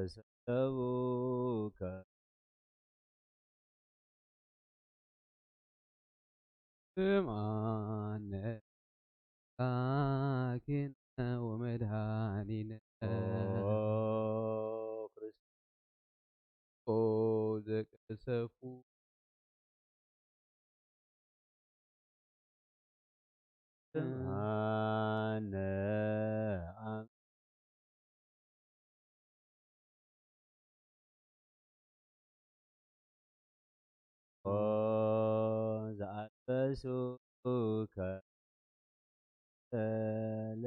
ሰለቡከ ስምዓነ ኣምላኪነ ወመድኃኒነ ኦ ክርስቶስ ኦ ዘቀሰፉ ስምዓነ ኣም ኦ ዘኣልበሱከ ሰለ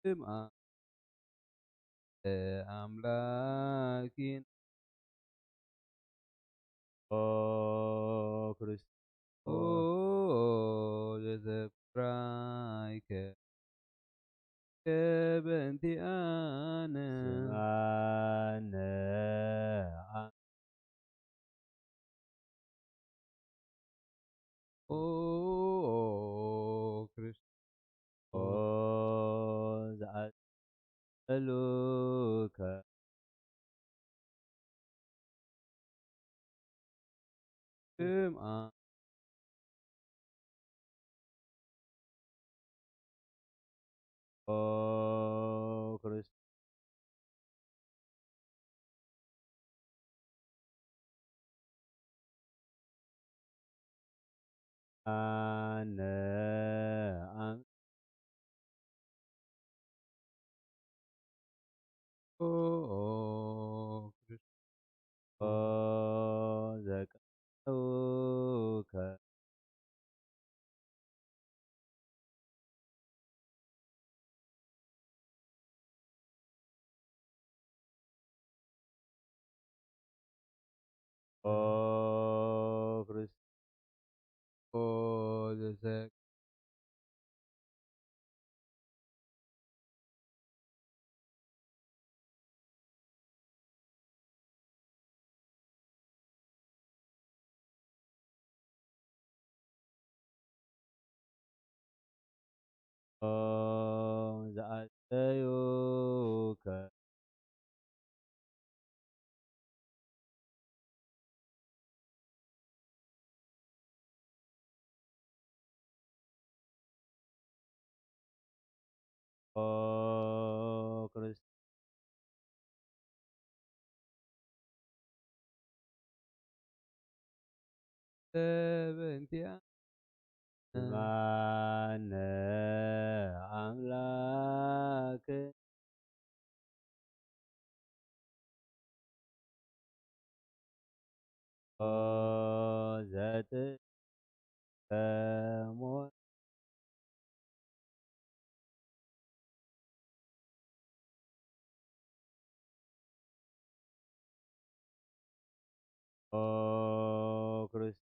ስምዓነ ኣምላኪነ ኦ ክርስቶስ ኦ ዘዘክራይከ በእንቲኣነ ስምዓነ ኦ ክርስቶስ ኦ ዘኣጸሉከ ስምዓ ኦ ክርስቶስ ኣነ ኣም ኦ ክርስቶስ ዘቀውከ ኦ ክርስቶስ ኦ ዘሰ ኦ ዘኣስተዩከ ኦ ክርስቶስ በእንቲኣ ማነ ኣምላክ ኦ ዘጥከሞ ኦ ክርስቶስ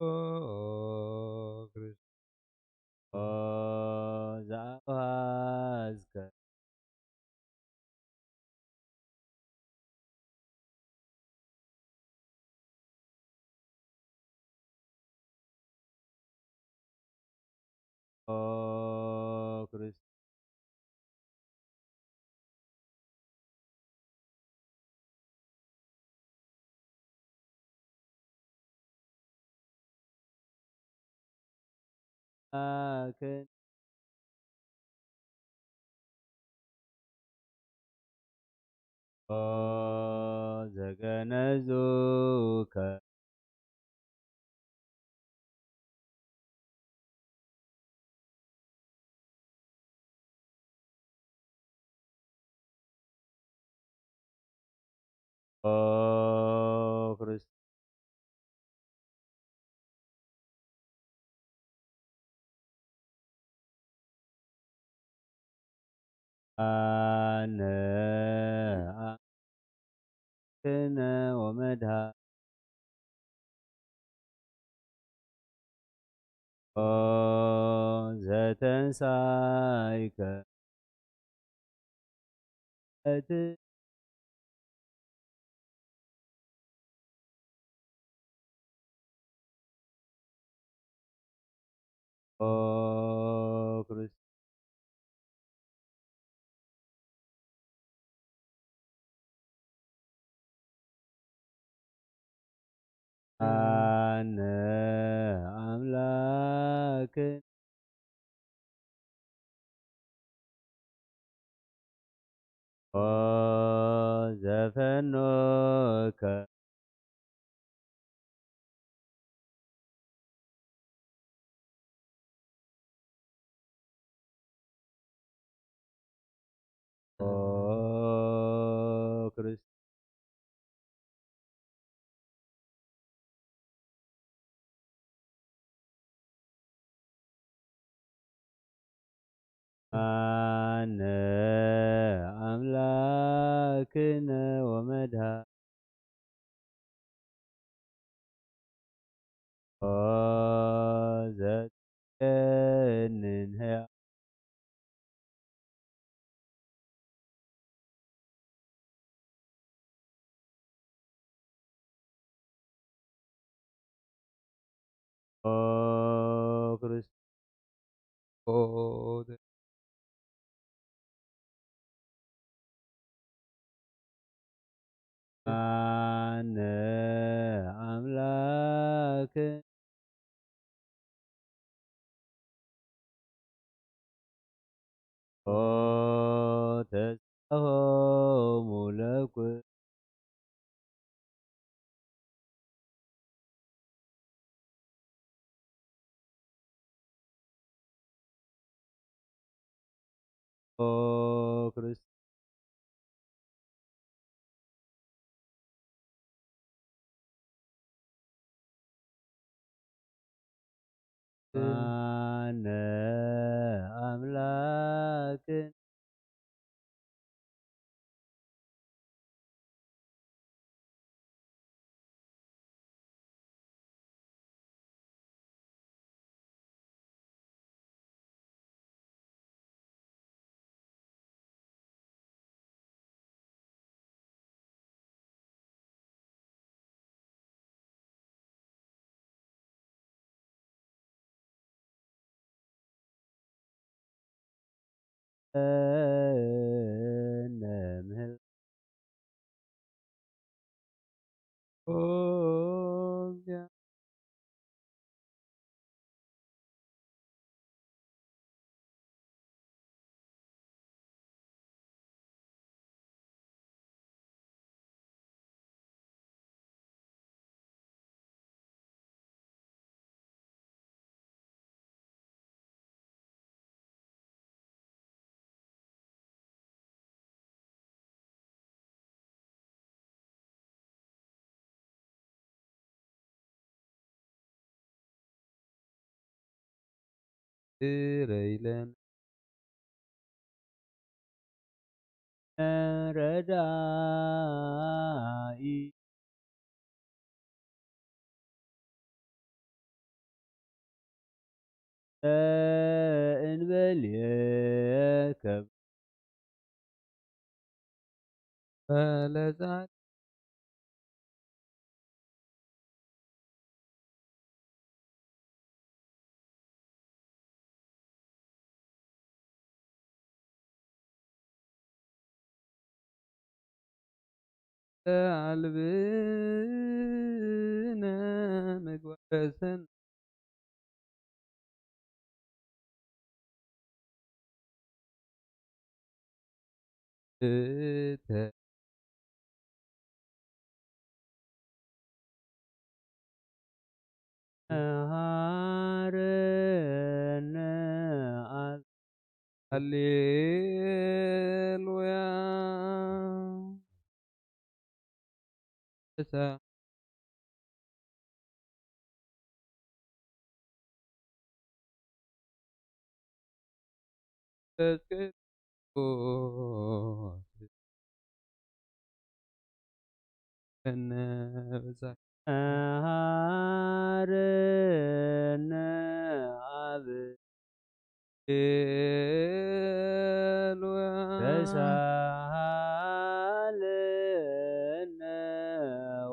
ኦ ክርስቶስ ኦ ዘኣውሃዝከ ኦ ክርስቶስ ኣክን ኦ ዘገነዙከ ኦ ክርስቶስ ኣነ ኣምላክነ ወመድኃ ኦ ዘ ተንሳይከ እቲ ኦ ክርስቶስ ኣነ ኣምላክ ኦ ዘፈኖከ ኦ ክርስቶስ ኣነ ኣምላክነ ወመድሃ ኦ ዘትቀንን ህያ ኦ ክርስቶስ ኦ ኣነ ኣምላክ ኦ ተስፋሆሙ ለኩ ኦ ክርስቶስ ኣነ ኣምላክን ነምህል ኦ ትረይለን ረዳኢ እንበልየ ከብ ፈለጻት ኣልብነ ምግባር በሰን እተ ሃረነ ኣል-፣ ሃሌሉያ። እሳ መንፈስ ቅዱስ እነ ብዛ ሃረነ ኣብ ሃሌሉያ። ተሳሃለነ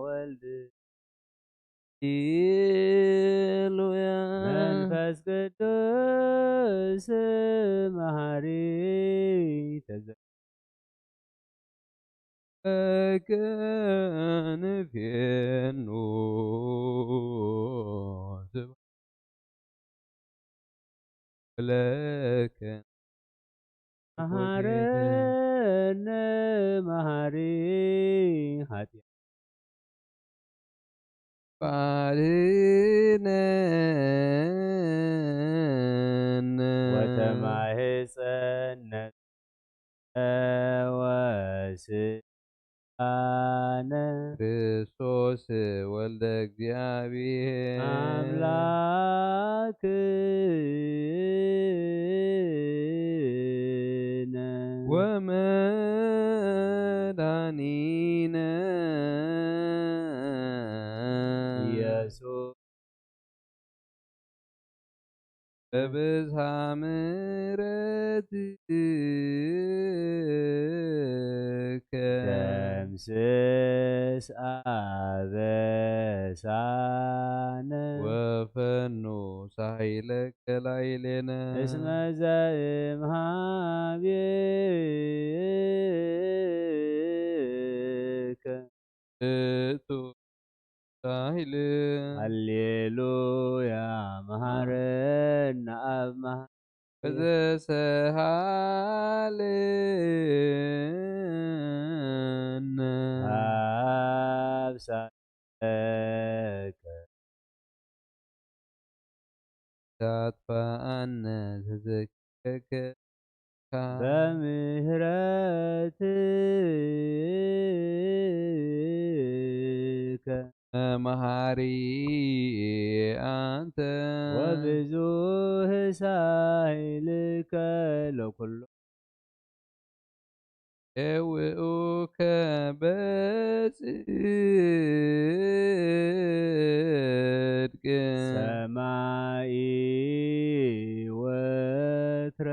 ወልድ ሃሌሉያ። መንፈስ ቅዱስ መሃሪ ተዘ- ለከ ንፌኑ ስብሐት ለከ። መሃረነ መሃሪ ኃጢአት ባድነነ ወተማህፀነ ወስልጣነ ክርስቶስ ወልደ እግዚአብሔር አምላክነ ወመድኃኒነ ኢየሱስ በብዝሃ ምሕረትከ ደምስስ አበሳነ ወፈኑ ሳይለከ ላዕሌነ እስመ ዘእምሃቤከ ውእቱ ሳህል ሃሌሉያ መሃረነ አብ መሃ- ዘሰሃለነ አብ ሳህልከ ታጥፋአነ ተዘክረከ በምህረትከ መሃሪ አንተ ወብዙህ ሳይልከ ለኩሎ የውኡከ በጽድቅ ሰማይ ወትረ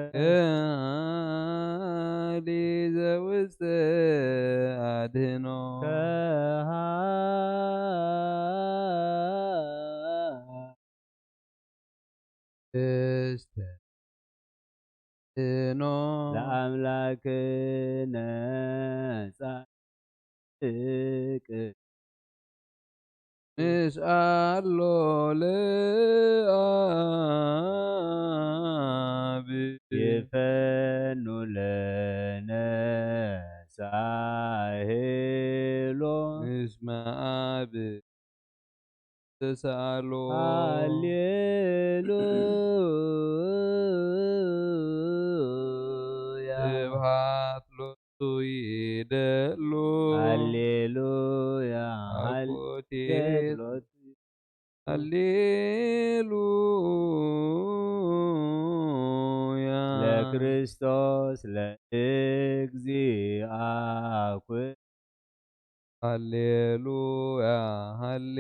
ቃሊ ዘውስተ አድህኖ ከሃ እስተ እኖ ለአምላክነ ጻድቅ ንስአሎ ለአብ ይፈኑ ለነ ሳሄሎ እስመ አብ ተሰአሎ ሃሌሉያ ስብሐት ሎቱ ይደሉ ሃሌሉያ አኮቴት ሃሌሉያ ለክርስቶስ ለእግዚአ ኩ ሃሌሉያ ሃሌ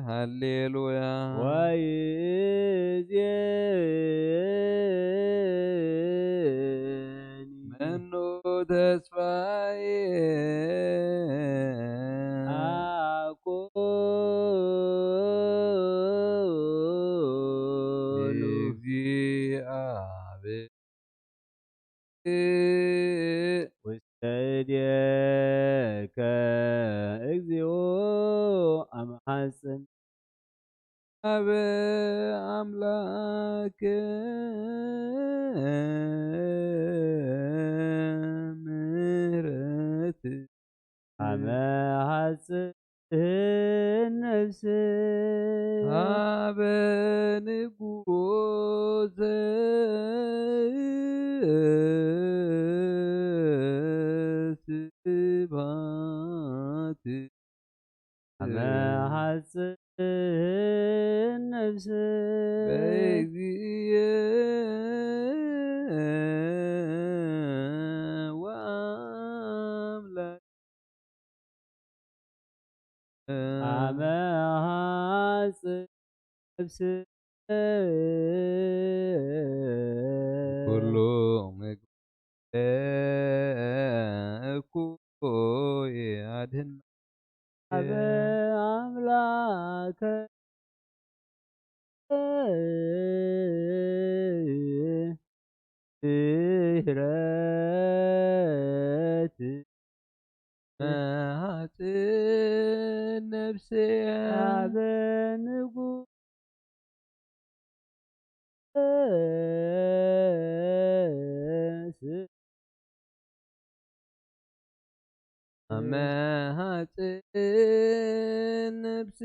ሃሌሉያ ወይእዜኒ መኑ ተስፋዬ አኮ ለእግዚአብሔር ውስተ እዴከ እግዚኦ አመሐጽን አበ አምላክ ምሕረት አመ ሐጽን ነፍስ አበ ንጉዘ ስባት አመ ሐጽን ነፍስ በእግዚእ ወአምላክ አመ ሐጽን ነፍስ እኩይ ኣድህና። ኣብ ኣምላከ ምሕረት መሃጽን ነፍስየ ኣብ ንጉስ መሃጽን ነፍስ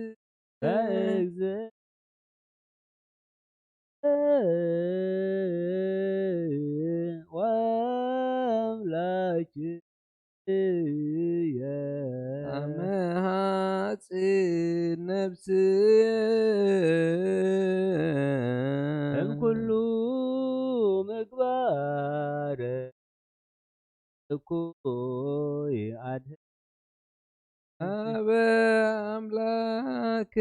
በእግዝእ ወአምላክየ ኣመሃጽን ነፍስየ እምኩሉ ምግባረ እኩይ ኣድህን። ኣብ ኣምላክ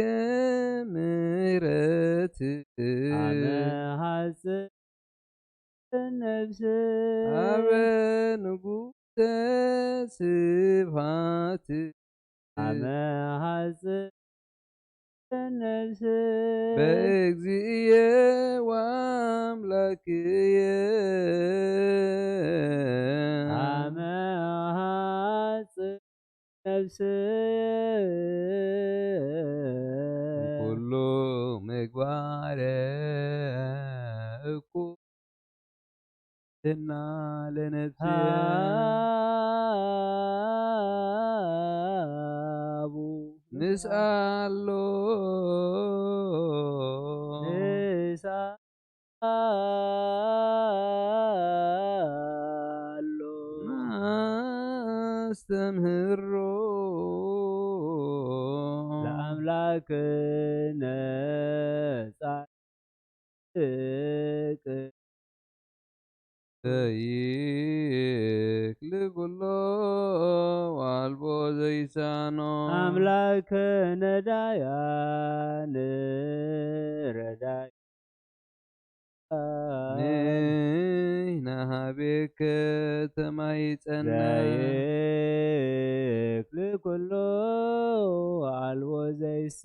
ምሕረት ኣመሃጽን ነፍስ ኣብ ንጉሰ ስብሃት ኣመሃጽን ነፍስ በእግዚእየ ወኣምላክየ ኣመሃጽን ነፍስየ ኩሉ ምግባረ እኩ እና ለነፍስየ ሃቡ ንስኣሎ ንስኣሎ ናስተምህሮ ለኣምላክነ ጻድቅ ዘይክል ኩሎ ዋልቦ ዘይሳኖ ኣምላክ ነዳያን ረዳይ ንሕና ሃቤከ ተማይጸና ዘይክል ኩሎ ኣልቦ ዘይሳ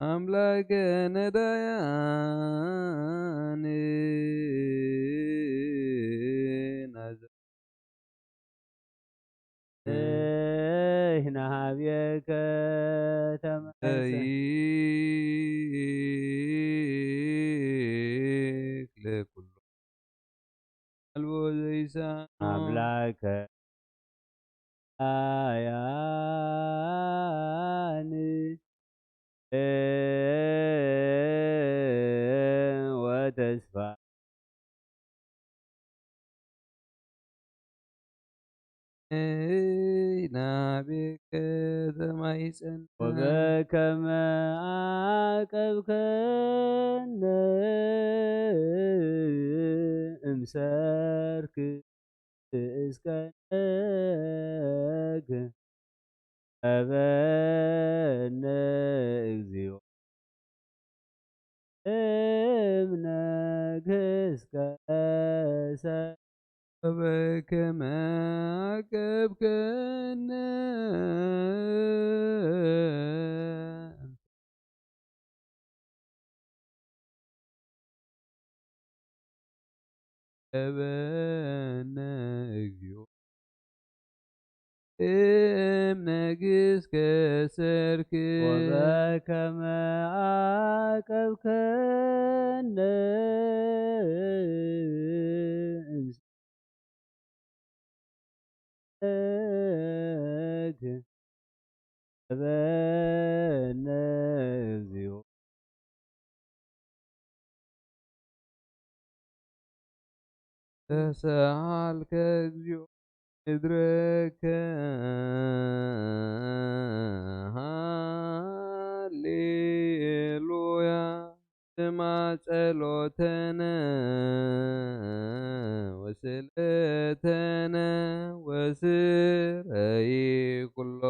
ኣምላከ ነዳያን ናዘ ንሕና ሃብየከ ተመልሰ ዘይክል ኩሉ ኣልቦ ዘይሳኖ ኣምላከ ኣያን ወተስፋ ናቤከ ተማይጸና ወበከመ ዓቀብከነ እምሰርክ እስከ ነግ ሀበነ እግዚኦ እምነግስከ ሰ በከመ አቀብከነ ሀበነ እግዚኦ እምነግስከ ሰርክ ወበከመ አቀብከነ እምስክ ሀበነ እግዚኦ ተሰሃልከ እግዚኦ ምድረከ ሃሌሉያ ስማ ጸሎተነ ወስእለተነ ወስረይ ኩሎ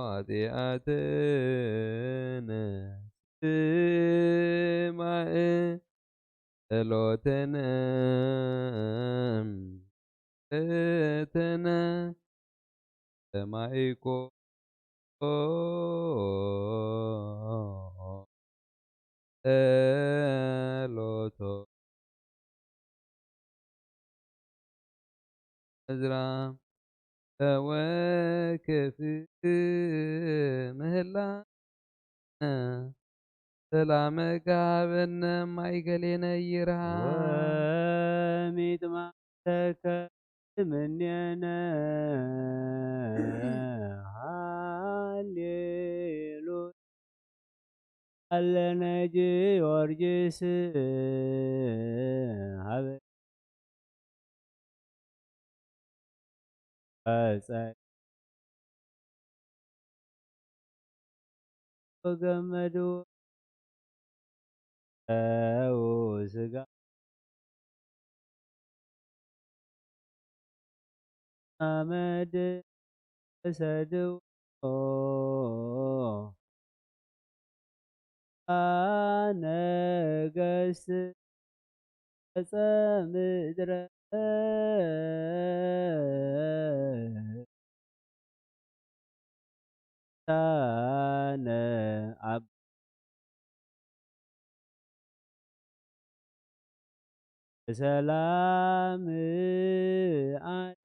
ኃጢአተነ ስማዕ ጸሎተነ እተነ ሰማይኮ ጸሎቶ እዝራ ተወከፍ ምህላ ሰላመ ጋበነ ማይከሌነ ይርሃ ወሚጥማተከ ምኔነ ሃሌሉያ ኣለነ ጊዮርጊስ ሃበ ቀጸ ገመዱ ው ስጋ ኣመድ ሰድዎ ነገስት ገጸ ምድረ ታነ ኣብ ሰላም ኣደ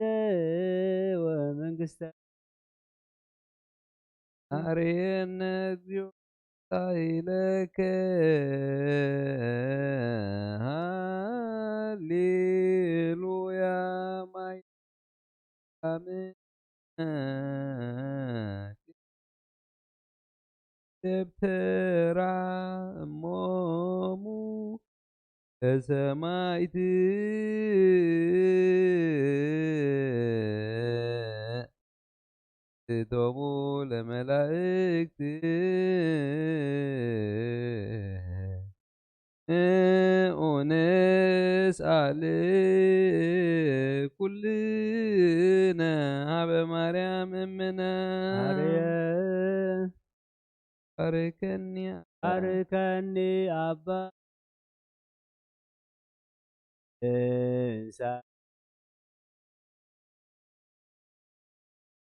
ወመንግስተ ኣርየነ እግዚኦ ሳይለከ ሃሌሉያ ማይ ኣምን ደብተራ እሞሙ ለሰማይት እቶሙ ለመላእክት ኡንስኣል ኩልነ ሀበ ማርያም እምነ። ኣርየ ባርከኒ ኣባ። ባርከኒ ኣባ። እንሳ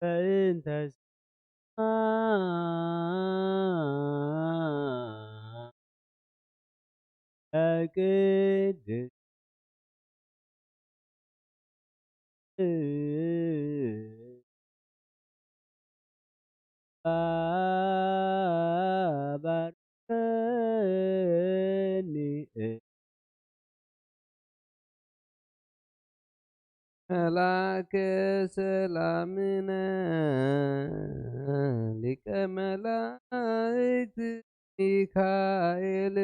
ፈእንተስ ቅድስ ባርከኒ። መላከ ሰላምነ ሊቀ መላእክት ሚካኤል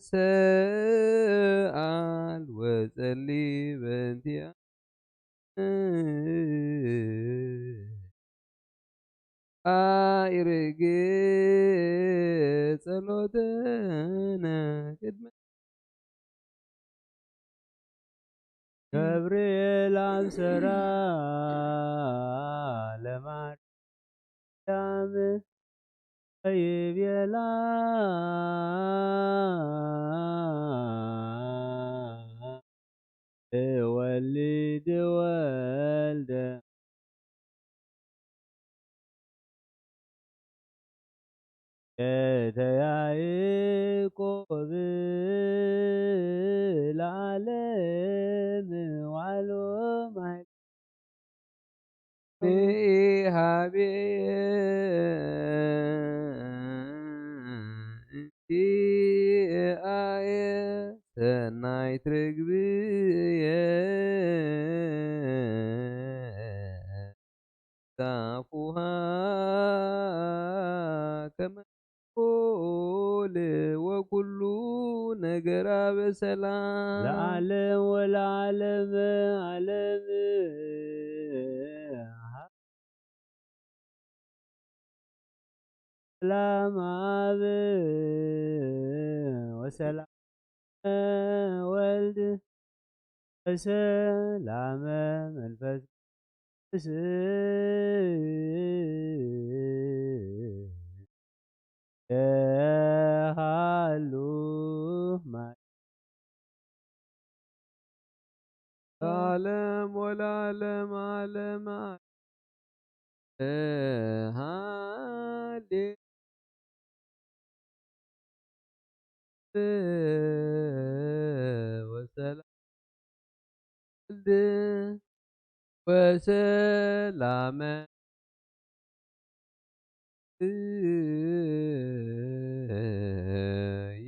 ሰኣል ወጸሊ በእንቲኣ ኣኢርግ ጸሎተነ ቅድመ ገብርኤል ኣብሰራ ለማርያም ይቤላ እወልድ ወልደ ቤተ ያዕቆብ ለዓለም ዋሎ ማይ ንኢሃቤ እንቲአየ ሰናይት ርግብየ ዛፉሃ ከመ ጎል ወኩሉ ነገራ በሰላም ለዓለም ወለዓለመ ዓለም። ሰላም አብ ወሰላም ወልድ ወሰላመ መንፈስ ቅዱስ የሃሉ ማ ለዓለም ወለዓለም ዓለም። ሃሌ ወሰላም ወሰላመ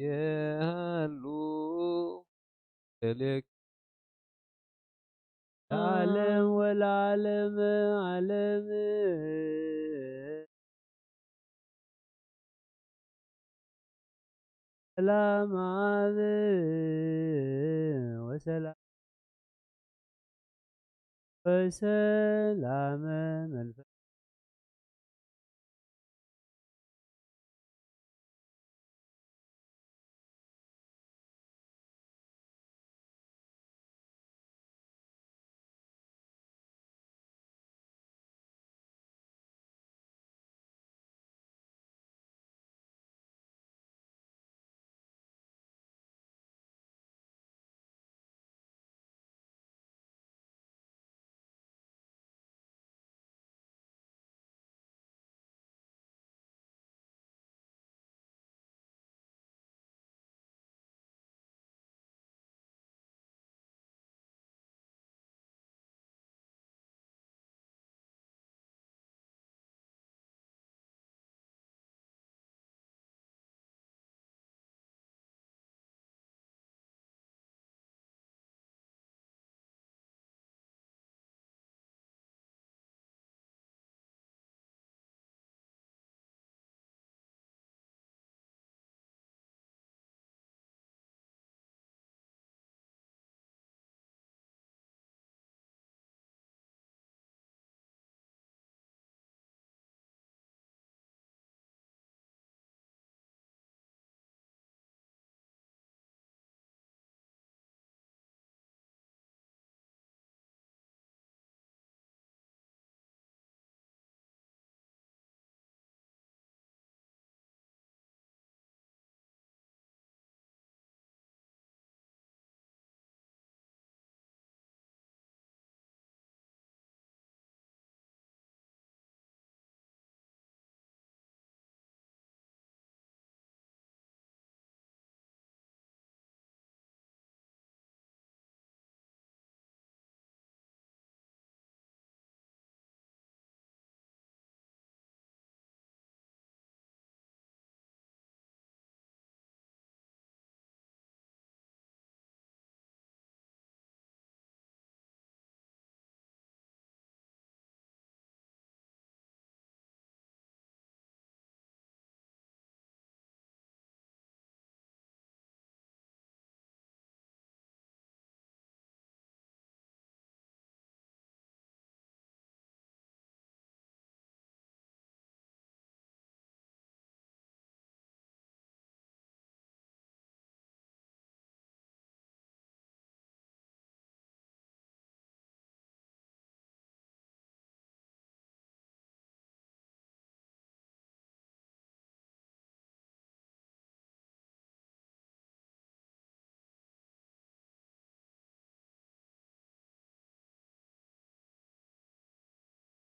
የሃሉ እሌኪ ለዓለም ወለዓለመ ዓለም። ሰላም አብ ወሰላም ወሰላመ መንፈስ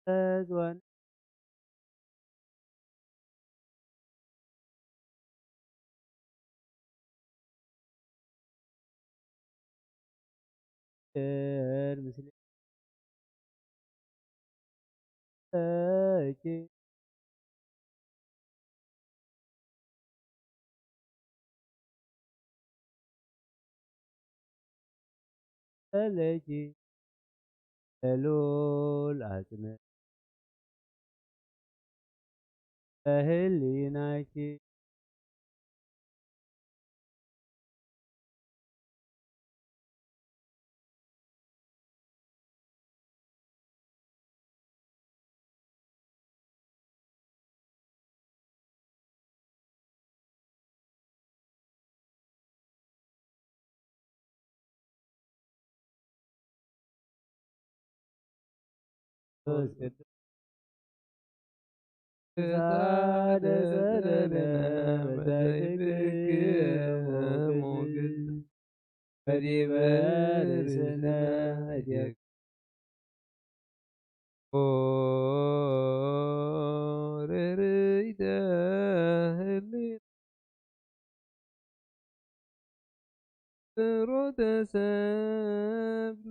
ተዝዋን ሸር ምስሌኪ ለኪ ለልዑል ዓጽመ ለህሊናኪ መንፈስ ቅዱስ ተሳደሰለነ መሳይልኪ ሞግስ ወዲበ ርእስነ እዴክ። ኦ ርርይተ ህሊና፣ ፍሮተ ሰብ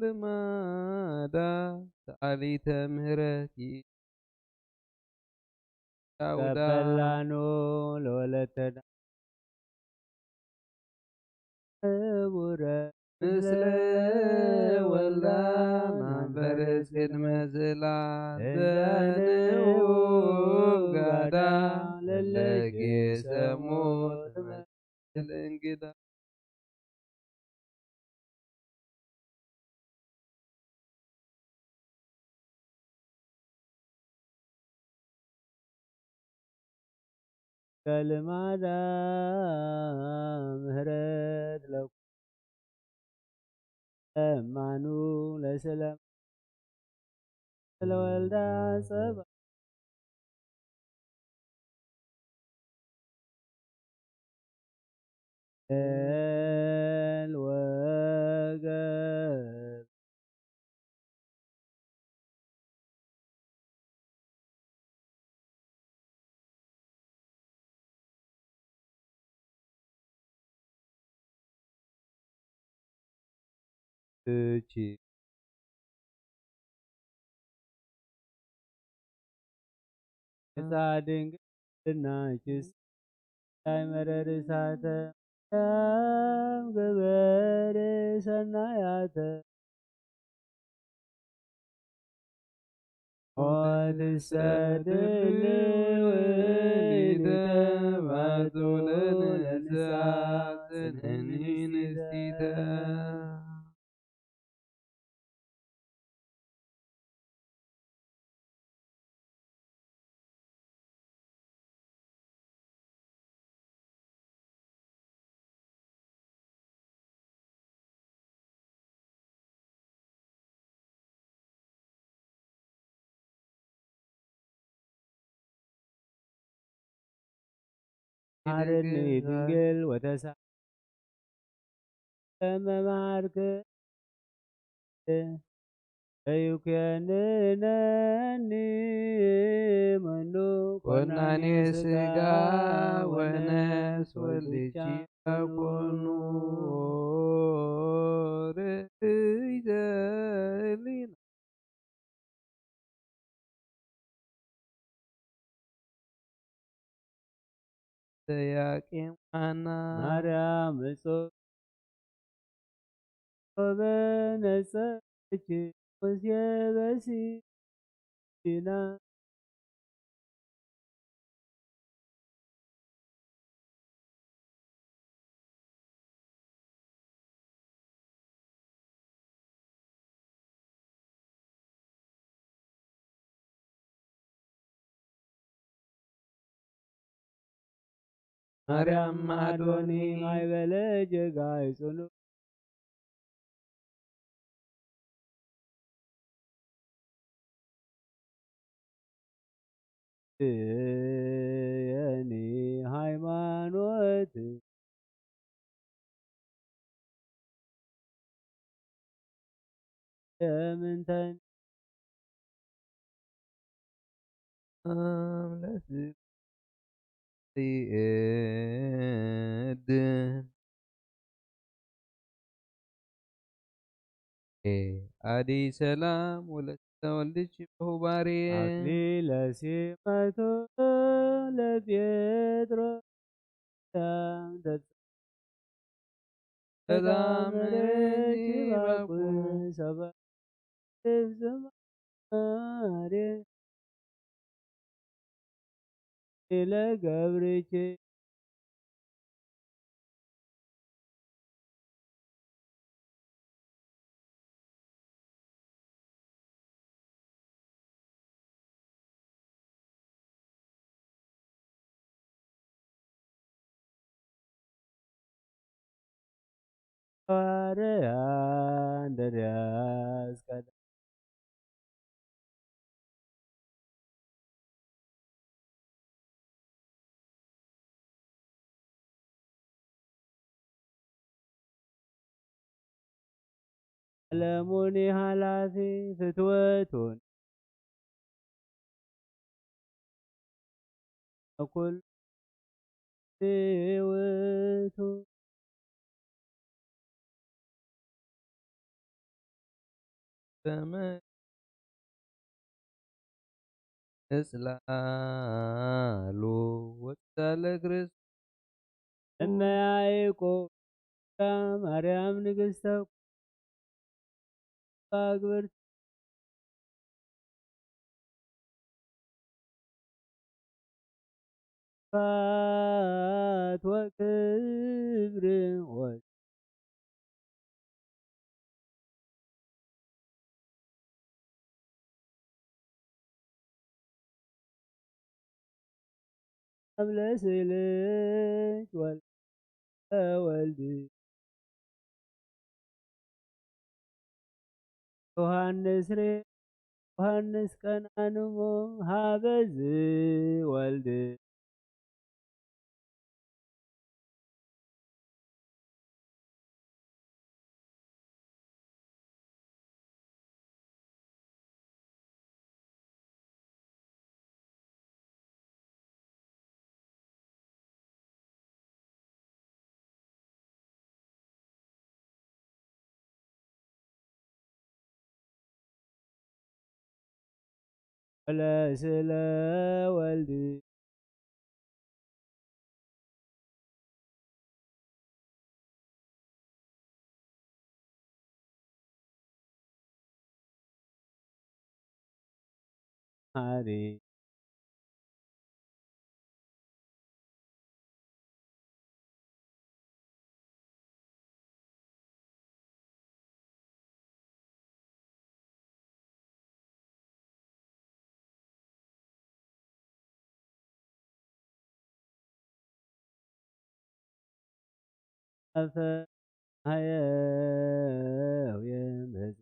ልማዳ፣ ሰኣሊተ ምህረት ይእቲ። ዳውዳ። ቀበላኑ ለወለተና ክቡረ፣ ምስለ ወልዳ መንፈስ ቅድመ ስላሴ፣ እንተ ንኡም ጋዳ ለለጌሰሙ ትመስል እንግዳ። ከልማዳ ምህረት ለኩ እማኑ ለሰላም ለወልዳ ጸባ ኤል ወገብ እቺ እታ ድንግልና ችስ ታይ መረር እሳተ ያም ገበሬ ሰናያተ ወትሰድል ውሊተ ባቱለነ ንስሐ ጽንዕኒ ንስቲተ። ሓረኒ ድንግል ወተሳ መማርክ እዩኬንነኒ መኑ ኮናኔ ስጋ ወነፍስ ወልድኪ ኮኑ ርእይተ ህሊና ኢያቄም ሐና ማርያም እጹብ ወበነጸኪ ሙሴ በሲና ማርያም ማዶኒ ማይበለ ጀጋይ ጽኑ የኒ ሃይማኖት የምንተን ኣምለስ እድን ኣዲ ሰላም ወለተ ወልድች በሁባሬ ኣክሊለ ሲመቶ ለጴጥሮስ ሰላም ተጻ ሰላም ለኪ ባኩ ሰባ ዝማሬ ኢለ ገብርኪ ሃዋርያ እንድርያስ ቀዳማዊ ዓለሙኒ ሓላፊ ፍትወቱን ኩሉ ውእቱ። ሰማይ እጽላሉ ወጻለ ክርስቶስ። እመ ያዕቆብ ማርያም ንግሥተ ኣግብርት ክብራት ወክብር ወ- ኣብ ለስልጅ ወልደ ወልድ ዮሃንስ ሬ ዮሃንስ ቀናንሞ ሃበዝ ወልድ ወለስለ ወልድ ሃሪ ኣፈ ሃየው የንበዝ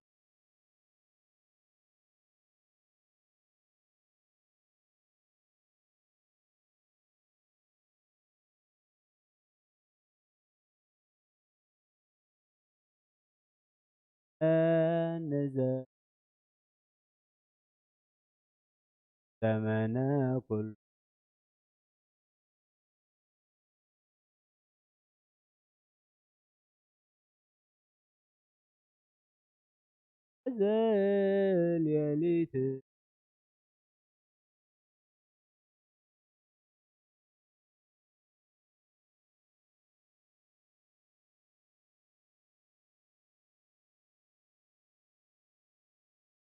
ንዘ ዘመነ ኩሉ ዘሌሊት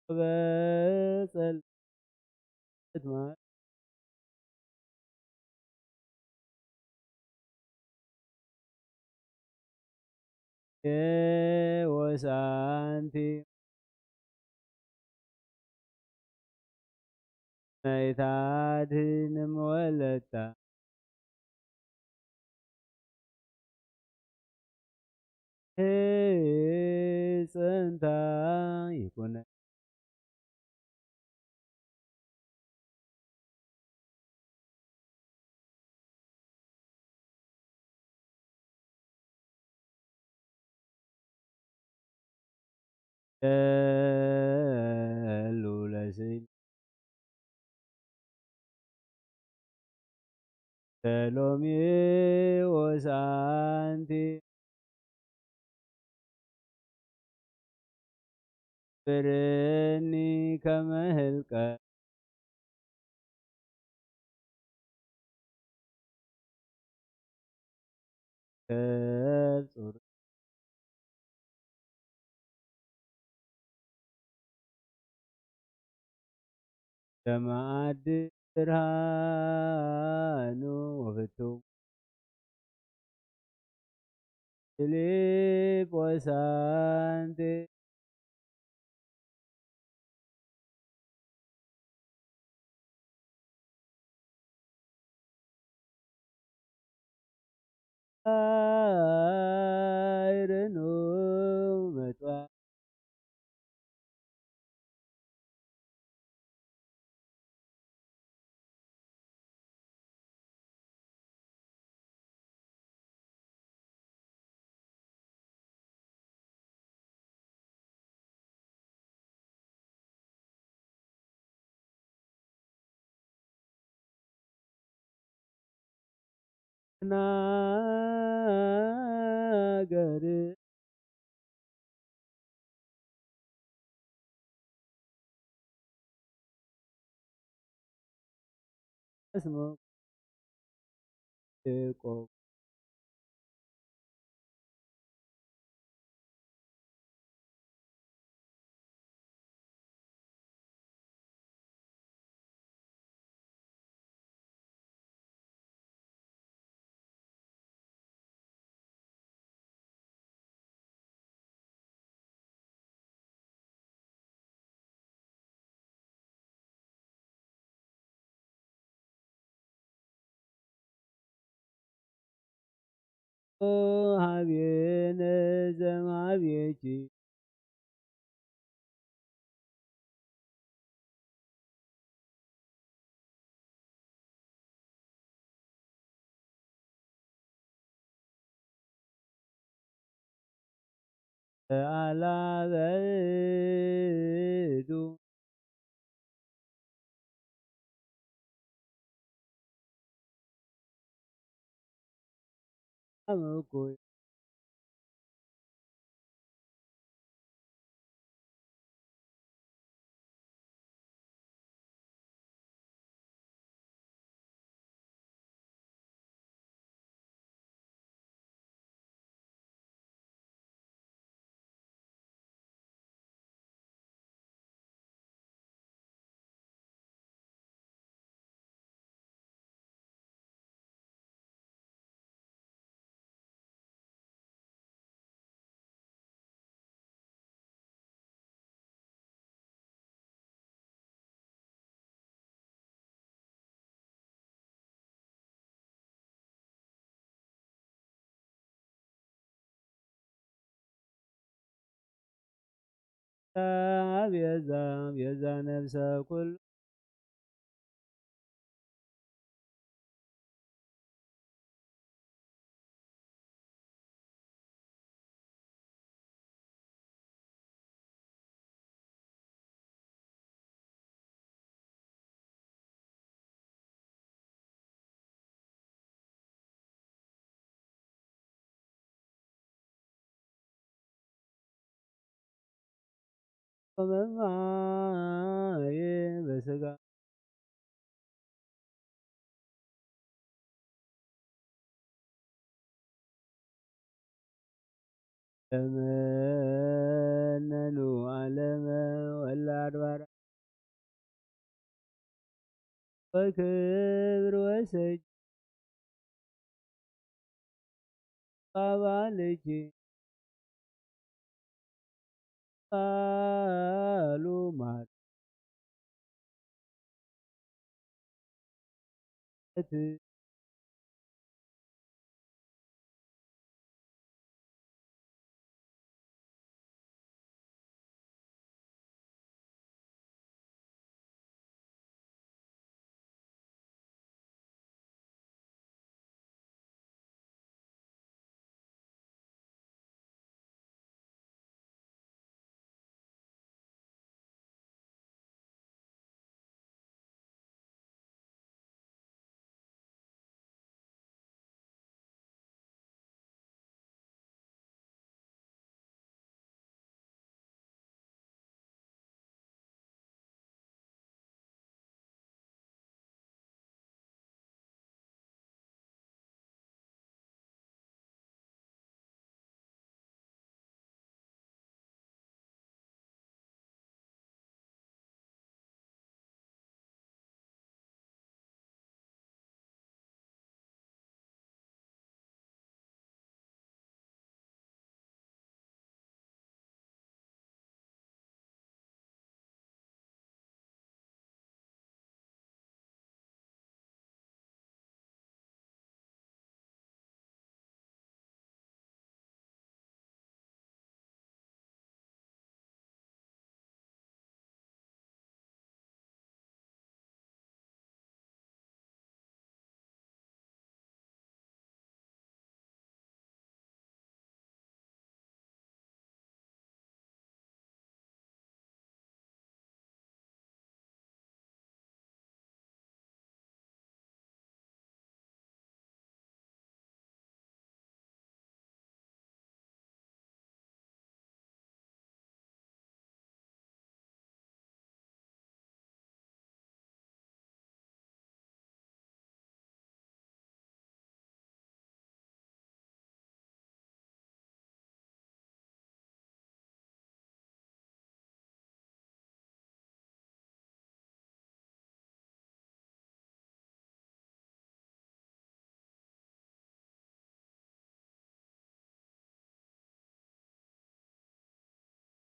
በጸልት ማይ ወሳንቲ ናይታ ድህንም ወለታ ህጽንታ ይኩነ። ደሉ ለስል ሰሎሜ ወሳንቲ ብርኒ ከመ ህልቀ ከብጹር ደማዓዲ ብርሃኑ ወፍቱ ፊልጶስ ኣንቲ ኣይረኑ መጥባ ናገር እስመ ያዕቆብ ሀቤነ ዘማቤኪ ተኣላበዱ ኣመኮይ ቤዛ ቤዛ ነፍሰ ኩሉ ወመማየ በስጋ ተመነኑ ዓለመ ወላድ ባራ ወክብር ወሰጅ ቃባልኪ ቃሉ ማር እቲ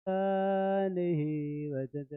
ኪዳንሂ ወትተ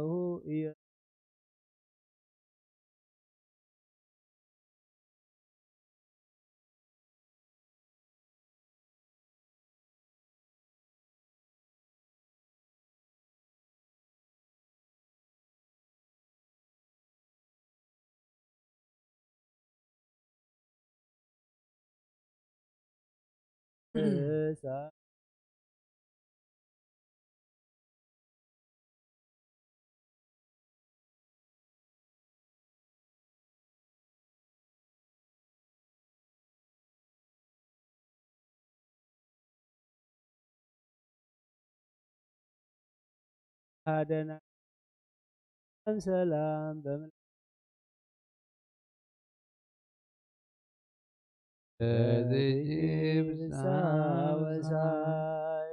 ሁ ኢየ። እሳ ሃደና ሰላም በምላ በዝጂ ብዝሓ ወሳይ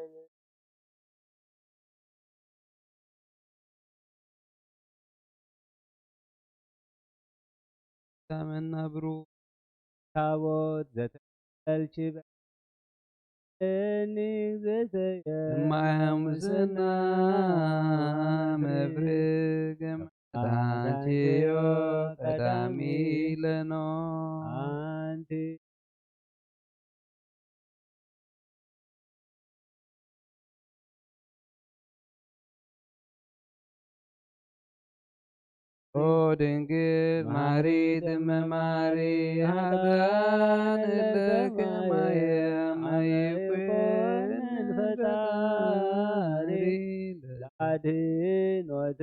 መናብሩ ታቦት ዘተልችበ እኒ ግዝእተየ እማያም ምስና መብርግ መታንችዮ ቀዳሚ ለኖ ኣንቲ ኦ ድንግል ማሪት እመ ማሪ ሃዳን ለከማየ ማየ ኮነን ፈጣሪ ለአድኖት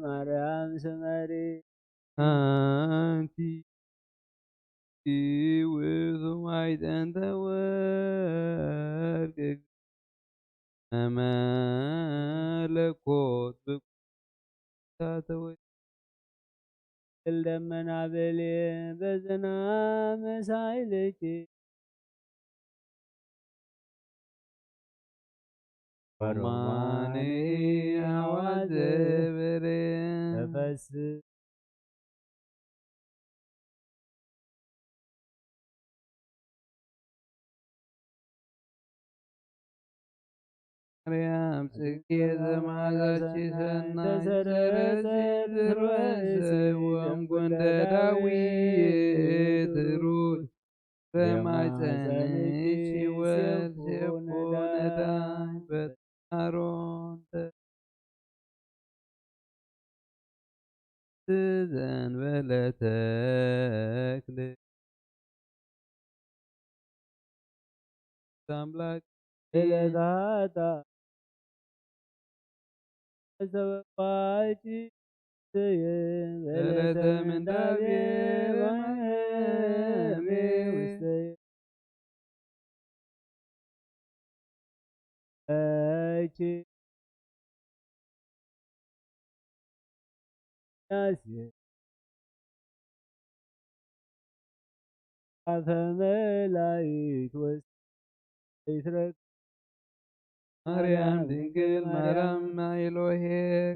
ማርያም ስመሪ አንቲ ውእቱ ማዕጠንተ ወርቅ መለኮት ብቁታተ ወ ደመና በሌ በዘና መሳይልኪ ሮማኔ አዋዘ በሬ ተፈስ ማርያም ጽጌ ዘማዛች ሰናይ ተሰረጸት ርወሰ ወም ጎንደ ዳዊት ሩት በማይጸንሽ ወልሴፎ ነዳይ በጣሮን ተዘንበለ ተክል አምላክ ለጋታ ሰባጭ በለተ ምንዳቤ ወመሜ ውስተ እቺ ያሴ አፈ መላእክት ወስ ይትረክ ማርያም ድንግል ማርያም ማይሎሄ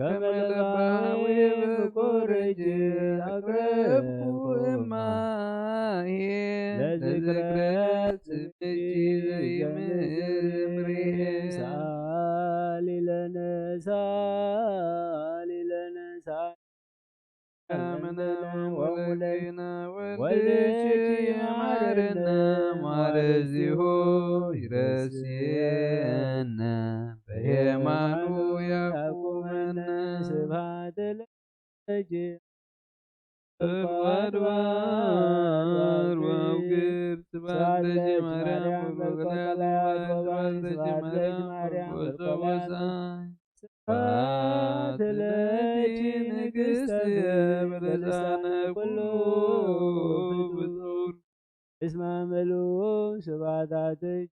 ከመ ለባዊ ፍቁር እጅ አቅረብኩ እማሄ ለዝክረ ለዝክረ ስምኪ ዘይምር እምሪሄ ሳሊ ለነ ሳሊ ለነ ሳሊ አመነ ወለኪነ ወልድኪ መሐረነ ማረዚሁ ይረስየነ በየማኑ ያቁመነ ስብሐት ለኪ ወአድባር ወአውግር ስብሐት ማርያም መልኮ ቀላያት ወባይ ስብሐት ለኪ ማርያም መልኮ ወሳይ ስብሐት ለኪ ንግሥት በልሳነ ኩሉ ፍጡር እስመ ምሉእ ስብሐታትኪ።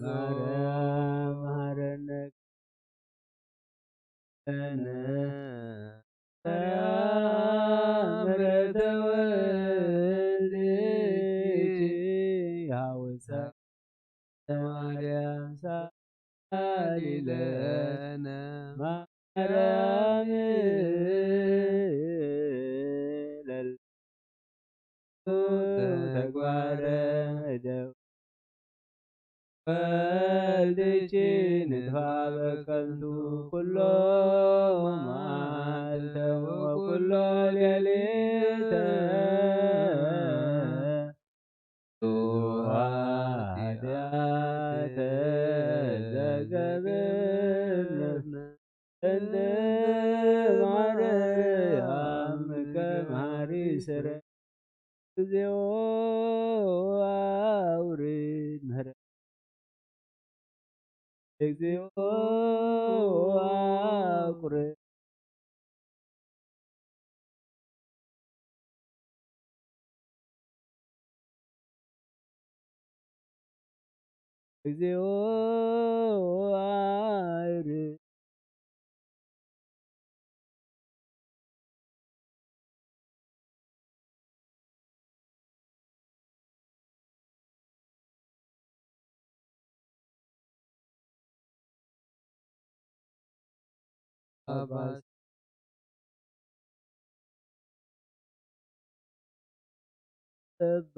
ማርያም መሐረነ። ማርያም ምሕረተ ወልድኪ ሃውሳ ማርያም ሳሊ ለነ ማርያም ለል ተግባረ እደው ወልድኪ ንትፋበ ከንቱ ኩሎ መዓልተ ወኩሎ ሌሊተ ኃጢአት ዘገብርነ እንደ ማርያም ከማሪ ስረ እግዚኦ አውርድ ምህረት እግዚኦ አቁርብ እግዚኦ አውርድ አባስ እባ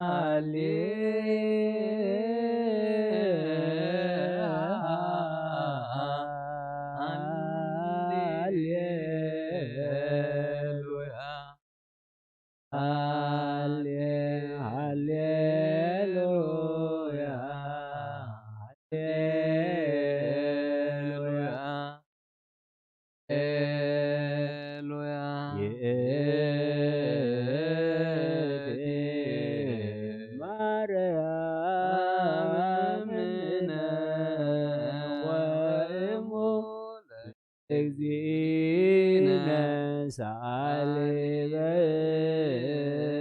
ሃሌ ሃሌሉያ ሃሌ ሃሌሉያ ሃሌሉያ ሃሌሉያ ይእቲ ማርያም እምነ ወእሙ ለእግዚእነ ሰአሊ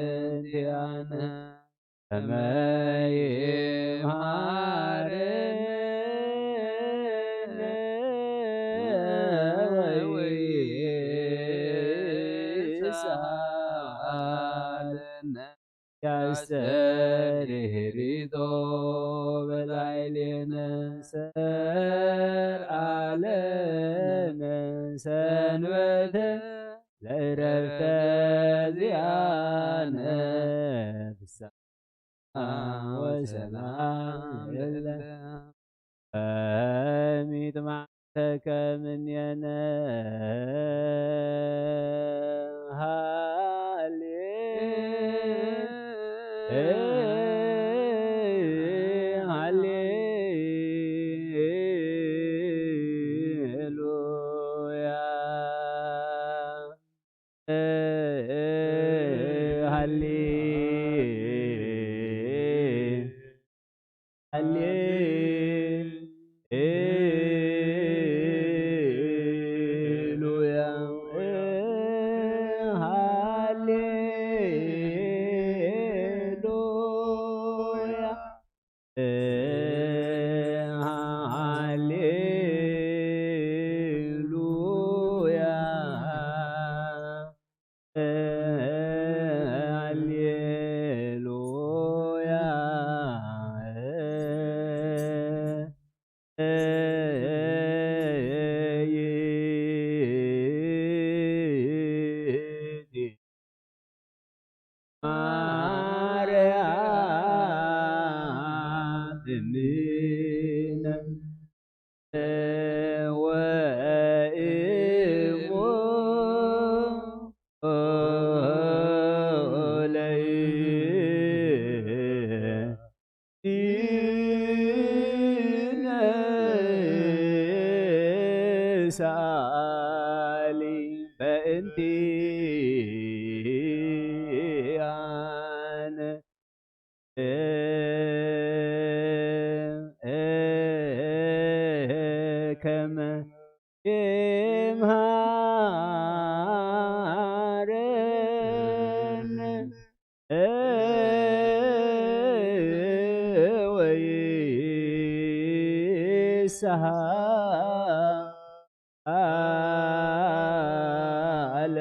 በእንቲአነ ከመ ይምሃረነ ወይስሐ አስተርሂሪቶ በላዕሌነ ሰርዓለነ ሰንበተ ለእረፍተ ዚአነ ፍስሐ ወሰላም ለለ ሚጥማዕተከ ምኔነ ሃሌ ሃሌ ሉያ ሃሌ ሃሌ ሉያ ሃሌ ሉያ ሃሌ ሉያ ሃሌ ሉያ ማርያም እምነ ወእሞ ለይነሳሊ በእንቲአነ ከመ ይምሃረነ ወይስሃለነ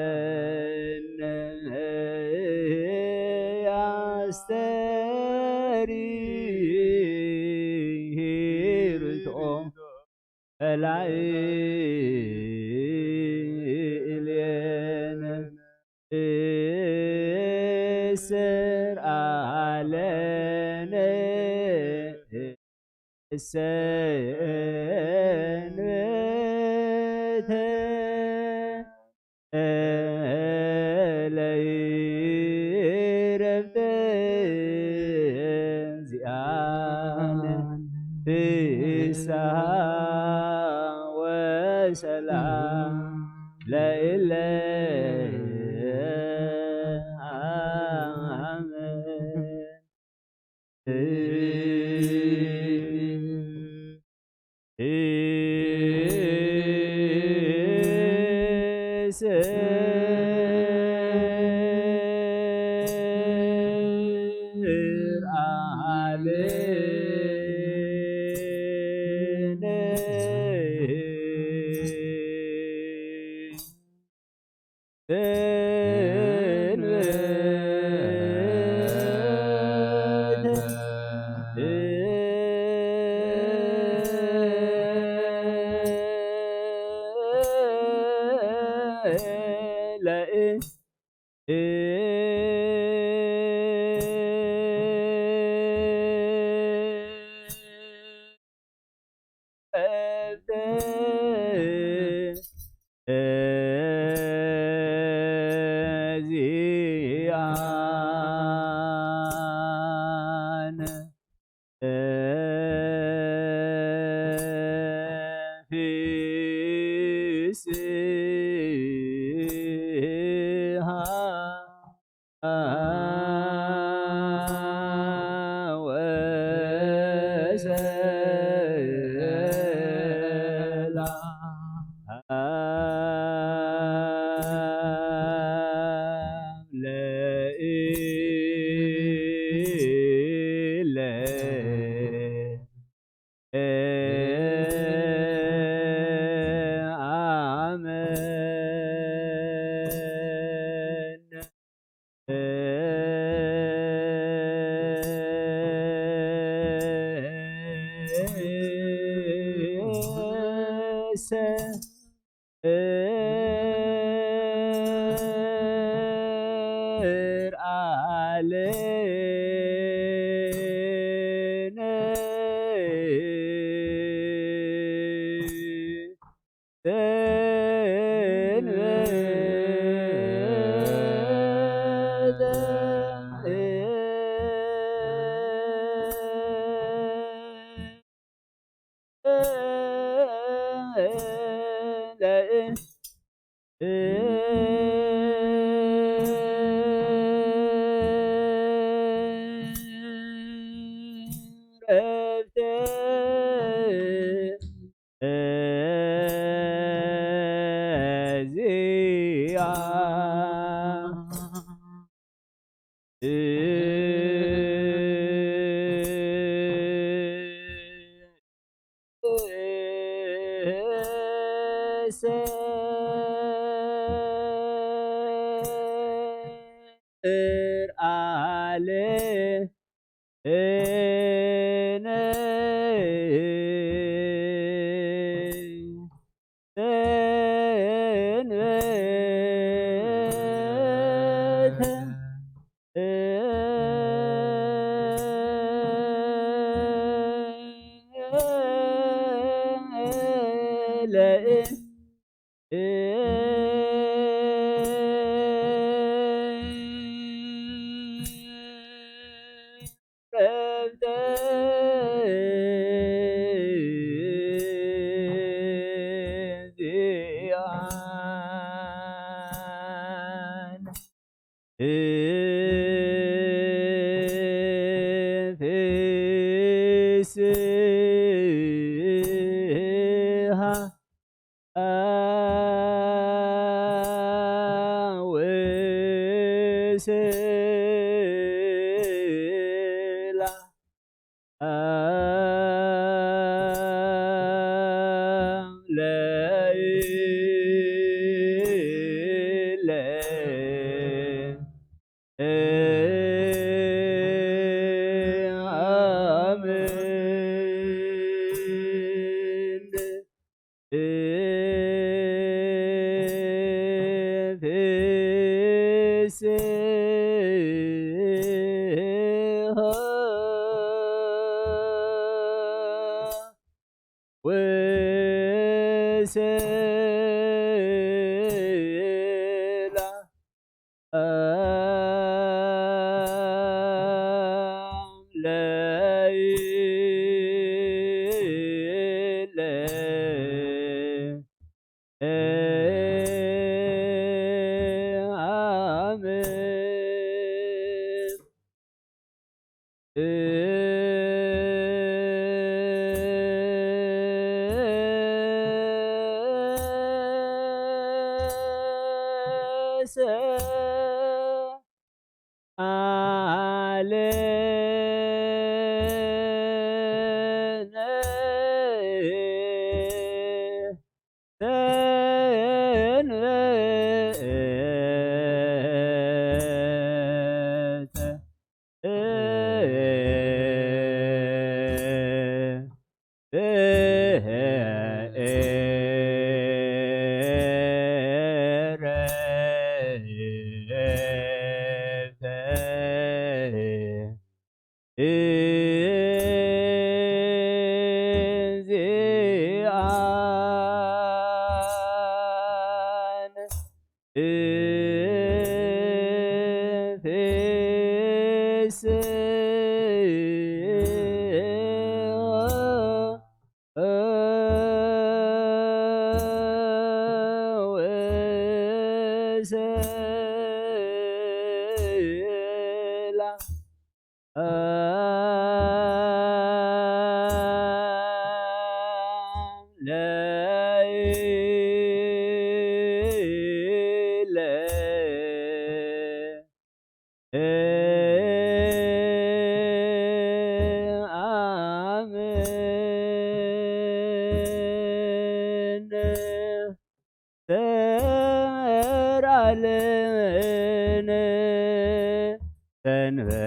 ያስተርሂርቶ ላዕሌነ እሰር አለነ ሰንበተ ለይረፍተ ዚአነ ፍስሃ ወሰላም ለእለ አመን። እር ኣሌነ ሰንበተ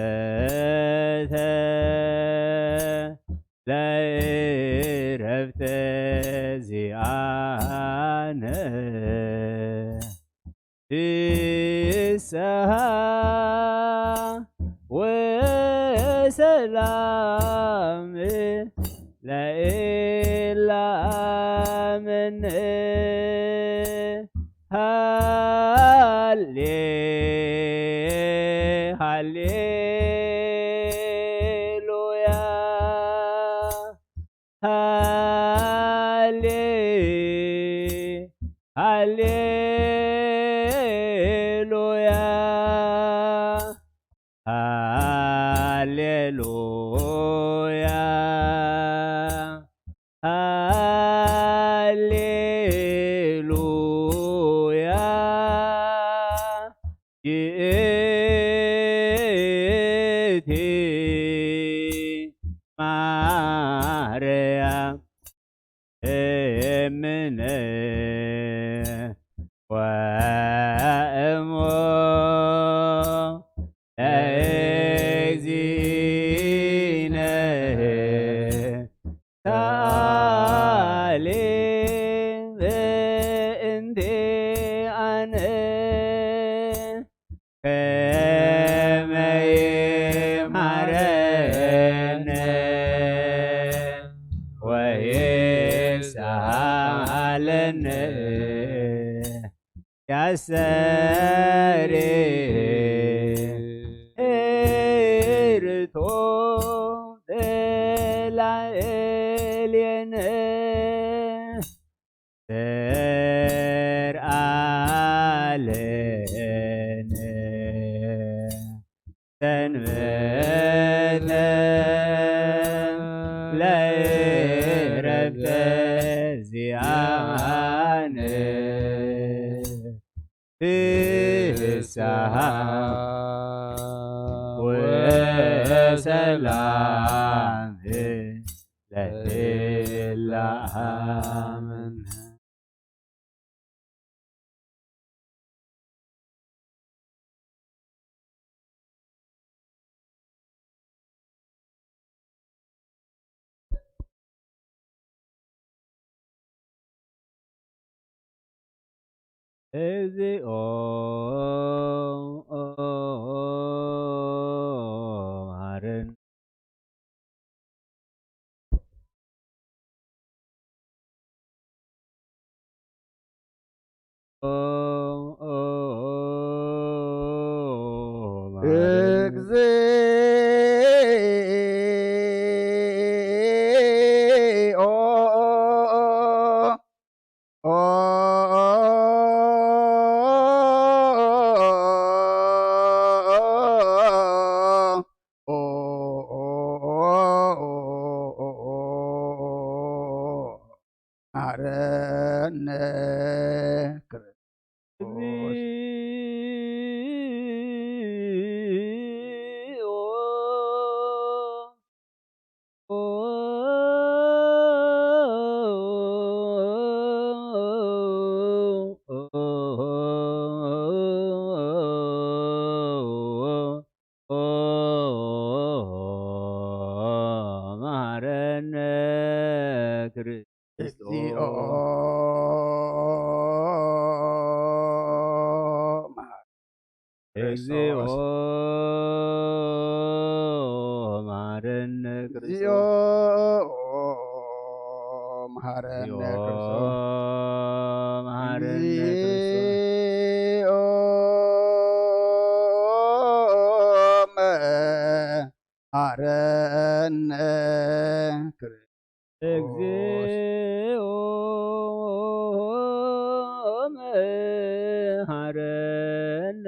ሃሌ ሃሌሉያ ሃሌ ሃሌሉያ ሃሌሉያ ሃሌሉያ ይእቲ ማርያም እምነ ወእሞ ለእግዚእነ ሰኣሊ በእንቲኣነ ከመ ይምሃረነ ወይስኣለነ ያሰሪ ህርቶ በላዕሌነ ዘርኣለነ ሰንበተ ለረፍተ ዚኣነ ፍስሓ ወሰላም ለህላ ኣምን። እግዚኦ መሐረነ። እግዚኦ መሐረነ ክርስቶስ። መሐረነ ክርስቶስ። እግዚኦ መሐረነ ክርስቶስ። መሐረነ ክርስቶስ። መሐረነ ክርስቶስ። መሐረነ ክርስቶስ። እግዚኦ መሐረነ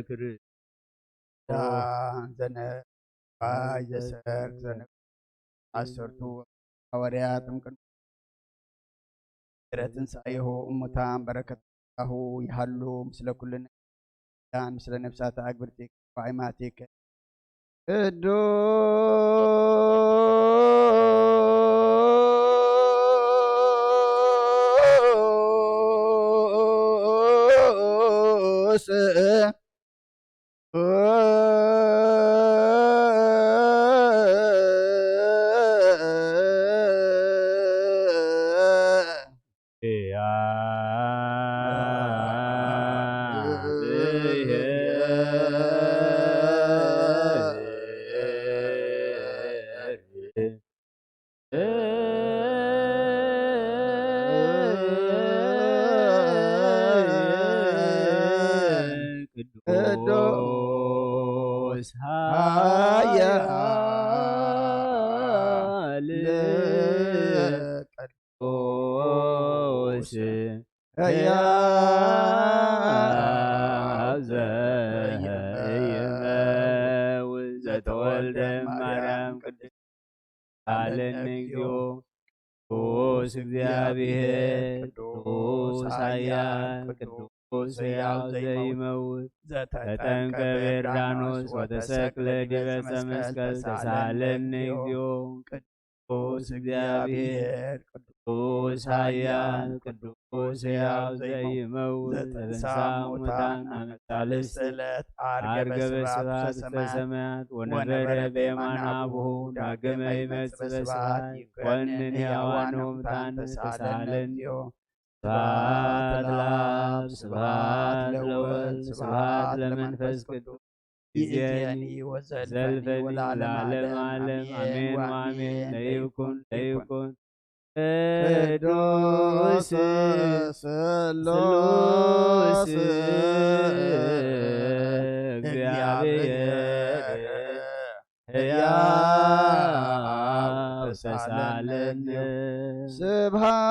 ክርስቶስ። ኪዳን ዘነ ዘሰርክ ዘነ ዓሰርቱ ሃዋርያት እምቅድሚ ድሕረ ትንሳኤሁ እሙታን በረከት ጸጋሁ ይሃሉ ምስለ ኩልነ ኪዳን ምስለ ነፍሳተ ኣግብርቲከ ወኣይማቲከ ቅዱስ ቅዱስ ኃያል ቅዱስ ሕያው ዘይመውት ዘተወልደ ማርያም ቅዱስ ሳለኒ እግዚኦ። ቅዱስ እግዚአብሔር ቅዱስ ኃያል ቅዱስ ሕያው ዘይመውት ዘተጠምቀ በዮርዳኖስ ወተሰቅለ ዲበ ዕፀ መስቀል ተሳለኒ እግዚኦ። ቅዱስ እግዚአብሔር ቅዱስ ኃያል ቅዱስ ሕያው ዘይመውት ዘተንሳ ሙታን አመ ሳልስት ዕለት አርገበ ስብሐት ውስተ ሰማያት ወነበረ በየማነ አቡሁ ዳግመ ይመጽእ በስብሐት ይኮንን ሕያዋን ወሙታን ተሳለነ እግዚኦ። ስብሐት ለአብ ስብሐት ለወልድ ስብሐት ለመንፈስ ቅዱስ ይእዜኒ ወዘልፈኒ ወለዓለመ ዓለም አሜን ወአሜን። ለይኩን ለይኩን ቅዱስ ስሉስ እግዚአብሔር ሕያው ተሳለነ። ስብሐት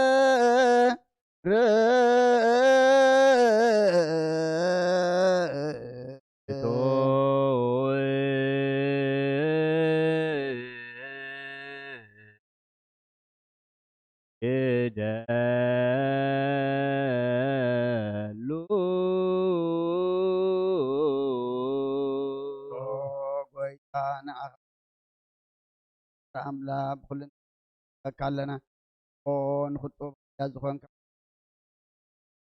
ለእግዚአብሔር። ይደሉ። ኦ ጎይታ፣ ንዓኻ ኣምላኽ ብኹሉ ንፈካ ኣለና። ኦ ንኽጡብ ባርያ ዝኾንካ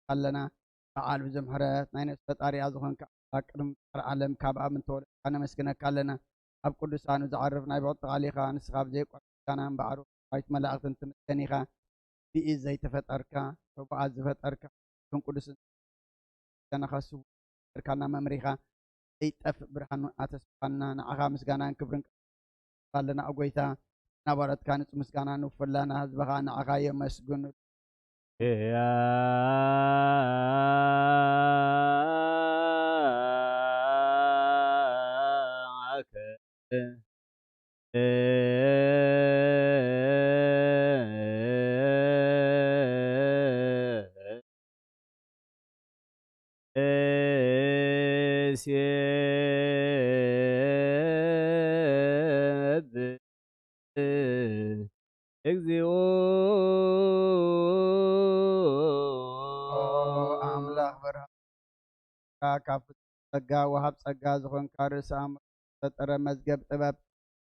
ኣለና። በዓል ብዙሕ ምሕረት ናይ ነፍሲ ፈጣሪኣ ዝኾንካ ኣምላኽ ቅድሚ ምፍጣር ዓለም ካብ ኣብ እንተወለድካ ነመስግነካ ኣለና። ኣብ ቅዱሳኑ ዝዓርፍ ናይ ብቕዕቲ ቃል ኢኻ። ንስኻ ብዘይቋርጽ ምስጋና እምበኣር ብኣራዊት መላእኽትን ትምስገን ኢኻ። ብኢድ ዘይተፈጠርካ፣ ሕቡኣት ዝፈጠርካ፣ ቅዱስን ቅዱስን ምስጋናኻ ስውእ ዝፈጠርካና መምሪኻ ዘይጠፍእ ብርሃን ኣተስፋና። ንዓኻ ምስጋናን ክብርን ኣለና። ኦ ጎይታ፣ ናባረትካ ንጹህ ምስጋና ንውፍላና ህዝብኻ ንዓኻ የመስግኑ። እሴብህ እግዚኦ። ኦ ኣምላኽ በርሃ ካብ ጸጋ ወሃብ ጸጋ ዝኾንካ ርእሲ ኣእምሮ ፈጠረ መዝገብ ጥበብ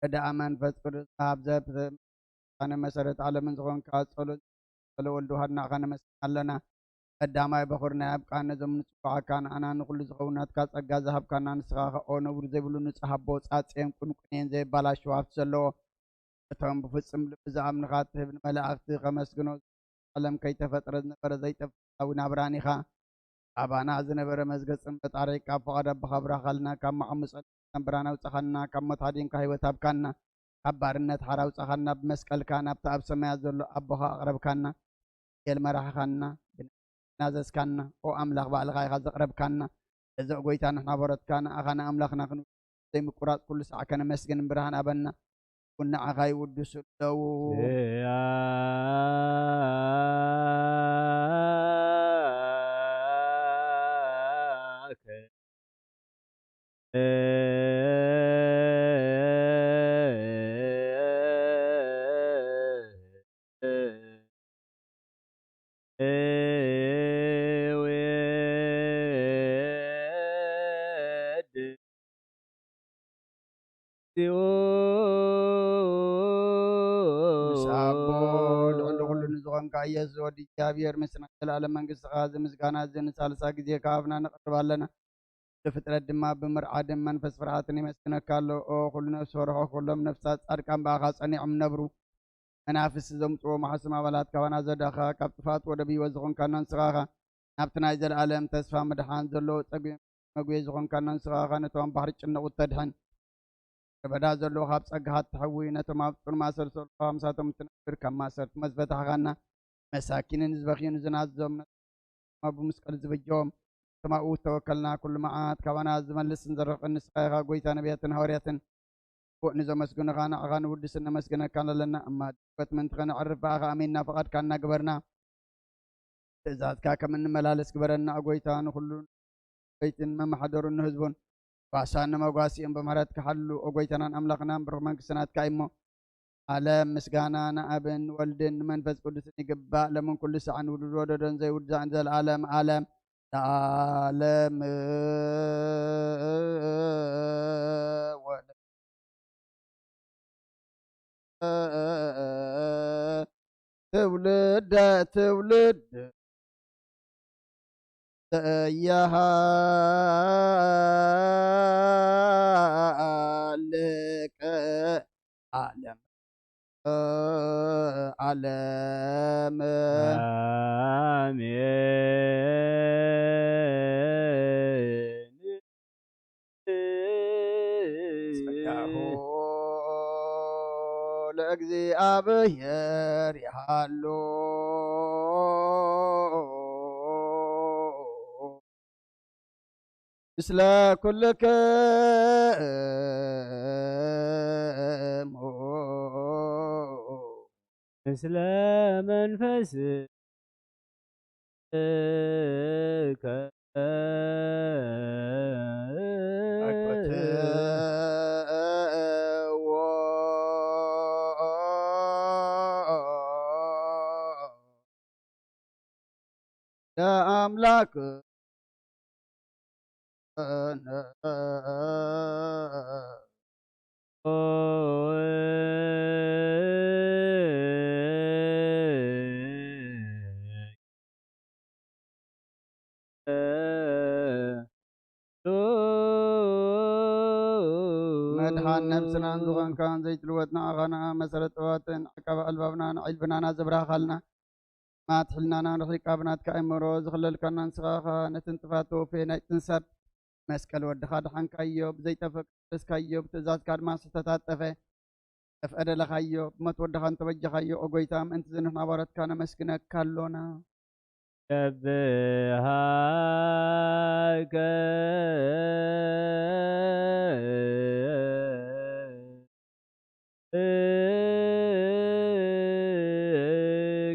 ረዳኣ መንፈስ ቅዱስ ሃብ ዘብ ውሳነ መሰረት ዓለምን ዝኾንካ ጸሎት ጸለ ወልድ ውሃድናኻ ነመስግን ኣለና። ቀዳማይ በኹር ናይ ኣብ ቃል ነዞም ንጽዋዓካ ንኣና ንኹሉ ዝኸውን ናትካ ጸጋ ዝሃብካና ንስኻ ኸኣ ኦ ነውሪ ዘይብሉ ንጹህ ኣቦ ጻጽየን ቁንቁኔን ዘይባላሸው ሃብቲ ዘለዎ እቶም ብፍጹም ልቢ ዝኣምንኻ እትህብ ንመላእኽቲ ከመስግኖ ዓለም ከይተፈጥረ ዝነበረ ዘይጠፍእ ናብራን ኢኻ። ኣባና ዝነበረ መዝገጽን በጣሪካ ኣብ ፈቓዶ ኣቦኻ ብራኻልና ካብ መዓሙጸ ነብራን ኣውጻኻና ካብ ሞት ኣዲንካ ህይወት ሃብካና ካብ ባርነት ሓራ ኣውጻኻና ብመስቀልካ ናብቲ ኣብ ሰማያት ዘሎ ኣቦኻ ኣቕረብካና። ወንጌል መራሕኻና፣ ብናይ ናዘዝካና፣ ኦ ኣምላኽ ባዕልኻ ኢኻ ዘቕረብካና። እዚ ጎይታ ንሕና በረትካ ንኣኻ ንኣምላኽና ክንብል ዘይምቁራጽ ኩሉ ሳዕ ከነመስግን ብርሃን ኣበና። ንዓኻ ይውድሱ ኣለዉ። ምስ ኣቦ ልዕሊ ኩሉ ንዝኾንካ ኢየሱስ ወዲ እግዚኣብሔር ምስና ዘላለም መንግስትኻ እዚ ምስጋና እዚ ንሳልሳ ግዜ ከሃብና ንቕርብ ኣለና። ንፍጥረት ድማ ብምርዓድን መንፈስ ፍርሃትን የመስግነካ ኣሎ። ኦ ኩሉ ነፍሲ ፈርሖ ኩሎም ነፍሳት ጻድቃን ብኣኻ ጸኒዖም ነብሩ። መናፍስቲ ዘምጽዎ ማሕስም ኣባላት ካባና ዘዳኻ፣ ካብ ጥፋት ወደብ ህይወት ዝኾንካና ንስኻ ኢኻ። ናብቲ ናይ ዘለኣለም ተስፋ ምድሓን ዘለዎ ጸጉ መጉየ ዝኾንካና ንስኻ ኢኻ። ነቶም ባሕሪ ጭንቑ እተድሕን፣ ከበዳ ዘለዎ ካብ ጸጋኻ እተሕዊ፣ ነቶም ኣብ ጽልማ ሰልሰሎ ምሳቶም እትነብር ካብ ማእሰርቲ መዝበታሕኻና፣ መሳኪንን ዝበኽዩን ዝናዞም ነቶም ኣብ መስቀል ዝበጀዎም፣ ነቶም ኣብኡ ዝተወከልና ኩሉ መዓት ካባና ዝመልስን ዘርሕቕን ንስኻ ኢኻ። ጎይታ ነቢያትን ሃዋርያትን ንዘመስግኑኻ ንዓኻ ንውድስን ነመስግነካን ኣለና። እማ ድበት ምእንቲ ኸነዕርፍ ብኣኻ ኣሚንና ፍቓድካ እናገበርና ትእዛዝካ ከም እንመላለስ ግበረና። ኦ ጎይታ ንኹሉ በይትን መማሕደሩን ንህዝቡን ጓሳን ንመጓሲኦም ብምሕረትካ ሓሉ። ኦ ጎይታናን ኣምላኽናን ብሩኽ መንግስቲ ናትካ እዩ እሞ፣ ዓለም ምስጋና ንኣብን ንወልድን ንመንፈስ ቅዱስን ይግባእ፣ ለምን ኩሉ ሰዓን ውሉድ ወደዶን ዘይውዳእን ዘለዓለም ዓለም ለዓለም። ወለ ትውልደ ትውልድ ተያሃልቅ ዓለም ዓለም። አሜን። ጸጋሁ ለእግዚኣብሔር ይሃሉ ምስለ ኩልክሙ። ምስለ መንፈስከ። ለአምላክ መድሓን ነብስናን ዝኾንካን ዘይትልወጥ ንዓኻ ንኣ መሰረት ጥበባትን ዓቃቢ ኣልባብናን ዕልብናና ዘብራህኻልና ማት ሕልናናን ርሒቃ ብናትካ ኣእምሮ ዝኽለልካና ንስኻ ኢኻ። ነቲ ንጥፋት ተወፍየ ናይ ጥንሰብ መስቀል ወድኻ ድሓንካዮ፣ ብዘይጠፍእ ቀደስካዮ፣ ብትእዛዝካ ድማ ስሕተት ኣጠፈ። ተፍቀደለኻዮ፣ ብሞት ወድኻ እንተበጀኻዮ፣ ኦ ጎይታ፣ ምእንቲ እዚ ንሕና ባሮትካ ነመስግነካ ኣሎና። ሰብሃከ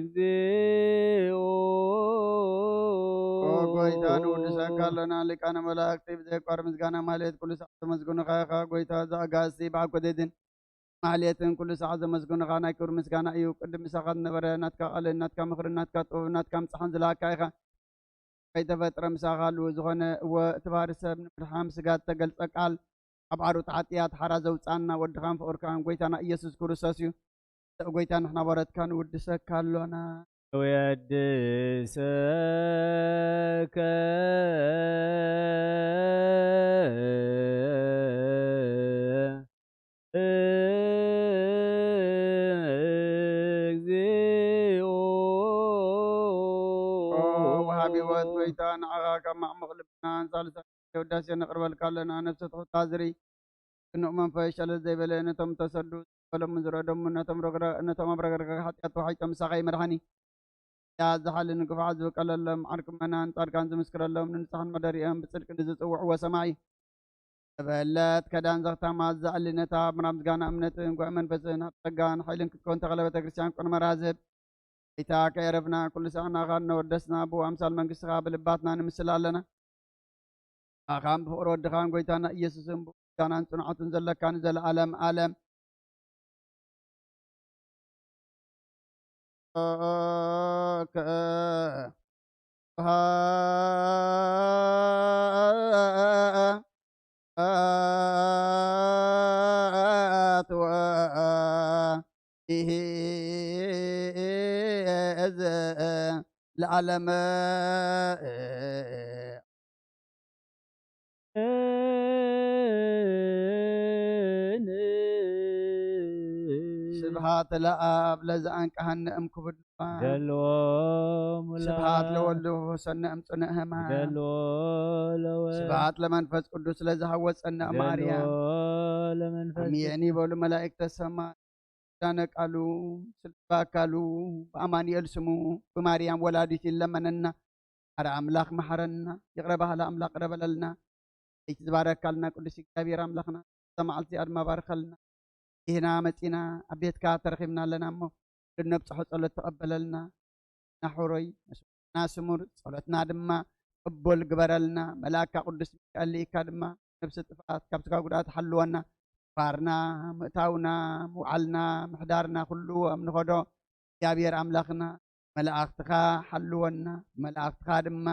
እግዚኦ። ኦ ጎይታ፣ ንውድሰካ ኣሎና። ሊቃነ መላእክቲ ብዘየቋርጥ ምስጋና ማህሌት ኩሉ ሰዓት ዘመስግኑኻ ኢኻ። ጎይታ፣ እዚ ኣጋእዝቲ ብዓኮቴትን ማህሌትን ኩሉ ሰዓት ዘመስግኑኻ ናይ ክብሪ ምስጋና እዩ። ቅድም ምሳኻ ዝነበረ ናትካ ቃልን ናትካ ምኽርን ናትካ ጥበብን ናትካ ምጽሓን ዝለኣካ ኢኻ። ከይተፈጥረ ምሳኻ ኣሉ። ዝኾነ እወ፣ እቲ ባህሪ ሰብ ንምድሓን ስጋ እተገልጸ ቃል፣ ካብ ዓሩት ሓጢኣት ሓራ ዘውጻና ወድኻን ፍቕርካን ጎይታና ኢየሱስ ክርስቶስ እዩ። ጎይታ፣ ንሕና ባሮትካ ንውድሰካ ኣሎና። ወድሰከ እግዚኦ። ኦ ወሃቢ ህይወት ጎይታ፣ ንዓኻ ካብ ማዕሙቕ ልብና ንሳልሳይ ውዳሴ ነቕርበልካ ኣለና። ነፍሲ ትሑት ታዝሪ፣ ቅኑዕ መንፈስ ሸለል ዘይበለ፣ ነቶም ተሰዱ ዝበሎም ዝረደሙ፣ ነቶም ረግረ-፣ ነቶም ኣብ ረግረግ ሓጢኣት ተዋሒጦም ምሳኻ ይመርሓኒ። ያ ዝሓሊ ንግፋዕ ዝብቀለሎም፣ ዓርኪ ምእመናን ጻድቃን ዝምስክረሎም፣ ንንጹሓን መደሪኦም ብጽድቂ ንዝጽውዕዎ ሰማዒ። ተበለት ከዳን ዘኽታማት ዘዕሊ ነታ ምራ ምስጋና እምነትን ጉዕ መንፈስን ሃብ ጸጋን ሓይልን ክትከውን ተኸለ ቤተ ክርስቲያን ቅኑመራ ዝህብ። ጎይታ ከየረፍና ኩሉ ሳዕ ንኣኻ እናወደስና ብኡ ኣምሳል መንግስትኻ ብልባትና ንምስል ኣለና። ኣኻን ብፍቕሪ ወድኻን ጎይታና ኢየሱስን ብኡ ምስጋናን ጽንዓትን ዘለካ ንዘለኣለም ኣለም። ለዓለም ስብሐት ስብሐት ለአብ ለዘአንቀሐነ እምክቡድ ንፋስ። ይደልዎ ሙላ። ስብሐት ለወልድ ወፈወሰነ እምጽኑዕ ሕማም። ይደልዎ ለወልድ። ስብሐት ለመንፈስ ቅዱስ ለዘሐወጸነ እም አርያም። ይደልዎ ለመንፈስ አሜን ይበሉ መላእክተ ሰማይ። ኪዳነ ቃሉ፣ ስልጣ አካሉ፣ በአማኑኤል ስሙ፣ በማርያም ወላዲት ይለመነና። አረ አምላኽ መሐረና፣ ይቕረ በሃሊ አምላኽ ይቕረ በለልና። ለይቲ ዝባረካልና ቅዱስ እግዚኣብሔር አምላኽና፣ እዛ መዓልቲ እዚኣ ድማ ባርከልና። ይህና መጺና፣ ኣብ ቤትካ ተረኺብና ኣለና እሞ፣ ልነብጽሖ ጸሎት ተቐበለልና። ናሕሮይ፣ መስዋዕትና ስሙር፣ ጸሎትና ድማ ቅቡል ግበረልና። መልኣካ ቅዱስ ሚካኤል ልኢካ ድማ፣ ነብሲ ጥፍኣት ካብ ስጋ ጉድኣት ሓልወና። ባርና፣ ምእታውና፣ ምውዓልና፣ ምሕዳርና፣ ኩሉ ኣብ ንኸዶ እግዚኣብሔር ኣምላኽና፣ መላእኽትኻ ሓልወና፣ መላእኽትኻ ድማ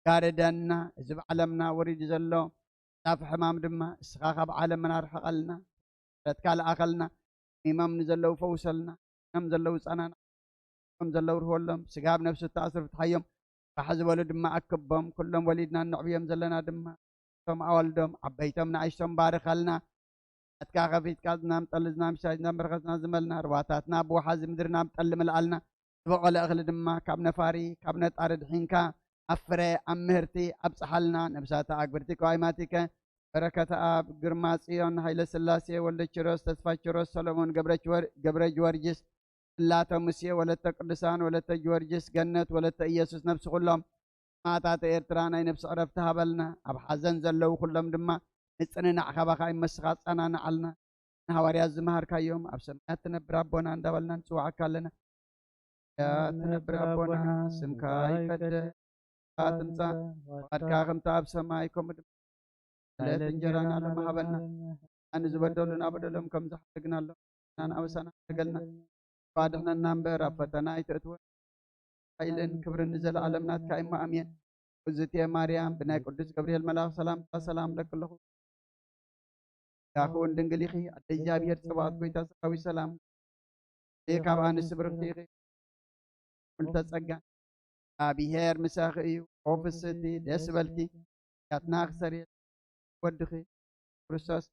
ጋርደና። እዚ ብዓለምና ወሪዱ ዘሎ ጣፍ ሕማም ድማ፣ እስኻ ካብ ዓለምና ርሕቐልና፣ ምሕረትካ ልኣኸልና። ሕሚሞም ንዘለዉ ፈውሰልና፣ ሕሚሞም ዘለዉ ጸናና፣ ከም ዘለዉ ርህወሎም፣ ስጋ ኣብ ነፍሲ እተኣስሩ ፍትሓዮም፣ ፋሕ ዝበሉ ድማ ኣክቦም። ኩሎም ወሊድና እነዕብዮም ዘለና ድማ፣ እቶም ኣዋልዶም፣ ዓበይቶም፣ ንኣሽቶም ባርኸልና። ኣትካ ከፊትካ ዝናም ጠሊ፣ ዝናም ሻይ፣ ዝናም በረኸት፣ ዝናም ዝመልና፣ ርዋታትና ብወሓዚ ምድሪ ናብ ጠሊ ምልኣልና። ዝበቖለ እኽሊ ድማ ካብ ነፋሪ፣ ካብ ነጣሪ ድሒንካ፣ ኣብ ፍረ፣ ኣብ ምህርቲ ኣብጽሓልና። ነብሳተ ኣግብርቲ ቀዋይማቲከ፣ በረከተ ኣብ፣ ግርማ ጽዮን፣ ሃይለ ስላሴ፣ ወልደ ኪሮስ፣ ተስፋ ኪሮስ፣ ሰሎሞን ገብረ ኪወር-፣ ገብረ ጊዮርጊስ፣ ጽላተ ሙሴ፣ ወለተ ቅዱሳን፣ ወለተ ጊዮርጊስ፣ ገነት፣ ወለተ ኢየሱስ፣ ነብሲ ኩሎም ሰማእታተ ኤርትራ ናይ ነብሲ ዕረፍቲ ሃበልና። ኣብ ሓዘን ዘለዉ ኩሎም ድማ ምጽንናዕ ካባኻ ይመስኻ፣ ኣጸናንዓልና። ንሃዋርያት ዝመሃርካዮም፣ ኣብ ሰማያት ትነብር ኣቦና እንዳበልና ንጽውዓካ ኣለና። ኣብ ሰማያት ትነብር ኣቦና፣ ስምካ ይቀደስ፣ ትምጻእ፣ ፍቃድካ ከምቲ ኣብ ሰማይ ከምኡ ድማ ዕለት እንጀራና ሎሚ ሃበና። ንዝበደሉና በደሎም ከም ዝሓደግናሎም፣ ንኣበሳና ሓደገልና። ኣድሕነና እምበር፣ ኣብ ፈተና ኣይተእትወና። ሓይልን ክብርን ንዘለኣለም ናትካ እሞ፣ ኣሜን። እግዝእትየ ማርያም፣ ብናይ ቅዱስ ገብርኤል መልኣኽ ሰላምታ ሰላም እለኪ ኣለኹ። ዳኹን ድንግል ኢኺ፣ ኣደ እግዚኣብሔር ጸባኦት፣ ጎይታ ሰራዊት ሰላም። እየ ካብ ኣንስቲ ብርኽቲ ኢኺ፣ ምልዕተ ጸጋ፣ እግዚኣብሔር ምሳኺ እዩ። ኦ ፍስቲ፣ ደስ በልኪ፣ ያትና ክሰሪ ወድኺ ክርስቶስ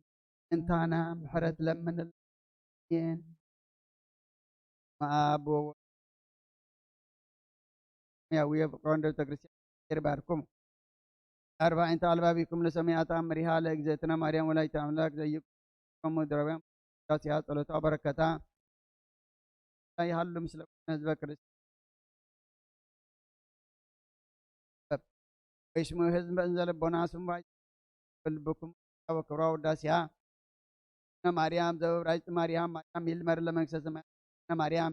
እንታና ምሕረት ለምንልና። ኣሜን። መኣብ ወወ-፣ ያው የፍቅሮ እንደ ቤተክርስቲያን ይባርኩም። አርባዕንተ አልባቢኩም ለሰማያት አምሪሃ ለእግዝእትነ ማርያም ወላዲተ አምላክ ዘይቆሙ ድረውያን ዳሲያ ጸሎታ በረከታ ይሃሉ ምስለ ህዝበ ክርስቲያን። ወይስሙ ህዝብ እንዘ ልቦና ስሙ ልብኩም ወክብራ ውዳሴሃ። ማርያም ዘበብራይት ማርያም፣ ማርያም ይልመር ለመንግስተ ሰማያት። ማርያም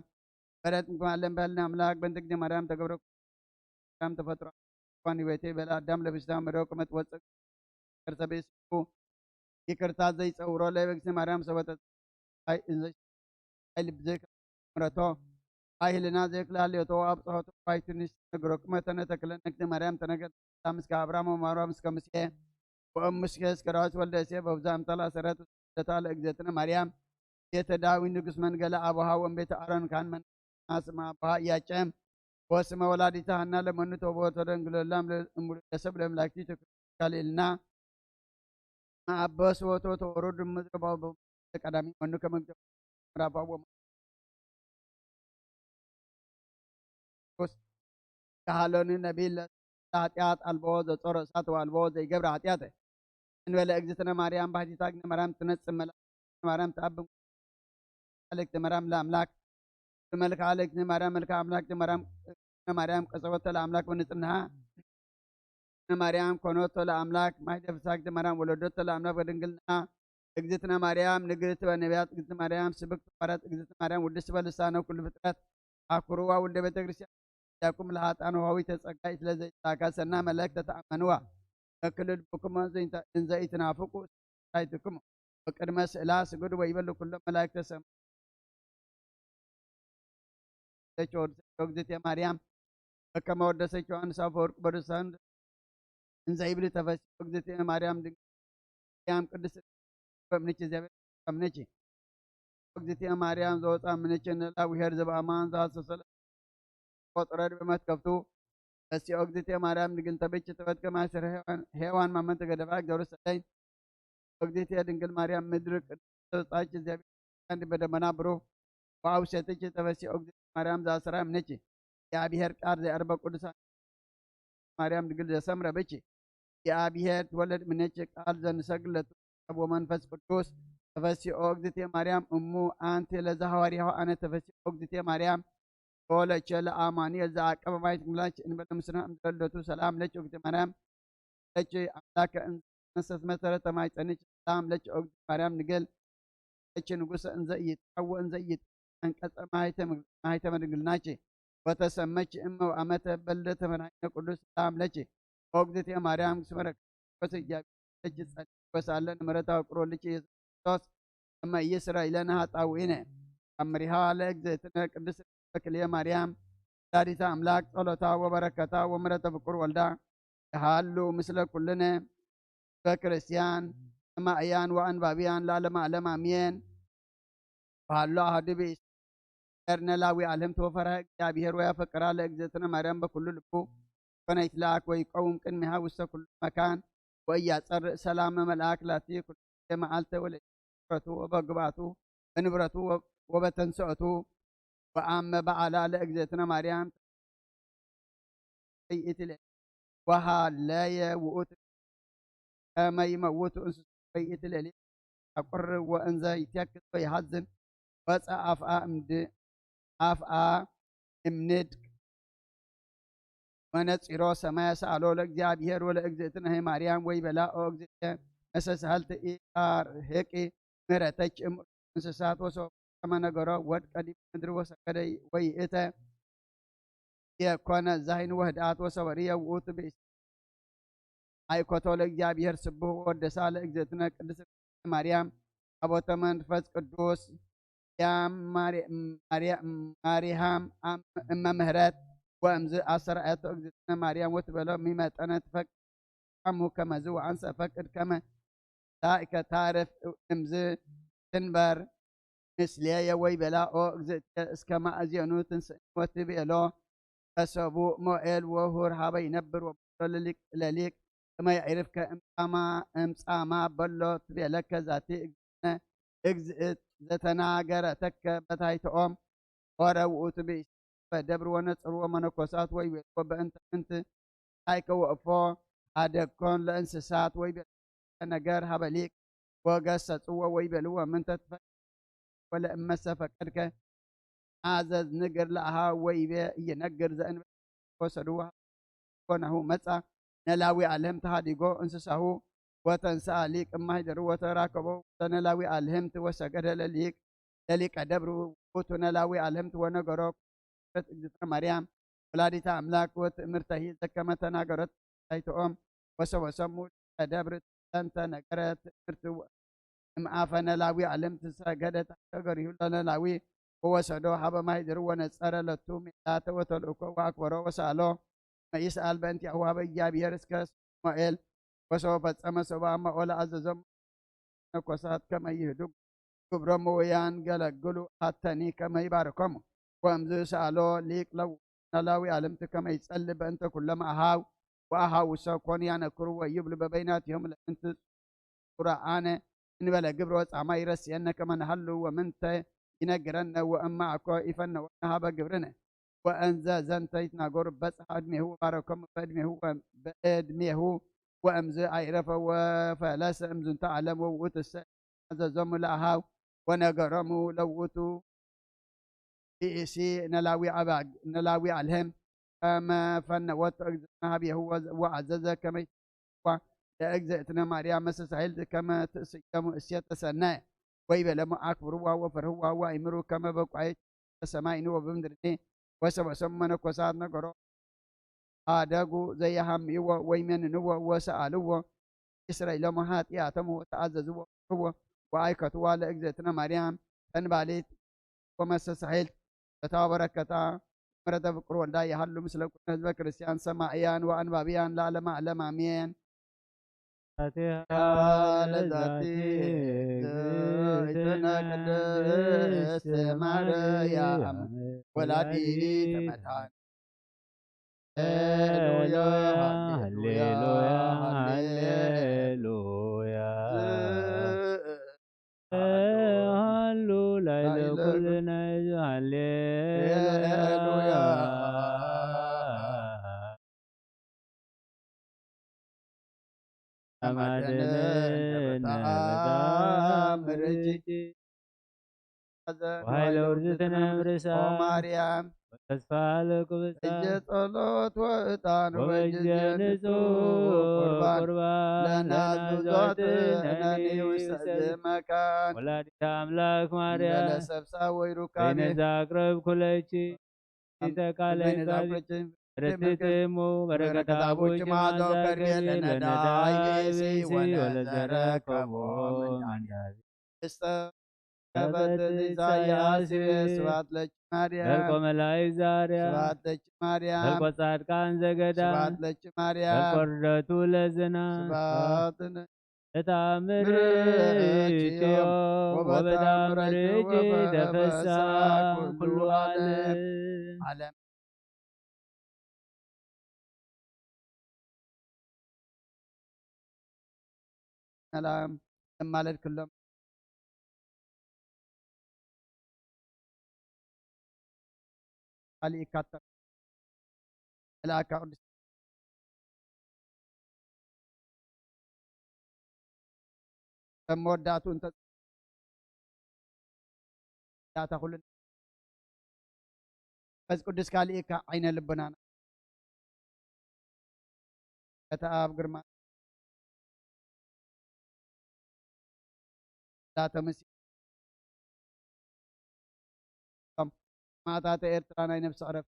በረት እንኳን ለምበልና አምላክ በእንተ ጊዜ ማርያም ተገብረ ማርያም ተፈጥሮ እንኳን ህይወቴ በለ አዳም ለብስታ መደው ቅመት ወፅእ ከርሰ ብእስኩ ይቅርታ ዘይፀውሮ ለበግሲ ማርያም ሰበተ አይ እንዘ አይ ልብ ዘይክ ምረቶ አይ ህልና ዘይክላልዮቶ ኣብ ጸሆቶ ባይቱኒስ ነግሮ ቅመተ ነተክለ ነግደ ማርያም ተነገር ምስከ አብርሃም ወማርያም እስከ ሙሴ ወእም ሙሴ እስከ ዳዊት ወልደ እሴ በብዛ እምተላ ሰረት ደታ ለእግዝእትነ ማርያም ቤተ ዳዊት ንጉስ መንገለ አቡሃ ወእም ቤተ አሮን ካን መን ስመ አቡሃ ኢያቄም ወስመ ወላዲተ ሐና ለመኑ ተቦቶ ደንግሎላም ለእምሉ ለሰብ ለምላኪ ተክልልና አበስ ወቶ ተወሩ ድምድር ባቡ ቀዳሚ መኑ ከመግደ ምዕራፍ አቦ ካህሎኒ ነቢይ ለኃጢአት አልቦ ዘጾረ እሳት ወአልቦ ዘይገብረ ኃጢአት እንበለ እግዝእትነ ማርያም ባህቲታ እግዝእትነ ማርያም ትነጽእ መልአክ ማርያም ተአብም መልእክት ማርያም ለአምላክ ብመልክዓ ለእግዝእትነ ማርያም መልክዓ አምላክ ማርያም ማርያም ቀጸወተ ለአምላክ በንጽህና ማርያም ኮኖቶ ለአምላክ ማይ ደፍሳክ ማርያም ወለዶቶ ለአምላክ በድንግልና እግዝእትነ ማርያም ንግድት በነቢያት እግዝእትነ ማርያም ስብክት ሐዋርያት እግዝእትነ ማርያም ውድስት በልሳነ ኩሉ ፍጥረት አኩርዋ ውልደ ቤተ ክርስቲያን ያኩም ለሃጣን ውሃዊ ተጸጋይ ስለዘይተላካ ሰና መላእክት ተተአመንዋ በክልል ብኩሞ እንዘ ኢትናፍቁ አይትክሙ በቅድመ ስእላ ስግዱ ወይበሉ ኩሎም መላእክተ ሰማይ እግዝእትየ ማርያም በከመ ወደሰች ዮሐንስ አፈወርቅ በርሳን እንዘ ይብል ተፈሲ እግዝእትየ ማርያም ድንግል ማርያም ቅድስት በምንች እግዚአብሔር በምንች እግዝእትየ ማርያም ዘወፃ ምንች እንላ ውሄር ዘበአማን ዘሐሰሰለ ቆጥረድ በመትከፍቱ በሲኦ እግዝእትየ ማርያም ድንግል ተበች ተበት ከማስር ሔዋን ማመን ተገደባ እግዚአብሔር ሰለይ እግዝእትየ ድንግል ማርያም ምድር ቅድስት ተወፃች እግዚአብሔር በደመና ብሩህ ወአውሰትኪ ተፈሲ ኦግዝእቲ ማርያም ዘአሰራ እምነኪ። የአብሔር ቃል ዘየዕርበ ቅዱሳን ማርያም ድንግል ዘሰምረ ብኪ። የአብሔር ትወለድ እምነኪ ቃል ዘንሰግድ ለቱ አብ ወመንፈስ ቅዱስ። ተፈሲ ኦግዝእቲ ማርያም እሙ አንቲ ለዘሐዋርያሁ አነ ተፈሲ ኦግዝእቲ ማርያም ወለቸ ለአማኑኤል ዘአቀበ ማየት ምላች እንበለ ምስና እምድረለቱ ሰላም ለች ኦግዝእቲ ማርያም ለች አምላከ እንዘ መሰረት ተማይጸንች ሰላም ለች ኦግዝእቲ ማርያም ንግል ለች ንጉሰ እንዘ ኢይትሐወ እንዘ ኢይትሐንቀጸ ማይተመ ድንግልናች ወተሰመች እመ ወአመተ በልደ ተፈናይነ ቅዱስ ሰላም ለች ኦግዝእቲ ማርያም ስመረ ክርስቶስ እግዚአብሔር ለች ጸልይ ወሳለን ምሕረታ ወቅሮ ልች ኢየሱስ ክርስቶስ እመ ኢይስረ ኢለነ ኃጣውኢነ። አምሪሃ ለእግዝእትነ ቅድስት በክልኤ ማርያም ወላዲተ አምላክ ጸሎታ ወበረከታ ወምሕረተ ፍቁር ወልዳ ይሃሉ ምስለ ኩልነ በክርስቲያን ሰማእያን ወአንባብያን ለዓለመ ዓለም አሜን። ወሃሎ አሐዱ ብእሲር ነላዊ አልህምት ወፈርሃ እግዚአብሔር ወያፈቅራ ለእግዝእትነ ማርያም በኩሉ ልቡ ኮነ ይትለአክ ወይቀውም ቅድሚሃ ውስተ ኩሉ መካን ወኢያጸርእ ሰላመ መልአክ ላቲ ኩሉ መዓልተ ወለይለቱ ወበግብአቱ ወንብረቱ ወበተንስኦቱ ወአመ በዓላ ለእግዝእትነ ማርያም ወይእቲ ሌሊት ወሃለየ ውእቱ ከመ ይመውቱ እንስሳ ወይእቲ ሌሊት አቁርብ ወእንዘ ይትየክዝ ወይሃዝን ወፀ አፍአ እምድ አፍአ እምንድቅ ወነጺሮ ሰማየ ሰአሎ ለእግዚአብሔር ወለእግዝእትነ ማርያም ወይቤላ ኦ እግዝእትየ መሰሳህልቲ ኢታርህቂ ምህረተች እም እንስሳት ወሰው ከመ ነገሮ ወድቀ ዲበ ምድሪ ወሰገደ ወይእተ የኮነ ዛይን ወህድአት ወሰወርየ ውእቱ ብእሲ አይኮቶ ለእግዚአብሔር ስቡህ ወወደሳ ለእግዝእትነ ቅድስት ማርያም አቦተ መንፈስ ቅዱስ ያም ማሪ- ማሪ- ማሪሃም አም- እመ ምህረት ወእምዝ አሰርአቶ እግዝእትነ ማርያም ወትበሎ ሚመጠነ ትፈቅድ አሙ ከመዝ ወአንሰ ፈቅድ ከመ ላይከ ታርፍ እምዝ ትንበር ምስሌየ ወይቤላ ኦ እግዝእትየ እስከ ማእዜኑ ትንስእኒ ወትቤሎ ከሰቡ ሞኤል ወሁር ሀበ ይነብር ወበሎ ለሊቅ ለሊቅ ከመ የዕርፍከ እምጻማ እምጻማ በሎ ትቤለከ ዛቲ እግዝእትነ እግዝእት ዘተናገረተከ በታይተኦም ሆረ ውእቱ ብእሲ በደብር ወነጽርዎ መነኮሳት ወይቤልዎ በእንተ ምንት ታይከ ወእፎ ሀደግኮን ለእንስሳት ወይቤልዎ ነገር ሀበ ሊቅ ወገሰጽዎ ወይቤልዎ ምንተ ትፈ ወለእመሰ ፈቀድከ አዘዝ ንግር ለአሃ ወይቤ እይነግር ዘእንበ ወሰድዎ ወናሁ መጻ ነላዊ አልህምት ሃዲጎ እንስሳሁ ወተንስአ ሊቅ እማሂደሩ ወተራከቦ ለነላዊ አልህምት ወሰገደ ለሊቅ ለሊቀ ደብር ውእቱ ነላዊ አልህምት ወነገሮ እግዝእትነ ማርያም ወላዲተ አምላክ ወትእምርተሂ ዘከመ ተናገረት ታይትኦም ወሰበሰሙ ሊቀ ደብር ዘንተ ነገረ ትእምርት እምአፈ ነላዊ አልህምት ሰገደ ታይተ ገሪሁ ለነላዊ ወወሰዶ ሀበ ማሂደሩ ወነጸረ ለቱ ሜላተ ወተልእኮ ወአክበሮ ወሰአሎ መይስአል በእንቲአሁ ሀበ እግዚአብሔር እስከ ሳሙኤል ወሰው ፈጸመ ሰባ መኦለ አዘዞም መነኮሳት ከመ ይህዱ ግብሮሙ ወያንገለግሉ አተኒ ከመ ይባርኮሙ። ወእምዝ ሰአሎ ሊቅ ለውእቱ ነላዊ አልህምት ከመ ይጸሊ በእንተ ኩሎም አሃው ወአሃው ሰኮን ያነክሩ ወይብሉ በበይናቲሆም ለእንት ቁርአነ እንበለ ግብሮ ጻማ ይረስየነ ከመ ንሃሉ ወምንተ ይነግረነ ወእማ እኮ ይፈነወነ ሀበ ግብርነ ወእንዘ ዘንተ ይትናገሩ በጽሐ እድሜሁ ወባረኮሙ በእድሜሁ በእድሜሁ ወእምዝ አይረፈ ወፈለሰ እምዝንተ ዓለም ወውእቱሰ አዘዞሙ ለአሃው ወነገሮሙ ለውእቱ ብእሲ ነላዊ አባግ ነላዊ አልህም ከመ ፈነወቶ እግዝእትነ ሀቤሁ ወአዘዘ ከመ ይትዋ ለእግዝእትነ ማርያም መሰሳሂልት ከመ ትእስዮሙ እሴተ ሰናየ ወይቤሎሙ አክብርዋ ወፈርህዋ ወአእምሩ ከመ በቋይት በሰማይኒ ወበምድርኒ ወሰበሰሙ መነኮሳት ነገሮ ሀደጉ ዘየሃምይዎ ወይሜንንዎ ወሰአልዎ ይስረይ ሎሙ ኃጢአቶም ወተአዘዝዎ ወፍርህዎ ወአይከትዋ ለእግዝእትነ ማርያም ተንባሊት ወመሰሳሒልት በታ በረከታ ምሕረተ ፍቁር ወልዳ ይሃሉ ምስለ ኩሉ ህዝበ ክርስቲያን ሰማእያን ወአንባብያን ለዓለመ ዓለም አሜን። ለዛቲ እግዝእትነ ቅድስት ማርያም ወላዲተ መድኃኒት ሃሌሉያ ሃሌሉያ ሃሌሉያ። ሃሌሉያ። ሃሉ ላዕለ ኩሉ ሃሌሉያ። ተማደነ በጣም ርጅ ወኃይለ ውርዝትነ እምርሳ ኦ ማርያም ወተስፋ ለኩብሳ እጀ ጸሎት ወዕጣን ወበእጀ ወእጀ ንጹሕ ንጹሕ ቁርባን ቁርባን ለናዝዞት ለናዝዞት ነኒ ውስተ ነኒ ውስተ መካን ወላዲተ ኣምላክ ማርያም ለሰብሳ ወይ ሩካቤ በይነዛ አቅረብኩ ለኪ ተቃለ በይነዛ አቅረብኩ ለኪ ርትትሙ በረከት አቡኪ መዓዛው ከርቤ ለነዳይ ብእሲ ወለዘረከቦ ምን አንዳቢ እስተ ከበትት ኢሳያስ ይቤ ስብሐት ለኪ ማርያም። ዘልቆ መላእክት ዛርያ ዘልቆ ጻድቃን ዘገዳም ስብሐት ለኪ ማርያም። ዘልቆ ርደቱ ለዝና ስብሐት ለተአምር ምርኪዮ ወበተአምርኪ ወበተአምርኪ ተፈሳ ኩሉ ዓለም። ዓለም። ሰላም እማለድክሎም ካልእ ይካተል መልኣካ ቅዱስ ከም መወዳእቱ እንተ ዳታ ኩሉ መንፈስ ቅዱስ ካልእካ ዓይነ ልቦናና በታ ኣብ ግርማ ዳተምስ ሰማዕታተ ኤርትራ ናይ ነብሲ ዕረፍቲ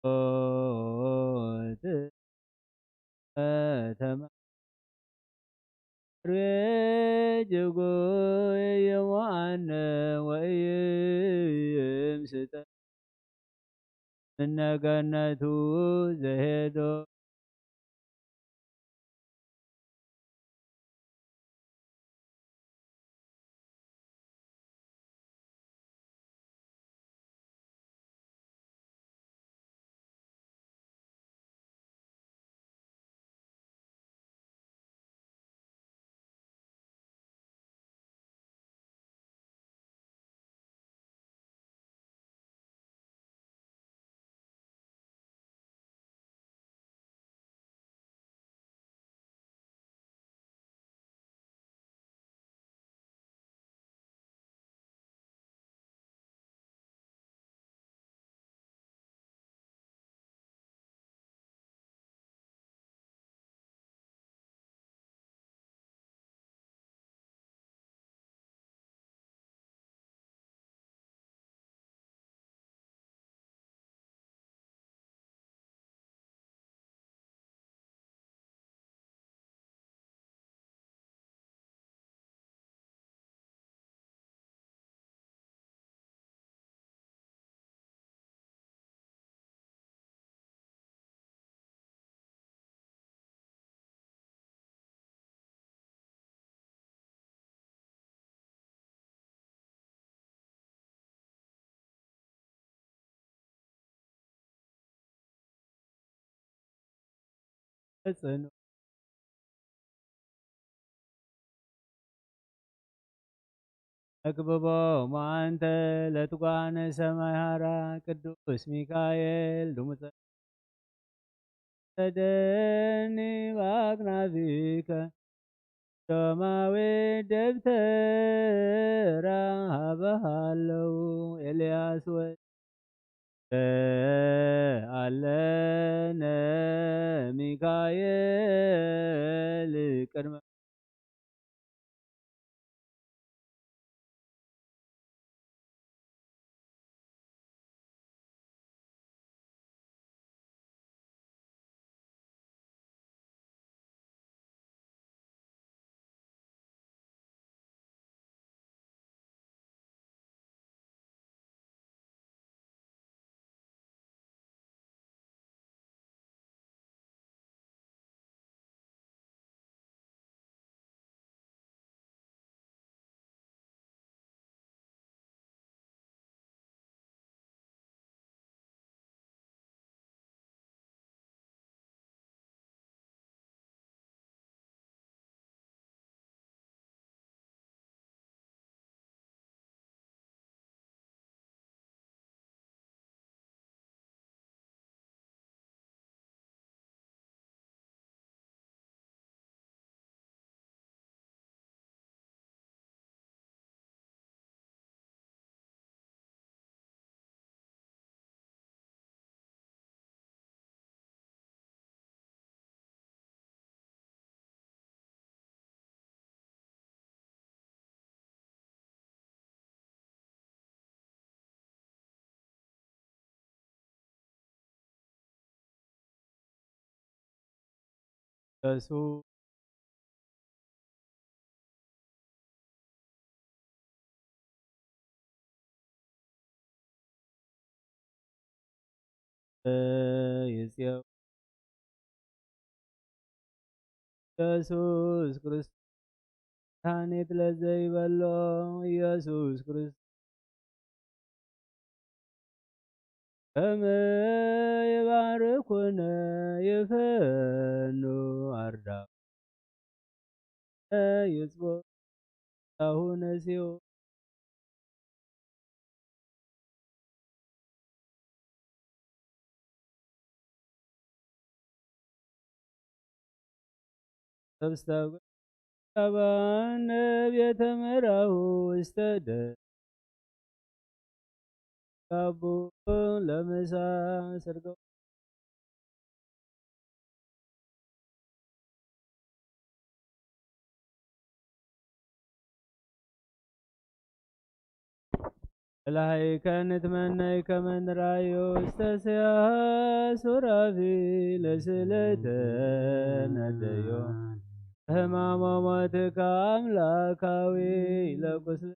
ተጸብኦት ከተማ ሬጅጎ የሞአነ ወይም ስጠ ምነገነቱ ዘሄዶ ጽኑ መግብቦሙ አንተ ለትጓነ ሰማይ ሃራ ቅዱስ ሚካኤል ድሙፀ ሰደኒ በአክናፊከ ሮማዊ ደብተራ ሃበሃለው ኤልያስ ወ ኣለነ ሚካኤል ቅድመ ተሱ ይጽየው ኢየሱስ ክርስቶስ መድኃኒት ለዘይበሎ ኢየሱስ ክርስቶስ ከመ ይባርኩነ ይፈኑ አርዳእ ይጽቦ ታሁ ነሲዮ ሰብስታብ አባነ ቤተ መራሁ ውስተ ደ ካቡ ለምሳ ስርገው እልሃይከ ንትመነይ ከመ ንራዮ ውስተ ሰያ ሱራፊ ለስለተ ነደዮ ህማሞ ሞትከ አምላካዊ ለቁስለ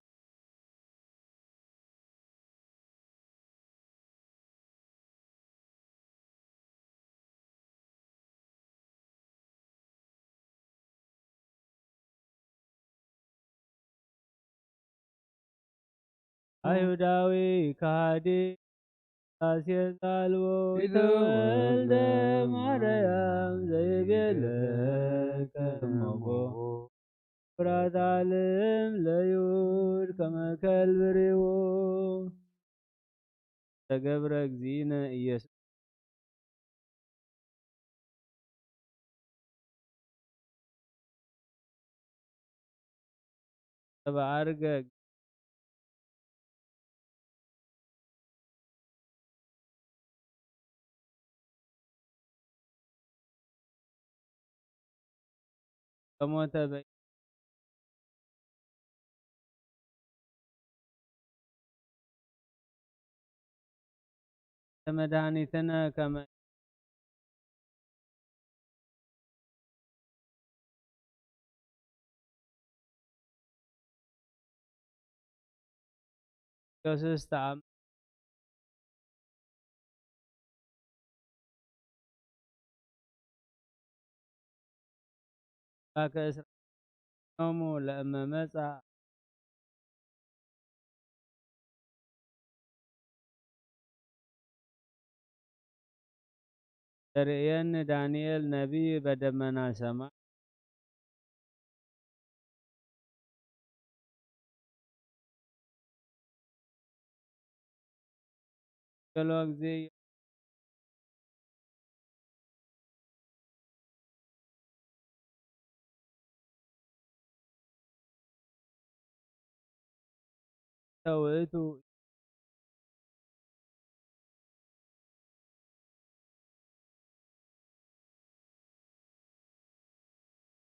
አይሁዳዊ ከሃዲ ሥላሴ ዘአልቦ ኢተወልደ ማርያም ዘይቤለከ እመቦ ኩራት ዓለም ለይሁድ ከመ ከልብ ርዎ ተገብረ እግዚእነ ኢየሱስ ተበአርገ ከሞተ በይ መድኃኒትነ ከመ ኢየሱስ ተአም ከእስራኤሎሙ ለእመ መጻ ተርእየኒ ዳንኤል ነቢይ በደመና ሰማይ ገሎ ጊዜ ውእቱ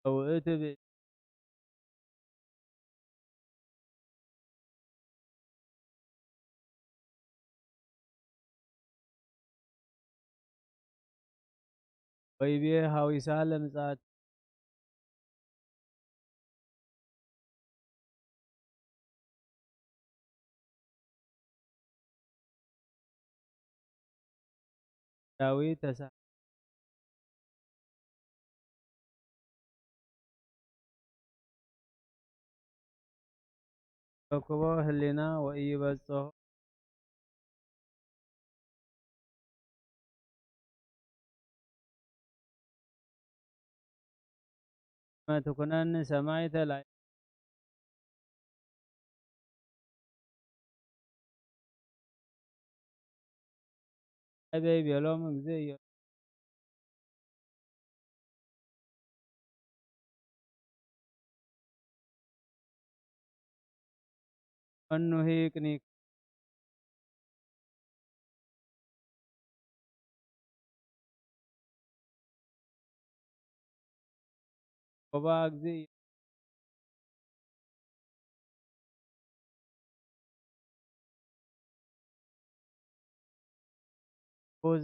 ውእቱ ብእቲ ወይቤ ሐዊሳ ለምጽኣት ዳዊት ተሳ ረክቦ ህሊና ወኢይበጽሖ መትኩነኒ ሰማይ ተላይ ኣበይ ቤሎም እግዝእ ኢዮ። መኑ ሂቅኒክ ጎባ እግዝእ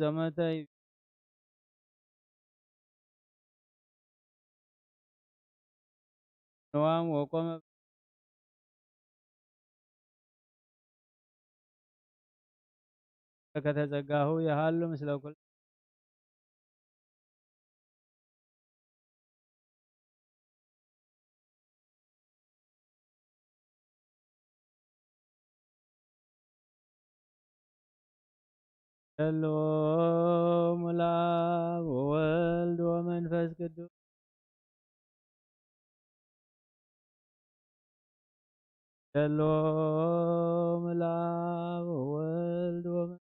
ዘመተ ንዋም ወቆመ በረከተ ጸጋሁ የሃሉ ምስለ ኩል ሰሎም ለአብ ወወልድ ወመንፈስ ቅዱስ ሰሎም ለአብ ወወልድ ወመንፈስ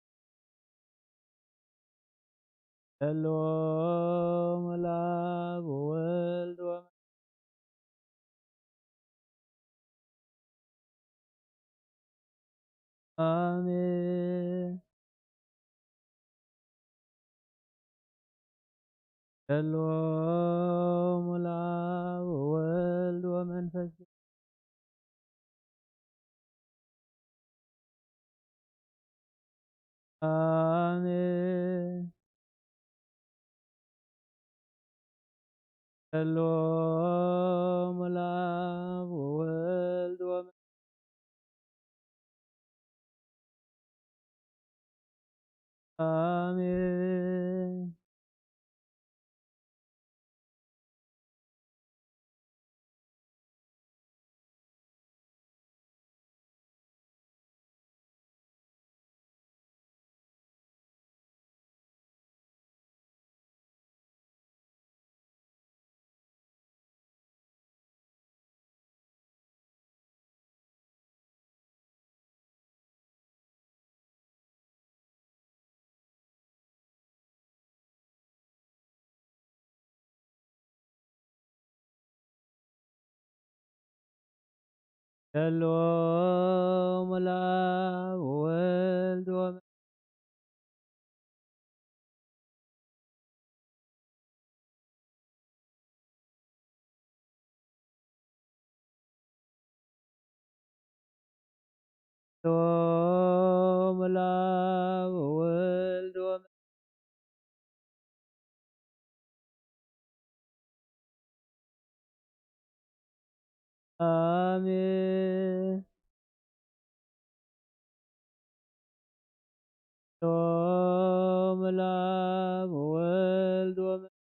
ሰሎም ለአብ ወወልድ ወመንፈስ አሜን። ሰሎም ለአብ ወወልድ ወመንፈስ ቅዱስ አሜን። ሰሎም ለአብ ወወልድ ወመንፈስ አሜን። ሰሎም ለአብ ወወልድ ወመንፈስ ሎም ለአብ ወወልድ ወመንፈስ አሜን። ሎም ለአብ ወወልድ ወመንፈስ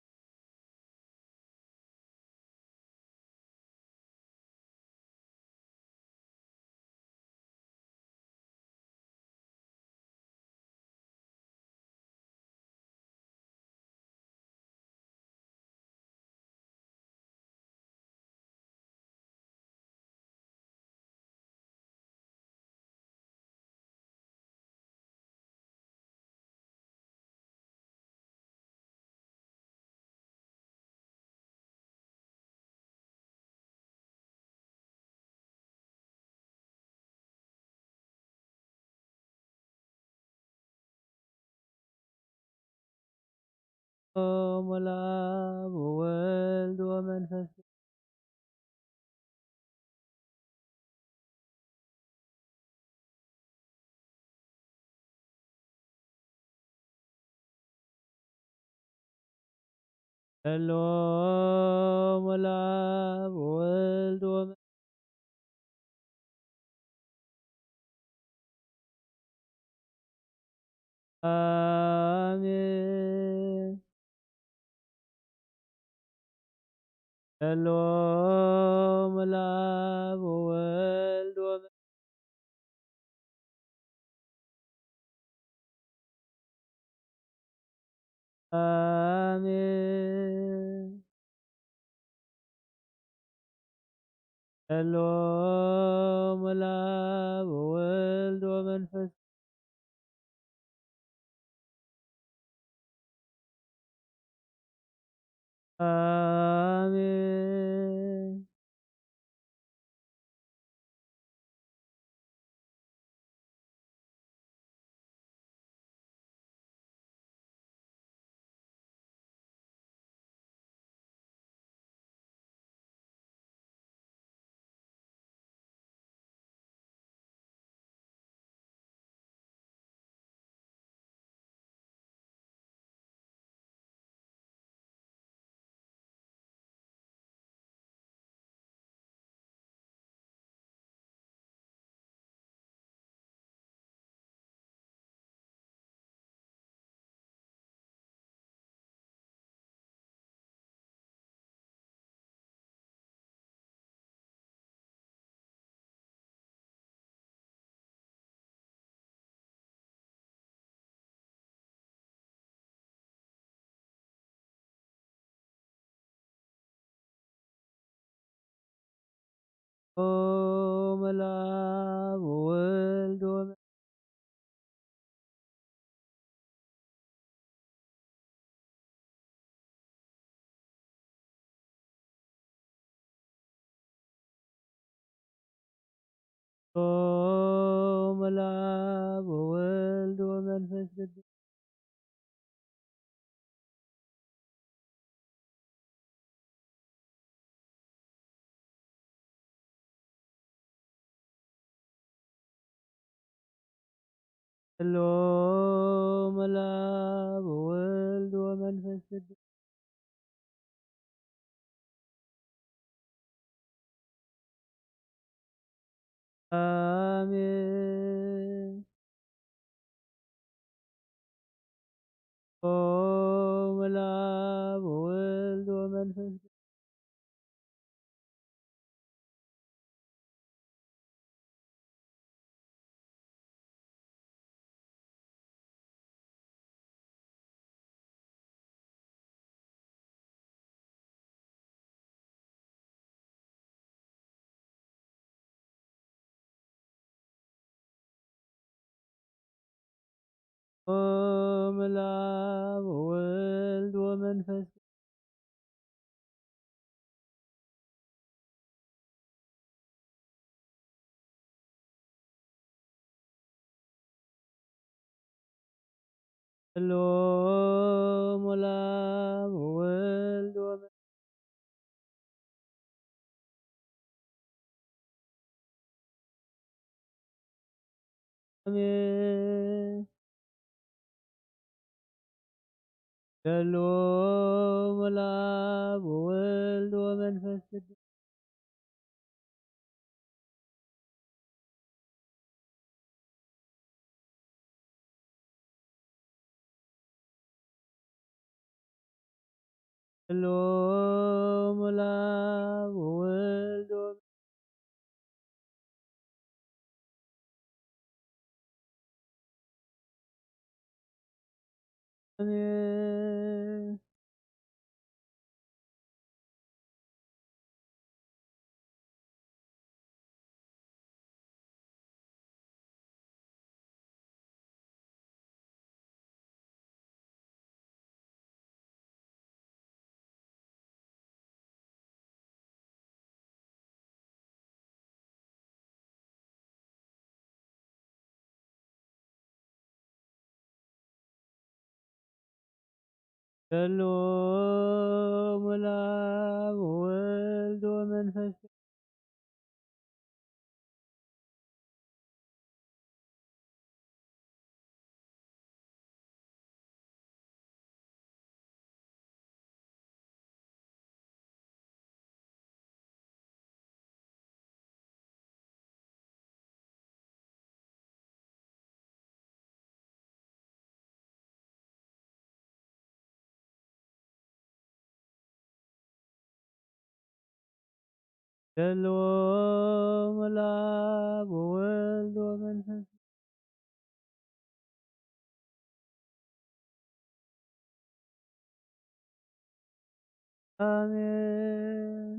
ወወልድ ወመንፈስ ሰሎም ወለአብ ወወልድ ወመ-፣ አሜን። ሰሎም ለአብ ወወልድ ወመ-፣ አሜን። ሰሎም ለአብ ወወልድ ወመንፈስ አሜን። ኦም ለአብ ወወልድ ወመ-፣ ኦም ለአብ ወወልድ ወመንፈስ ቅዱስ ሎም ለአብ ወወልድ ወመንፈስ ቅዱስ አሜን። ኦም ለአብ ወወልድ ወመንፈስ ቅዱስ ኦም ለአብ ወወልድ ወመንፈስ ሎም ለአብ ወወልድ ወመ-፣ አሜን። ሰሎም ለአብ ወወልድ ወመንፈስ ቅዱስ። ሰሎም ለአብ ወወልድ ወመ-፣ አሜን። ሰላም ለአብ ወወልድ ወመንፈስ ሰላም ለአብ ወወልድ ወመንፈስ አሜን።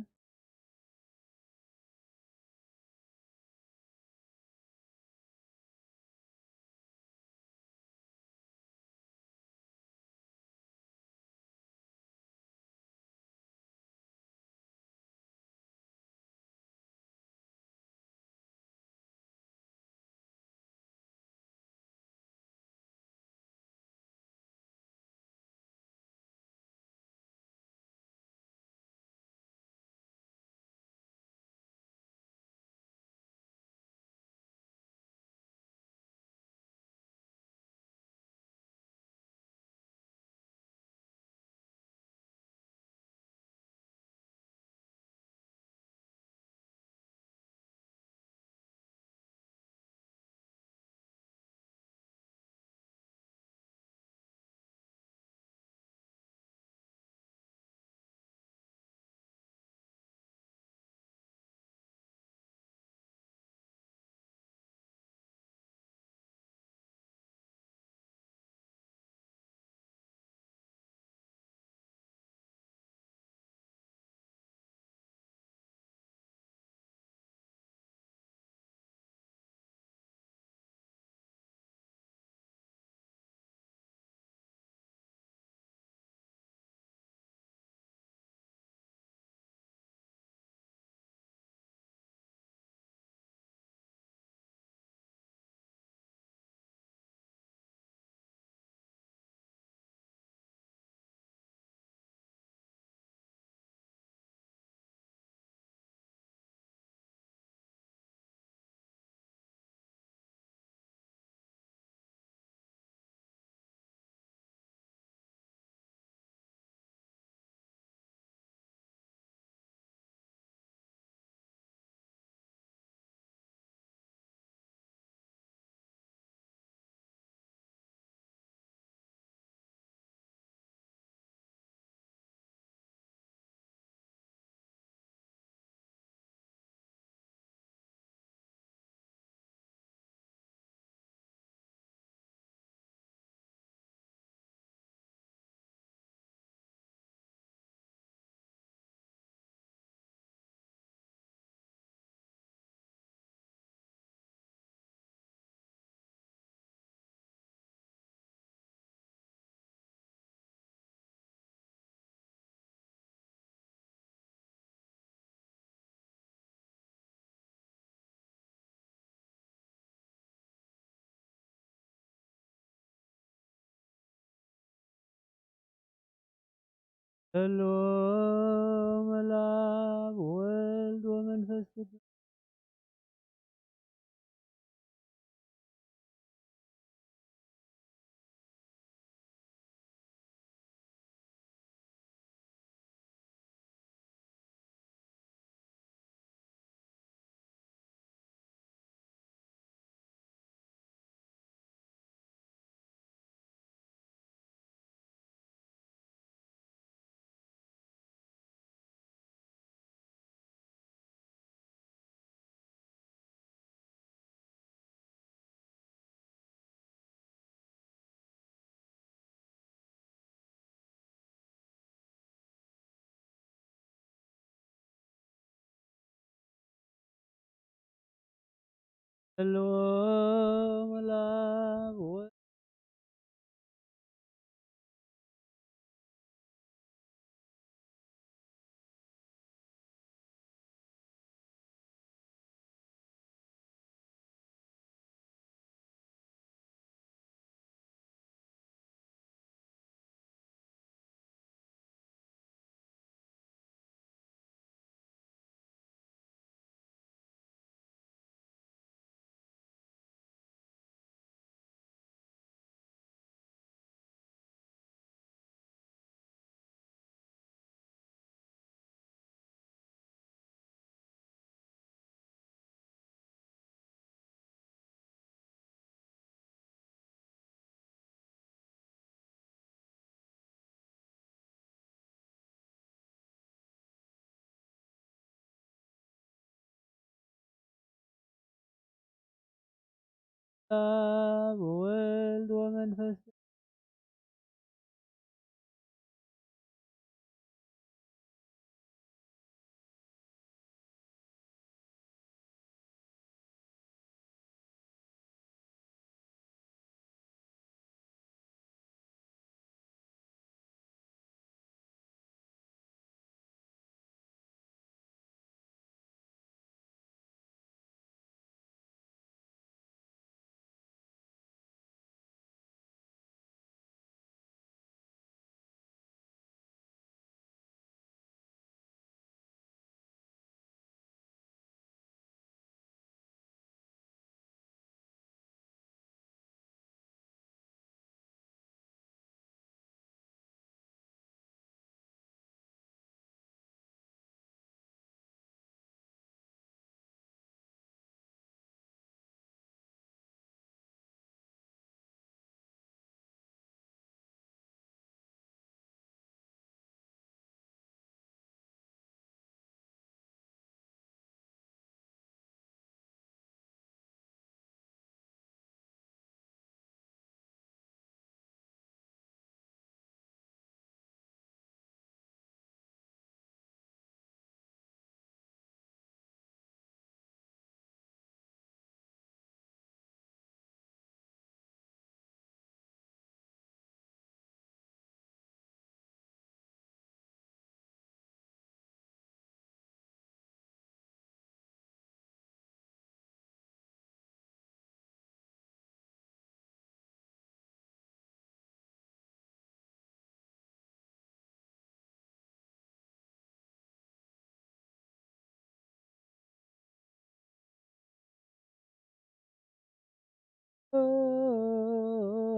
ሰላም ለአብ ወወልድ ወመንፈስ ቅዱስ። ሰላም ለአብ ወ- አብ ወወልድ ወመንፈስ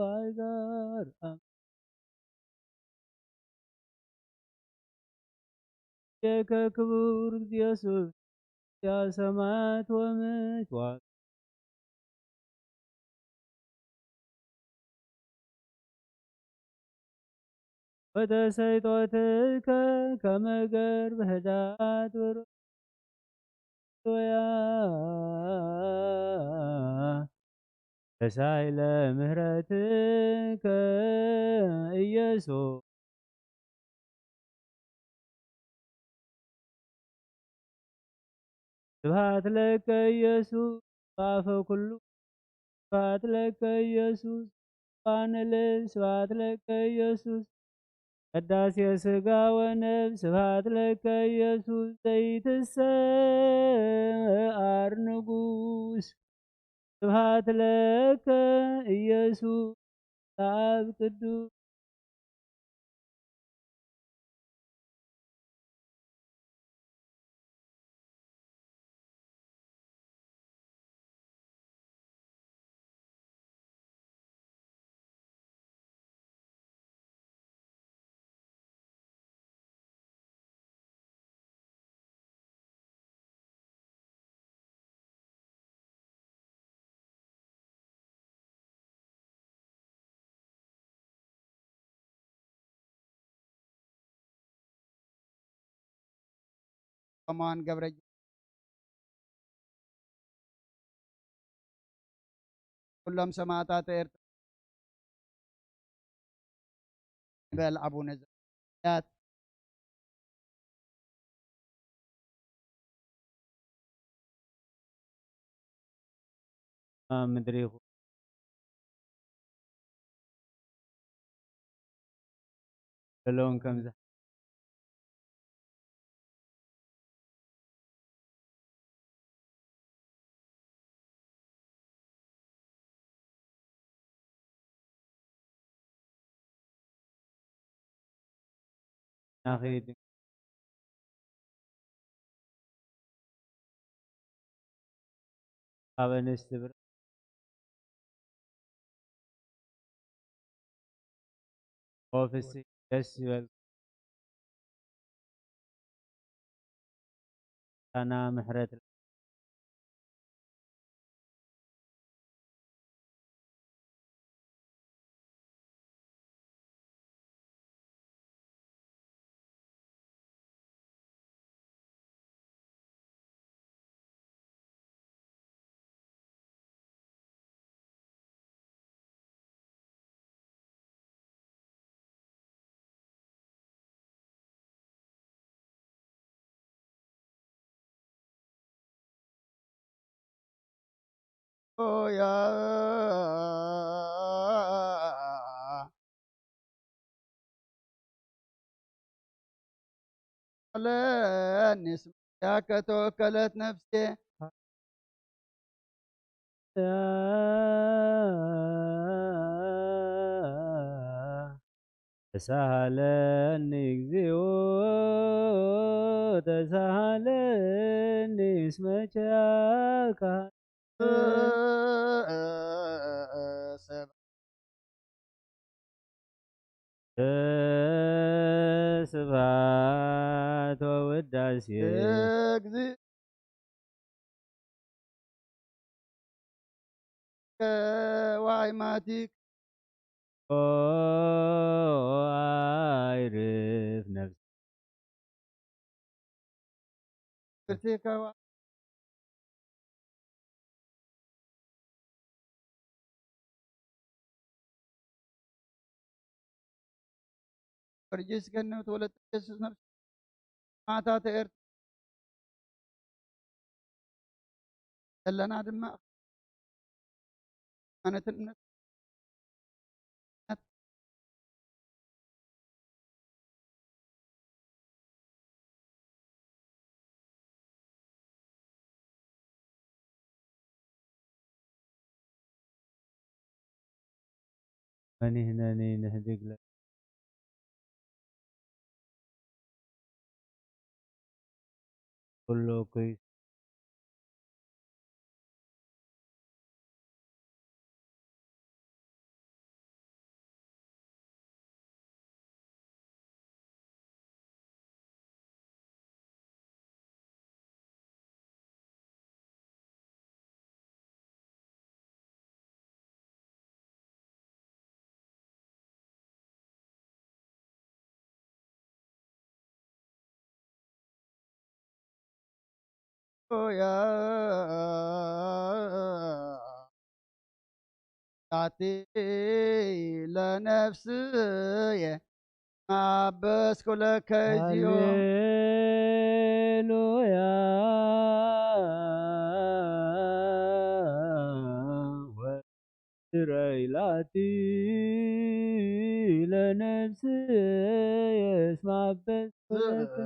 ኣይጋር የከ ክቡር ኢየሱስ ያ ሰማያት ወምድር ወተሰይጦትከ ከመ ገርብ ህዳት ብሩያ ተሳይለ ምህረትከ ኢየሱስ። ስብሐት ለከ ኢየሱስ በአፈ ኩሉ። ስብሐት ለከ ኢየሱስ ባንልል። ስብሐት ለከ ኢየሱስ ቅዳሴ ሥጋ ወነፍስ። ስብሐት ለከ ኢየሱስ ዘይትሰዓር ንጉሥ። ስብሐት ለከ ኢየሱስ ለአብ ቅዱስ። ከማን ገብረ ኩሎም ሰማእታት ኤርትራ በል ኣቡነ ዘበሰማያት ኣብ ምድሪ ይኹን። ዘለውን ከም ዝሓ-፣ ናኺድ ኣብ ኣንስቲ ብር-፣ ኦፍሲ ደስ ይበል። ቃና ምሕረት ያ ለኒ ስምያከ ተወከለት ነፍሴ። ተሳሃለኒ እግዚኦ ተሳሃለኒ እስመ ኪያከ ስብሐት ወውዳሴ። እግዚእ ዋይ ማቲክ ኦ ኣይርፍ ነፍሲ። ብርቲከዋ ጊዮርጊስ ገነት ወለተ ኢየሱስ ነፍሲ ማታ ተኤርት ዘለና ድማ ኣነትን እምነት መን ይህነኒ ንህድግ ለ ኩሉ ኩይ ያ ጣቲ ለነፍስየ ማበስኩ ለከ እግዚኦ። ሃሌሉያ ወትረይ ላቲ ለነፍስየ እስመ አበስኩ ለከ።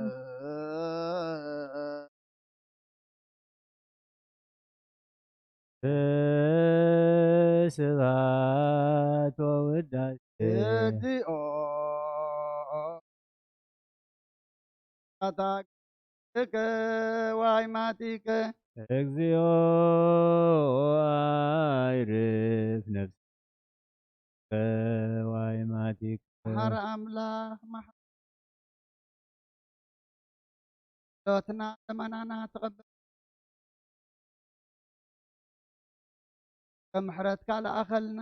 ስብሐት ወውዳሴ። እግዚኦ። ኣታክልከ ዋይ ማቲከ። እግዚኦ ኣይርፍ ነፍስከ ዋይ ማቲከ። መሓሪ ኣምላኽ መሓ-፣ ጸሎትና ልመናና ተቐበል። ከም ምሕረትካ ለኣኸልና፣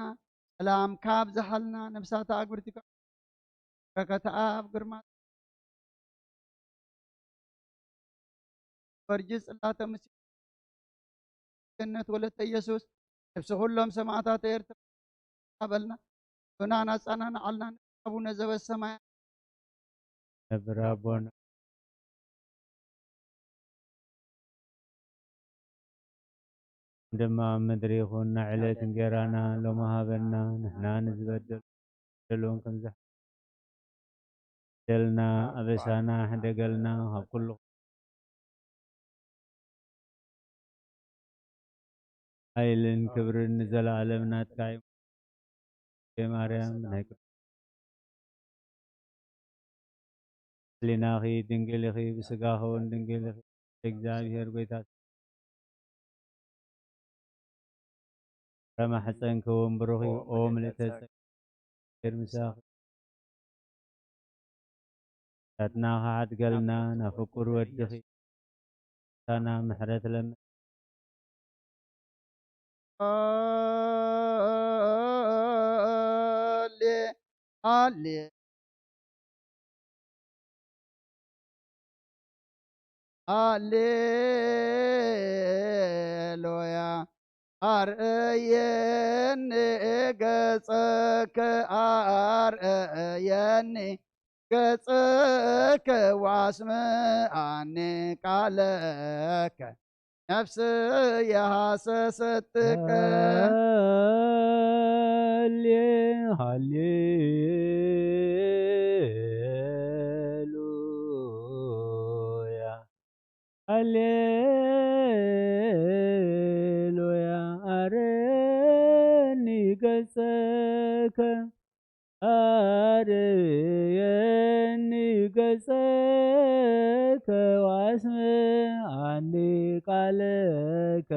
ሰላምካ ኣብዝሓልና፣ ነፍሳት ኣግብርቲ በረከት ኣብ ግርማ ወርጂ ጽላተ ምስ ገነት ወለተ ኢየሱስ፣ ነፍሲ ኩሎም ሰማዕታት ኤርትራ በልና። ዮናን ኣጻናንዓልና፣ ኣቡነ ዘበሰማያት ነብር ኣቦና ድማ ኣብ ምድሪ ይኹን፣ ናይ ዕለት እንጌራና ሎሚ ሃበና፣ ንሕና ንዝበደሉ በደሎም ከም ዝሕ-፣ በደልና ኣበሳና ሕደገልና፣ ካብ ኩሉ ሓይልን ክብርን ንዘለኣለም ናትካ እዩ። ማርያም ናይ ቅዱስ ሕሊናኺ ድንግል ኢኺ፣ ብስጋኺ እውን ድንግል ኢኺ። እግዚኣብሔር ጎይታ ፍረ ማሕፀንኪ እውን ብሩኽ እዩ። ኦ ምልእተ ጸጋ፣ እግዚኣብሔር ምሳኺ። ናትና ከሓድገልና ናብ ፍቁር ወድኺ ሳና ምሕረት ለምን። ሃሌ-፣ ሃሌ-፣ ሃሌሉያ። ኣርእየኒ ገጸከ፣ ኣርእየኒ ገጸከ፣ ዋስምኣኒ ቃለከ። ነፍስየ ሃሰሰትከ። ሃሌ ሃሌሉያ ሃሌሉያ። ኣረኒ ገጸከ ኣርእየኒ ገጸከ ወኣስምዓኒ ቃለከ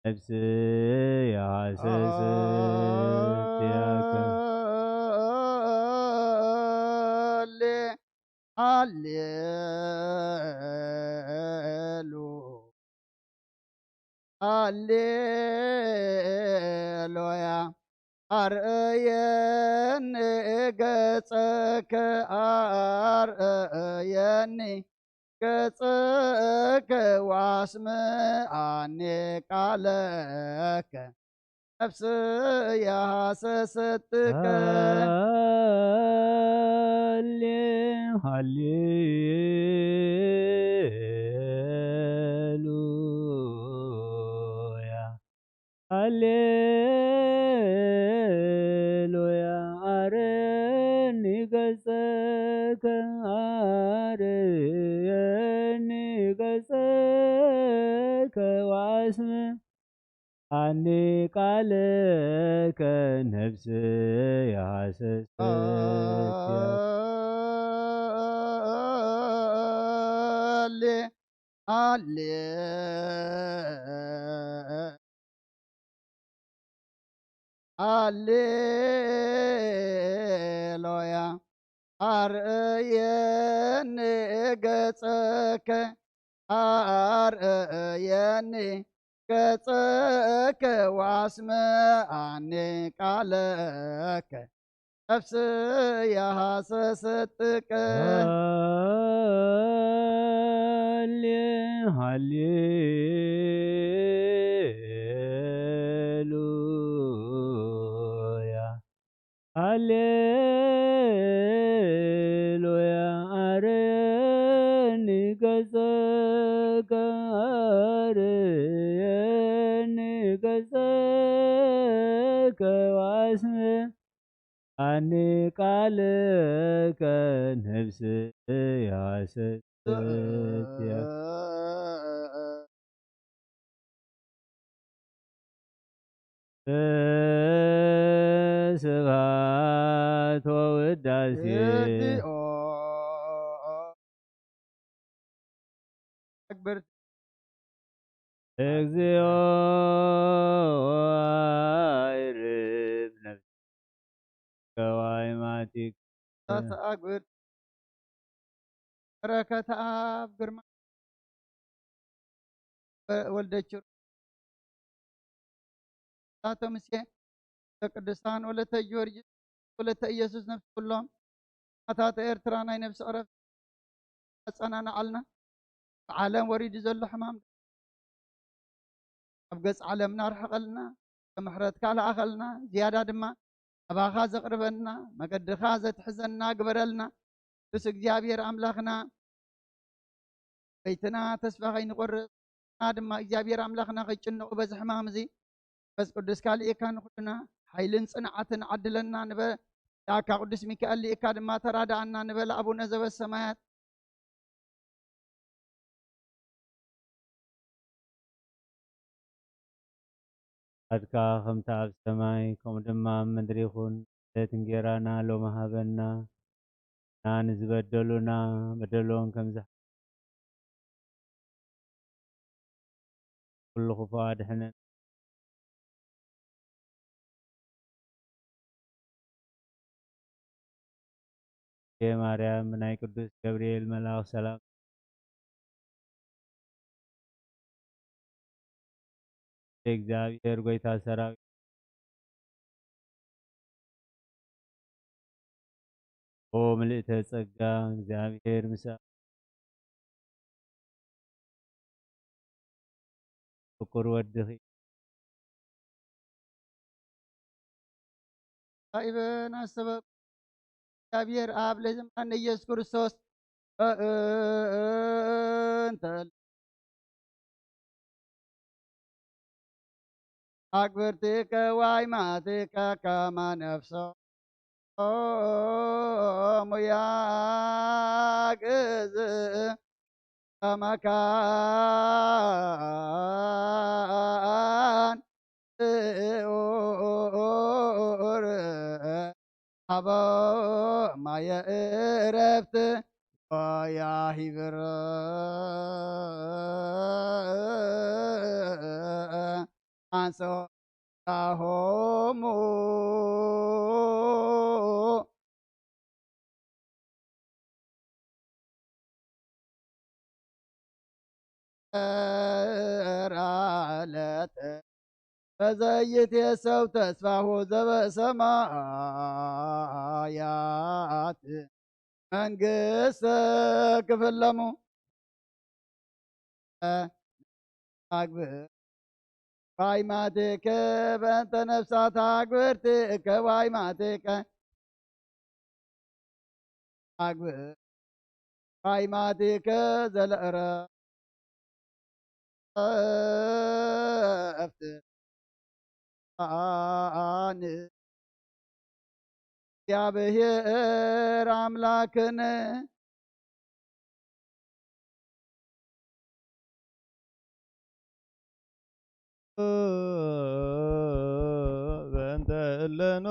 ነፍስየ ሃሰሰትከ። ሃሌ ሃሌሉ ሃሌሉያ። ኣርእየኒ ገጸከ ኣርእየኒ ገጸከ ወኣስምዓኒ ቃለከ ነፍስየ ሃሰሰትከ። ሃሌ ሃሌሉያ ሃሌሉያ። ኣረኒ ገጸከ ኣርእየኒ ገጸከ ወኣስምዓኒ ቃለከ ነፍስየ ሃሰሰትከ። ሃሌ ሃሌ ሃሌሉያ። ኣርእየኒ ገጸከ ኣርእየኒ ገጸከ ወኣስምዓኒ ቃለከ ነፍስየ ሃሰሰትከ። ሃሌ ሃሌሉያ ሃሌሉያ። ኣረኒ ገጸከ ኣርእየኒ ገጸከ ወኣስምዓኒ ቃለከ ነፍስየ ሃሰሰትከ። ስብሐት ወውዳሴ። እግዚኦ። ኣክብር። እግዚኦ። ኣይርብ ነፍሲ ገዋይ ማቲክ። ኣግብር። በረከት ኣብ ግርማ ወልደ ችሩ፣ ታቶ ምሴ፣ ቅዱሳን ወለተ ጊዮርጊስ፣ ወለተ ኢየሱስ ነፍሲ ኩሎም፣ ኣታተ ኤርትራ ናይ ነፍሲ ዕረፍቲ ኣጸናንዓልና። ብዓለም ወሪዱ ዘሎ ሕማም ኣብ ገጽ ዓለምና ርሕቐልና፣ ምሕረትካ ለኣኸልና፣ ዝያዳ ድማ ኣባኻ ዘቕርበና፣ መገድኻ ዘትሕዘና ግበረልና። ቅዱስ እግዚኣብሔር ኣምላኽና፣ በይትና ተስፋ ኸይንቆርጽ፣ እና ድማ እግዚኣብሔር ኣምላኽና ኸይጭነቑ በዚ ሕማም እዚ መንፈስ ቅዱስካ ልኢካ ንኹልና ሓይልን ጽንዓትን ዓድለና ንበ-፣ ዳካ ቅዱስ ሚካኤል ልኢካ ድማ ተራዳኣና ንበል። ኣቡነ ዘበሰማያት፣ ፍቃድካ ከምቲ ኣብ ሰማይ ከምኡ ድማ ኣብ ምድሪ ይኹን። ዕለት እንጌራና ሎሚ ሃበና፣ እና ንዝበደሉና በደሎም ከም ዝሓ-፣ ኩሉ ክፉእ ኣድሕነን። ማርያም ብናይ ቅዱስ ገብርኤል መልኣኽ ሰላም እግዚኣብሔር ጎይታ ሰራዊት ኦ ምልእተ ጸጋ እግዚኣብሔር ምሳኣ ፍቁር ወድኺ ኢበና ሰበብ እግዚኣብሔር ኣብ ለዘምና ንኢየሱስ ክርስቶስ እንተ ኣግብርቲከ ዋይማቲከ ከመ ነፍሶሙ ያግእዝ ከመ ካን ጥዑር ሀበው ማየ እረፍት ወያሂብር አንሶ ሆሙ ራለት ፈዘይት የሰው ተስፋሁ ዘበሰማያት መንግስት ክፍለሙ ኣግብእ ዋይማቴከ በእንተ ነፍሳት ኣግብርቲከ ዋይማቴከ ኣግብእ ዋይማቴከ ዘለእረፍት ኣን እግዚኣብሔር ኣምላክን በእንተ እለኑ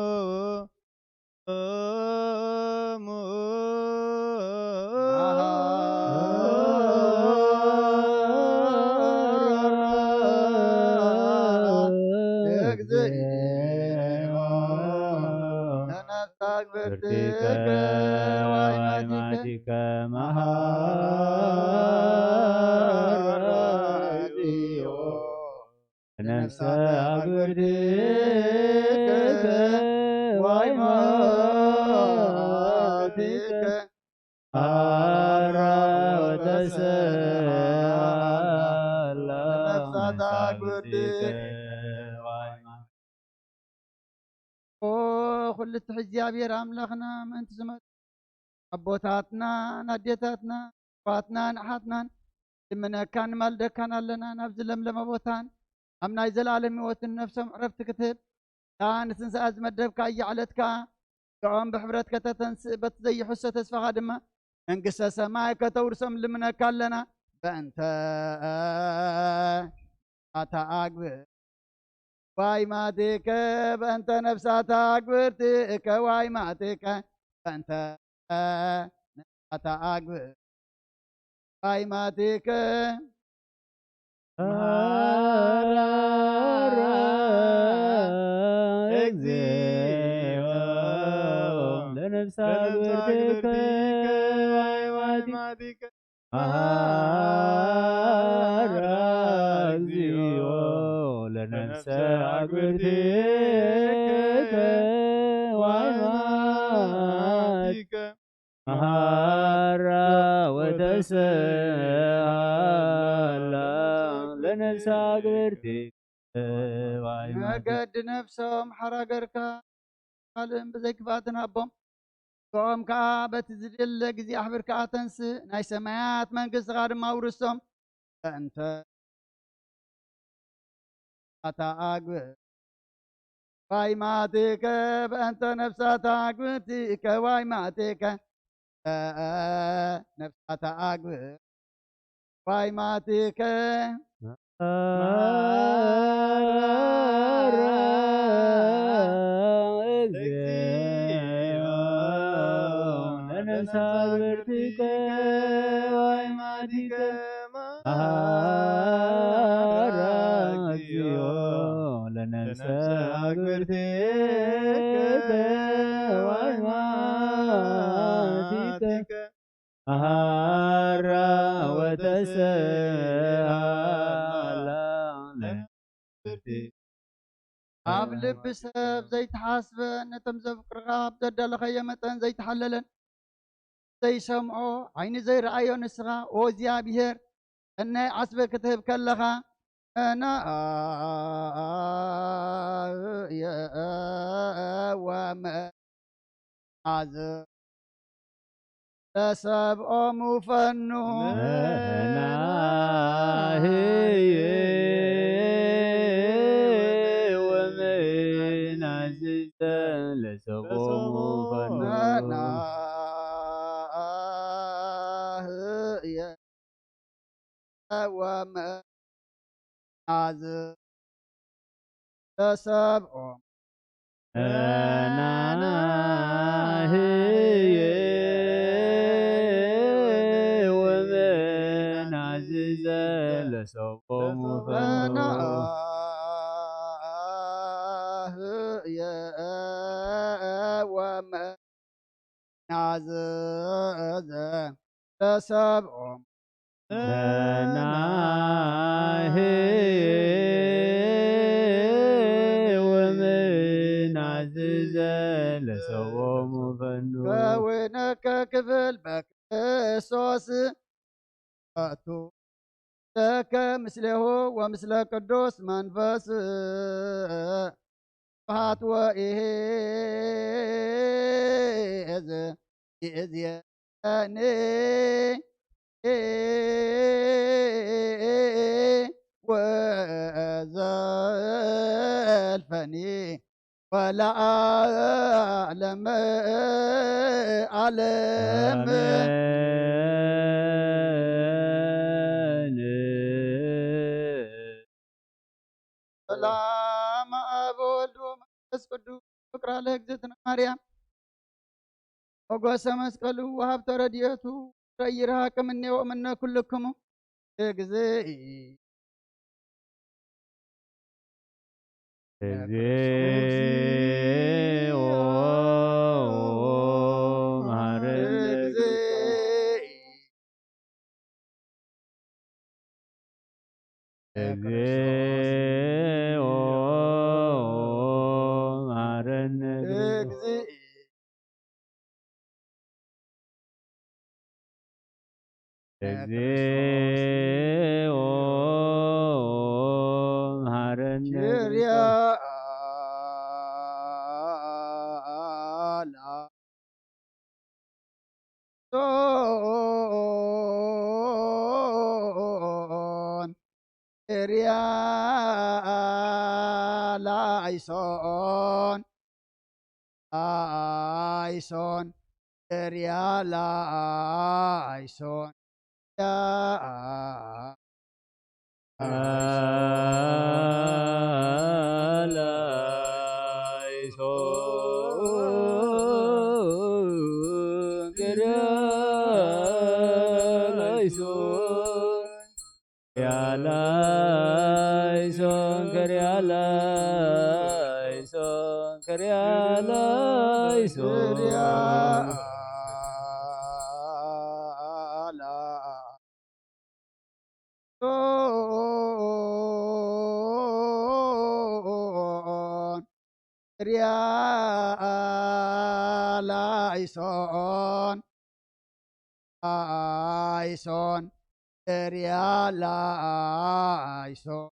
ነፍሳ ግብርቲከ ዋይማቲከ መሃር ነፍሰ አግብርቲከ ዋይማቲከ አራ ወተሰአላ ነፍሳት አግብርቲከ ዋይማቲከ ኦ ኩሉ ትሕት እግዚኣብሔር ኣምላኽና ምእንቲ ዝመጹ ኣቦታትናን ኣዴታትናን ኣሕዋትናን ኣሓትናን ልምነካን ንማልደካን ኣለና። ናብዚ ለምለመ ቦታን ኣብ ናይ ዘላለም ህይወትን ነፍሶም ዕረፍቲ ክትህብ እታ ንትንሳኤ ዝመደብካ እያ ዕለት ከኣ እዚኦም ብሕብረት ከተተንስእ በቲ ዘይሕሶ ተስፋኻ ድማ መንግስተ ሰማይ ከተውርሶም ልምነካ ኣለና። በእንተ ኣታ ኣግብእ ዋይማቲከ በእንተ ነፍሳታ ግብርቲከ ዋይማቲከ በእንተ ነፍሳታ አግብእ ዋይማቲከ መሃራ እግዚኦ ለነፍሳ ግብርቲከ ዋይማቲከ መሃራ እግዚኦ ለነፍሰ አግብርቲከ ዋይማቲከ መሃራ ወተሰሃላ ለነፍሰ አግብርቲከ ዋይማቲከ መገዲ ነፍሶም ሓራገርካ ካልእን ብዘይ ክፍኣትን ሃቦም። ንስኦም ከኣ በቲ ዝድለ ግዜ ኣሕብርካ ኣተንስእ፣ ናይ ሰማያት መንግስትኻ ድማ ኣውርሶም። በእንተ ነፍሳታ ኣግብእ ዋይማቲከ፣ በእንተ ነፍሳታ ኣግብእቲከ ዋይማቲከ፣ ነፍሳታ ኣግብእ ዋይማቲከ መሃራ እግዚኦ ለነፍሳ ግብርቲከ ዋይማቲከ መሃራ እግዚኦ ለነፍሰ አግብርቲከ ዋይማቲከ መሃራ ወተሰሃላ ለነፍሲ ኣብ ልቢ ሰብ ዘይተሓስበ ነቶም ዘፍቅርኻ ኣብ ዘዳለኸዮ መጠን ዘይተሓለለን ዘይሰምዖ ዓይኒ ዘይረኣዮ ንስኻ ኦ እግዚኣብሔር ሰናይ ዓስቢ ክትህብ ከለኻ መናእየ ወመ ኣዝ ተሰብኦሙ ፈኑ መናህየ ወመናዝ ተሰብኦም መናህየ ወመናዝዘ ለሰቦሙ ፈኖ። መናህየ ወመናዝዘ ተሰብኦም መናህየ ወመናዝዘ ለሰቦሙ ፈኑ። ከዊነከ ክብል በክርስቶስ ኣቱ ለከ ምስሌሁ ወምስለ ቅዱስ መንፈስ ስብሐት ወኢዝ ይእዝየኒ ወዘልፈኒ ወለዓለመ ዓለም። አሜን። ሰላም ኣብ ወልድ ወመንፈስ ቅዱስ ፍቅራ ለእግዝእትነ ማርያም ሞገሰ መስቀሉ ወሃብተ ረድኤቱ ረይራ ከምኔ ወእምነ ኩልክሙ እግዚእ። እግዚኦ መሐረነ። እግዚእ። እግዚኦ መሐረነ። እግዚእ። እግዚኦ መሐረነ። ኪርያ ላይሶን፣ ኪርያ ላይሶን። ላይሶን፣ ኪርያ ላይሶን። ያ ላይሶን፣ ኪርያ ላይሶን። ኪርያ ላይሶን፣ ኪርያ ላይሶን፣ ኪርያ ላይሶን። ኪርያ ላ ሶን፣ ኪርያ ላይሶን፣ ላይሶን፣ ኪርያ ላይሶን።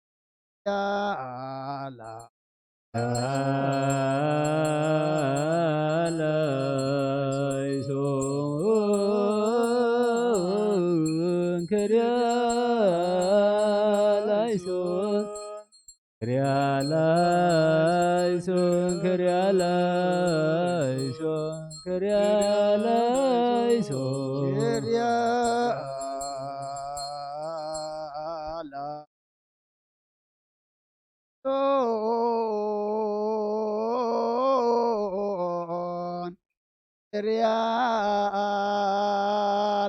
ላይሶን፣ ኪርያ ላይሶን፣ ኪርያ ላይሶን፣ ኪርያ ላይሶን፣ ኪርያ ላይሶን። ኪርያ ላይሶን፣ ኪርያ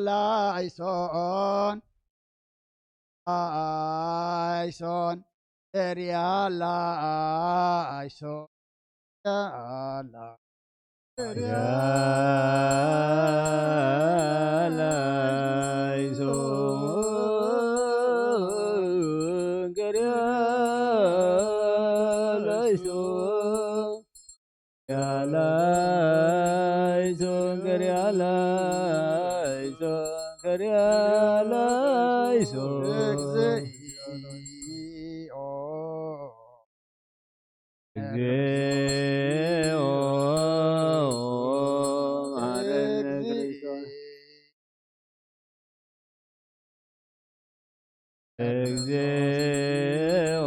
ላይሶን፣ ላይሶን፣ ኪርያ ላይሶን። ያ ላ ኪርያ ላይሶን፣ ኪርያ ላይሶን፣ ኪርያ ላይሶን፣ ኪርያ ላይሶን፣ ኪርያ ላይሶን። እግዚኦ። እግዚኦ መሐረነ ክርስቶስ። እግዚኦ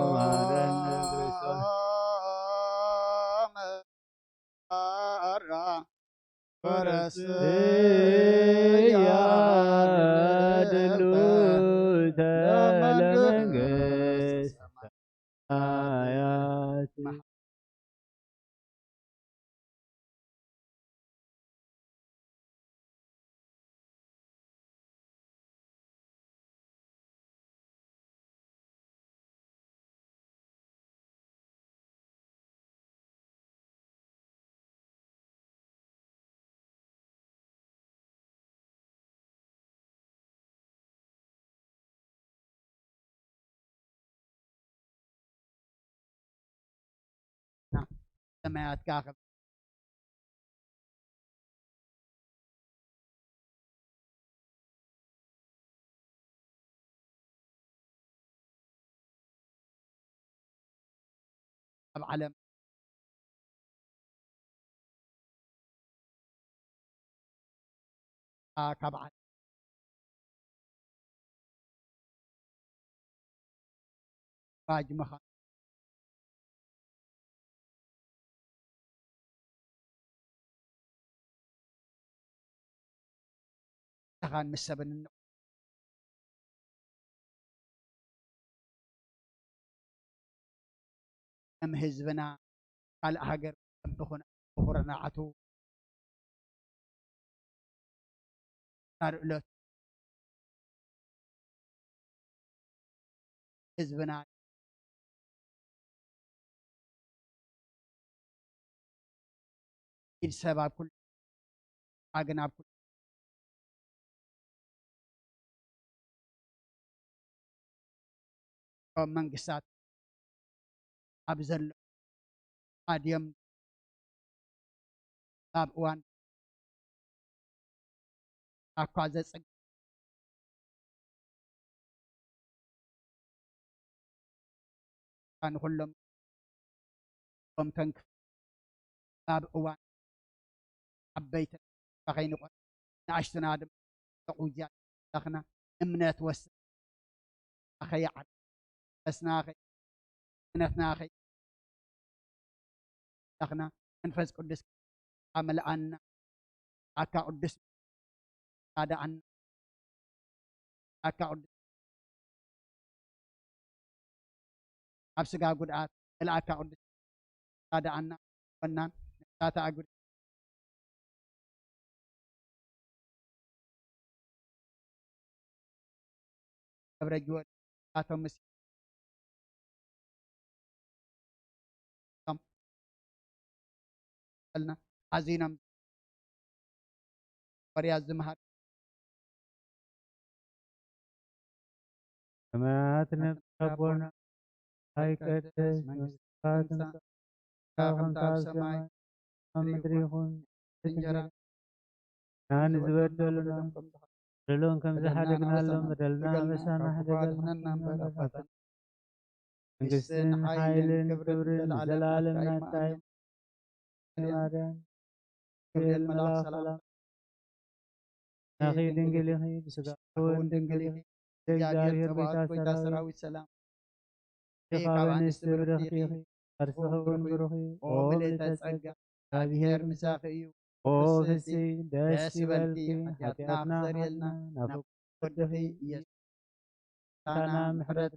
መሐረነ ክርስቶስ። መራ ወረስያ መንግስት ሰማያት። ሰማያት ከኣ ከም ኣብ ዓለም ካብ ዓለም ባጅ ምዃን ተኻን ምስ ሰብን ከም ህዝብና ካልእ ሃገር ብኹን ብኹርናዓቱ ታርእሎት ህዝብና ኢድ ሰብ ኣብ ኩሉ ኣግን ኣብ ኩሉ መንግስታት ኣብ ዘሎ ኣድዮም ኣብ እዋን ኣኳ ዘጸግ ንኹሎም እቶም ተንክፍ ኣብ እዋን ዓበይቲ ከይንቆ ንኣሽቱና ድማ ተቑጃ ኣምላኽና እምነት ወስን ኣኸይዓድ ፈስና እምነትና ኣምላኽና መንፈስ ቅዱስ ኣመልኣና ኣካ ቅዱስ ኣዳኣና ኣካ ቅዱስ ኣብ ስጋ ጉድኣት መልኣካ ቅዱስ ኣዳኣና ወናን ነፍሳታ ኣጉድ ገብረ ጊዮርጊስ ኣቶም ምስ ልና ኣዚኖም ወርያ ዝምሃር ሰማያት ነፍስ ኣቦና ኣይቀደስ መንግስቲ ትምጻእ ከም ኣብ ሰማይ ኣብ ምድሪ ይኹን እንጀራ ንዝበደሉና በደሎም ከም ዝሓደግናሎም በደልና ኣበሳና ሕደገልና እምበር ኣባትና መንግስትን ሓይልን ክብርን ዘለዓለም ናትካ እዩ። ማርያም ገብርኤል መልኣክ ሰላም ናኺ ድንግል ኢኺ ብስጋ እውን ድንግል ኢኺ። እግዚኣብሔር ጎይታ ሰራዊት ሰላም ካብ ኣንስቲ ብርኽቲ ኢኺ። ከርስኺ እውን ብሩኽ እዩ። ኦ ምልእተ ጸጋ እግዚኣብሔር ምሳኺ እዩ። ኦ ፍሲ ደስ ይበልኪ። ሓጢኣትና ክሰርየልና ናብ ወድኺ ኢየሱስ ምሕረት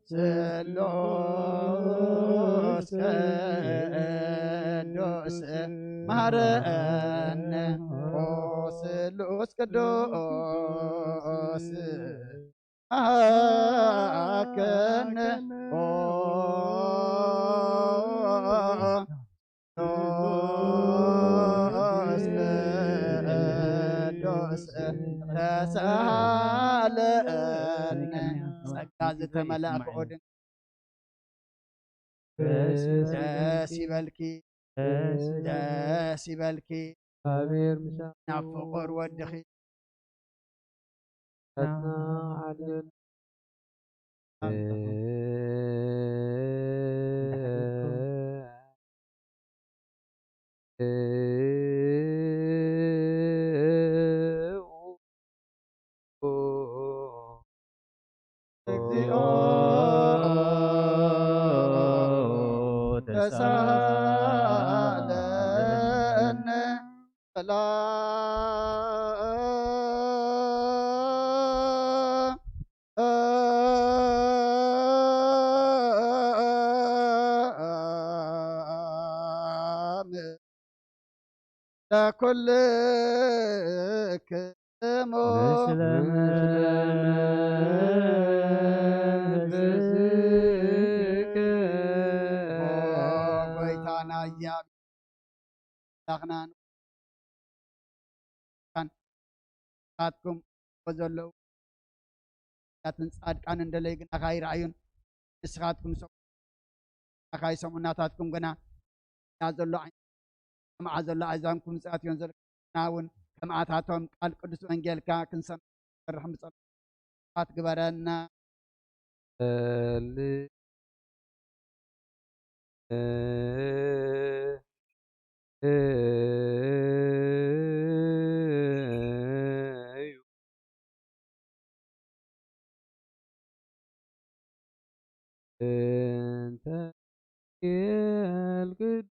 ስሉስ ቅዱስ መሃረነ ኦ ስሉስ ቅዱስ መሃከነ ኦ ቅዱስ ተሳሃለነ ጸጋ ዝተመላእክኦ ድንግል ደስ ይበልኪ ደስ ይበልኪ እግዚኣብሔር ምሳኺ ናብ ፍቑር ወድኺ እግዚኦ ተሳሃለነ ሰላም ለኩልክሙ። ምስለ መንፈስከ። ኦ ጎይታና እግዚኣብሔር ኣምላኽና፣ ንስኻትኩም ዘለዉ ነቢያትን ጻድቃንን እንደለይ ግናኻ ኣይረኣዩን። ንስኻትኩም ሰ-፣ ግናኻ ኣይሰምዑን። ናታትኩም ግና ያ ዘሎ ዓይኒ፣ ሰምዓ ዘሎ ኣእዛንኩም ምጽኣት እዮን ዘሎ። ንሕና እውን ከምኣታቶም ቃል ቅዱስ ወንጌልካ ክንሰምዕ ንፈርሕ፣ ምጸሎት ግበረና። እል-፣ እ-፣ እዩ። እንተ ጌል ቅዱስ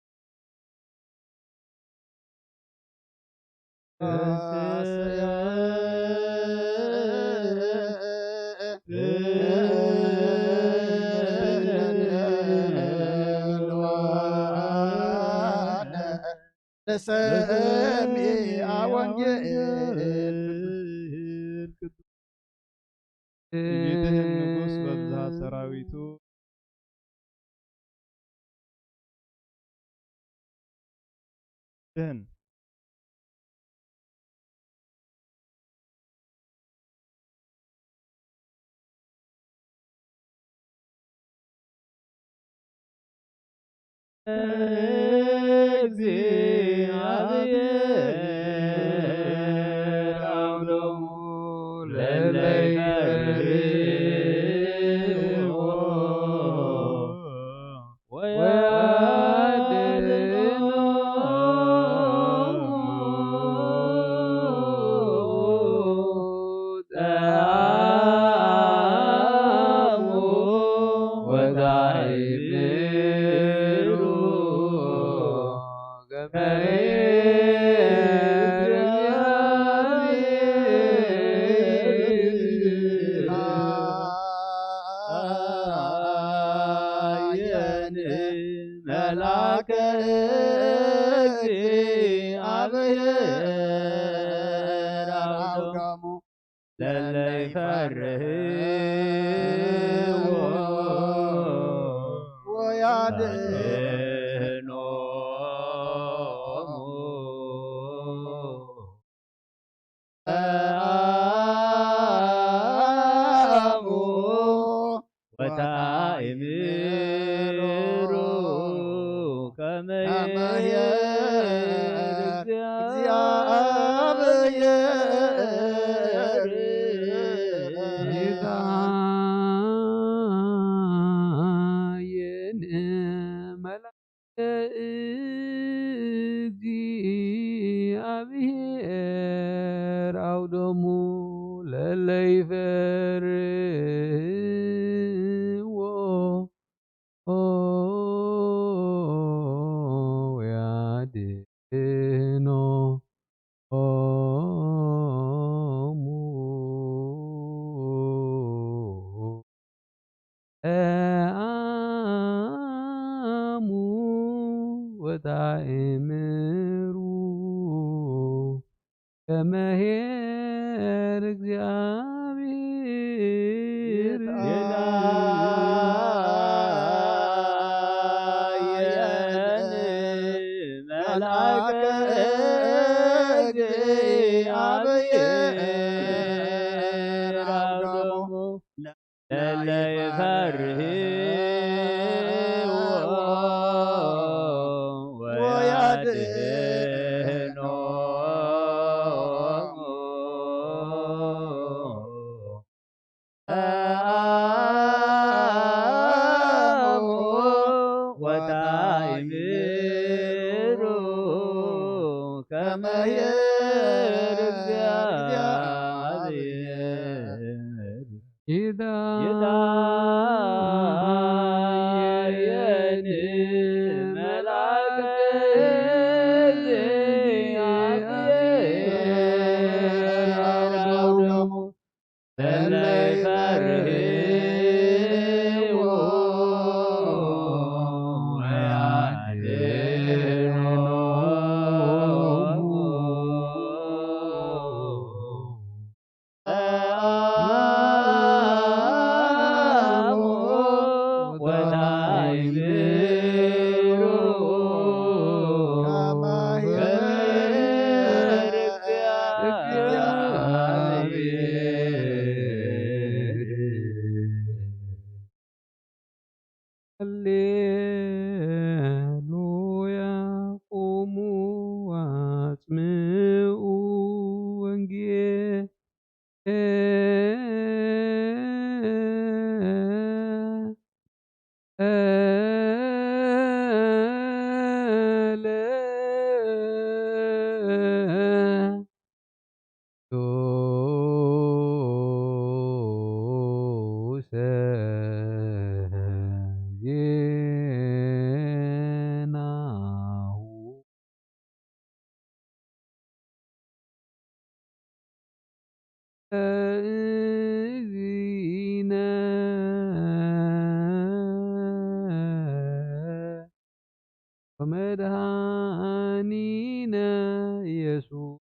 ለሰሚዐ ወንጌል። ይድህን ንጉሥ በብዝሃ ሰራዊቱ። ድህን። እግዚአብሔር አውዶሙ ለለ ይፈርህዎ ወያድህኖሙ ጸአሙ ወታይምሩ ገመ አየን መልአከ እግዚአብሔር አውዶሙ ለለ ይፈርህዎ ወያድህኖሙ ጸአሙ ወታእምሩ ከመ ይሄር እግዚአብሔር። ይታየን መልአከ እግዚአብሔር አውዶሙ ለለ ይፈርህዎ ወያድህኖሙ ጸአሙ ወታእምሩ ከመ ኄር እግዚአብሔር። ይትአየን መልአከ እግዚአብሔር አውዶሙ ለለ ይፈርህዎ ወያድህኖሙ ጸአሙ ወታእምሩ ከመ ኄር እግዚአብሔር። ይትአየን ወመድኃኒነ ኢየሱስ።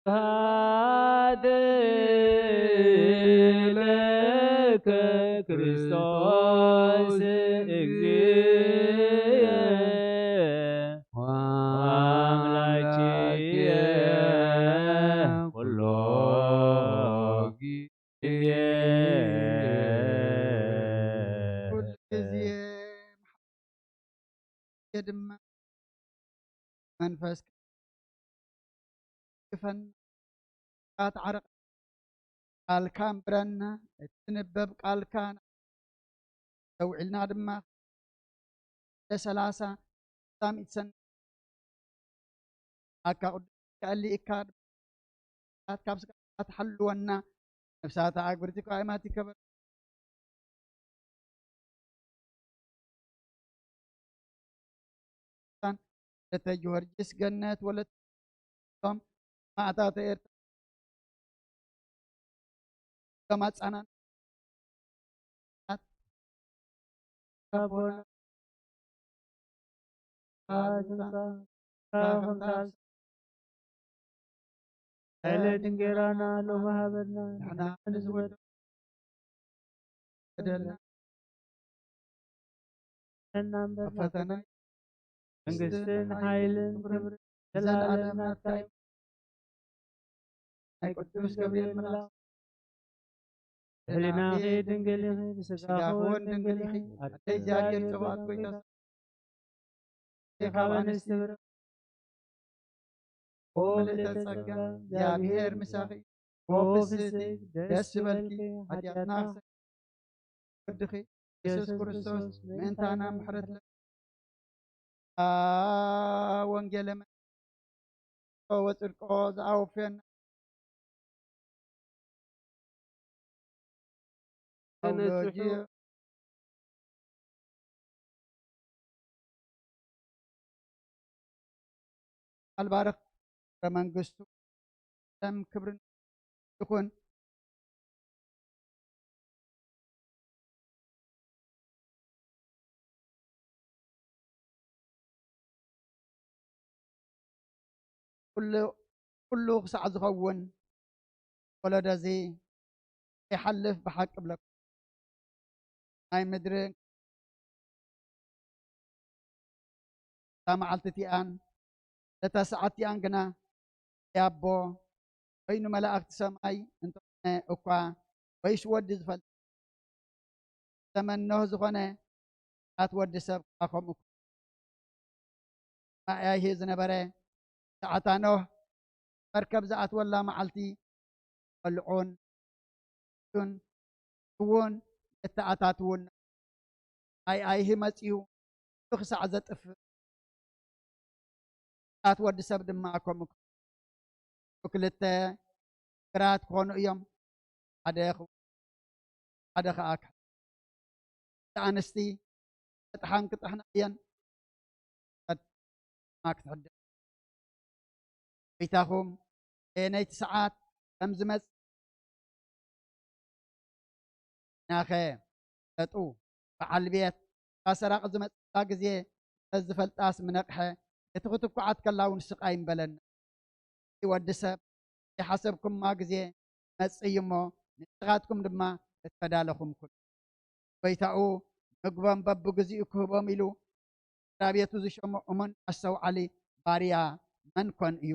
ስብሐት ለከ ክርስቶስ እግዚእ ወአምላክየ ኩሎ ጊዜ። ኩሉ ግዜ ድማ መንፈስ ይፈን ኣትዓርቕ ቃልካ እንብረና፣ እቲ ዝንበብ ቃልካ ተውዒልና ድማ ሰላሳ ሳሚት ሰን ኣካ ቅዱስ ከኣሊእካ ካብ ስጋት ሓልወና፣ ነፍሳት ኣግብርቲ ቃይማት ይከበር። ወለተ ጊዮርጊስ ገነት ወለቶም ማእታተ ኤርትራ ተማጻናን ኣቦና ዕለት እንጌራና ሎሚ ሃበና ንሕና ንዝወደ በደልና እና እምበር ፈተና መንግስትን ሓይልን ክብርን ዘላለም ናትካ እዩ። ናይ ቅዱስ ገብርኤል መልኣክ ሕሊናኺ ድንግል ኢኺ፣ ብስጋኺ እውን ድንግል ኢኺ። ኣደ እግዚኣብሔር ጽባኦት ጎይታ ኢኺ፣ ካብ ኣንስቲ ብርኽ ኦ ምልዕተ ጸጋ እግዚኣብሔር ምሳኺ ኦ ፍስሕቲ ደስ ዝበልኪ ሓጢኣትና ወድኺ ኢየሱስ ክርስቶስ ምእንታና ምሕረት ለ ወንጌለ ወጽድቆ ዝኣወፍየና ተነጽሑ። ኣልባርኽ መንግስቱ ለም ክብርን ይኹን። ኩሉ ኩሉ ክሳዕ ዝኸውን ወለዶ እዚ ይሓልፍ ብሓቂ ብለኩም። ናይ ምድሪ እታ መዓልቲ እቲኣን እታ ሰዓት እቲኣን ግና ያቦ ኮይኑ መላእክቲ ሰማይ እንተኾነ እኳ ወይስ ወዲ ዝፈልጥ ተመኖህ ዝኾነ ኣት ወዲ ሰብ ኣኸምኡ ማእያይህ ዝነበረ ሰዓታ ኖህ መርከብ ዝኣትወላ መዓልቲ በልዑን ን እውን እተኣታትውን ኣይ ኣይሂ መጺኡ ክሳዕ ዘጥፍእ ኣት ወዲ ሰብ ድማ ከምኡ ክልተ ግራት ክኾኑ እዮም። ሓደ ሓደ ኸዓ ኣንስቲ ጥሓን ክጥሕና እየን። ክትሕደ ጎይታኹም በየነይቲ ሰዓት ከም ዝመጽእ ናኸ ፈጡ በዓል ቤት እታ ሰራቂ ዝመጽእላ ግዜ ዝፈልጣስ ምነቕሐ እቲ ክትኩዓት ከላ እውን ስቓይ እምበለና። እቲ ወዲ ሰብ ዘይሓሰብኩማ ግዜ ይመጽእ እዩ እሞ፣ ንስኻትኩም ድማ እተዳለኹም ኩኑ። ጎይታኡ ምግቦም በብግዚኡ ክህቦም ኢሉ ስድራ ቤቱ ዝሸሞ እሙን ኣስተውዓሊ ባርያ መን ኮን እዩ?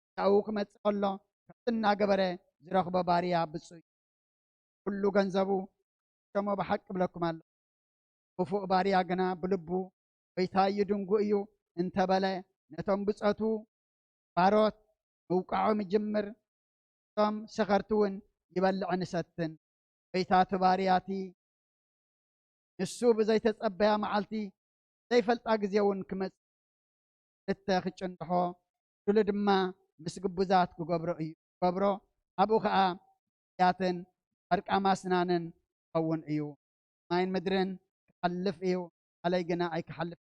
ጎይታኡ ክመጽእ ከሎ ከምቲ እናገበረ ዝረኽቦ ባርያ ብጹእ እዩ። ኩሉ ገንዘቡ ሸሞ ብሓቂ እብለኩም ኣለኹ። ክፉእ ባርያ ግና ብልቡ፣ "ጎይታይ ድንጉ እዩ" እንተበለ፣ ነቶም ብጾቱ ባሮት ምውቃዖም ይጅምር፣ እቶም ሰኸርቲ እውን ይበልዕን ይሰትን። ጎይታ እቲ ባርያ እቲ ንሱ ብዘይተጸበያ መዓልቲ፣ ዘይፈልጣ ግዜ እውን ክመጽእ፣ ክልተ ክጭንድሖ፣ ድሉ ድማ ምስ ግቡዛት ክገብሮ እዩ፣ ክገብሮ፣ ኣብኡ ኸኣ ያትን ፈርቃም ኣስናንን ክኸውን እዩ። ሰማይን ምድርን ክሓልፍ እዩ፣ ቃለይ ግና ኣይክሓልፍ።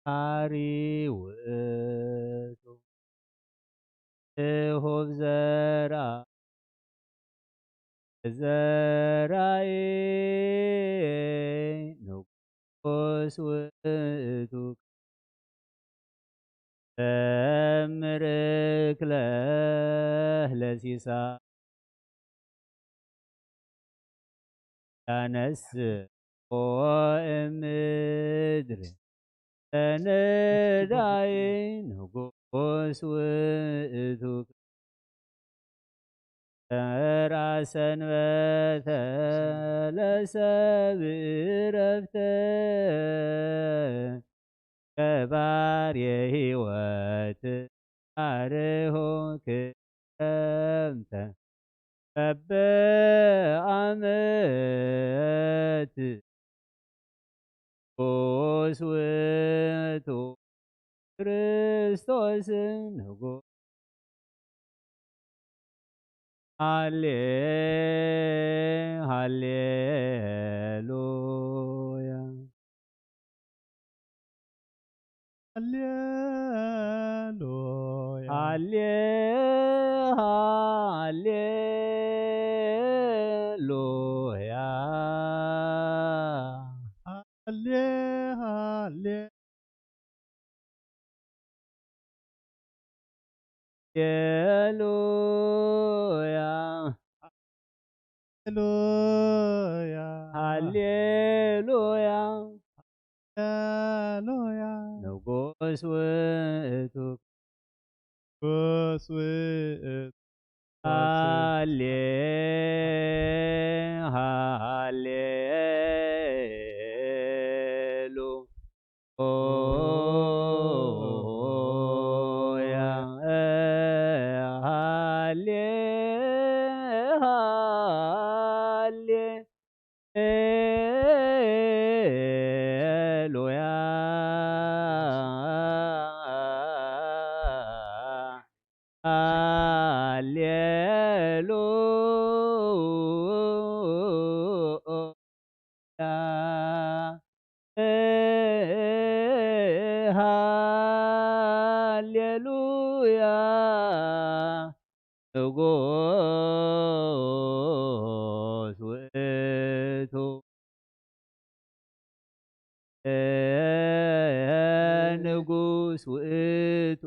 ሃሪ ውእቱ እሁብ ዘርኣ ዘራይ ንጉስ ውእቱ ተምርክ ለሲሳ ያነስኦ እምድር ተነዳይ ንጉስ ውእቱ ተራ ሰንበተ ለሰብ ረፍተ ገባር የህይወት አርሆ ክረምተ በበዓመት ንጉስ ውእቱ ክርስቶስ ንጉስ። ሃሌ ሃሌሉያ። ሃሌሉያ። ሃሌ ሃሌሉያ። ሃሌ ሃሌ ሃሌሉያ። ሃሌሉያ። ሃሌሉያ። ሃሌሉያ። ንጉስ ውእቱ ንጉስ ውእቱ ሃሌ ሃሌሉያ። ሃሌ ሃሌ ሉያ። ሃሌሉያ። ሃሌሉያ። ንጉስ ውእቱ ንጉስ ውእቱ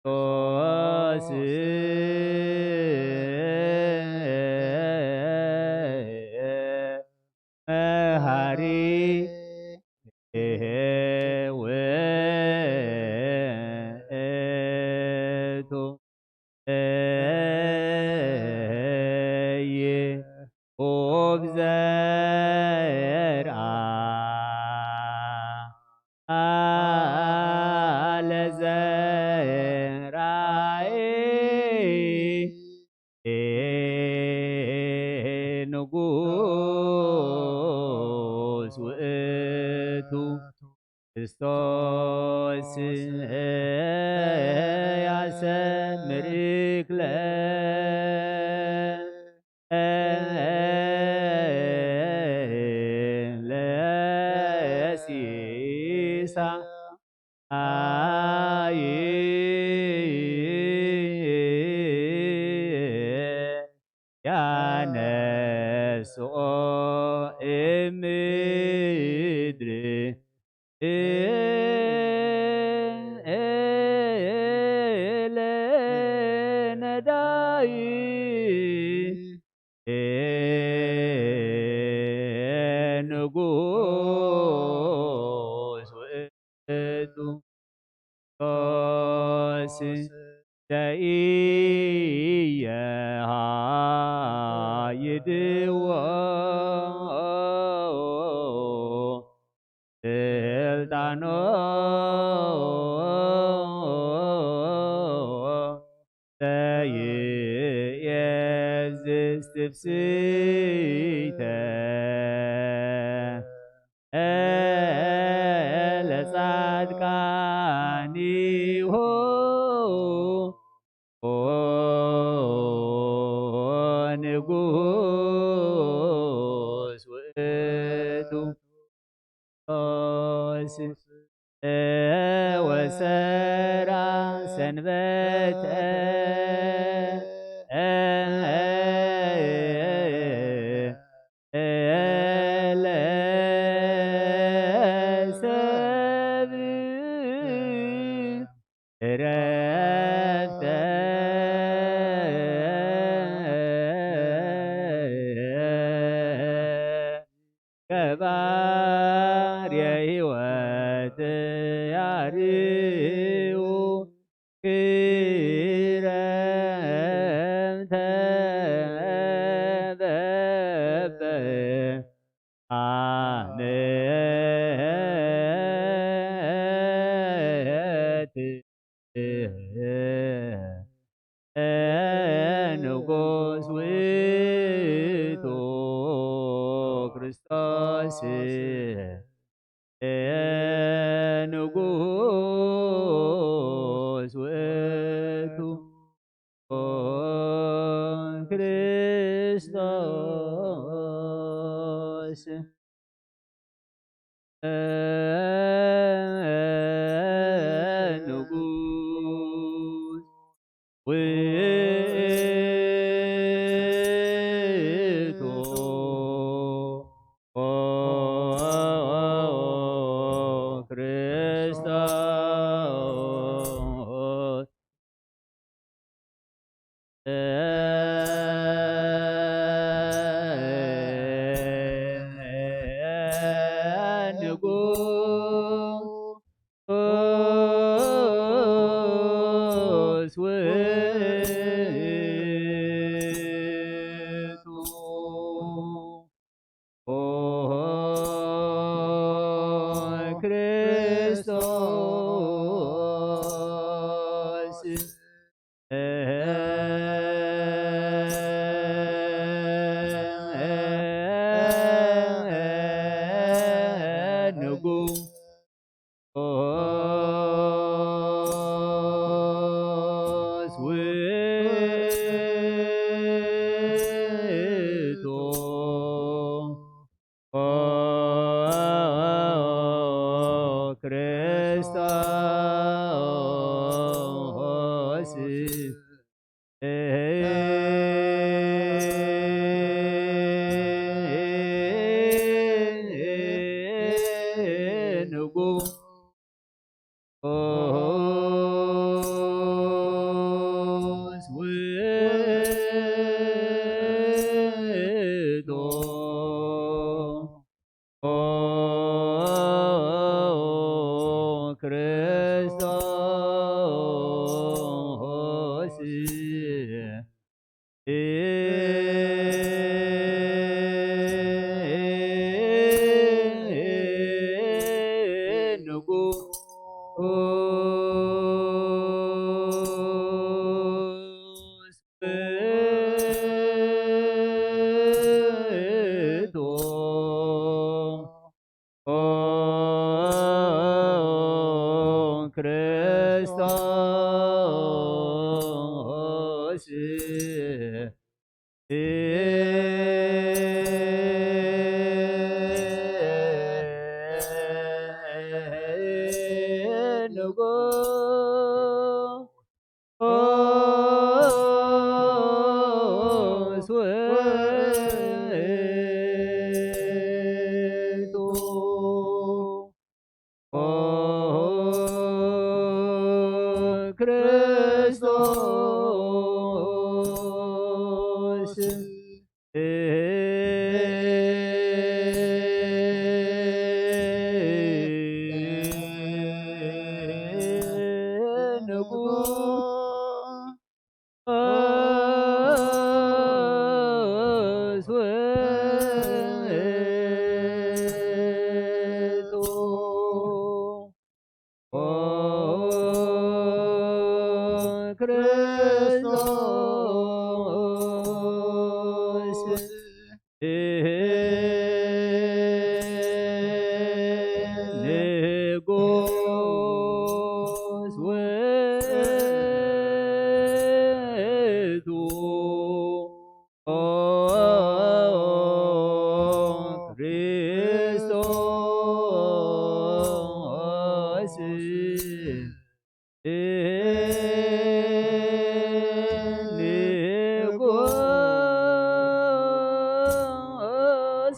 ኦስ መሃሪ ውእቱ። እይ ውብ ዘርኣ ለዘራይ ክርስቶስ ያሰምሪክለ ለሲሳ ኣይ ያነስኦ እምድሪ ለነዳይ ንጉስ ውእቱ። ክርስቶስ ዘኢየሃይድዎ ስልጣኖ ዘይእዝዝ ትፍስሕተ ለጻድቃኒሁ ንጉስ ውእቱ። ክርስቶስ ወሰራ ሰንበተ ለሰብ ዕረፍተ ገባሬ ሕይወት ያርኡ ክረምተ በበ ዓመት ንጉስ ውእቱ ክርስቶስ ንጉስ ውእቱ ክርስቶስ ንጉስ ውእቱ ክርስቶስ ንጉስ ውእቱ ክርስቶስ ንጉስ ውእቱ ክርስቶስ ንጉስ ውእቱ ክርስቶስ ንጉስ ውእቱ ንጉስ ውእቱ ክርስቶስ። ንጉስ ውእቱ ክርስቶስ። ንጉስ ውእቱ ክርስቶስ። ንጉስ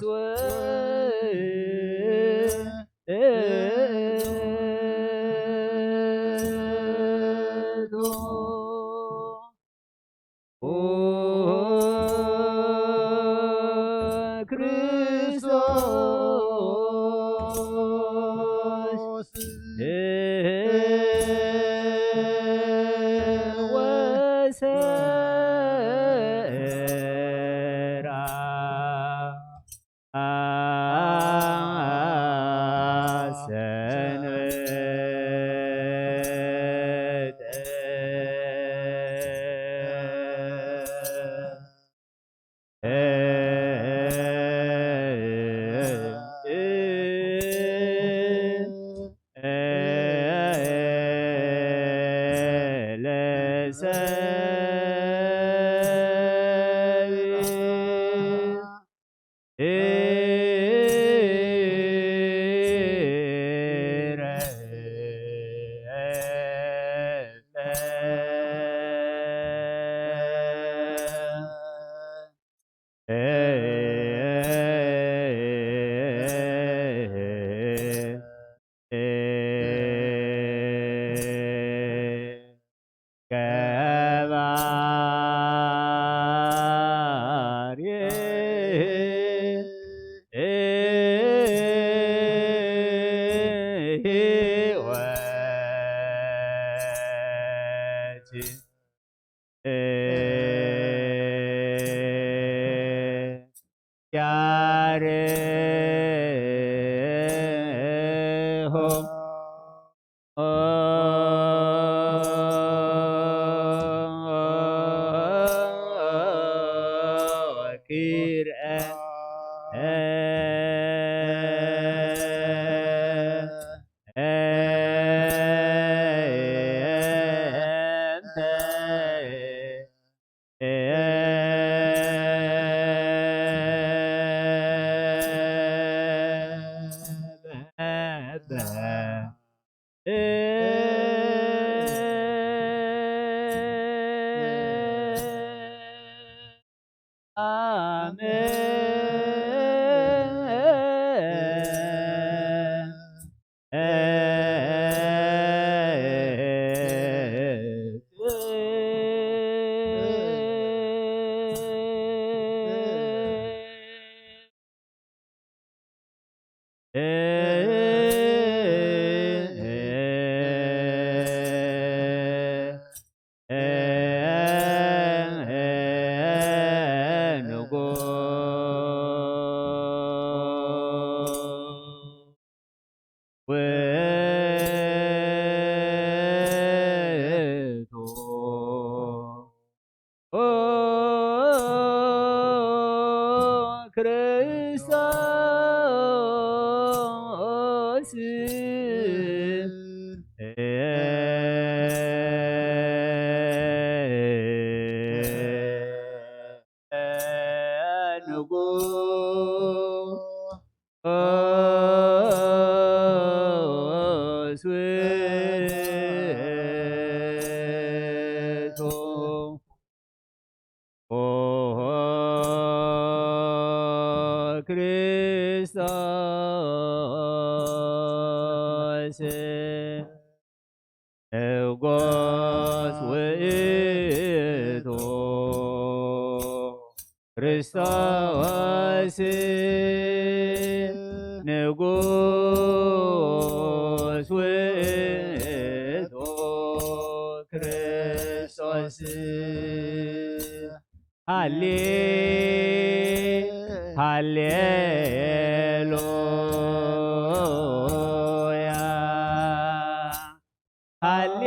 ውእቱ ክርስቶስ። ወሰራ ሰንበተ። ክርስቶስ። ኦ ክርስቶስ ንጉስ ውእቱ ክርስቶስ ንጉስ ውእቱ ክርስቶስ። ሃሌ ሃሌሉያ ሃሌ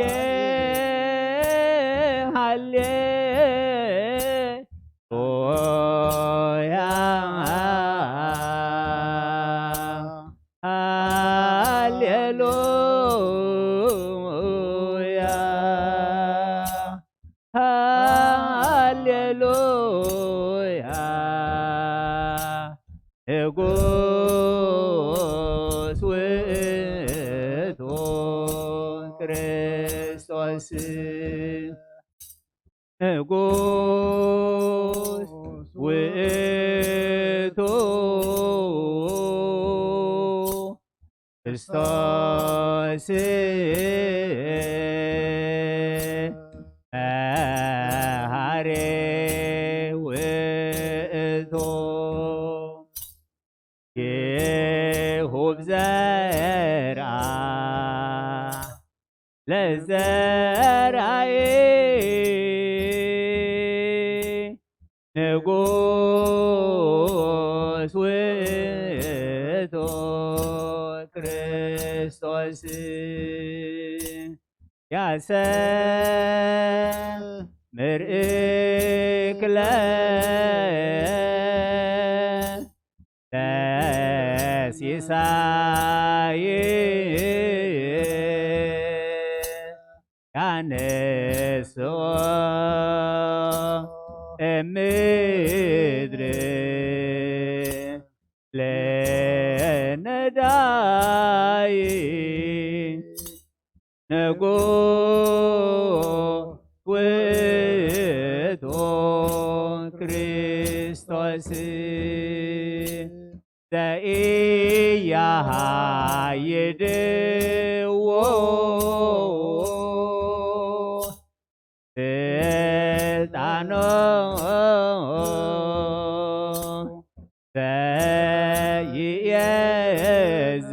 ሃሌ ሉያ ሃሌሉያ ንጉስ ውእቱ ክርስቶስ ንጉስ ውእቱ ክርስቶስ መሃሪ ውእቱ ይሁብ ዘርኣ ለዘርኣይ ንጉስ ውእቱ ክርስቶስ ያሰምር እክለ ለሲሳይ ያነስኦ እምድር ለነዳይ ንጉስ ውእቱ ክርስቶስ ዘኢያሃይድዎ ስልጣኖ ዘይእዝዝ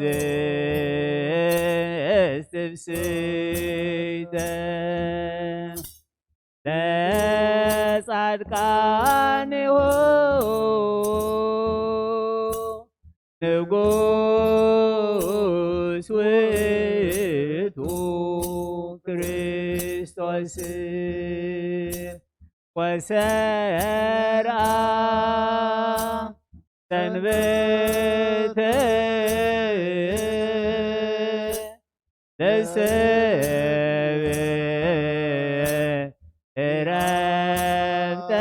ትብስይተ ለጻድቃን ይሁን ንጉስ ውእቱ ክርስቶስ ወሰርዓ ሰንበተ ለሰብ እረፍተ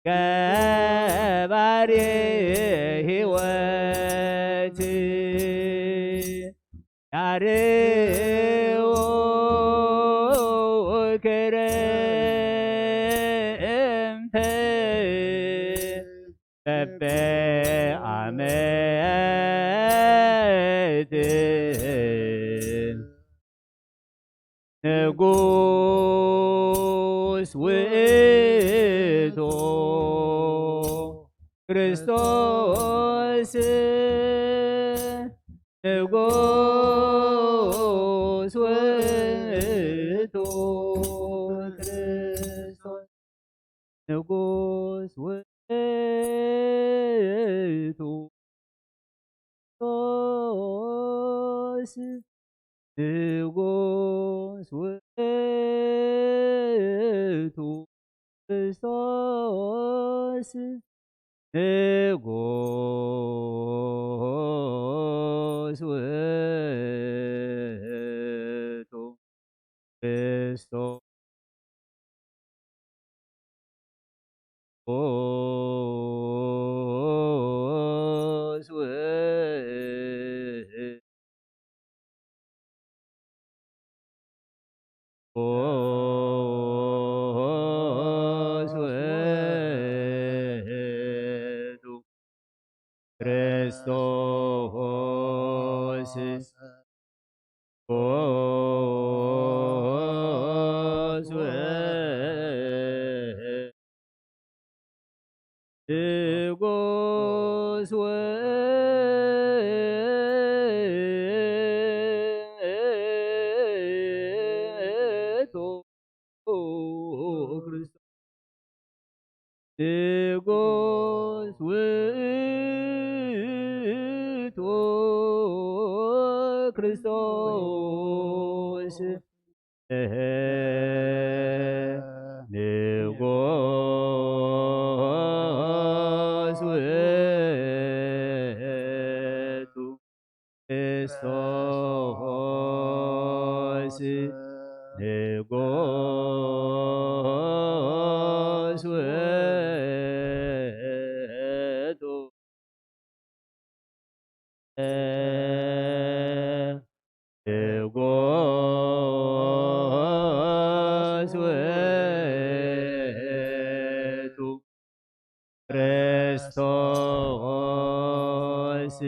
ገባሪ ሕይወት ያርዎ ክረምተ በበዓመት ንጉስ ውእቱ ክርስቶስ ንጉስ ውእቱ ክርስቶስ ንጉስ ውእቱ ክርስቶስ ንጉስ ውእቱ ክርስቶስ ንጉስ ውእቱ ክርስቶስ ውእቱ ክርስቶስ ንጉስ ውእቱ ክርስቶስ ንጉስ ውእቱ ክርስቶስ ንጉስ ውእቱ ክርስቶስ ንጉስ ውእቱ ንጉስ ውእቱ ክርስቶስ ንጉስ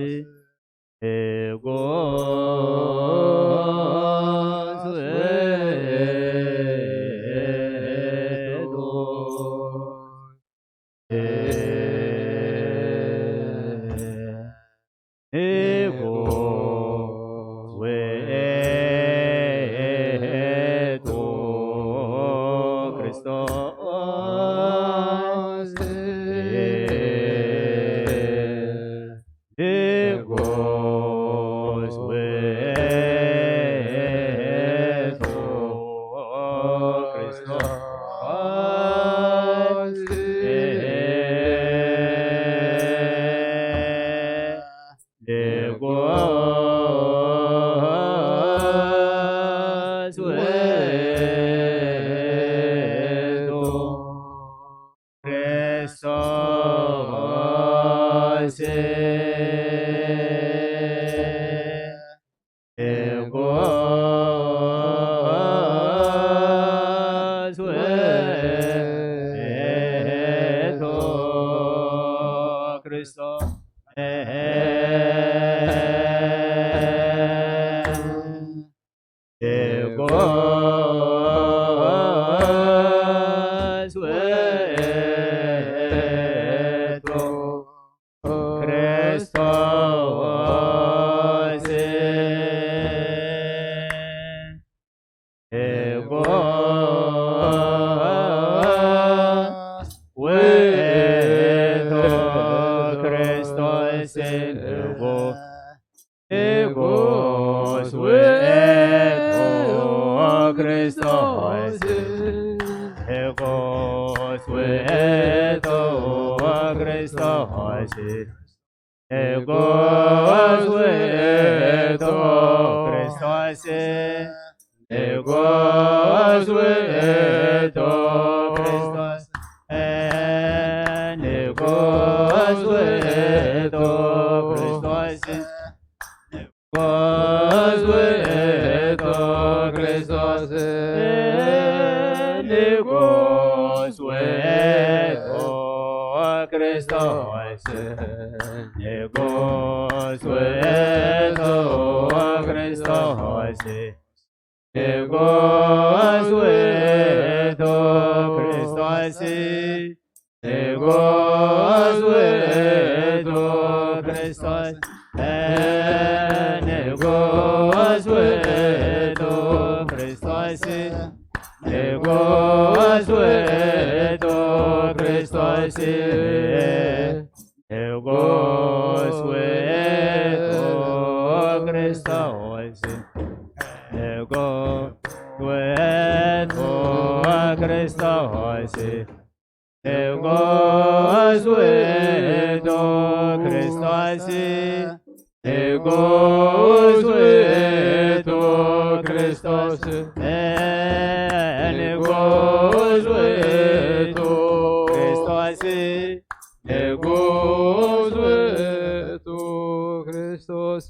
ውእቱ ንጉስ ውእቱ ክርስቶስ ንጉስ ውእቱ ክርስቶስ ንጉስ ውእቱ ክርስቶስ ንጉስ ውእቱ ክርስቶስ ንጉስ ውእቱ ክርስቶስ ንጉስ ውእቱ ክርስቶስ ንጉስ ንጉስ ውእቱ ክርስቶስ ንጉስ ውእቱ ክርስቶስ ንጉስ ውእቱ ክርስቶስ ንጉስ ውእቱ ክርስቶስ ንጉስ ውእቱ ክርስቶስ ንጉስ ውእቱ ክርስቶስ ንጉስ ውእቱ ክርስቶስ ንጉስ ውእቱ ክርስቶስ ንጉስ ውእቱ ክርስቶስ ንጉስ ውእቱ ክርስቶስ ንጉስ ውእቱ ክርስቶስ ንጉስ ውእቱ ክርስቶስ ንጉስ ውእቱ ክርስቶስ ንጉስ ውእቱ ክርስቶስ ንጉስ ውእቱ ክርስቶስ ንጉስ ውእቱ ክርስቶስ ንጉስ ውእቱ ክርስቶስ ንጉስ ውእቱ ክርስቶስ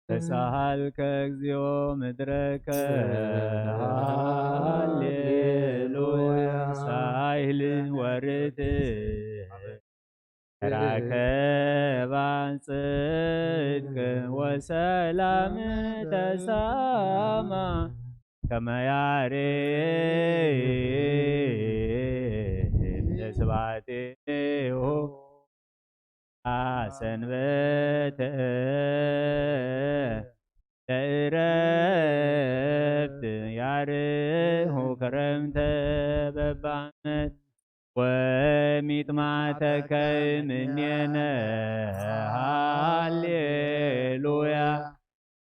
ተሳሃልከ እግዚኦ ምድረከ ሃሌሉያ ሳይል ወርት ረከባ ጽድቅ ወሰ ሰላም ተሰማ ከመ ያሬድ ስብሐቲሁ። ሰንበተ ለእረፍት ያርሁ ክረምተ በባመት ወሚጥማተከ እምኔነ ሃሌሉያ።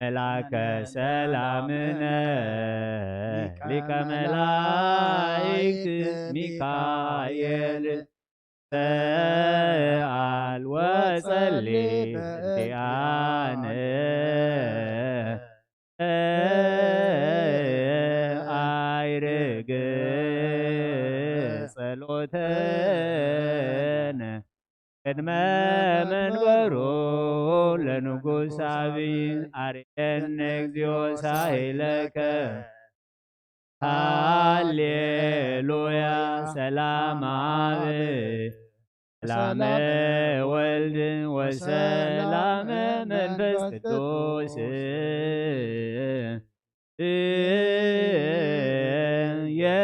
መላከ ሰላምነ ሊቀ መላእክት ሚካኤል ሰአል ወጸሊ በእንቲአነ አይርግ ጸሎተነ ቅድመ መንበሩ ለንጉስ አብይ። አርየነ እግዚኦ ሳይለከ ሃሌሉያ። ሰላም አብ ሰላመ ወልድ ወሰላመ መንፈስ ቅዱስ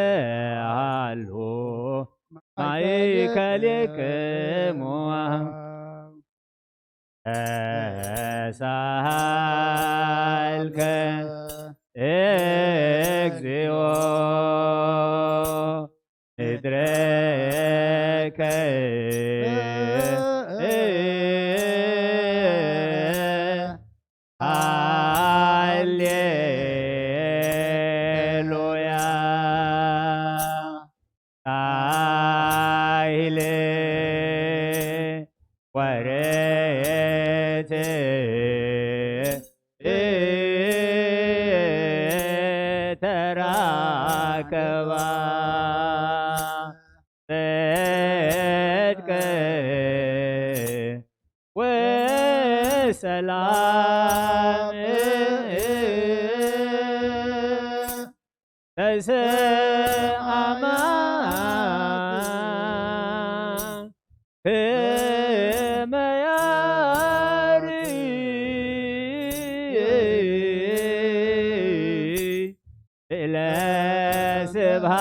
የሃሉ ማእከሌክሙ። ተሳልከ እግዚኦ ምድረከ ሃሌሉያ። ኃይል ወረት ተራከባ ጽድቅ ወሰላም ተሰአማ ከመ ያሪ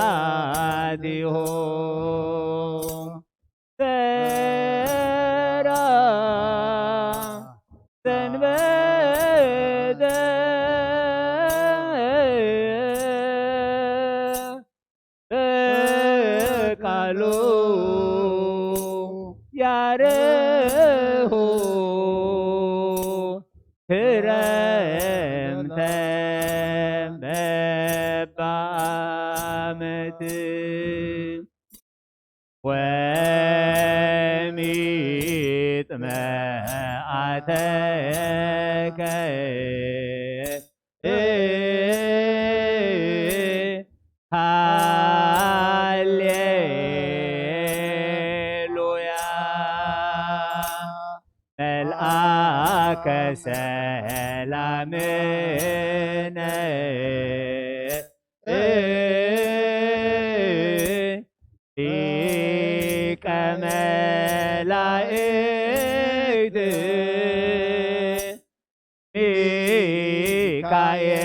ለስብሐቲሁ። ሰራ ሰንበተ በቃሉ ያርሁ ክረምተ በበዓመት። ወሚጥመአተከ ሃሌሉያ። መልአከ ሰላምነ ሊቀ መላእክት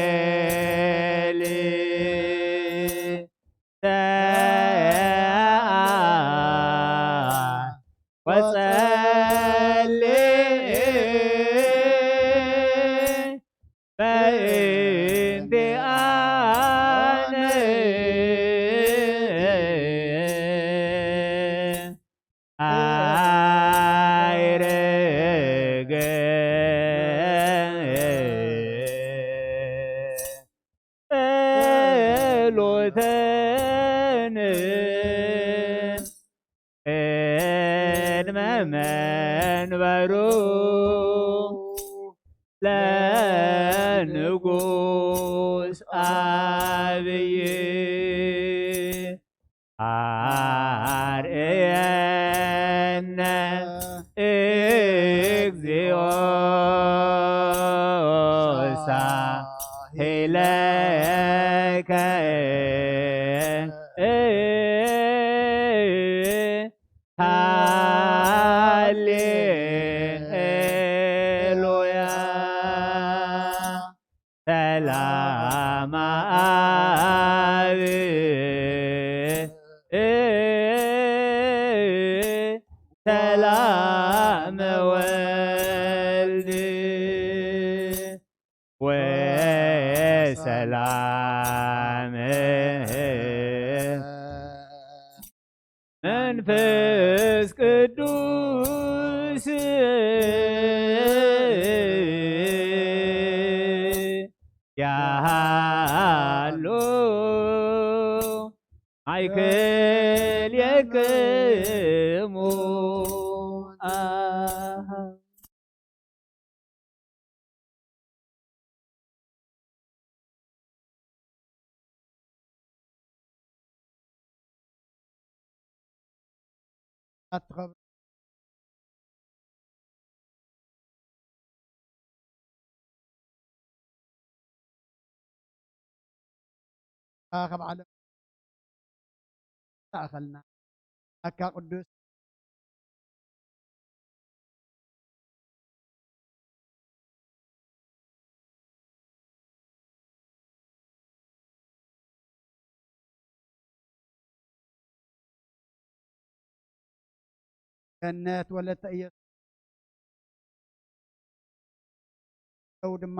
ሚካኤል ሰአ ወጸልእ በእንቲአነ አይረገ ጸሎተነ ቅድመ መንበሩ ለንጉስ አብይ። አርየነ እግዚኦ ሳሂለከ ሃሌሉያ። መንፈስ ቅዱስ ያሃሎ ማእከሌክሙ። ኣትኸብ ካብ ዓለም ተኣኸልና ኣካ ቅዱስ ገነት ወለተ ኢየሱስ። ሰው ድማ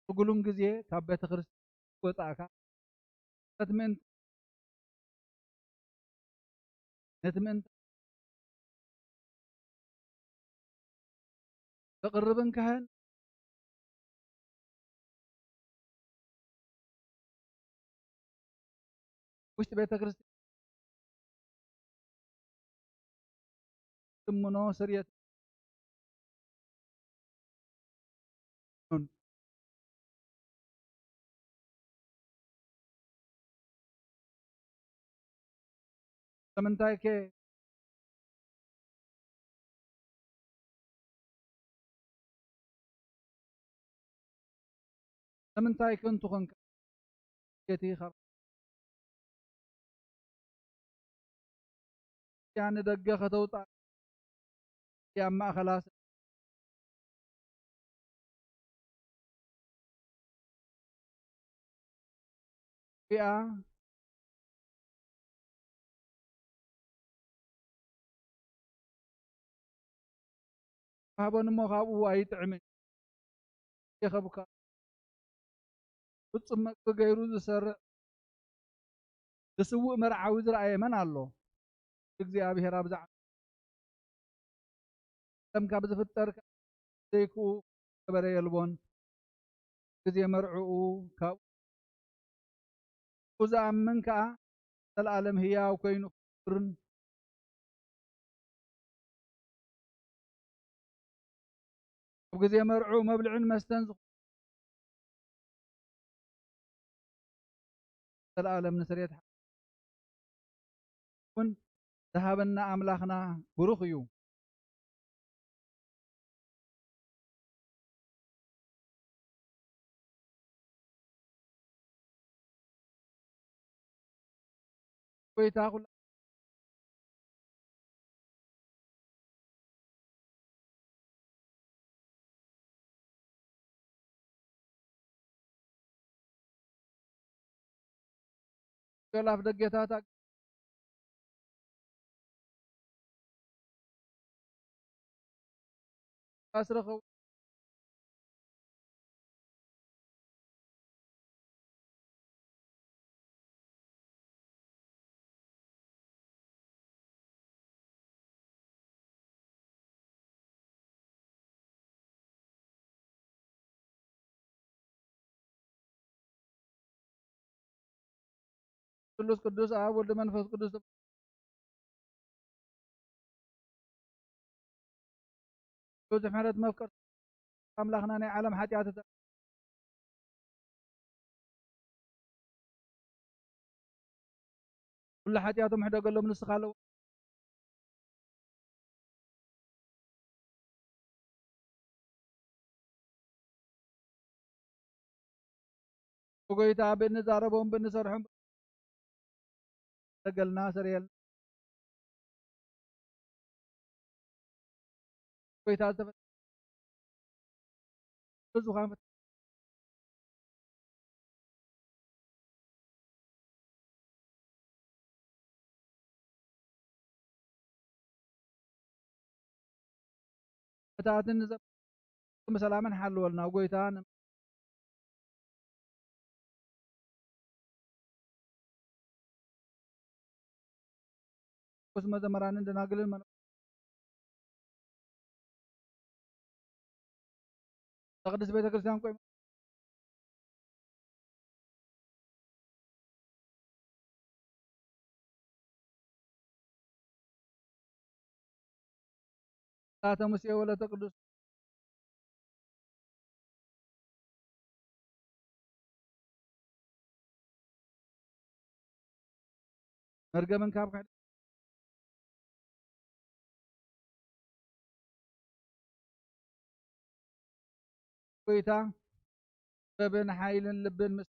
ስጉሉን ግዜ ካብ ቤተ ክርስቲያን ወጻእካ ነቲ ምእንቲ ነቲ ምእንቲ ተቕርብን ካህን ውሽጢ ቤተ ክርስቲያን ትምኖ ስርየት ስለምንታይ ከ ስለምንታይ ከንቱ ኾንካ? እቲ ካብ ያ ንደገ ከተውጻ ያ ማእኸላ እዚኣ ሃበን እሞ ካብኡ ኣይጥዕምን። ይኸብካ ፍጹም መግቢ ገይሩ ዝሰርዕ ዝስውእ መርዓዊ ዝረኣየ መን ኣሎ? እግዚኣብሔር ኣብዛ ዓለም ካብ ዝፍጠር ዘይክኡ ገበረ የልቦን። ግዜ መርዕኡ ካብኡ ዝኣምን ከኣ ዘልኣለም ህያው ኮይኑ ክብርን ኣብ ግዜ መርዑ መብልዕን መስተን ዝኾነ ዘልኣለም ንስሬት እውን ዝሃበና ኣምላኽና ብሩኽ እዩ። ጎይታ ኩሉ ገላፍ ደገታት ኣስረኸው ስሉስ ቅዱስ ኣብ ወልድ መንፈስ ቅዱስ ብዙሕ ምሕረት መፍቀር ኣምላኽና ናይ ዓለም ሓጢኣት ኩሉ ሓጢኣቶም ሕደገሎም ንስኻ ኣለዎ ብጎይታ ብእንዛረቦም ብእንሰርሖም ደገልና ሰረየልና ጎይታ ዝተፈ- ብዙኻን እታትን ንዘ- ብሰላምን ሓልወልና ጎይታ ርኩስ መዘምራንን ደናግልን መነ ቅድስት ቤተ ክርስቲያን ቆይ ላተ ሙሴ ወለተ ቅዱስ መርገምን ካብ ክሕደ ጎይታ ጥበብን ሓይልን ልብን ምስ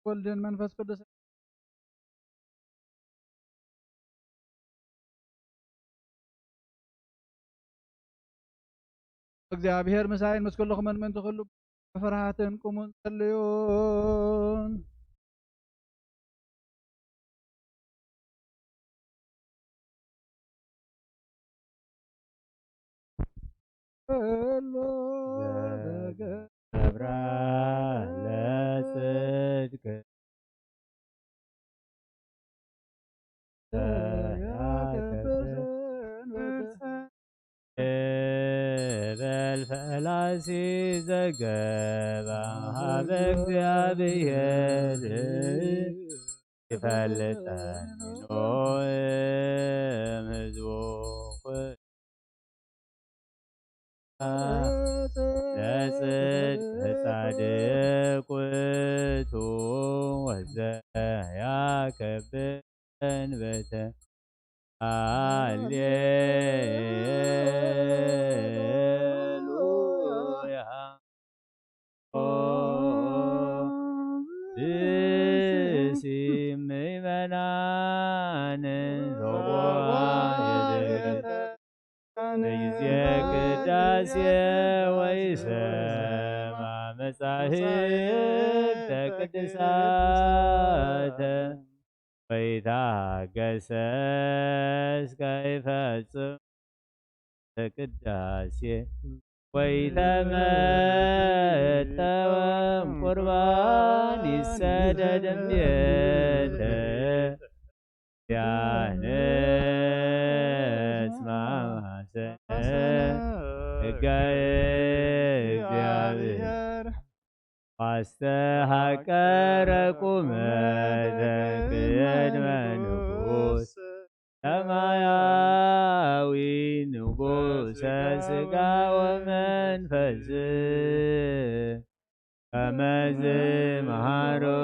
ወልድን መንፈስ ቅዱስ እግዚኣብሔር ምሳይን ምስ ኩልኹምን ምእንቲ ኩሉ ብፍርሃትን ቁሙን ጸልዩን። ኩሉ ገብራ ለጽድቅ በል ፈላሲ ዘገባ ሀበ እግዚኣብሔር ይፈልጠኒ ኖህ ህዝቡ ለጽድቅ ጻድቅ ውእቱ ወዘያከብር ሰንበተ። ሃሌሉያ። ብእሲ ምእመናን ሮቦ የደግፍ በጊዜ ቅዳሴ ወይሰማ መጻሕፍተ ቅዱሳተ ወይታገሰስ ከይፈጽም ቅዳሴ ወይተመጠወም ቁርባን ይሰደድም ቤተ ያነስ ማማሰነ ሕገ እግዚአብሔር አስተሐቀረ ቁመተ ቅድመ ንጉሥ ሰማያዊ ንጉሠ ሥጋ ወመንፈስ ከመዝ መሃሮነ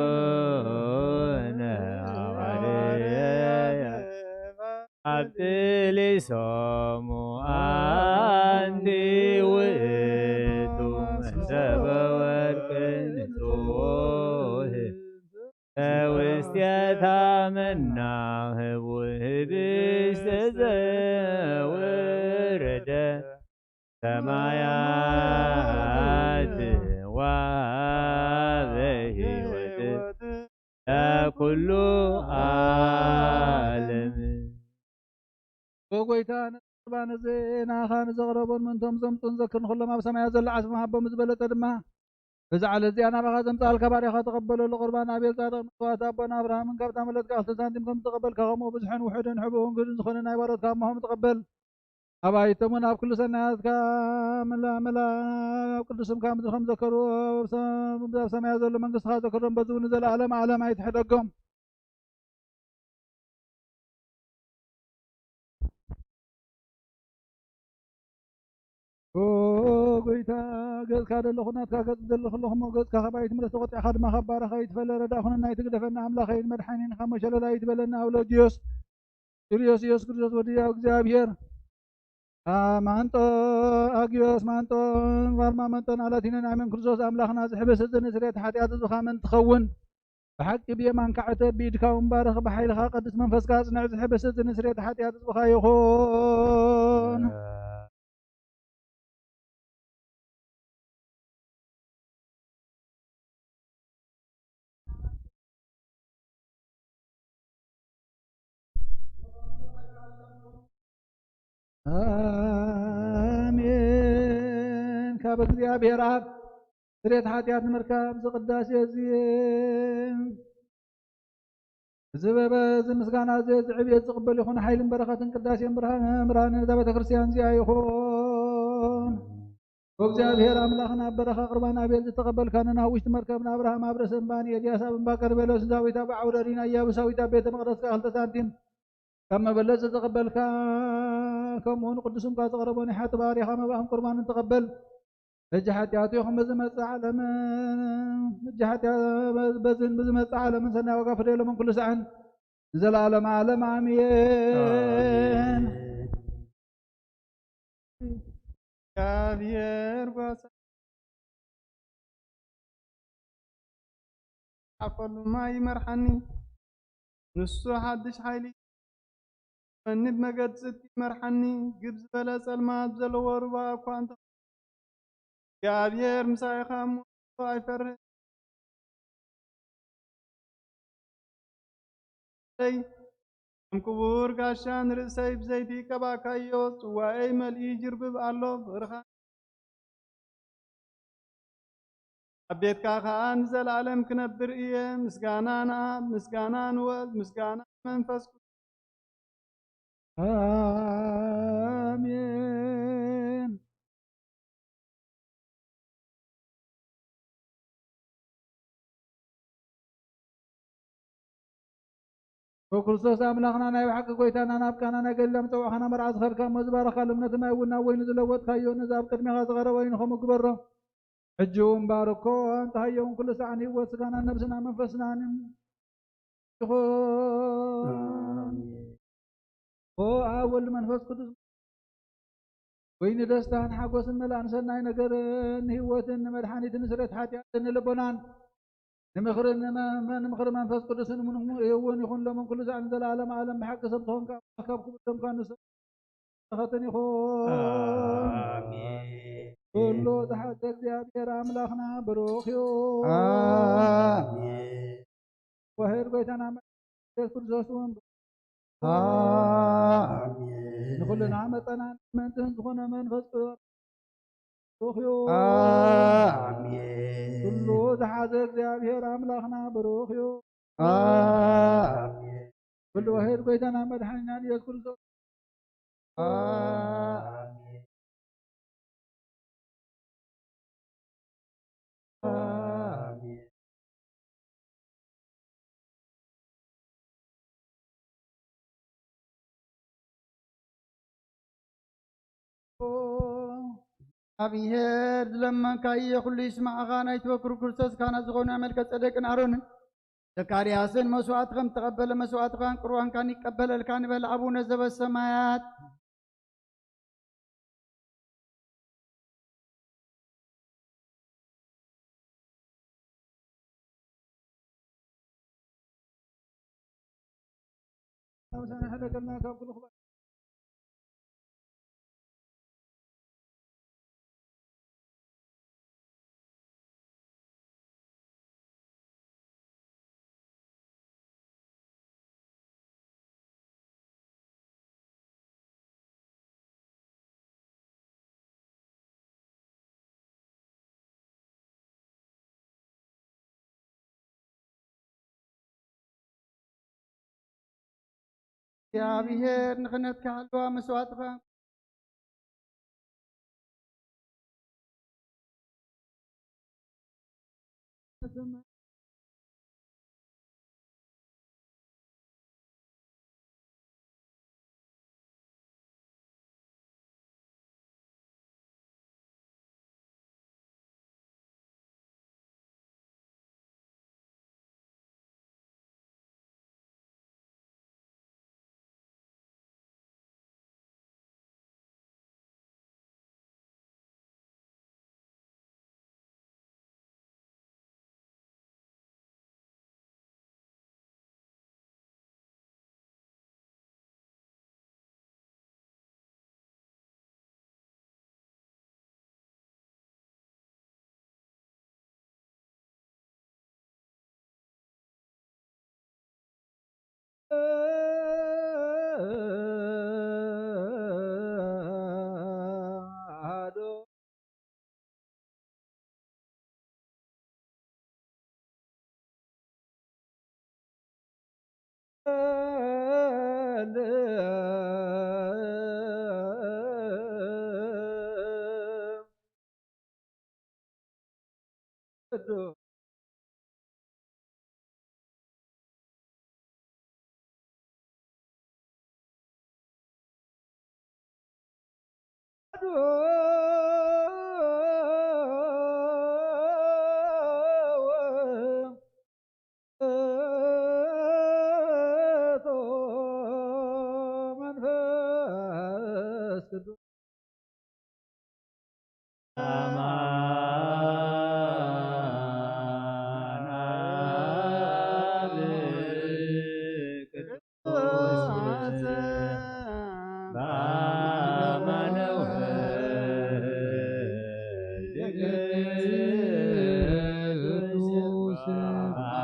ሐዋርያት አብጥሊሶሙ አንቲ ውእቱ መሰበ ወርቅ ንጹሕ ውስቴታ መናህቡ ህብስት ዘወረደ ሰማያት ወሀበ ሕይወት ለኩሉ ዓለም። ኦ ጎይታ፣ ነዚ ቁርባን እዚ ንኣኻ ንዘቕረቦን ምእንቶም ዘምጹን ዘክር ንኹሎም ኣብ ሰማያት ዘሎ ዓስብኻ ሃቦም፣ ዝበለጸ ድማ በዛ ዕለት እዚኣ ናባኻ ዘምጽኣልካ ባርያኻ ተቐበሎ። ቁርባን ኣቤል ጻድቕ መስዋዕቲ ኣቦና ኣብርሃምን ካብታ መለትካ ክልተ ሳንቲም ከም ዝተቐበልካ፣ ከምኡ ብዝሕን ውሑድን ሕቡእን ግህድን ዝኾነ ናይ ባሮትካ እሞሆም ተቐበል። ኣባይቶምን ኣብ ኩሉ ሰናያትካ መላ መላ ኣብ ቅዱስ ስምካ ምድሪ ከም ዘከሩ ኣብ ሰ-፣ ኣብ ሰማያት ዘሎ መንግስትኻ ዘከሮም፣ በዚ እውን ንዘለኣለም ዓለም ኣይትሕደጎም። ኦ ጎይታ፣ ገጽካ ደለኹ ናትካ ገጽ ዘለኹ ኣለኹ እሞ፣ ገጽካ ካባይ ትምለስ፣ ተቖጢዕካ ድማ ካብ ባርኻ ይትፈለ። ረዳእ ኩነና፣ ኣይትግደፈና ኣምላኸይን መድሓኒን፣ ካብ መሸለል ኣይትበለና። ኣውሎጊዮስ ጁልዮስ ኢየሱስ ክርስቶስ ወዲ ያው እግዚኣብሔር። አ-፣ ማንጦ-፣ ኣጊዮስ ማንጦን ጓርማ መንጦን ኣላቲኖን ኣሜን። ክርስቶስ ኣምላኽና፣ ዝሕብስ እዚ ንስርየት ሓጢኣት ህዝብኻ መን ትኸውን? ብሓቂ ብየማንካ ዕተብ፣ ብኢድካ እውን ባርኽ፣ ብሓይልኻ ቀድስ፣ መንፈስካ ኣጽንዕ። ዝሕብስ እዚ ንስርየት ሓጢኣት ህዝብኻ ይኹን። ኣሜን። ካብ እግዚኣብሔር ኣብ ስርየት ሓጢኣት ንምርካብ እዚ ቅዳሴ እዚ፣ እዚ በ-፣ እዚ ምስጋና እዚ፣ እዚ ዕብየት ዝቕበል ይኹን። ሓይልን በረኸትን ቅዳሴን ብርሃን፣ ብርሃን ነዛ ቤተ ክርስቲያን እዚኣ ይኹን። ወእግዚኣብሔር ኣምላኽና፣ ኣብ በረኻ ቁርባን ኣቤል ዝተቐበልካ፣ ንናብ ውሽጢ መርከብ ንኣብርሃም ኣብ ርእሲ እምባ፣ ንኤልያስ ኣብ እምባ ቀርሜሎስ፣ ንዳዊት ኣብ ዓውደ ሪና፣ ኢያቡሳዊት ኣብ ቤተ መቕደስካ ክልተ ሳንቲም ካብ መበለት ዝተቐበልካ፣ ከምኡ ንቅዱስ ስምካ ዝቐረቦ ናይ ሓጢ ባርያኻ መባእን ቁርባንን ተቐበል። በዚ ሓጢኣቱ ይኹን ብዝመጽእ ዓለምን፣ በዚ ሓጢኣ-፣ በዝን ብዝመጽእ ዓለምን ሰናይ ዋጋ ፍደየሎምን ኩሉ ሳዕን ንዘለዓለመ ዓለም ኣሜን። ኣሜን። እግዚኣብሔር ጓሳ ዝሓልፈሉ ማይ ይመርሓኒ። ንሱ ሓድሽ ሓይሊ መኒ ብመገዲ ጽድቂ ይመርሓኒ። ግብ ዝበለ ጸልማት ዘለዎ ሩባ እኳ እንተ እግዚኣብሔር ምሳይ ኸኣ እሞ ኣይፈርህን። ከም ክቡር ጋሻ ንርእሰይ ብዘይቲ ቀባእካዮ፣ ጽዋኤይ መሊኡ ይጅርብብ ኣሎ። ፍቕርኻ ኣብ ቤትካ ኸኣ ንዘለኣለም ክነብር እየ። ምስጋና ንኣብ፣ ምስጋና ንወልድ፣ ምስጋና ንመንፈስ ቅዱስ። ኣሜን። ብክርስቶስ ኣምላኽና ናይ ብሓቂ ጎይታና ናብ ቃና ናይ ገሊላ ምጸዋዕኻና መርዓ ዝኸድካ እሞ ዝባረኽካ ልምነት ማይ እውን ናብ ወይኒ ዝለወጥካዮ ነዚ ኣብ ቅድሜኻ ዝቐረበ ወይኒ ከምኡ ግበሮ። ሕጂ እውን ባርኮ፣ ኣንተ ሃየውን ኩሉ ሰዓን ህይወት ስጋና ነብስና መንፈስናን ይኹን። ኣሜን። ኦ ኣብ ወልድ መንፈስ ቅዱስ ወይኒ ደስታን ሓጎስን መላእን ሰናይ ነገርን ንህይወትን ንመድሓኒትን ንስረት ሓጢኣትን ንልቦናን ንምኽሪ ንመ-፣ ንምኽሪ መንፈስ ቅዱስን እውን ይኹን ሎምን ኩሉ ሰዓትን ዘለዓለም ዓለም ብሓቂ ሰብ ዝኾንካ ካብ ክቡር ደምካ ንሰ-፣ ተኸተን ይኹን። ኣሜን። ኩሉ ዝሓዘ እግዚኣብሔር ኣምላኽና ብሩኽ እዩ። ኣሜን። ወሄድ ጎይታና ኢየሱስ ክርስቶስ እውን ኣሜን። ንኹልና መጠናን መንትን ዝኾነ መንፈስ ቅዱስ ብሩኽ እዩ። ኣሜን። ኩሉ ዝሓዘ እግዚኣብሔር ኣምላኽና ብሩኽ እዩ። ኣሜን። ኩሉ ወሄድ ጎይታና መድሓኒና ኢየሱስ ክርስቶስ ኣሜን። ኣሜን። እግዚኣብሔር ዝለመንካዮ ኩሉ ይስማዕኻ። ናይ ተወክሩ ክርስቶስ ካህናት ዝኾኑ መልከ ጸደቅን ኣሮንን ዘካርያስን መስዋዕት ከም ተቐበለ መስዋዕትኻን ቁርባንካን ይቀበለልካ ንበል። ኣቡነ ዘበሰማያት እግዚኣብሔር ንኽነትካ ሃለዋ መስዋዕትኻ አማኑኤል ቅዱስ አማኑኤል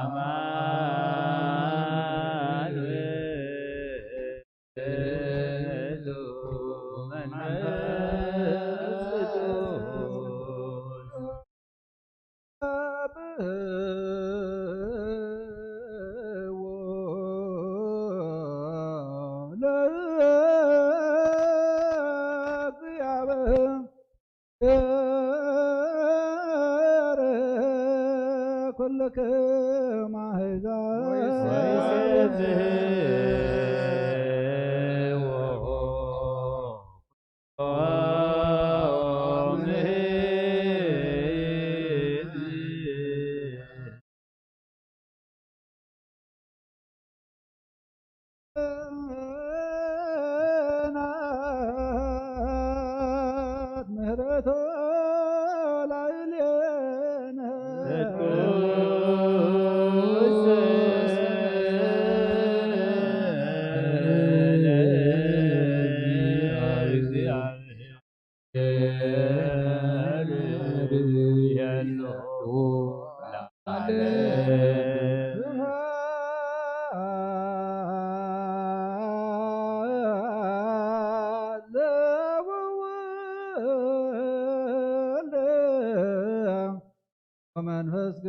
መንፈስ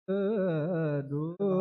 ቅዱስ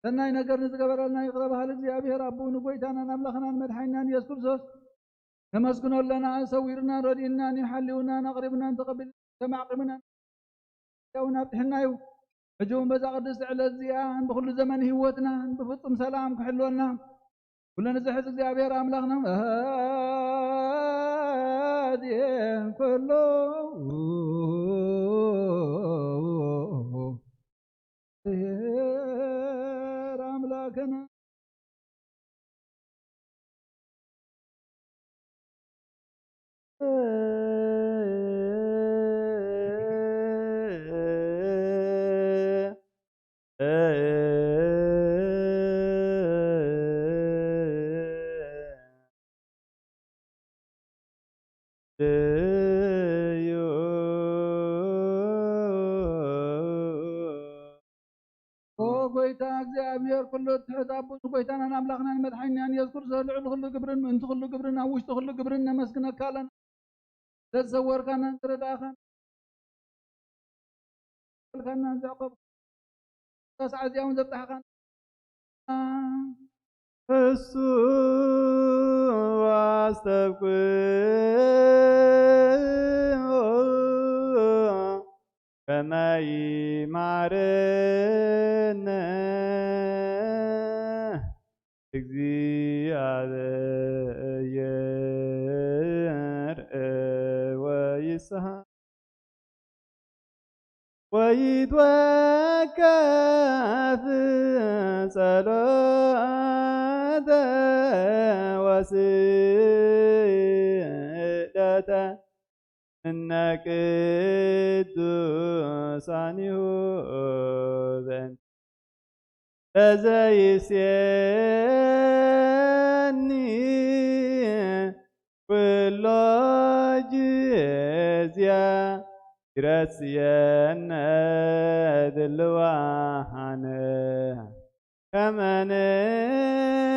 ሰናይ ነገር ንዝገበረልና ይቕረ በሃሊ እግዚኣብሔር ኣቦኡ ንጎይታናን ኣምላኽናን መድሓኒናን ኢየሱስ ክርስቶስ ነመስግኖ ኣለና። ሰዊሩናን ረዲኡናን እዩ፣ ሓሊውናን ኣቕሪቡናን ተቐቢሉናን ተማዕቂሙናን እውን ኣብፅሕና እዩ። ሕጂ እውን በዛ ቅድስቲ ዕለት እዚኣን ብኩሉ ዘመን ህይወትናን ብፍጹም ሰላም ክሕልወና ኩሉ ንዝሕዝ እግዚኣብሔር ኣምላኽና ኣዜ ኩሉ እግዚኣብሔር ኣምላኽና ኦ ጎይታ እግዚኣብሔር፣ ኩሉ እትሕት ኣቦ፣ ንጎይታናን ኣምላኽናን መድሓኒናን የሱስ ክርስቶስ፣ ልዕሊ ኩሉ ግብርን ምእንቲ ኩሉ ግብርን ኣብ ውሽጢ ኩሉ ግብርን ነመስግነካ ኣለና። ዘዝሰወርካናን ዝረዳእካን፣ ዘዕቆብካናን፣ እዛ ሰዓት እዚኣ እውን ዘብጻሕካና። እሱ ኣስተብቅዑ ከመ ይማረነ እግዚአብሔር ወይስሐ ወይትወከፍ ጸሎተ ወስእለተ እነ ቅዱሳኒሁ በእንተ ለዘይሴኒ ኩሎ ጊዜ ይረስየነ ድልዋነ ከመ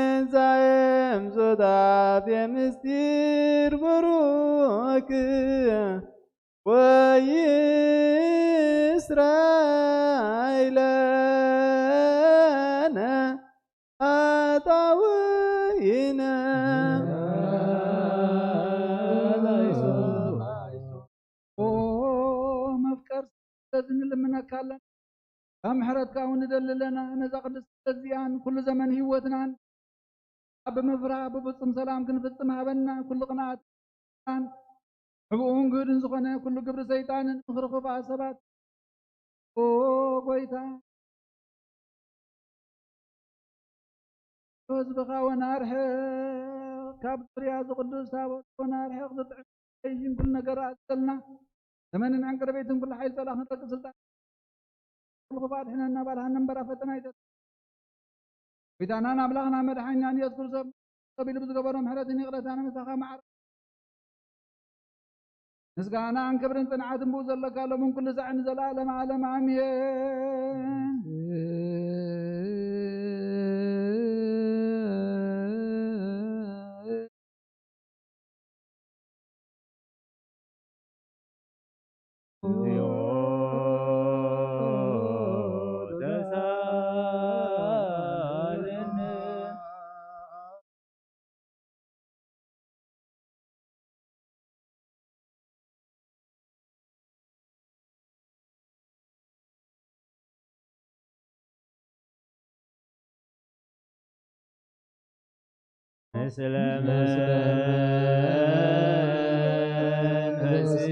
ንዛየም ሱታፌ ምስጢር ብሩክ ወይስራይ ለነ ኃጣውኢነ። ኦ መፍቀር፣ ስለዚ ንልምነካ ኣለና። ካብ ምሕረትካ እውን ንደሊ ኣለና። ነዛ ቅድስቲ እዚኣን ኩሉ ዘመን ህይወትናን ኣብ ብምፍራህ ብፍጹም ሰላም ክንፍጽም ሃበና። ኩሉ ቅንኣትን ሕቡእን ግህድን ዝኾነ ኩሉ ግብሪ ሰይጣንን ምኽሪ ክፉኣት ሰባት። ኦ ጎይታ፣ ህዝብኻ ወናርሕቕ፣ ካብ ዙርያ እዚ ቅዱስ ታቦት ወናርሕቕ፣ ዝጥዕም ሽንኩል ነገር ኣጽልና። ዘመንን ዕንቅርቤትን ኩሉ ሓይል ጸላእኽን ረቂ ስልጣን ኩሉ ክፉእ ኣድሕነና፣ ባልሃና እምበራ ፈተና ኣይተ-፣ ጎይታናን ኣምላኽና መድሓኒናን ኢየሱስ ክርስቶስ ሰብ ኢሉ ብዝገበሮ ምሕረትን ይቕረታን ምሳኻ መዓረ። ምስጋናን ክብርን ጽንዓትን ብኡ ዘለካ ሎምን ኩሉ ሳዕን ንዘለዓለም ዓለም ኣሜን። ምስለ መንፈስከ።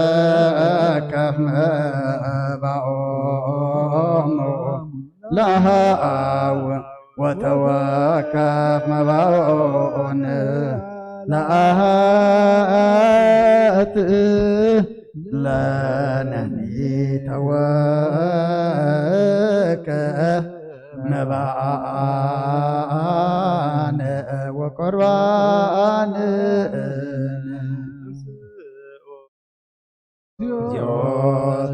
ተወከፍ መባኦሙ ለአሃው ወተወከፍ መባኦን ለአሃት ለነኒ ተወከፍ መባኣነ ወቆርባነ። እግዚኦ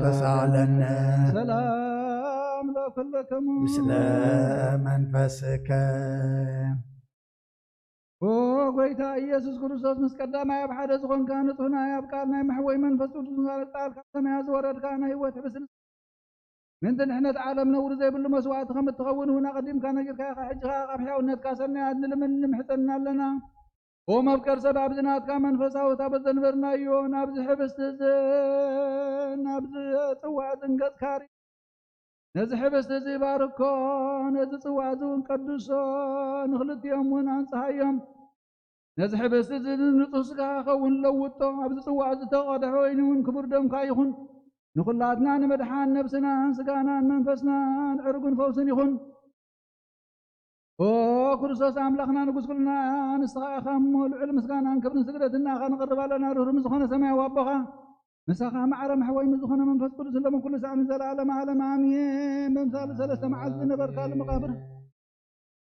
ተሳለነ። ሰላም ለኩልክሙ። ምስለ መንፈስከ። ኦ ጎይታ ኢየሱስ ክርስቶስ፣ ምስ ቀዳማይ ኣብ ሓደ ዝኾንካ፣ ንጹህ ናይ ኣብ ቃል ናይ መሕወይ መንፈስ ቅዱስ ቃል ካብ ሰማያት ዝወረድካ ናይ ህይወት ሕብስን ምእንቲ ድሕነት ዓለም ነውሪ ዘይብሉ መስዋእቲ ከም እትኸውን እውን ኣቐዲምካ ነጊርካ ኢኻ። ሕጂ ኸኣ ካብ ሕያውነትካ ሰናያት ንልምን ንምሕጸን ኣለና። ኦ መፍቀር ሰብ፣ ኣብዚ ናትካ መንፈሳዊ ታቦት ዘንበርናዮ፣ ናብዚ ሕብስቲ እዚ፣ ናብዚ ጽዋእ ዝንገጽካ ሪ-፣ ነዚ ሕብስቲ እዚ ባርኮ፣ ነዚ ጽዋእ እዚ እውን ቀድሶ፣ ንኽልቲኦም እውን ኣንጽሃዮም። ነዚ ሕብስቲ እዚ ንጹህ ስጋኻ ኸውን ለውጦ፣ ኣብዚ ጽዋእ ዝተቐድሐ ወይኒ እውን ክቡር ደምካ ይኹን። ንኹላትና ንምድሓን ነብስናን ስጋናን መንፈስናን ዕርጉን ፈውስን ይኹን። ኦ ክርስቶስ ኣምላኽና ንጉስ ኩልና፣ ንስኻ ኢኻ እሞ ልዑል ምስጋናን ክብርን ስግደትን ንኣኻ ነቕርብ ኣለና። ርህሩህ ምስ ዝኾነ ሰማያዊ ኣቦኻ፣ ምሳኻ ማዕረ መሕወይ ምስ ዝኾነ መንፈስ ቅዱስ፣ ሎምን ኩሉ ሳዕ ንዘለኣለም ዓለም ኣሜን። ብምሳሌ ሰለስተ መዓልቲ ዝነበርካሉ መቓብር፣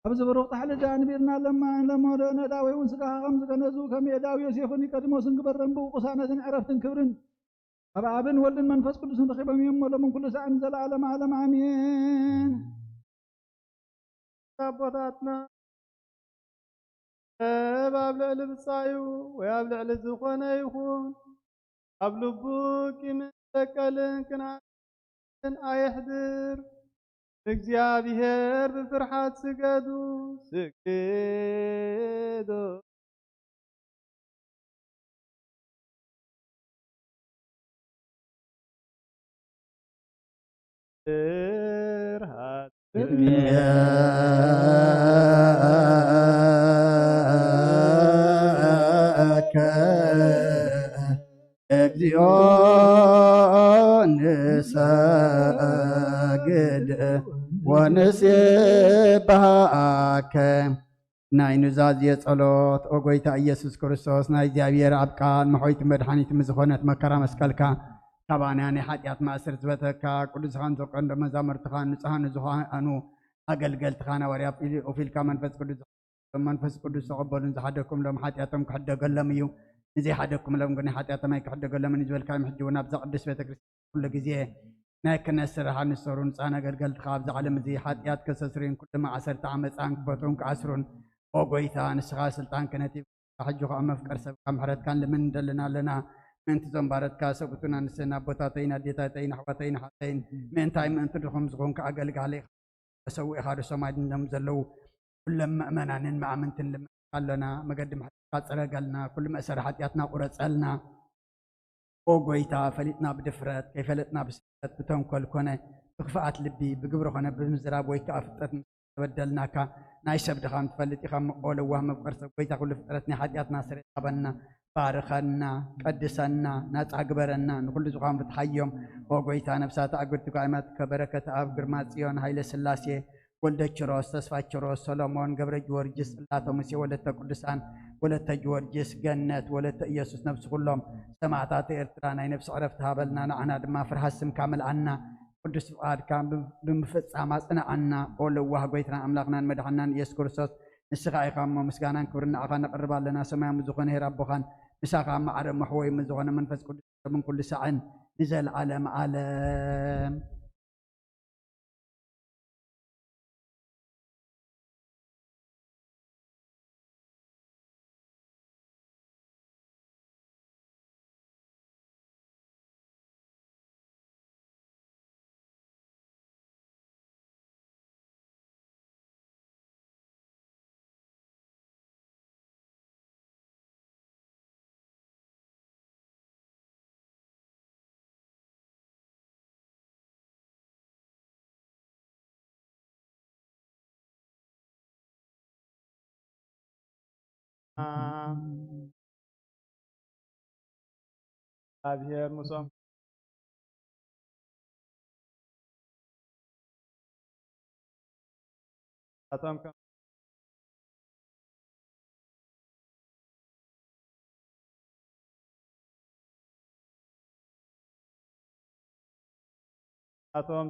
ኣብዚ ብሩኽ ጻሕሊ እዚ ኣንቢርና ኣለና። ለመዶ ነዳዊ እውን ስጋኻ ከም ዝገነዙ፣ ከም የዳዊ ዮሴፍን ኒቆዲሞስን ግበረን። ብኡ ቅሳነትን ዕረፍትን ክብርን ኣብ ኣብን ወልድን መንፈስ ቅዱስን ረኺቦም እዮም። ሎምን ኩሉ ሳዕን ዘለዓለም ዓለም ኣሜን። ኣቦታትና ሰብ ኣብ ልዕሊ ብጻዩ ወይ ኣብ ልዕሊ ዝኾነ ይኹን፣ ኣብ ልቡ ቂምን በቀልን ቅንኣትን ኣየሕድር። ንእግዚኣብሔር ብፍርሓት ስገዱ፣ ስግዱ። ስብሐት ቅድሜከ እግዚኦ ንሰግድ ወንሴብሐከ። ናይ ኑዛዜ ጸሎት። ኦ ጎይታ ኢየሱስ ክርስቶስ፣ ናይ እግዚኣብሔር ኣብ ቃል መሖይትን መድሓኒትን ዝኾነት መከራ መስቀልካ፣ ካባና ናይ ሓጢኣት ማእሰርቲ ዝበተካ፣ ቅዱሳን ዘቀንዶ መዛሙርትኻን ንጹሃን ንዝኾኑ ኣገልገልትኻን ሃዋርያ ፊል-፣ ኦፊልካ መንፈስ ቅዱስ፣ መንፈስ ቅዱስ ተቐበሉን ዝሓደግኩምሎም ሓጢኣቶም ክሕደገሎም እዩ። ንዘይሓደግኩምሎም ግን ሓጢኣቶም ኣይክሕደገሎምን እዩ ዝበልካዮም። ሕጂ እውን ኣብዛ ቅድስት ቤተ ክርስቲያን ኩሉ ግዜ ናይ ክህነት ስራሓ ንሰሩን ንጹሃን ኣገልገልትኻ ኣብዚ ዓለም እዚ ሓጢኣት ከሰስርዩን ኩሉ ማእሰርቲ ዓመፃን ክፈትሑን ክኣስሩን፣ ኦ ጎይታ፣ ንስኻ ስልጣን ክህነት ሂብካ፣ ሕጂ ኸዓ መፍቀር ሰብካ ምሕረትካን ልምን እንደልን ኣለና። ምእንቲ እዞም ባረትካ ሰብኡትን ኣንስትን ኣቦታተይን ኣዴታተይን ኣሕዋተይን ኣሓተይን፣ ምእንታይ ምእንቲ ድኹም ዝኾንካ ኣገልጋሊ ተሰዊእኻ ዶ ሰማይ ድንደም ዘለዉ ኩሎም ምእመናንን መኣምንትን ልምንካ ኣሎና። መገዲ ምሕረትካ ጽረገልና፣ ኩሉ መእሰሪ ሓጢኣትና ቁረጸልና። ኦ ጎይታ፣ ፈሊጥና ብድፍረት፣ ከይፈለጥና ብስሕተት፣ ብተንኮል ኮነ ብክፍኣት ልቢ፣ ብግብሪ ኮነ ብምዝራብ ወይ ከኣ ፍልጠት ምስ ተበደልናካ፣ ናይ ሰብ ድኻም ትፈልጥ ኢኻ እሞ፣ ኦ ለዋህ መፍቀር ሰብ፣ ጎይታ ኩሉ ፍጥረት ናይ ሓጢኣትና ስርየት ሃበና። ባርኸና፣ ቀድሰና፣ ናጻ ግበረና፣ ንኹሉ ዝዃን ፍትሓዮም። ኦ ጎይታ፣ ነፍሳት ኣእጉድቲ ጓይማትከ በረከት ኣብ ግርማ ጽዮን፣ ሃይለ ስላሴ፣ ወልደ ኪሮስ፣ ተስፋ ኪሮስ፣ ሰሎሞን፣ ገብረ ጊዮርጊስ፣ ጽላተ ሙሴ፣ ወለተ ቅዱሳን፣ ወለተ ጊዮርጊስ፣ ገነት፣ ወለተ ኢየሱስ፣ ነፍሲ ኩሎም ሰማዕታት ኤርትራ ናይ ነፍሲ ዕረፍቲ ሃበልና፣ ንዓና ድማ ፍርሃት ስምካ መልኣና፣ ቅዱስ ፍቓድካ ብ-፣ ብምፍጻም ኣጽንዓና። ኦ ለዋህ ጎይታናን ኣምላኽናን መድሓናን ኢየሱስ ክርስቶስ፣ ንስኻ ኢኻ እሞ፣ ምስጋናን ክብርን ንዓኻ ነቕርብ ኣለና። ሰማያዊ ዝኾነ ኄር ኣቦኻን፣ ምሳኻ ማዕረ መሕወይ ምስ ዝኾነ መንፈስ ቅዱስ፣ ሎምን ኩሉ ሳዕን ንዘለዓለም ዓለም። እግዚኣብሔር ምስኦም ኣቶም ከም ኣቶም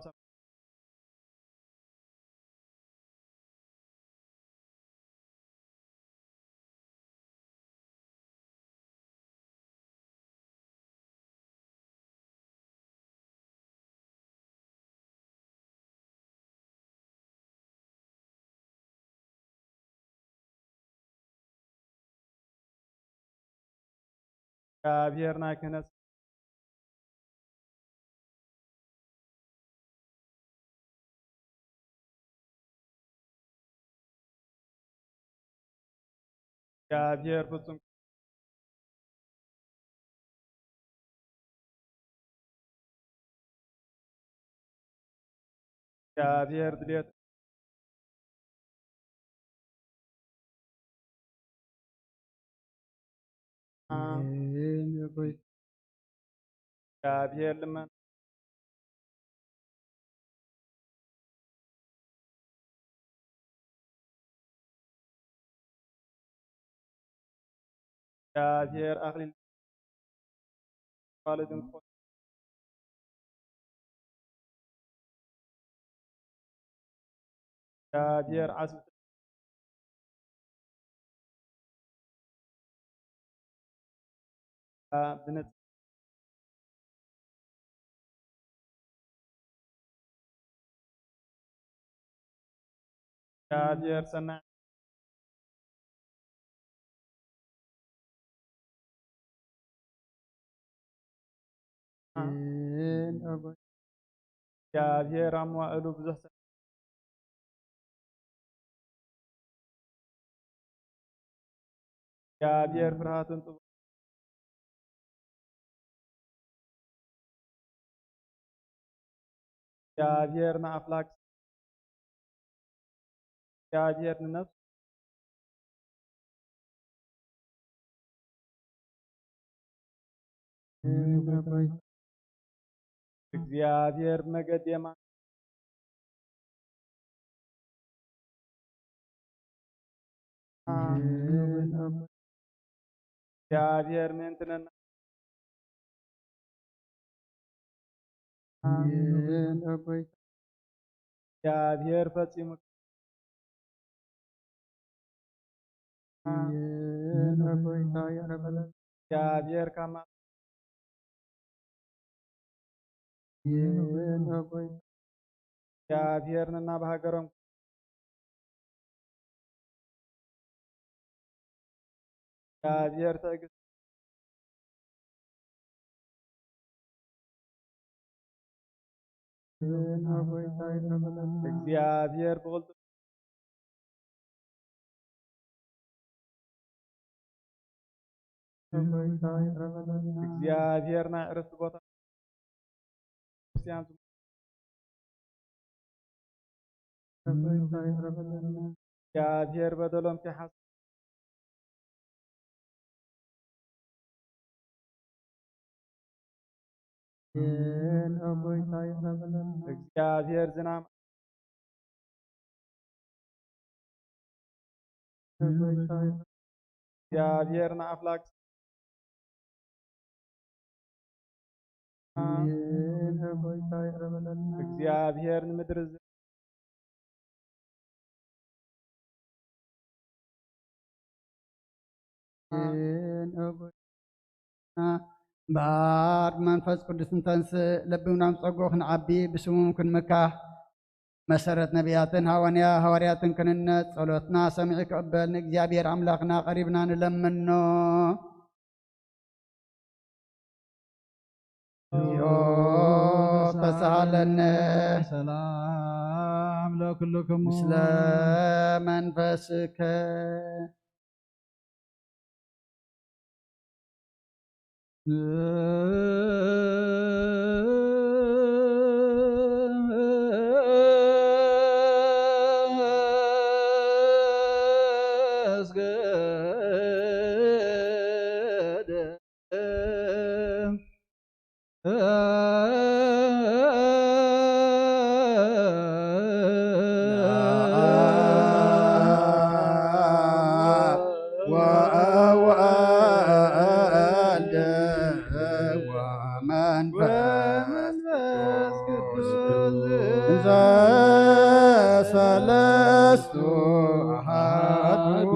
እግዚኣብሔር ናይ ክህነት እግዚኣብሔር ፍጹም፣ እግዚኣብሔር ድሌት፣ ኣሜን። እግዚኣብሔር ልመና፣ እግዚኣብሔር ኣኽሊል፣ ማለት እንኮ፣ እግዚኣብሔር ዓስብቲ፣ ብነጻ፣ እግዚኣብሔር ሰናይ፣ ኣሜን። ኣቦይ፣ እግዚኣብሔር ኣብ መዋእሉ ብዙሕ ሰ-፣ እግዚኣብሔር ፍርሃትን ጥበብ፣ እግዚኣብሔር ንኣፍላክ፣ እግዚኣብሔር ንነፍስ፣ ኣሜን ኣቦይ። እግዚኣብሔር ብመገዲ የማን፣ ኣሜን ኣቦይ። እግዚኣብሔር ምእንትነና፣ ኣሜን ኣቦይ። እግዚኣብሔር ፈጺሙ፣ ኣሜን ኣቦይ። ይቕረ በለን። እግዚኣብሔር ካብ ማ-፣ ኣሜን ኣቦይ። እግዚኣብሔር ነናብ ሃገሮም፣ እግዚኣብሔር ትዕግስቲ፣ ኣሜን ኣቦይ። ይቕረ በለን። እግዚኣብሔር ብቕልጡፍ፣ ኣቦይ። ይቕረ በለን። እግዚኣብሔር ናይ ዕረፍቲ ቦታ ክርስቲያን፣ ኣቦይ። ይቕረ በለን። እግዚኣብሔር በደሎም ከይሓስ-፣ ኣሜን ኣቦይ። ይቕረ በለን። እግዚኣብሔር ዝናም፣ ኣቦይ። እግዚኣብሔር ንኣፍላክ፣ ኣሜን ኣቦይ። ይቕረ በለልና። እግዚኣብሔር ንምድሪ ዝ-፣ ኣሜን ኣቦይ። እምበኣር ብመንፈስ ቅዱስ እንተንስእ፣ ለቢምና ብጸግኡ ክንዓቢ፣ ብስሙም ክንምካሕ፣ መሰረት ነቢያትን ሃዋንያ-፣ ሃዋርያትን ክንነጽ፣ ጸሎትና ሰሚዑ ክቕበል፣ ንእግዚኣብሔር ኣምላኽና ቀሪብና ንለምኖ። እግዚኦ ተሳሃለነ። ሰላም ለኩልክሙ። ምስለ መንፈስከ። ወወልድ ወመንፈስ ቅዱስ እንዘ ሰለስቱ አሐዱ።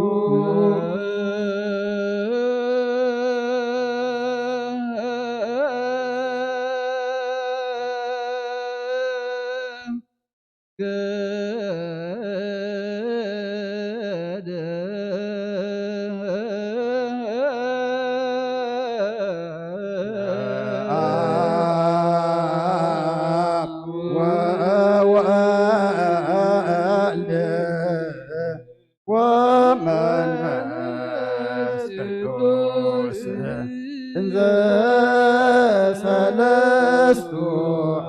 አብ ወወልድ ወመንፈስ እንዘ ሰለስቱ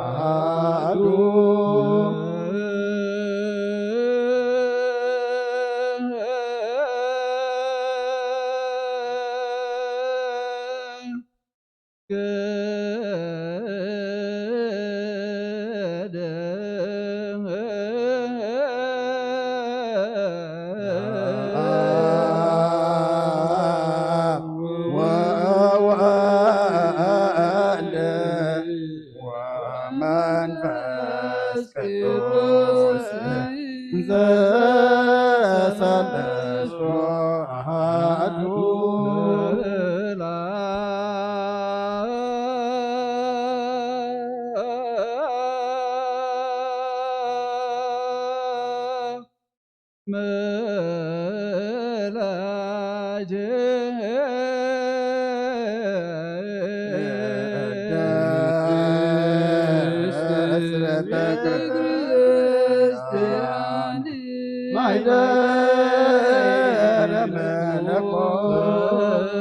ኣሃዱ። ወወልድ ወመንፈስ ቅዱስ ዘሰለስቱ አሐዱ። ማይደረ መለኮት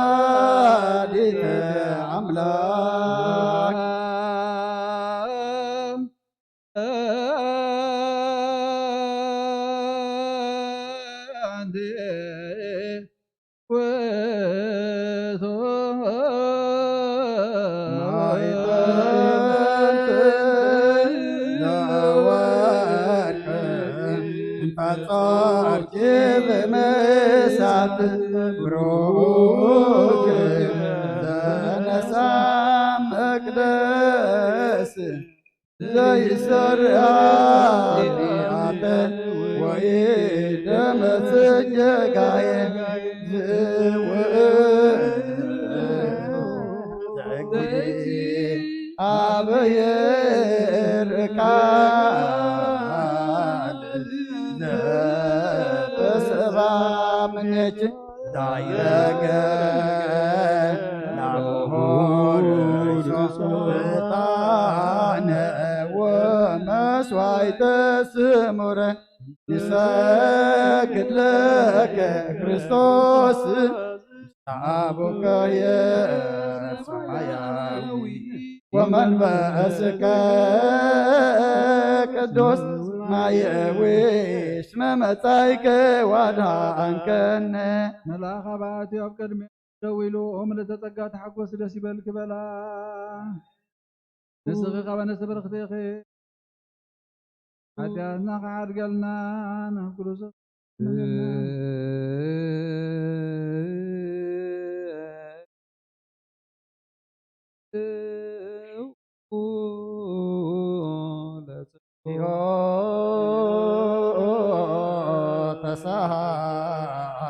ወላዲተ አምላክ ዘይሰራ ኃጢአት ወይ ደመጽ ጌጋዬ ዝውእ አበየ ርካል ዘተሰባ ምኔኪ ዳይረገ ናሆር ዕጣነ ወመስዋዕተ ስሙረ ንሰግድ ለከ ክርስቶስ አቡከ የሰማያዊ ወመንፈስከ ቅዱስ ማየዊ እስመ መጻይከ ዋድሃንከነ። መልአክ ኣብ ኣትዮ ኣብ ቅድሚ ደው ኢሉ፣ "ኦ ምልእተ ጸጋ ተሓጎስ፣ ደስ ይበልኪ" በላ። ንስኺ ካብ ኣንስቲ ብርኽቲ ኢኺ፣ ሓጢኣትና ክሓድገልና ናብ ክርስቶስ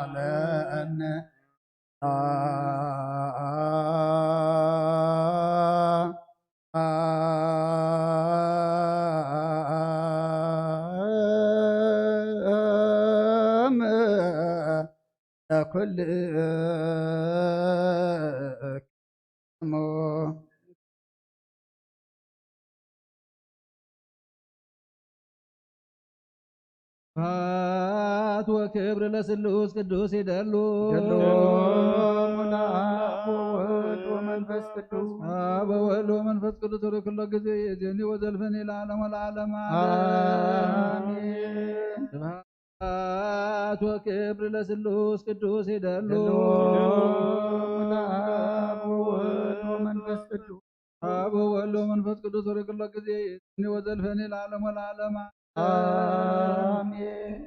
ተሳሃለነ። ስብሐት ወክብር ለስሉስ ቅዱስ ይደሉ። ይደሉ ለአብ ወወልድ ወመንፈስ ቅዱስ። አብ ወወልድ ወመንፈስ ቅዱስ ሩይ ኩሎ ጊዜ የዜኒ ወዘልፈኒ ለዓለም ወለዓለም ዓለም። አሜን። ስብሐት ወክብር ለስሉስ ቅዱስ ይደሉ። ይደሉ ለአብ ወወልድ ወመንፈስ ቅዱስ። አብ ወወልድ ወመንፈስ ቅዱስ ሩይ ኩሎ ጊዜ የዜኒ ወዘልፈኒ ለዓለም ወለዓለም። አሜን።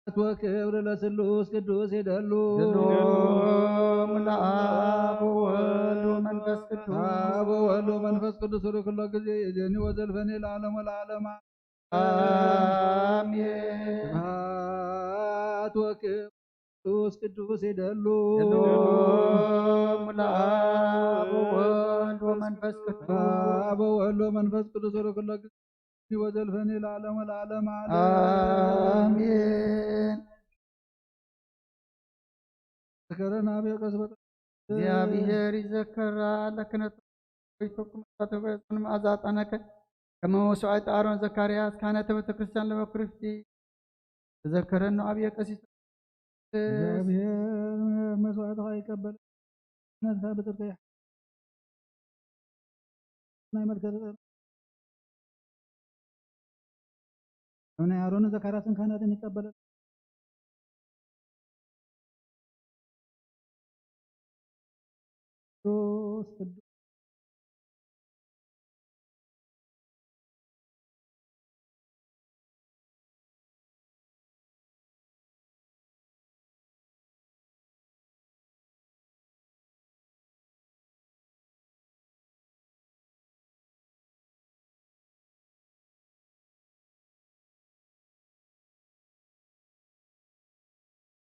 ወክብር ለስሉስ ቅዱስ ይደሉ። ይደሎም ለአብ ወወልድ ወመንፈስ ቅዱስ። አብ ወወልድ ወመንፈስ ቅዱስ ሩይ ኩሎ ጊዜ የዜኒ ወዘልፈኒ ለዓለም ወለዓለም። አሜን። ስብሐት ወክብር ቅዱስ ቅዱስ ይደሉ። ይደሎም ለአብ ወወልድ ወመንፈስ መንፈስ ቅዱስ። አብ ወወልድ ወመንፈስ ቅዱስ ወለኩሎ ጊዜ ወዘልፈኒ ለዓለመ ለዓለም ዓለም። አሜን። ዘከረና አብ የቀስ በጠ- እግዚአብሔር ይዘከራ ለክነቱ ወይቶኩም ተበጽን መዓዛ ዕጣነከ ከመ መስዋዕት አሮን ዘካርያስ ካህነተ ቤተ ክርስቲያን ለበኩርፍቲ ተዘከረኑ አብ የቀስ እግዚአብሔር መስዋዕትኻ ይቀበል። ነፍሳ ብጽድቅ ይሕ- ናይ መልከ ጸር- ኣብ ናይ ኣሮን ዘካርያስን ካህናትን ይቀበለል። ቅዱስ ቅዱስ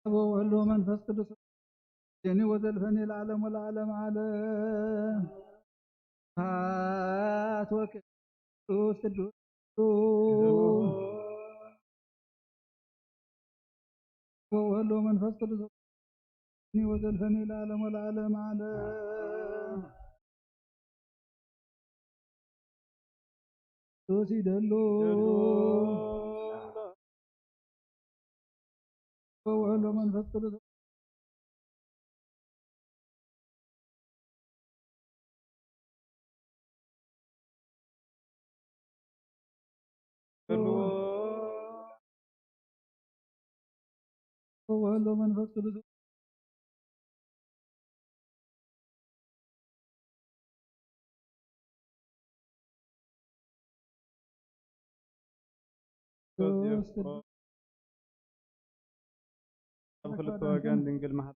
አብ ወወልድ ወመንፈስ ቅዱስ ዜኒ ወዘልፈኒ ለዓለም ወለዓለም ዓለም። ስብሐት ወቅዱስ ቅዱስ ወወልድ ወመንፈስ ቅዱስ ዜኒ ወዘልፈኒ ለዓለም ወለዓለም ዓለም። ቅዱስ ይደሉ ወወልድ ወመንፈስ ቅዱስ ወወልድ ወመንፈስ ቅዱስ ሶስት የፍቅሮ ኣብ ክልተ ወገን ድንግል መሓል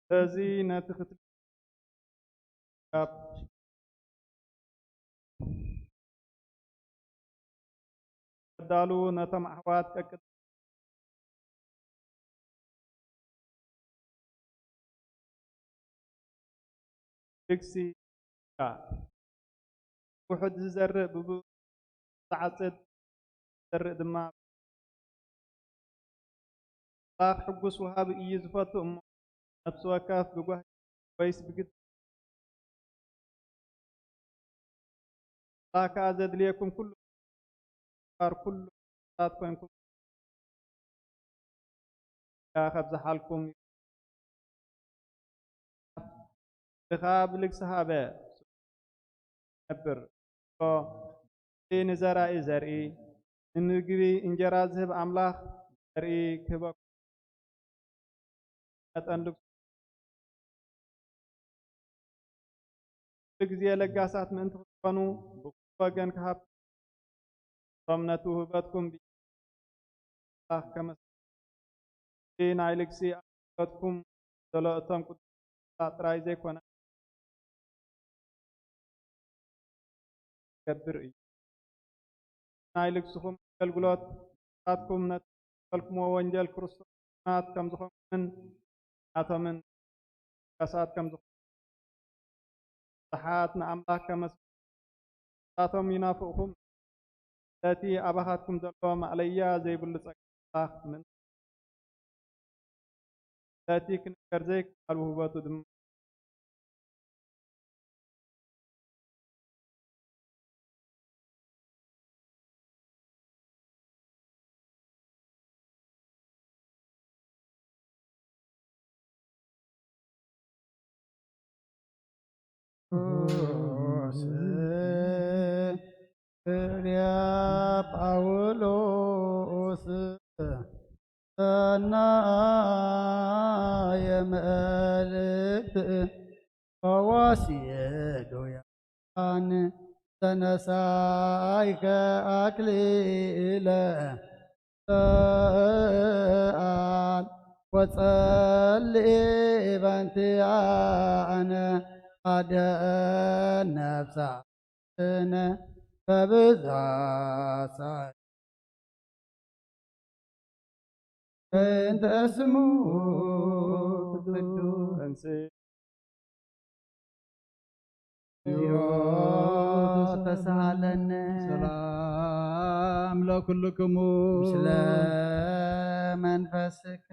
በዚ ነቲ ክትል ካብ ከዳሉ ነቶም ኣሕዋት ቀቅድ ድግሲ ውሑድ ዝዘርእ ብብኡ ዝዓጽድ ዝዘርእ ድማ ኣምላኽ ሕጉስ ወሃቢ እዩ ዝፈቱ እሞ ነፍሲ ወከፍ ብጓሂ ወይስ ብግድ ኣምላኽ ከኣ ዘድልየኩም ኩሉ እምበር ኩሉ ቅዱሳት ኮይንኩም ከብዝሓልኩም ድኻ ብልግሲ ሃበ ነብር እቲ ንዘራኢ ዘርኢ ንምግቢ እንጀራ ዝህብ ኣምላኽ ዘርኢ ክህበኩም መጠን ልግሱ ኩሉ ግዜ ለጋሳት ምእንቲ ክትኮኑ ብኩሉ ወገን ክሃብ እቶም ነቲ ውህበትኩም ብኣምላኽ ከመስግኑ እቲ ናይ ልግሲ ኣገልግሎትኩም ዘሎ እቶም ቅዱሳት ጥራይ ዘይኮነ ገብር እዩ። ናይ ልግስኹም ኣገልግሎት ንሳትኩም ነቲ ዝኸፈልኩምዎ ወንጀል ክርስቶስ ናት ከም ዝኾንኩምን ናቶምን ለጋሳት ከም ዝኾኑ ብዙሓት ንኣምላኽ ከመስግኑ ንሳቶም ይናፍቕኹም። ስለቲ ኣባኻትኩም ዘሎ ማእለያ ዘይብሉ ጸጋ ኣምላኽ ምእንቲ ስለቲ ክንገር ዘይከኣል ውህበቱ ድማ ነሳይከ ኣክሊለ ጽልኣት ወጸሊእ ባንቲኣነ ኣደ ነፍሳነ በብዛሳይ በእንተ ስሙ ቅዱስ። ተሳሃለነ ሰላም ለኩልክሙ። ምስለ መንፈስከ።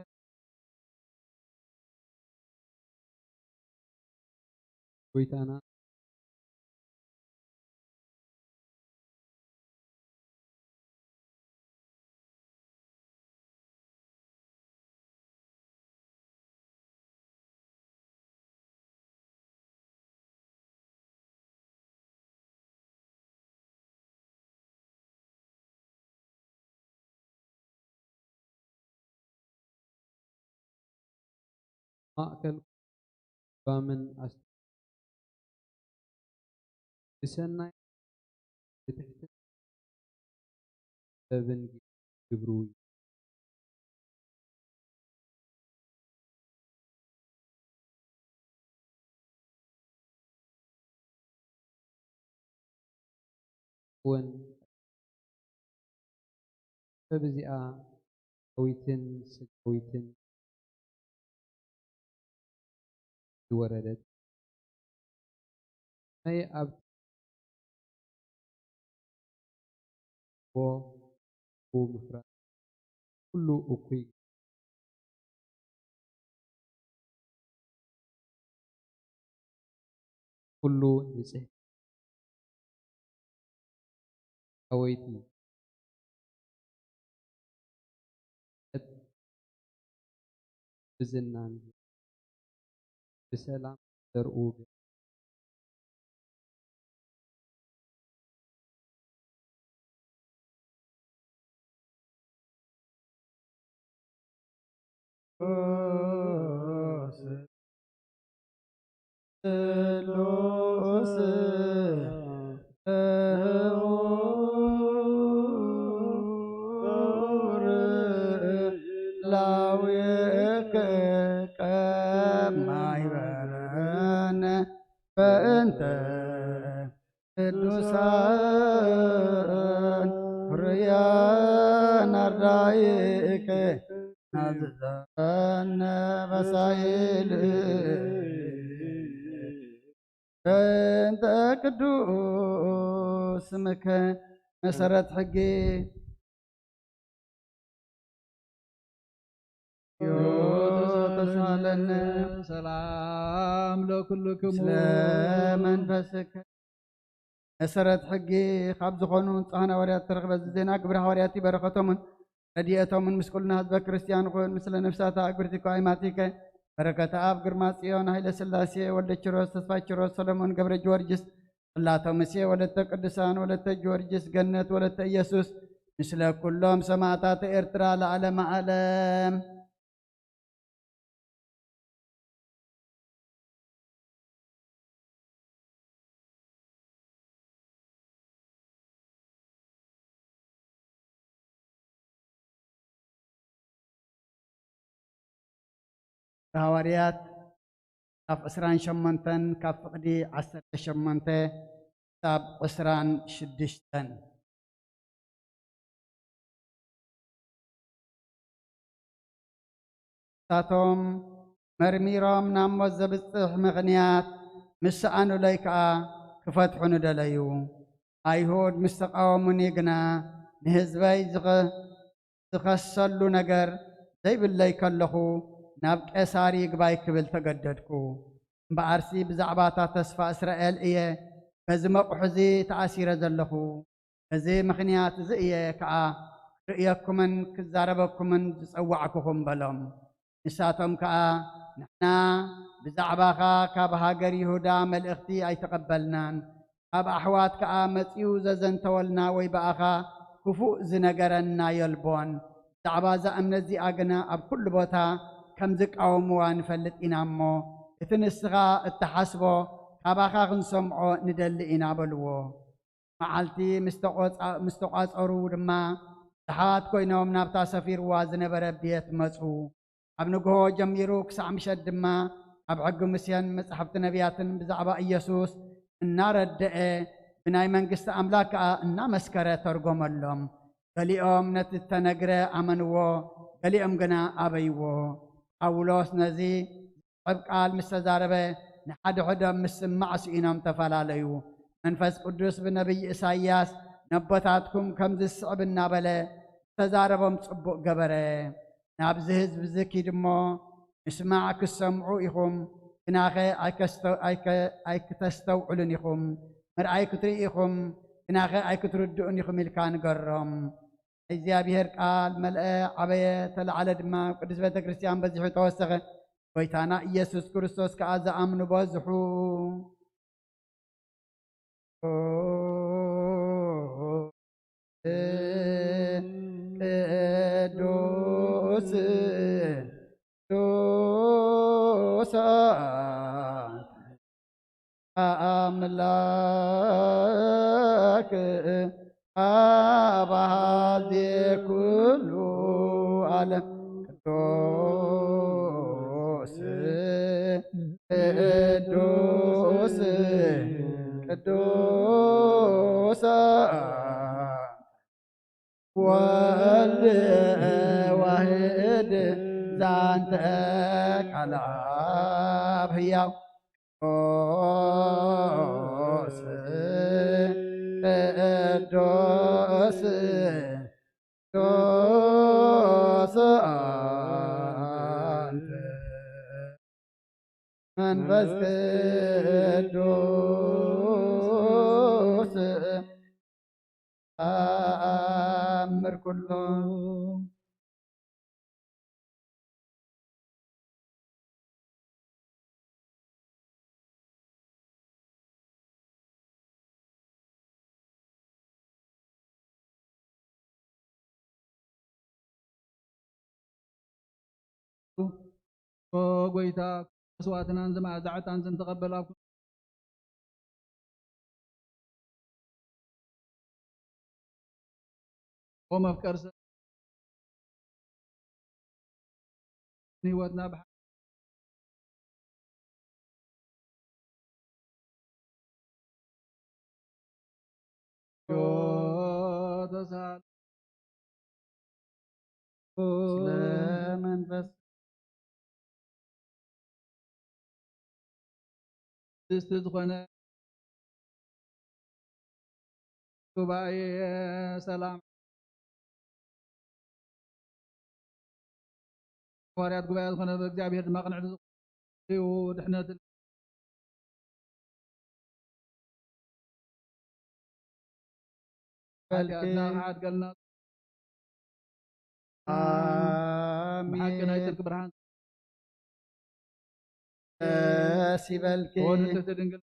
ጎይታና ማእከል ባምን ኣስ-፣ ብሰናይ ብትሕትን ጥበብን ግብሩ እውን ሰብ እዚኣ ዳዊትን ስጋዊትን ዝወረደት ናይ ኣብ ቦ ምፍራስ ኩሉ እኩይ ኩሉ ንጽህ ኣወይቲ ብዝናን ብሰላም ዘርኡ ቅዱስ ክቡር ላዊከ ቀማይ በረነ በእንተ ቅዱሳን ፍርያን ኣርዳኢከ ናዝዛነ በሳይል በእንተ ቅዱስ ስምከ መሰረት ሕጊ ተሳለነ። ሰላም ለኩልክሙ። ስለ መንፈስከ መሰረት ሕጊ ካብ ዝኾኑ ንጹሃን ሃዋርያት ተረኽበ። እዚ ዜና ግብረ ሃዋርያት እዩ። በረኸቶምን ረድኤቶምን ምስ ኩልና ህዝበ ክርስቲያን ይኹን። ምስለ ነፍሳት ኣእግርቲ ከዋይማቲከ በረከተ ኣብ ግርማ ጽዮን ሃይለ ስላሴ ወልደ ችሮስ ተስፋ ችሮስ ሰሎሞን ገብረ ጊዮርጊስ ጽላተ ሙሴ ወለተ ቅዱሳን ወለተ ጊዮርጊስ ገነት ወለተ ኢየሱስ ምስለ ኩሎም ሰማዕታት ኤርትራ ለዓለመ ዓለም። ሃዋርያት ካብ ዕስራን ሸሞንተን ካብ ፍቕዲ ዓሰርተ ሸሞንተ ክሳብ ዕስራን ሽዱሽተን። ንሳቶም መርሚሮም ናብ ሞት ዘብጽሕ ምኽንያት ምስ ሰኣኑለይ ከኣ ክፈትሑኒ ደለዩ። ኣይሁድ ምስ ተቓወሙኒ ግና ንህዝበይ ዝኸ-፣ ዝኸሰሉ ነገር ዘይብለይ ከለኹ ናብ ቄሳር ይግባይ ክብል ተገደድኩ። እምበኣርሲ ብዛዕባ እታ ተስፋ እስራኤል እየ በዚ መቑሒ እዚ ተኣሲረ ዘለኹ። በዚ ምኽንያት እዚ እየ ከኣ ክርእየኩምን ክዛረበኩምን ዝጸዋዕኩኹም በሎም። ንሳቶም ከኣ ንሕና ብዛዕባኻ ካብ ሃገር ይሁዳ መልእኽቲ ኣይተቐበልናን፣ ካብ ኣሕዋት ከኣ መጺኡ ዘዘንተወልና ወይ ብኣኻ ክፉእ ዝነገረና የልቦን። ብዛዕባ እዛ እምነት እዚኣ ግና ኣብ ኩሉ ቦታ ከም ዝቃወምዋ ንፈልጥ ኢና እሞ፣ እቲ ንስኻ እትሓስቦ ካባኻ ክንሰምዖ ንደሊ ኢና በልዎ። መዓልቲ ምስ ተቖጻ-፣ ምስ ተቋጸሩ ድማ ብዙሓት ኮይኖም ናብታ ሰፊርዋ ዝነበረ ቤት መጹ። ካብ ንግሆ ጀሚሩ ክሳዕ ምሸት ድማ ኣብ ሕጊ ሙሴን መጻሕፍቲ ነቢያትን ብዛዕባ ኢየሱስ እናረድኤ ብናይ መንግስቲ ኣምላኽ ከኣ እናመስከረ ተርጎመሎም። ገሊኦም ነቲ እተነግረ ኣመንዎ፣ ገሊኦም ግና ኣበይዎ። ጳውሎስ ነዚ ዝስዕብ ቃል ምስ ተዛረበ፣ ንሓድሕዶም ምስማዕ ስኢኖም ተፈላለዩ። መንፈስ ቅዱስ ብነቢይ ኢሳይያስ፣ "ነቦታትኩም ከምዚ ዝስዕብ እናበለ ዝተዛረቦም ጽቡቕ ገበረ። ናብዚ ህዝቢ እዚ ኪድ እሞ፣ ምስማዕ ክትሰምዑ ኢኹም፣ ግናኸ ኣይከስተ-፣ ኣይከ-፣ ኣይክተስተውዕሉን ኢኹም፣ ምርኣይ ክትርኢ ኢኹም፣ ግናኸ ኣይክትርድኡን ኢኹም" ኢልካ ንገሮም። ናይ እግዚኣብሔር ቃል መልአ፣ ዓበየ፣ ተላዕለ ድማ፣ ኣብ ቅድስት ቤተ ክርስቲያን በዚሑ ተወሰኸ። ጎይታና ኢየሱስ ክርስቶስ ከኣ ዝኣምኑ በዝሑ። ቅዱስ፣ ቅዱስ ኣምላክ፣ ኣባዜ ኩሉ ዓለም። ቅዱስ፣ ቅዱስ፣ ቅዱስ ወልድ ዋህድ ዛንተ ቃል ኣብ ህያው። ቅዱስ፣ ቅዱስ፣ ቅዱስ ኣንተ መንፈስ ቅዱስ ተኣምር ኩሎ። ኦ ጎይታ፣ መስዋዕትናን ዝመኣዛ ዕጣን ዝንተቐበል ኣብ ኦ መፍቀር ሰብ ንህይወትና ብሓ-፣ ዮ ተሳል ስለ መንፈስ ቅድስቲ ዝኾነ ጉባኤ ሰላም፣ ሃዋርያት ጉባኤ ዝኾነ ብእግዚኣብሔር ድማ ቅንዕቲ ዝኾነ እዩ። ድሕነትን በልኪ። ሓጢኣትና ክሓድገልና። ኣሜን። ብሓቂ ናይ ጽድቂ ብርሃን። ደስ ይበልኪ። ኦ ንጽሕቲ ድንግል።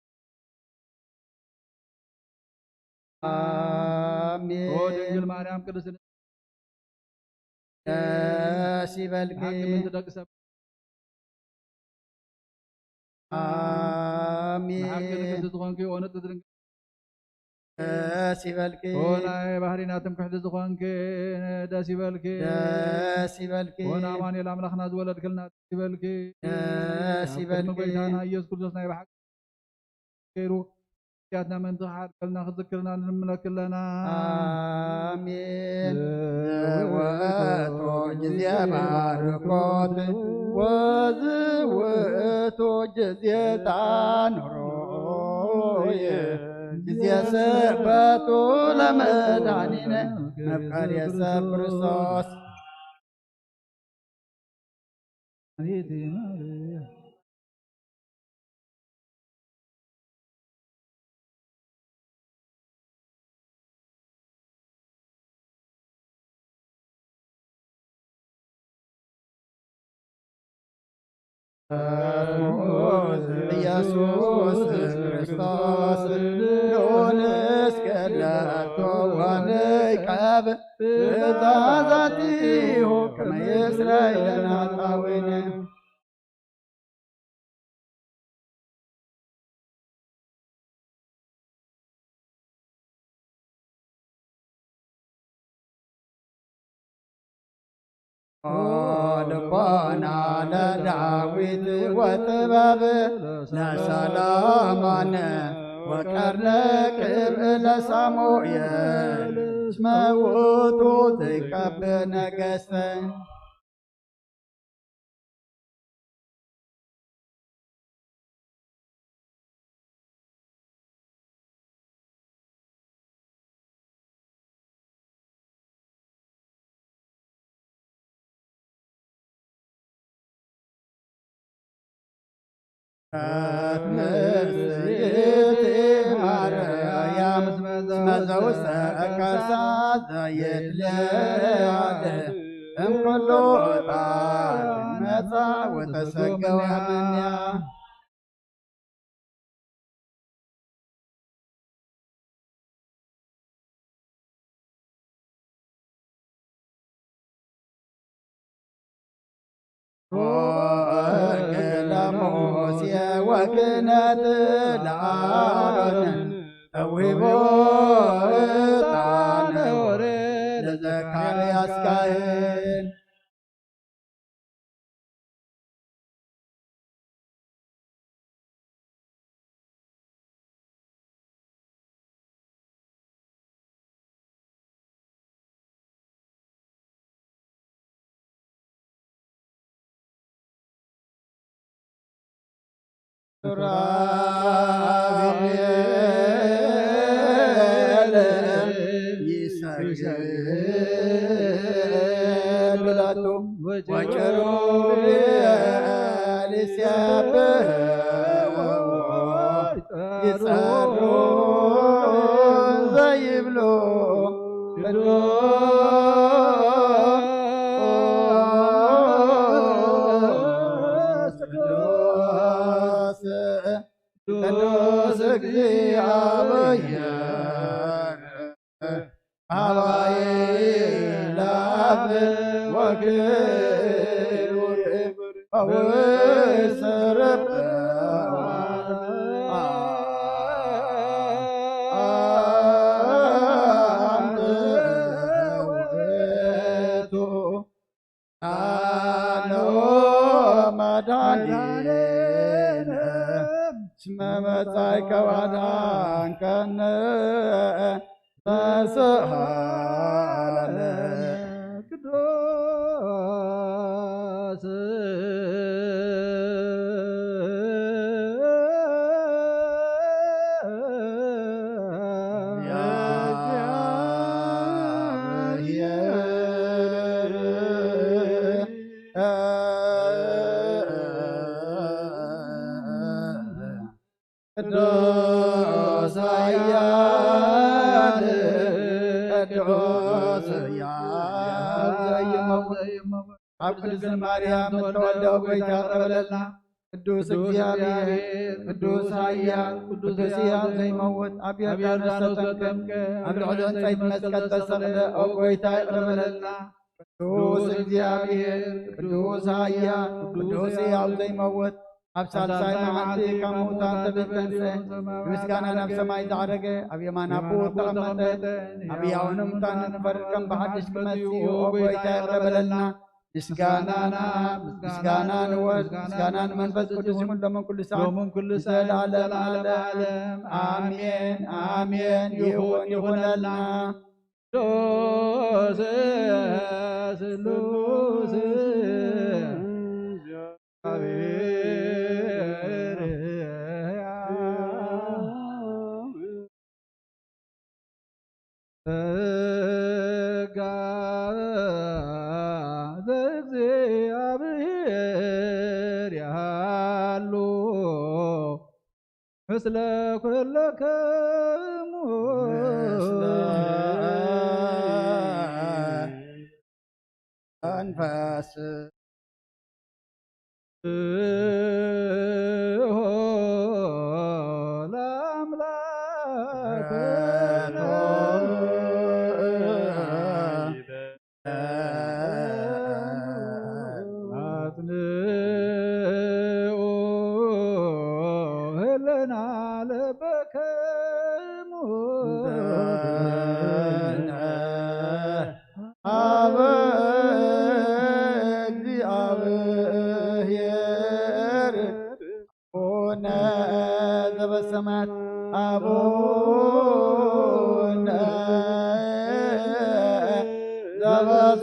ኣሜን። ኦ ድንግል ማርያም ቅድስት ደስ ይበልኪ። ብሓቂ ምእንቲ ደቂ ሰብ። ኣሜን። ብሓቂ ንግስቲ ዝኾንኪ ኦ ንጽሕቲ ድንግል። ደስ ይበልኪ። ኦ ናይ ባህሪና ትምክሕቲ ዝኾንኪ ደስ ይበልኪ። ደስ ይበልኪ። ኦ ንኣማኑኤል ኣምላኽና ዝወለድክልና ደስ ይበልኪ። ደስ ኣብ ቅድሚ ይበልኪ። ጎይታና ኢየሱስ ክርስቶስ ናይ ብሓቂ ገይሩ፣ ሓጢኣትና ምእንቲ ክሓድገልና ክዝክርና ንልምነኪ ኣለና። ኣሜን። ዝውእቱ ጊዜ ባርኮት ወዝውእቱ ጊዜ ጣኑሮይ ጊዜ ስበቱ ለመድኃኒነ መፍቀር የሰብ ክርስቶስ። ኢየሱስ ክርስቶስ ንዑ ንስገደቶ ወንቀብ ትእዛዛቲሁ ከመ ይስረይ ለነ ኃጣውኢነ። ልቦና ለዳዊት ወጥበብ ለሰሎሞን ወቀርነ ክብር ለሳሙኤል እስመ ውእቱ ዘይቀብ ነገስተ። ምስቲ ማርያም መዘውሰ ከሳ ዘይትለያለ እምኩሉ ዕጣን መጻ ወተሰገወ እምኔያ። ወእክለ ሙሴ ወክህነት ለአሮን ተውሂቦ ዕጣነ ለዘካርያስ ካህን። ሱራፌል ይሰግድ ለቱ ወኪሩቤል ይሴብሑ ይጸሩ ዘይብሉ ቅዱስ ቅዱስ እግዚአብሔር አባይ ለአብ ወክብር ፈውስ ረብ አንተ ውእቱ አነ መድኃኒነ እስመ መጻእከ ወአዳንከነ ተስሃለ ቅዱስ ቅዱስ ኃያል ቅዱስ ኃያል ዘይመውት ኣብ ቅድስት ማርያም እተወልደ ጐይታ ይቕረ በለልና። ቅዱስ እግዚኣብሔር፣ ቅዱስ ኃያል፣ ቅዱስ ሕያው ዘይመውት፣ ኣብ ዮርዳኖስ ተጠምቀ፣ ኣብ ልዕሊ ዕንጸይቲ መስቀል ተሰቕለ፣ ኦ ጐይታ ይቕረ በለልና። ቅዱስ እግዚኣብሔር፣ ቅዱስ ኃያል፣ ቅዱስ ሕያው ዘይመውት፣ ኣብ ሳልሳይ መዓልቲ ካብ ምዉታን ተቢሉ ተንስአ፣ ብምስጋና ናብ ሰማይ ዝዓረገ፣ ኣብ የማን ኣቦኡ ተቐመጠ፣ ኣብ ሕያዋንን ምዉታንን ክፈርድ ከም ብሓድሽ ክመጽእ እዩ። ኦ ጐይታ ይቕረ በለልና። ምስጋናና ምስጋና ንወልድ ምስጋና ንመንፈስ ቅዱስ ይኹን ሎምን ኩሉ ሰዓት ሎምን ኩሉ ሰዓት ዘለዓለም ዘለዓለም ዓለም። ዓለም። ኣሜን፣ ኣሜን። ይኹን፣ ይኹነልና። ቅዱስ ስሉስ ጸጋ ዘእግዚኣብሔር ያሉ ምስለ ኩለክሙ። ምስለ መንፈስ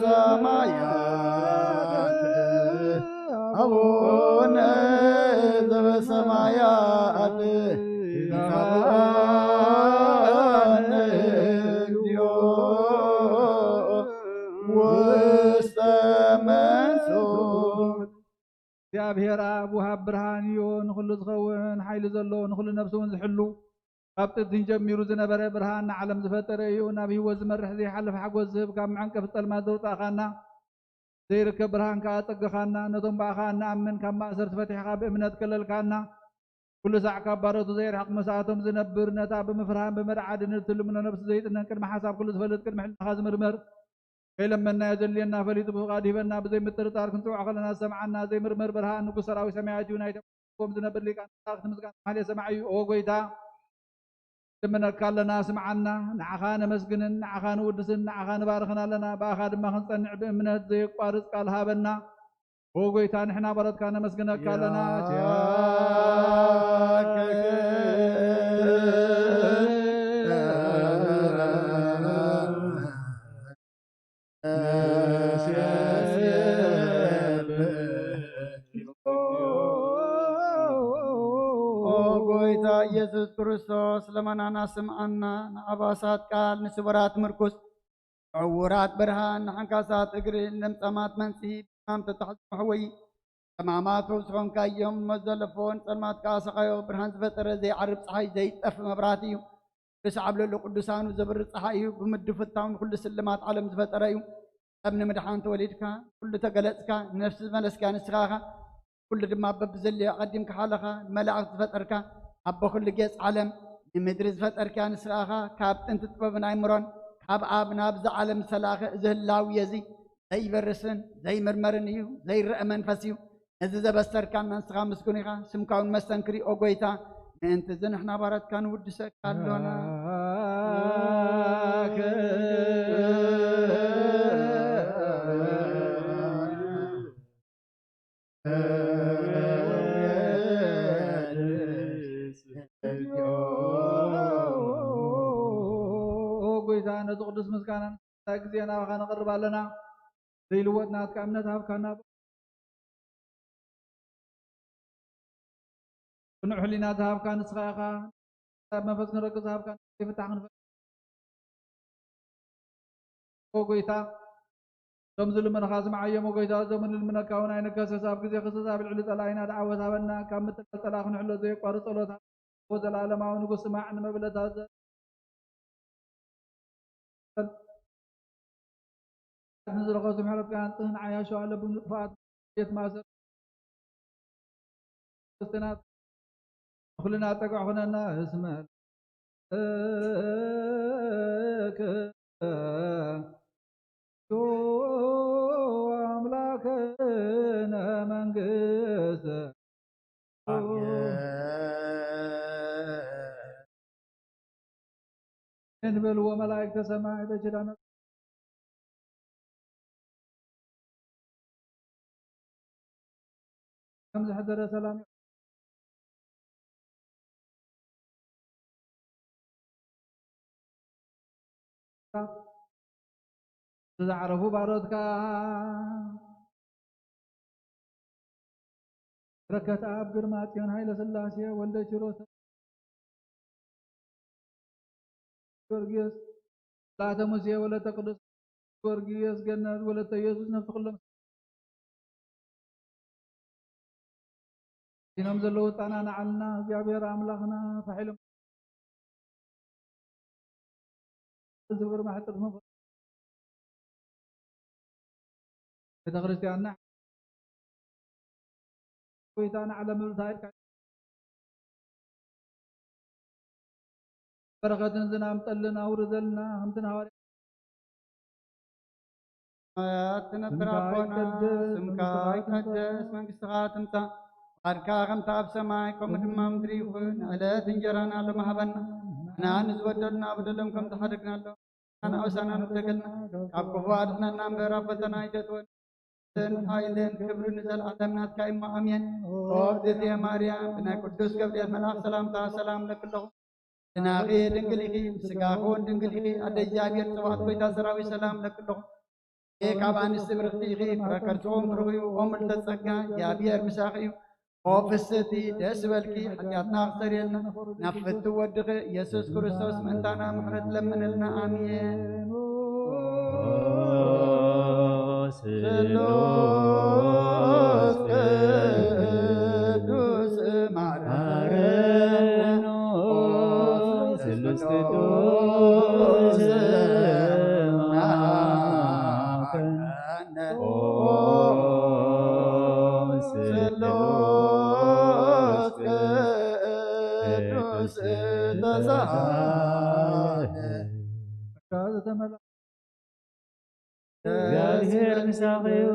ሰማያት አቡነ ዘበሰማያት ይትባረክ ስምከ እግዚኦ ውስተ መንሱት። እግዚኣብሔር ኣብ ውሃብ ብርሃን እዩ፣ ንኹሉ ዝኸውን ሓይሊ ዘለዎ፣ ንኹሉ ነፍሲ እውን ዝሕሉ፣ ካብ ጥንትን ጀሚሩ ዝነበረ ብርሃን ንዓለም ዝፈጠረ እዩ። ናብ ህይወት ዝመርሕ ዘይሓልፍ ሓጎስ ዝህብ፣ ካብ መዐንቀፊ ጸልማት ዘውጻእኻና፣ ዘይርከብ ብርሃን ከኣ ኣጸገኻና። ነቶም ብኣኻ እንኣምን ካብ ማእሰርቲ ፈቲሕኻ ብእምነት ከለልካና። ኩሉ ሳዕ ካብ ባሮቱ ዘይርሕቕ ምስኣቶም ዝነብር፣ ነታ ብምፍርሃን ብምርዓድን እትልምኖ ነፍሲ ዘይጥነን ቅድሚ ሓሳብ ኩሉ ዝፈልጥ ቅድሚ ሕልናኻ ዝምርምር ከይለመናዮ ዘድልየና ፈሊጡ ብፍቓድ ሂበና። ብዘይ ምጥርጣር ክንጽውዖ ከለና ዝሰምዓና ዘይምርመር ብርሃን ንጉስ ሰራዊት ሰማያት እዩ። ናይቶም ዝነብር ሊቃነ መላእኽት ምስጋና ማሕሌት ሰማዒ እዩ። ኦ ጎይታ፣ ንልምነካ ኣለና፣ ስምዓና። ንዓኻ ነመስግንን ንዓኻ ንውድስን ንዓኻ ንባርኽን ኣለና። ብኣኻ ድማ ክንጸንዕ ብእምነት ዘየቋርጽ ቃል ሃበና። ኦ ጎይታ፣ ንሕና ባሮትካ ነመስግነካ ኣለና። ኦ ጎይታ ኢየሱስ ክርስቶስ፣ ልመናና ስምዓና። ንኣባሳት ቃል፣ ንስቡራት ምርኩስ፣ ዕዉራት ብርሃን፣ ንሓንካሳት እግሪ፣ ንለምጻማት መንጽሂ፣ ብሕማም ተታሒዞም መሕወዪ፣ ጠማማት ፈውሲ ኾንካዮም። ሞት ዘለፎ ንጸልማት ከኣ ሰቓዮ፣ ብርሃን ዝፈጠረ ዘይዓርብ ጸሓይ፣ ዘይጠፍእ መብራህቲ እዩ። ርእሲ ዓብለሉ ቅዱሳኑ ዘብርህ ጸሓይ እዩ። ብምድፍታው ንኹሉ ስልማት ዓለም ዝፈጠረ እዩ። ሰብ ንምድሓን ተወሊድካ፣ ኩሉ ተገለጽካ፣ ንነፍሲ ዝመለስካ ንስኻ ኢኻ። ኩሉ ድማ በብዘለዮ ኣቐዲምካ ሓለኻ፣ ንመላእኽቲ ዝፈጠርካ፣ ኣቦ ኩሉ ጌጽ ዓለም፣ ንምድሪ ዝፈጠርካ ንስኻ ኢኻ። ካብ ጥንቲ ጥበብን ኣይምሮን፣ ካብ ኣብ ናብዚ ዓለም ዝተላእኸ እዚ ህላዌ እዚ ዘይበርስን ዘይምርመርን እዩ፣ ዘይረአ መንፈስ እዩ። ነዚ ዘበሰርካና ንስኻ ምስጉን ኢኻ፣ ስምካ እውን መስተንክር እዩ፣ ኦ ጎይታ። ምእንቲ እዚ ንሕና ባሮትካ ንውድሰካ ኣሎና። ኦ ጎይታ፣ ነዚ ቅዱስ ምስጋና ንሳ ግዜ ናባኻ ነቕርብ ኣለና። ዘይልወጥ ናትካ እምነት ሃብካና። ቅኑዕ ሕሊና ዝሃብካ ንስኻ ኢኻ። ኣብ መንፈስ ክንረግጽ ዝሃብካ ዘይፍታሕ ክንፈ-፣ ኦ ጎይታ፣ እቶም ዝልምንኻ ስምዓዮም። ኦ ጎይታ፣ እዞም ንልምነካ እውን ኣይንከሰስ። ኣብ ግዜ ክሰስ ኣብ ልዕሊ ጸላኢና ደዓወት ሃበና። ካብ ምትላል ጸላኢ ክንሕሎ ዘየቋርጽ ጸሎት። ኦ ዘላለማዊ ንጉስ፣ ስማዕ ንመብለታ ዘ-፣ ንዝረኸሱ ምሕረትካ ኣንጽህ፣ ንዓያሾ ኣለቡ ንጥፋኣት ቤት ማእሰር ክርስትናት ኩልና ጸግዒ ኩነና። እስመ ለከ ኣምላክነ መንግስተ ኣሜን። እንበልዎ መላእክተ ሰማይ በኪዳነ ከም ዝሕደረ ሰላም ዝዓረፉ ባሮትካ በረከት ኣብ ግርማ ጽዮን ኃይለ ሥላሴ ወልደ ኪሮስ ጊዮርጊስ ላተ ሙሴ ወለተ ቅዱስ ጊዮርጊስ ገነት ወለተ ኢየሱስ ነፍሲ ኩሎም ሲኖም ዘለዉ ህጻና ንዓልና እግዚኣብሔር ኣምላኽና ፋሒሎም ዝብር ማሕጽር ቤተ ክርስቲያንና ጎይታ ንዓለም ምልእታ ኢልካ በረኸትን ዝናም ጠልን ኣውርደልና። ከምቲ ንሃዋርያ ሰማያት ትነብር ስምካ ኣቦና፣ ይቀደስ፣ ስምካ መንግስኻ ይቀደስ፣ መንግስትኻ ትምጻእ፣ ፍቓድካ ከምቲ ኣብ ሰማይ ከምኡ ድማ ኣብ ምድሪ ይኹን። ዕለት እንጀራና ሎሚ ሃበና፣ ንሕና ንዝበደሉና በደሎም ከም ዝሓደግናሎም፣ ንኣውሳና ንደገልና፣ ካብ ክፉ ኣድሕነና እምበር ኣብ ፈተና ኣይተእትወና። ሓይልን ክብርን ንዘለዓለም ናትካ እሞ ኣሜን። ኦ እግዝእትየ ማርያም፣ ብናይ ቅዱስ ገብርኤል መልኣኽ ሰላምታ ሰላም እብለኪ ኣለኹ። ድናኺ ድንግል ኢኺ፣ ስጋኺ እውን ድንግል ኢኺ። ኣደ እግዚኣብሔር ጽባኦት ጎይታ ሰራዊት ሰላም እብለኪ ኣለኹ። ካብ ኣንስቲ ብርኽቲ ኢኺ፣ ፍረ ከርሥኦም ብሩኽ እዩ። ኦ ምልዕተ ጸጋ፣ እግዚኣብሔር ምሳኺ እዩ። ኦ ፍስሕቲ፣ ደስ ይበልኪ፣ ሓጢኣትና ክሰርየልና፣ ናብ ፍትው ወድኺ ኢየሱስ ክርስቶስ ምእንታና ምሕረት ለምንልና። ኣሜን። ስሉስ ቅዱስ ማረን። ስሉስ ቅዱስ ማረን። ስሉስ ቅዱስ ተሳሃለ። እግዚአብሔር ምሳኺ እዩ።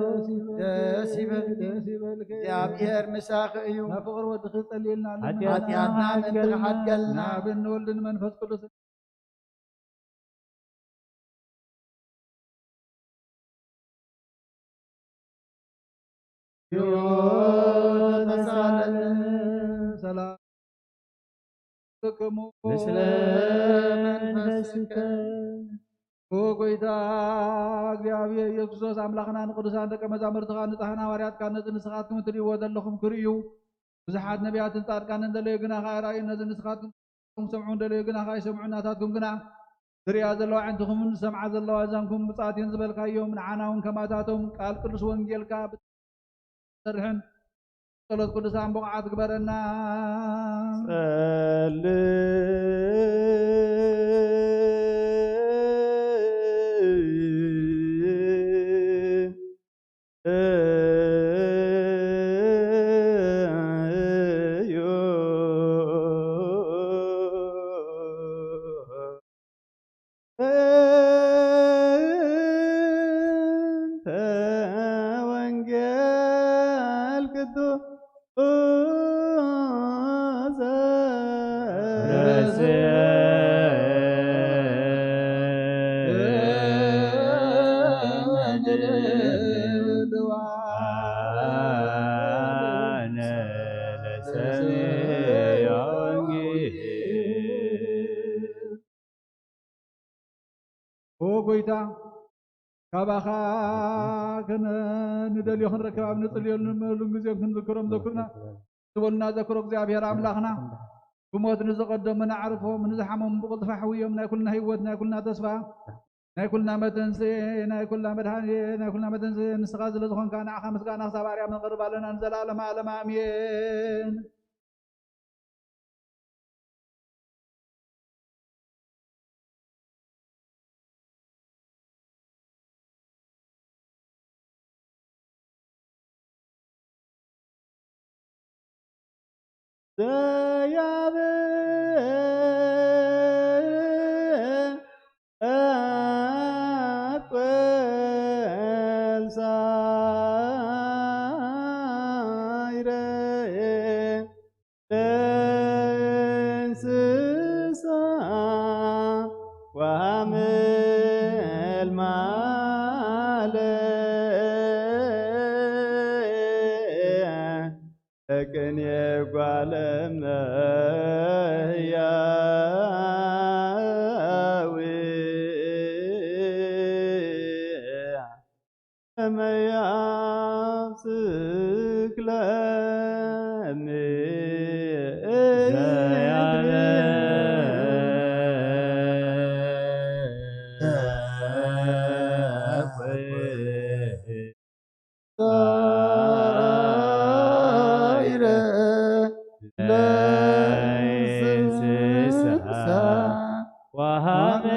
ደስ ይበልኪ። ደስ ይበልኪ። እግዚአብሔር ምሳኺ እዩ። ናብ ፍቕሪ ወድኺ ጸልየልና ኣለና። ሓጢኣትና ምእንቲ ክሓድገልና። ንኣብን ንወልድን መንፈስ ቅዱስ። ተሳለን። ሰላም ክሙ። ምስለ መንፈስከ። ኦ ጎይታ እግዚኣብሔር ኢየሱስ ክርስቶስ ኣምላኽና፣ ንቅዱሳን ደቀ መዛሙርትኻ ንጻሕን ሃዋርያትካ ነዚ ንስኻትኩም እትርእይዎ ዘለኹም ክርእዩ ብዙሓት ነቢያትን ጻድቃንን ዘለዩ ግና ከኣ ኣይረኣዩን። ነዚ ንስኻትኩም ሰምዑ እንደለዩ ግና ከኣ ኣይሰምዑን። ናታትኩም ግና ዝርእያ ዘለዋ ኣዒንትኹምን ዝሰምዓ ዘለዋ እዛንኩም ብጻትየን ዝበልካዮም ንዓና እውን ከማታቶም ቃል ቅዱስ ወንጌልካ ብሰርሕን ጸሎት ቅዱሳን ብቑዓት ግበረና። ጸልእ እዩ። እንተ ወንጌል ቅዱስ ኦ ጎይታ፣ ካባኻ ከነ ንደልዮ ክንረክብ ኣብ ንጽልየሉ ንመሉን ግዜን ክንዝክሮም ዘኩርና። ዝበሉና ዘክሮ እግዚኣብሔር ኣምላኽና። ብሞት ንዝቐደሙ ነዕርፎም፣ ንዝሓመሙ ብቕልጥፋ ሕውዮም። ናይ ኩልና ህይወት፣ ናይ ኩልና ተስፋ፣ ናይ ኩልና መተንስኤ፣ ናይ ኩልና መድሃኔ፣ ናይ ኩልና መተንስኤ ንስኻ ስለ ዝኾንካ ንዓኻ ምስጋና ክሳብ ኣርያም ነቕርብ ኣለና ንዘለኣለመ ዓለም ኣሜን። ዘያብ ኣቆል ሳይረ ለእንስሳ ወሃመልማለ ለቅኔ ጓለ እመሕያዊ። እመያስክለኒ ሳይረ ለእንስሳ ወሃመልማለ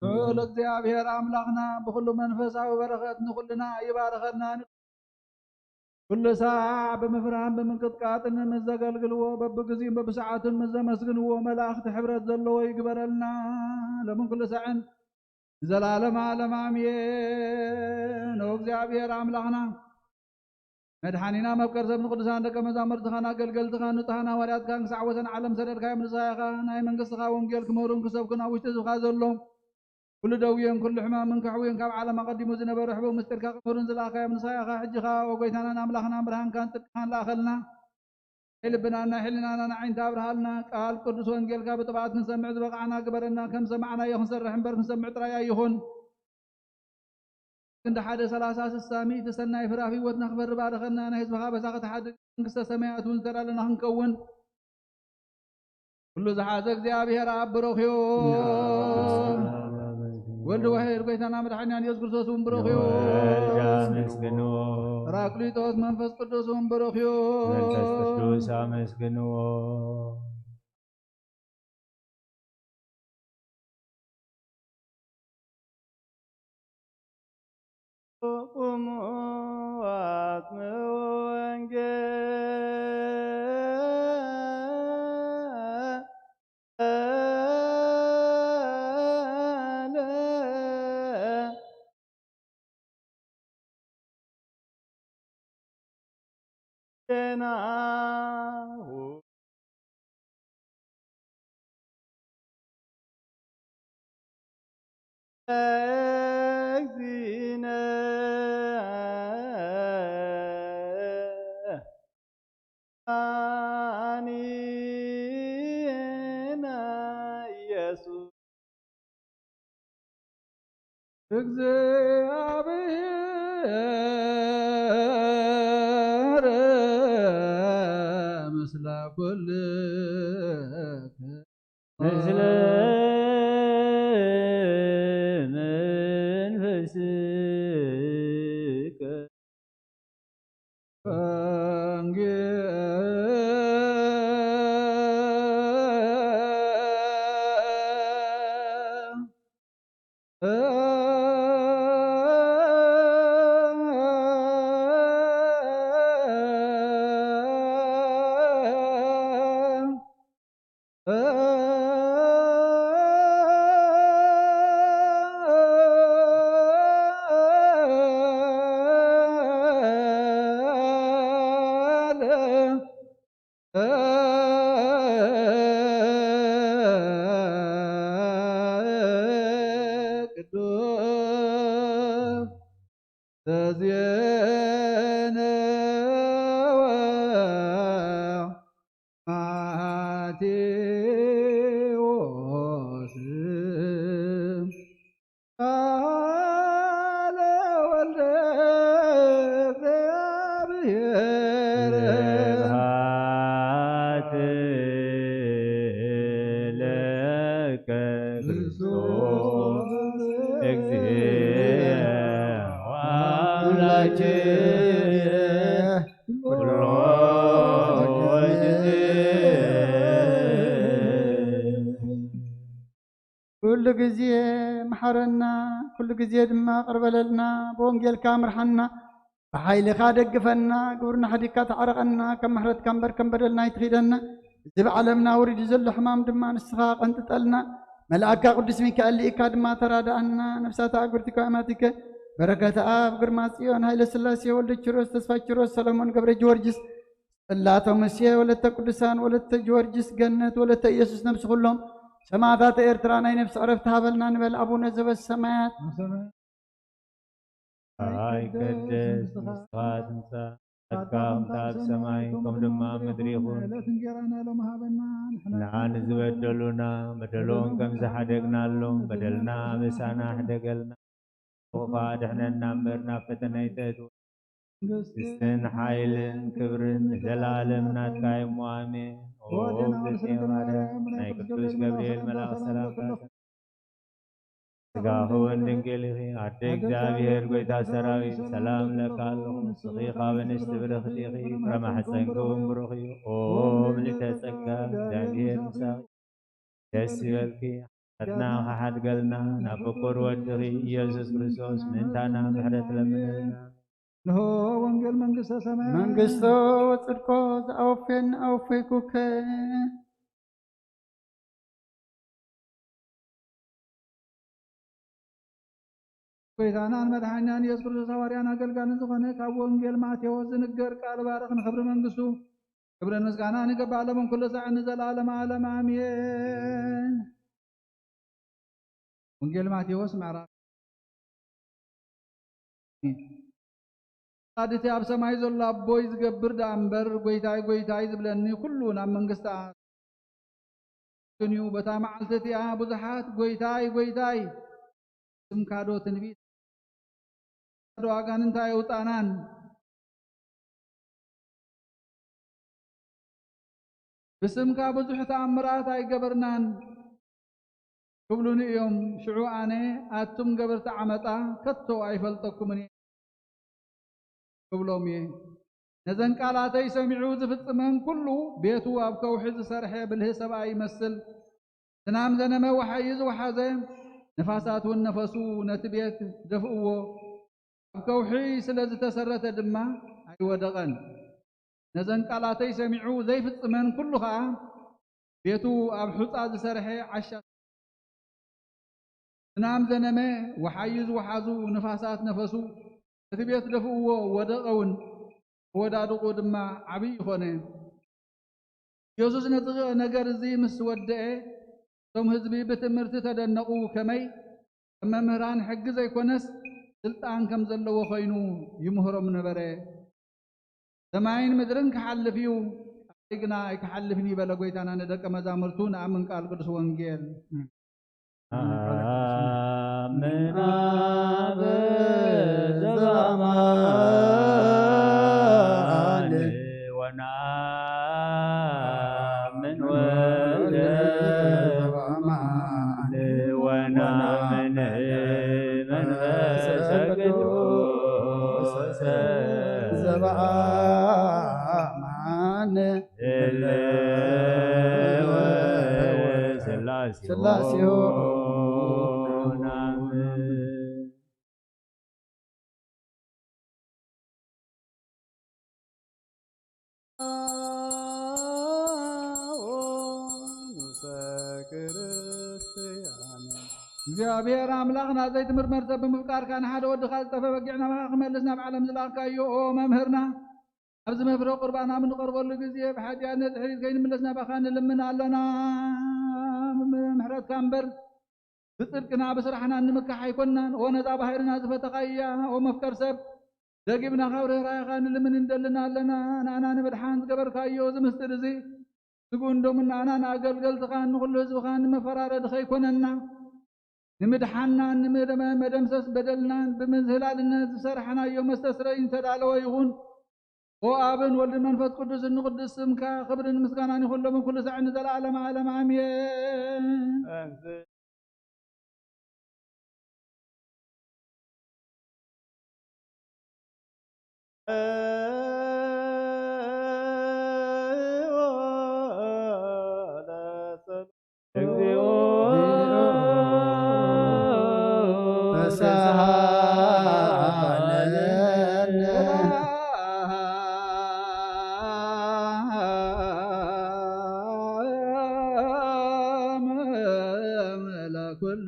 ልዑል እግዚኣብሔር ኣምላኽና ብኹሉ መንፈሳዊ በረኸት ንኹልና ይባርኸና። ኩሉ ሳዕ ብምፍራህን ብምንቅጥቃጥን ምስ ዘገልግልዎ፣ በብግዜን በብሰዓቱን ምስ ዘመስግንዎ መላእኽቲ ሕብረት ዘለዎ ይግበረልና፣ ሎምን ኩሉ ሳዕን ንዘላለም ዓለም ኣሜን። ኦ እግዚኣብሔር ኣምላኽና፣ መድሓኒና፣ መፍቀር ሰብ ንቅዱሳን ደቀ መዛሙርትኻን ኣገልገልትኻን ንጹሃን ሃዋርያትካን ክሳዕ ወሰን ዓለም ሰደድካዮም፣ ንስኻ ኢኻ ናይ መንግስትኻ ወንጌል ክምህሩን ክሰብኩን ኣብ ውሽጢ ህዝብኻ ዘሎ ኩሉ ደውዮን ኩሉ ሕማምን ከሕውዮን ካብ ዓለም ኣቐዲሙ ዝነበረ ሕቡእ ምስጢርካ ክምህሩን ዝለኣኻዮም ንስኻ ኢኻ። ሕጂ ኸኣ፣ ኦ ጎይታናን ኣምላኽናን ብርሃንካን ጽድቅኻን ለኣኸልና። ናይ ልብናን ናይ ሕልናናን ኣዒንቲ ኣብርሃልና። ቃል ቅዱስ ወንጌልካ ብጥብዓት ክንሰምዕ ዝበቕዓና ግበረና። ከም ሰማዕናዮ ክንሰርሕ እምበር ክንሰምዕ ጥራይ ኣይኹን። ክንዲ ሓደ፣ ሰላሳ፣ ስሳ፣ ሚእቲ ሰናይ ፍረ ኣብ ህይወትና ክፈሪ ባርኸና። ናይ ህዝብኻ በሳ ክትሓድግ መንግስተ ሰማያት እውን ዝተዳለና ክንከውን ኩሉ ዝሓዘ እግዚኣብሔር ኣብ ብሩኽ እዩ። ወልድ ዋሕድ ጎይታና መድሓኒና ኢየሱስ ክርስቶስ እውን ብሩኽ እዩ። ወልድ ኣመስግንዎ። ጳራቅሊጦስ መንፈስ ቅዱስ እውን ብሩኽ እዩ። መንፈስ ቅዱስ ኣመስግንዎ። ቁሙ ኣጽምዑ ወንጌለ ዜናሁ ለእግዚእነ መድኃኒነ ኢየሱስ። እግዚአብሔር ምስለ ኩልክ ምስለ መንፈስከ። ቅዱስ ተዜነወ ማቴዎስ ቃለ ወልደ እግዚአብሔር። ስብሐት ለከ ክርስቶስ እግዚእ ወአምላክየ ኩሎ ጊዜ። ኩሉ ግዜ መሓረና፣ ኩሉ ግዜ ድማ ቅር በለልና፣ ብወንጌልካ ምርሓና፣ ብሓይልኻ ደግፈና፣ ግብርና ሓዲግካ ተዓረቐና፣ ከም ምሕረትካ እምበር ከም በደልና ኣይትኺደና። እዚ ብዓለምና ወሪዱ ዘሎ ሕማም ድማ ንስኻ ቀንጥጠልና። መልኣካ ቅዱስ ሚካኤል ልኢካ ድማ ተራድኣና። ነፍሳት ኣእጉርቲ ከማቲከ በረከት ኣብ ግርማ ጽዮን፣ ሃይለ ስላሴ፣ ወልደ ኪሮስ፣ ተስፋ ኪሮስ፣ ሰሎሞን፣ ገብረ ጊዮርጊስ፣ ጽላተ ሙሴ፣ ወለተ ቅዱሳን፣ ወለተ ጊዮርጊስ፣ ገነት፣ ወለተ ኢየሱስ፣ ነፍሲ ኩሎም ሰማዕታት ኤርትራ ናይ ነፍሲ ዕረፍቲ ሃበልና ንበል። ኣቡነ ዘበሰማያት ኣይቀደስ፣ ንስኻ ትምጻእ፣ ፈቃድካ ከምቲ ኣብ ሰማይ ከምኡ ድማ ኣብ ምድሪ ይኹን። ዕለት እንጌራና ሎም ሃበና። ንሕና ንዝበደሉና በደሎም ከም ዝሓደግናሎም በደልና ምሳና ሕደገልና። ክፉእ ኣድሕነና እምበር ናብ ፈተነ ኣይተእትወና። መንግስትን ሓይልን ክብርን ንዘለኣለም ናትካ እዩ እሞ ኣሜን። ኦ እግዝእትየ ማርያም፣ ናይ ቅዱስ ገብርኤል መልኣኽ ሰላምታ ስጋኺ እውን ድንግል ኢኺ፣ ኣደ እግዚኣብሔር ጎይታ ሰራዊት ሰላም እብለኪ ኣለኹ። ንስኺ ካብ ኣንስቲ ብርኽቲ ኢኺ፣ ፍረ ማሕፀንኪ እውን ብሩኽ እዩ። ኦ ምልዕተ ጸጋ እግዚኣብሔር ምሳኺ፣ ደስ ይበልኪ። ሓጢኣትና ክሓድገልና ናብ ፍቁር ወድኺ ኢየሱስ ክርስቶስ ምእንታና ምሕረት ለምንልና። እንሆ ወንጌል መንግስተ ሰማያት። መንግስቶ ወጽድቆ ዝኣወፌን ኣወፌኩከ። ጎይታናን መድሓኛን ኢየሱስ ክርስቶስ ሃዋርያን ኣገልጋልን ዝኾነ ካብ ወንጌል ማቴዎስ ዝንገር ቃል ባርኽ ንኽብሪ መንግስቱ ክብርን ምስጋናን ይገባእ ሎም ኩሉ ሳዕ ንዘለዓለመ ዓለም ኣሜን። ወንጌል ማቴዎስ ምዕራፍ። ፈቃድ እቲ ኣብ ሰማይ ዘሎ ኣቦይ ዝገብር ደኣ እምበር፣ ጎይታይ፣ ጎይታይ ዝብለኒ ኩሉ ናብ መንግስቲ ኣትዩን እዩ። በታ መዓልቲ እቲኣ ብዙሓት፣ ጎይታይ፣ ጎይታይ፣ ስምካዶ ትንቢት ዶ ኣጋንንት ኣየውጻእናን? ብስምካ ብዙሕ ተኣምራት ኣይገበርናን ክብሉኒ እዮም። ሽዑ ኣነ ኣቱም ገበርቲ ዓመጻ ከቶ ኣይፈልጠኩምን እየ ክብሎም እየ። ነዘን ቃላተይ ሰሚዑ ዝፍጽመን ኩሉ ቤቱ ኣብ ከውሒ ዝሰርሐ ብልሂ ሰብኣይ ይመስል። ዝናም ዘነመ፣ ወሓይዝ ወሓዘ፣ ንፋሳት እውን ነፈሱ፣ ነቲ ቤት ደፍእዎ። ኣብ ከውሒ ስለ ዝተሰረተ ድማ ኣይወደቐን። ነዘን ቃላተይ ሰሚዑ ዘይፍጽመን ኩሉ ኸኣ ቤቱ ኣብ ሑጻ ዝሰርሐ ዓሻ። ዝናም ዘነመ፣ ወሓይዝ ወሓዙ፣ ንፋሳት ነፈሱ፣ ነቲ ቤት ደፍእዎ፣ ወደቐ እውን። ኣወዳድቑ ድማ ዓብዪ ኾነ። የሱስ ነዚ ነገር እዚ ምስ ወደአ፣ እቶም ህዝቢ ብትምህርቲ ተደነቑ። ከመይ? ከም መምህራን ሕጊ ዘይኮነስ፣ ስልጣን ከም ዘለዎ ኾይኑ ይምህሮም ነበረ። ሰማይን ምድርን ክሓልፍ እዩ፣ ቃለይ ግና ኣይክሓልፍን እዩ በለ ጎይታና ንደቀ መዛሙርቱ። ንኣምን ቃል ቅዱስ ወንጌል። ኣምን ኣብ ዘበኣማን ወነኣምን ወልደ ዘበኣማን ወነኣምን መንፈሰ ቅዱስ ዘበኣማን ህልው ስላሴሁ ስላሴሁ ናምን። ንሰ ክርስትያን። እግዚኣብሔር ኣምላኽና ዘይትምርመር ሰብ ብምፍቃርካ ንሓደ ወድኻ ዝጠፈ በጊዕ ናባኻ ክመልስ ናብ ዓለም ዝለኣኽካዮ ኦ መምህርና፣ ኣብዚ መፍረ ቁርባን ኣብ እንቐርበሉ ግዜ ብሓጢኣት ንድሕሪት ከይንምለስ ናባኻ ንልምን ኣለና። ምሕረትካ እምበር ብጽድቅና ብስራሕና ንምካሕ ኣይኮንናን። ኦ ነዛ ባህርና ዝፈተኻያ፣ ኦ መፍቀር ሰብ፣ ደጊምና ካብ ርህራሄኻ ንልምን እንደልን ኣለና። ንኣና ንምድሓን ዝገበርካዮ እዚ ምስጢር እዚ ስግኡን ደሙን ንኣና ንኣገልገልትኻን ንኹሉ ህዝብኻን ንመፈራረዲ ከይኮነና፣ ንምድሓንናን ንምደመ-፣ መደምሰስ በደልናን ብምዝህላልነት ዝሰራሕናዮ መስተስረይ ዝተዳለወ ይኹን። ኦ ኣብን ወልድን መንፈስ ቅዱስን ንቅዱስ ስምካ ክብርን ምስጋናን ይኹን ሎምን ኩሉ ሳዕን ንዘለዓለመ ዓለም ኣሜን። እግዚኦ ተሳሃለነ። ለኩሉ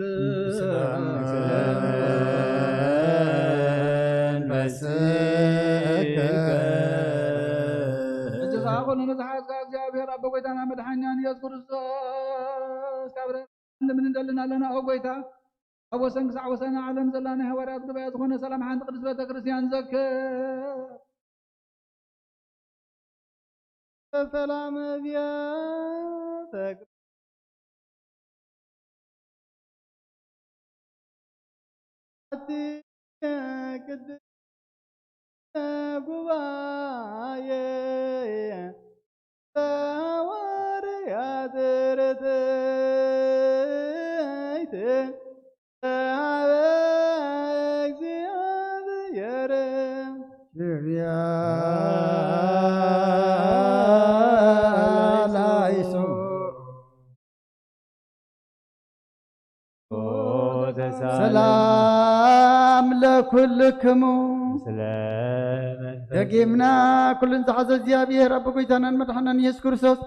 እጅኻ ኩሉ ንዝሓዝካ እግዚኣብሔር ኣቦ ጎይታና መድሓኛን ኢየሱስ ክርስቶስ ካብ ርህራሄ ንምን እንደልን ኣለና። ኦ ጎይታ፣ ካብ ወሰን ክሳዕ ወሰን ዓለም ዘላ ናይ ሃዋርያት ጉባኤ ዝኾነ ሰላም ሓንቲ ቅድስት ቤተ ክርስቲያን ዘክር። ሰላም እዚኣተ ኣቲ ቅድስተ ጉባኤ ሃዋርያት ርትዕት ተሃበ እግዚኣብሔር። ሽብያ ላይሶ ሰላም ለኩልክሙ። ደጊምና ኩሉን ዝሓዘ እግዚኣብሔር ኣቦ ጎይታናን መድሓናን ኢየሱስ ክርስቶስ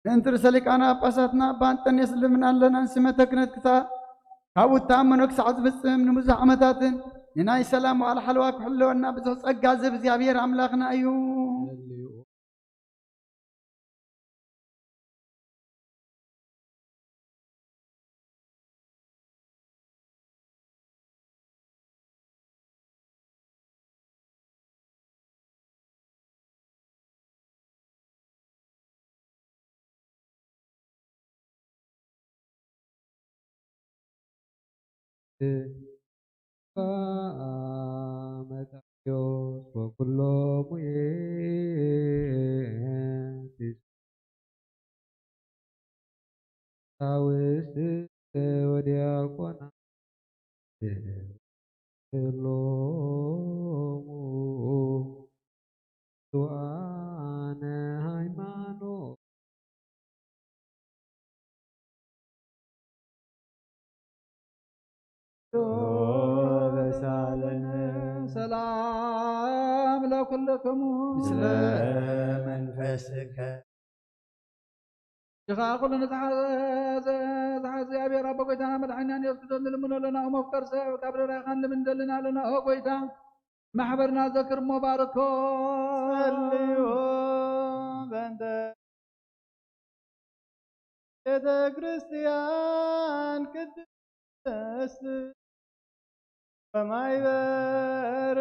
ምእንቲ ርእሰ ሊቃነ ጳጳሳትና ኣባ እንጠንዮስ ልምና ኣለና። ንስመተ ክህነትካ ካብኡ እተኣመኖ ክሳዕ ዝፍጽም ንብዙሕ ዓመታትን ንናይ ሰላም ዋዕላ ሓለዋ ክሕልወና ብዙሕ ጸጋ ዝህብ እግዚኣብሔር ኣምላኽና እዩ። መቃርዮስ ወኩሎሙ ቀሳውስት ወዲያቆናት ሎሙ ስውኣነ ሃይማኖት። ሰላም ለኩልክሙ። ስለ መንፈስከ። ድኻ ኩሉ ንዝሓዘ ዝሓዘ እግዚኣብሔር ኣቦ ጎይታና መድሓኒና ኢየሱስ ክርስቶስ ንልምኖ ኣለና። ኦ መፍቀር ሰብ ካብ ደራይኻን ልምንደልና ኣለና። ኦ ጎይታ ማሕበርና ዘክር እሞ ባርኮ። ጸልዩ በእንተ ቤተ ክርስቲያን ቅድስት ወማይበርነ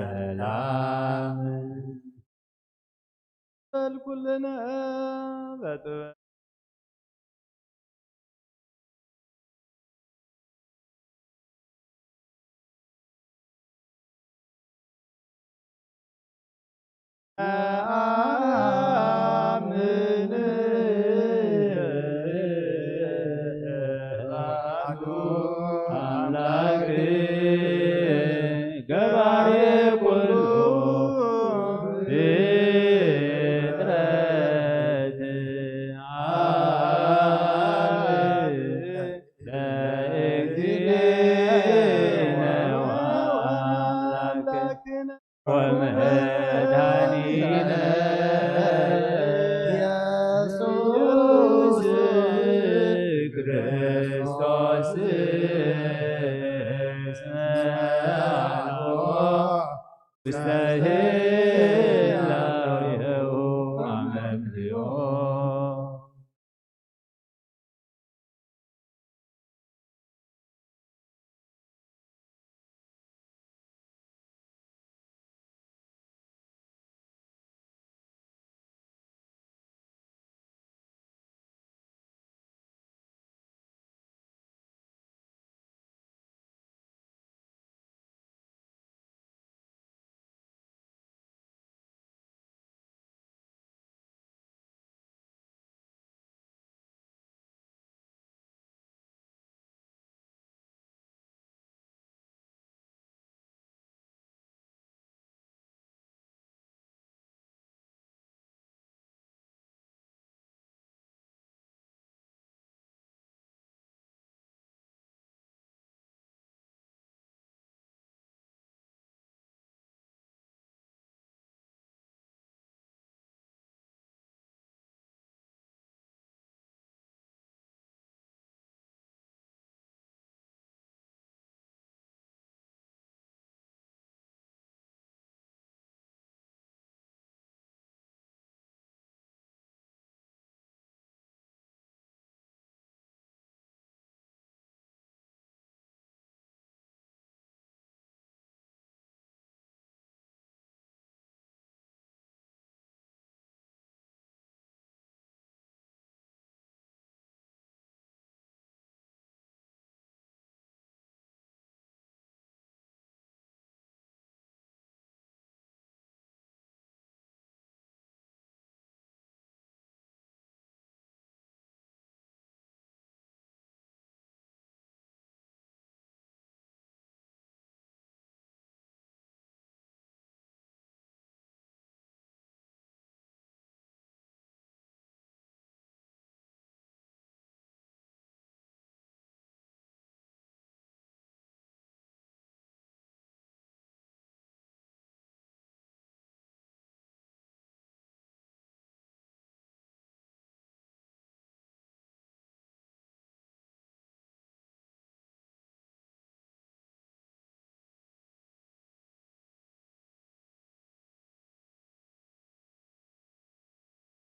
በሰላም በል ኩልነ በጥበብ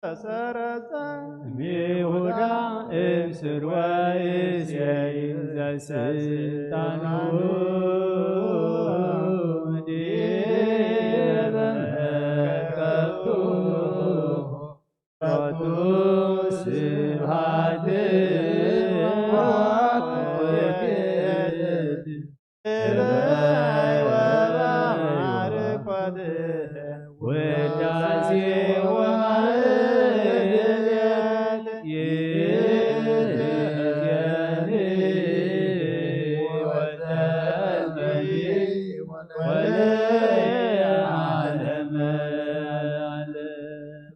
ተሰረጸ እምይሁዳ እምስር ወእሴይ ዘስልጣኑ ዲበ መከቱ ሎቱ ስብሐት ወክብር። እበይ ወበዓርኮት ውዳሴ ወማህሌት ይእዜኒ ወጸልይ ወለዓለመ ዓለም።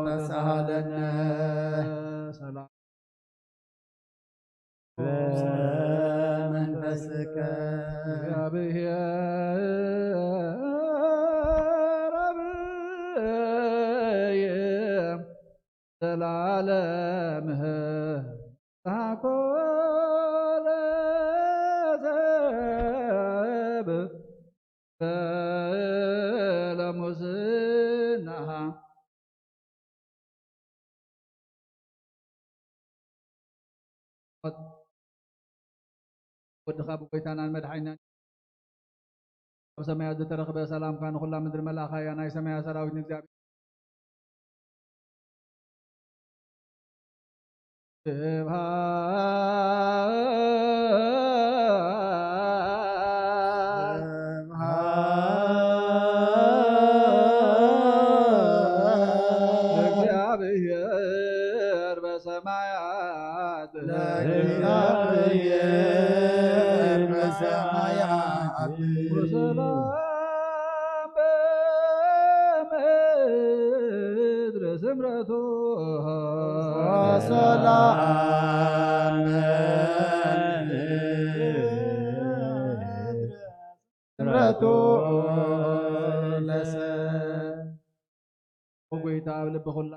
ተሳሃለነ ሰላም መንፈስከ። እግዚአብሔር አብይ ዘላለምህ ታኮለ ሰብ በለሙስና ወድኻ ብጎይታናን መድሓኒናን ኣብ ሰማያት ዝተረኽበ ሰላምካ ንኹላ ምድሪ መልኣኻ እያ። ናይ ሰማያት ሰራዊት ንእግዚኣብሔር ስብሐት ስብሐት ለእግዚአብሔር በሰማያት ለእግዚአብሔር በሰማያት ወሰላም በምድር ስምረቱ ወሰላም ስምረቱ ለሰ ጎይታ ኣብ ልቢ ኩላ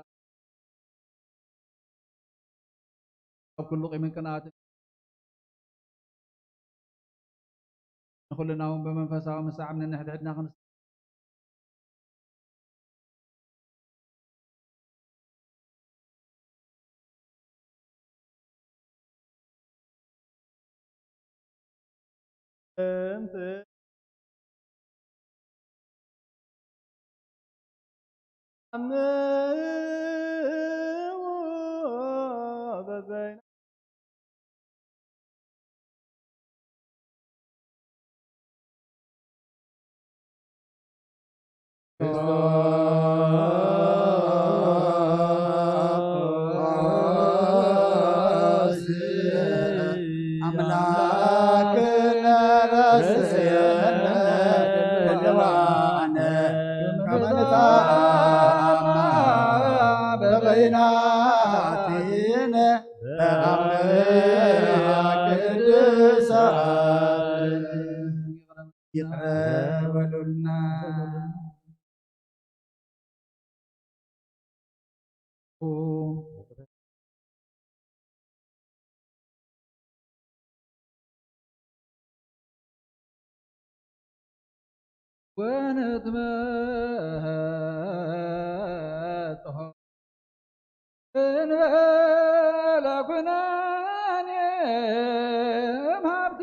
ኣብ ኩሉ ቂምን ቅንኣትን ንኹልና እውን ብመንፈሳዊ ምሳዕ ነንሕድሕድና ክንስ ኣምላክነ ረስየነ ለዋነ ከመ ንትአማ በበይናቲነ ተአምር ቅዱሳን። ይቅረ በሉልና። ወንትመጽሖ እንበለ ኩነኔ እምሃብትከ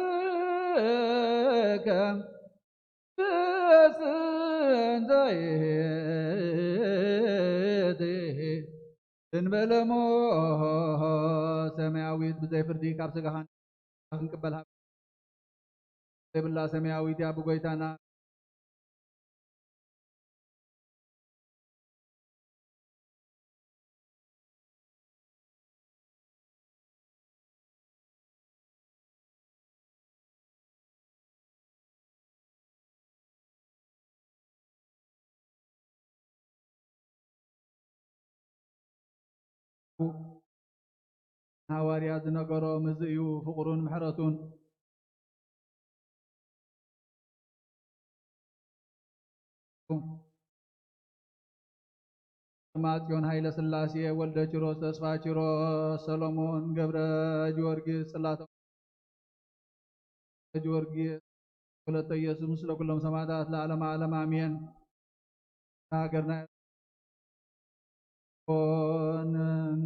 ብእስንተ ይእቲ እንበለ እሞ ሰማያዊት ብዘይ ፍርዲ ካብ ስጋኻን ክንቅበል ዘይብላ ሰማያዊት እያ ብጎይታና ንሃዋርያት ዝነገሮም እዚ እዩ ፍቕሩን ምሕረቱን። ጽዮን ሃይለ ስላሴ፣ ወልደ ኪሮስ፣ ተስፋ ኪሮስ፣ ሰሎሞን ገብረ ጊዮርጊስ፣ ጽላተ ጊዮርጊስ፣ ወለተ ኢየሱስ፣ ምስለ ኩሎም ሰማዕታት ለዓለመ ዓለም ኣሜን። ሃገርና ኮንን።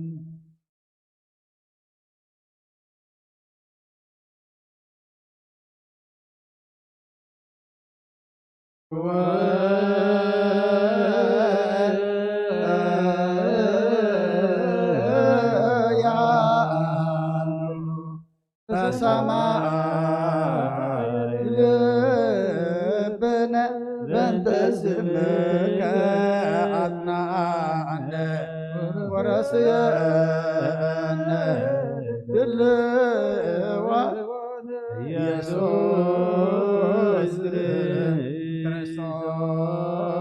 በሰማይ ልብነ በእንተ ስምከ አጽናዕነ ወረስየነ ድልዋ ኢየሱስ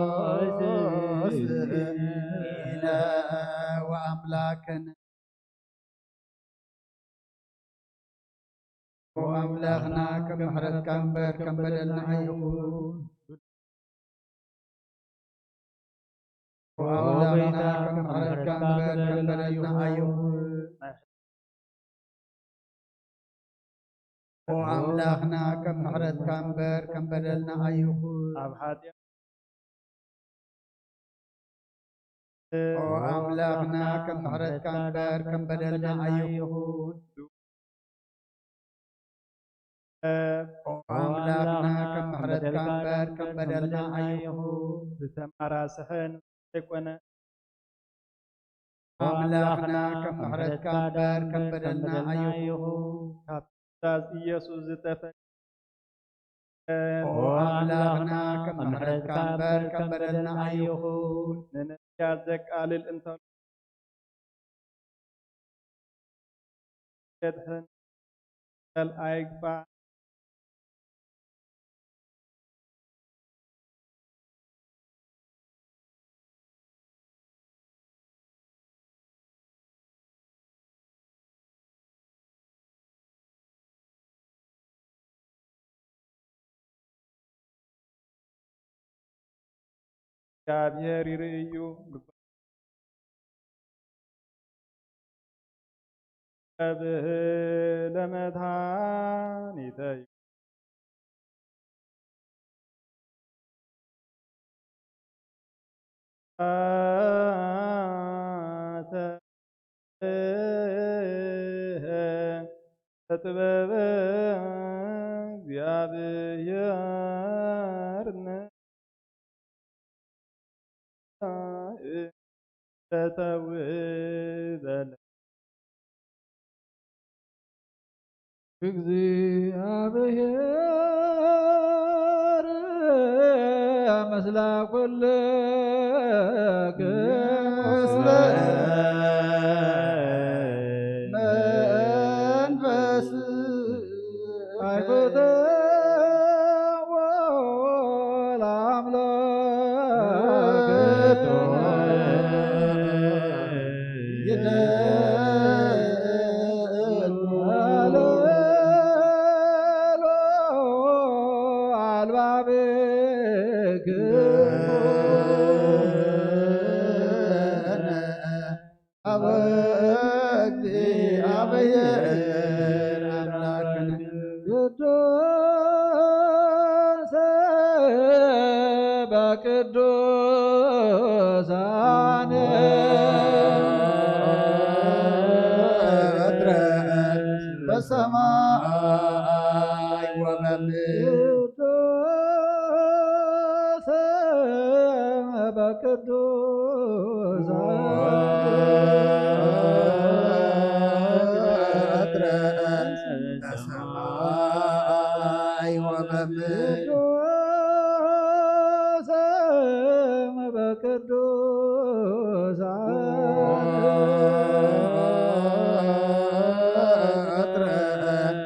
ክርስቶስ ኢነ ወአምላክነ። ኦ ኣምላኽና፣ ከም ምሕረትካ እምበር ከም በደልና ኣይኹን። ኦ ኣምላኽና፣ ከም ምሕረትካ እምበር ከም በደልና ኣይኹን። ኦ ኣምላኽና፣ ከም ምሕረትካ እምበር ከም በደልና ኣይኹን። ኣብ ሓጢኣት ኦ ኣምላኽና፣ ከም ምሕረትካ እምበር ከም በደልና ኣይኹን። ኦ ኣምላኽና፣ ከም ምሕረትካ እምበር ከም በደልና ኣይኹን። ዝተማራስሐን ዘይኮነ ኦ ኣምላኽና፣ ከም ምሕረትካ እምበር ከም በደልና ኣይኹን። ካብ ትእዛዝ ኢየሱስ ዝተፈ ኦ ኣምላኽና፣ ከም ምሕረትካ እምበር ከም በደልና ኣይኹን። ንነፍስያት ዘቃልል እንተሎ የድሕን ከልኣይ ግፋዕ። እግዚኣብሔር ይርእዩ። ብህለ መድኃኒተይ ጥበበ እግዚአብሔር ተተውበለ። እግዚአብሔር ምስለ ኩልክሙ። መንፈስ አብ እግዚአብሔር አምላክነ ቅዱስ ሰማይ ወበምድር። ቅዱስ በቅዱስ በሰማይ ወበምድር። ቅዱስ በቅዱሳን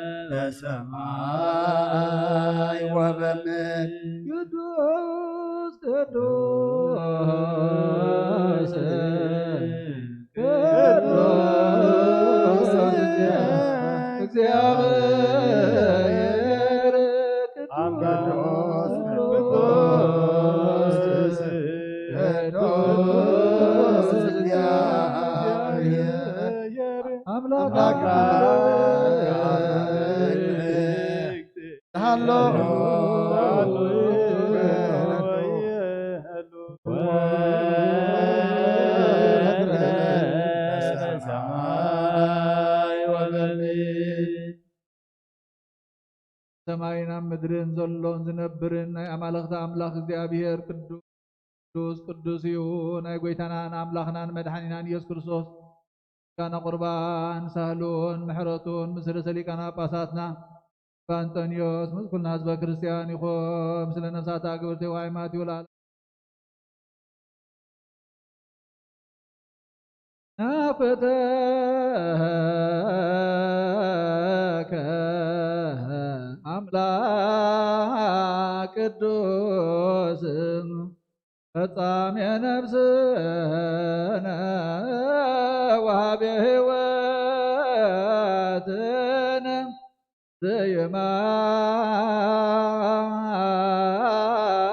በሰማይ ወበምድር። ቅዱስ ቅዱስ ቅዱስ እግዚአብሔር። ቅዱስ ቅዱስ እግዚአብሔር። አምላክ አምላክ አምላክ። ሃሎ። ሰማይን ኣብ ምድርን ዘሎን ዝነብርን ናይ ኣማልኽቲ ኣምላኽ እግዚኣብሔር ቅዱስ ቅዱስ እዩ። ናይ ጐይታናን ኣምላኽናን መድሓኒናን ኢየሱስ ክርስቶስ ምስጋና ቁርባን ሳህሉን ምሕረቱን ምስ ርእሰ ሊቃነ ጳጳሳትና ኣባ እንጦንዮስ ምስ ኩልና ህዝበ ክርስቲያን ይኹን። ምስለ ነፍሳት ኣግብርቲ ወኣይማት ይውላል። ናፍቆተከ ኣምላክ ቅዱስ ፈጻሜ ነፍስነ ወሃቤ ሕይወትነ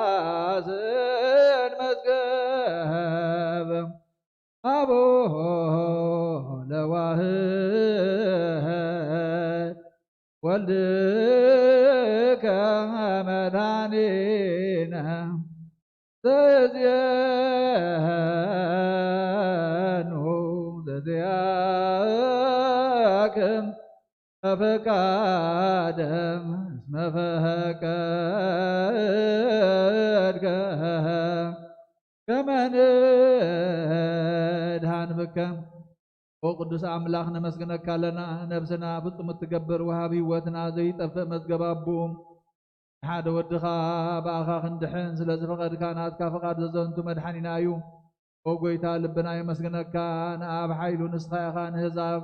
ዘይማስን መዝገብ ኣቦ ለዋህድ ወልድከ መድኃኒነ ዘዝየኑ ዘዝያክም ፈቃደ እስመ ፈቀድከ ከመ ንድኃን ብከ። ኦ ቅዱስ ኣምላኽ ነመስግነካ ኣለና። ነብስና ፍጹም እትገብር ወሃብ ህይወትና ዘይጠፍእ መዝገብ ኣቡ ሓደ ወድኻ ብኣኻ ክንድሕን ስለ ዝፈቐድካ ናትካ ፍቓድ ዘዘንቱ መድሓኒና እዩ። ኦ ጐይታ ልብና የመስግነካ። ንኣብ ሓይሉ ንስኻ ኢኻ ንህዛብ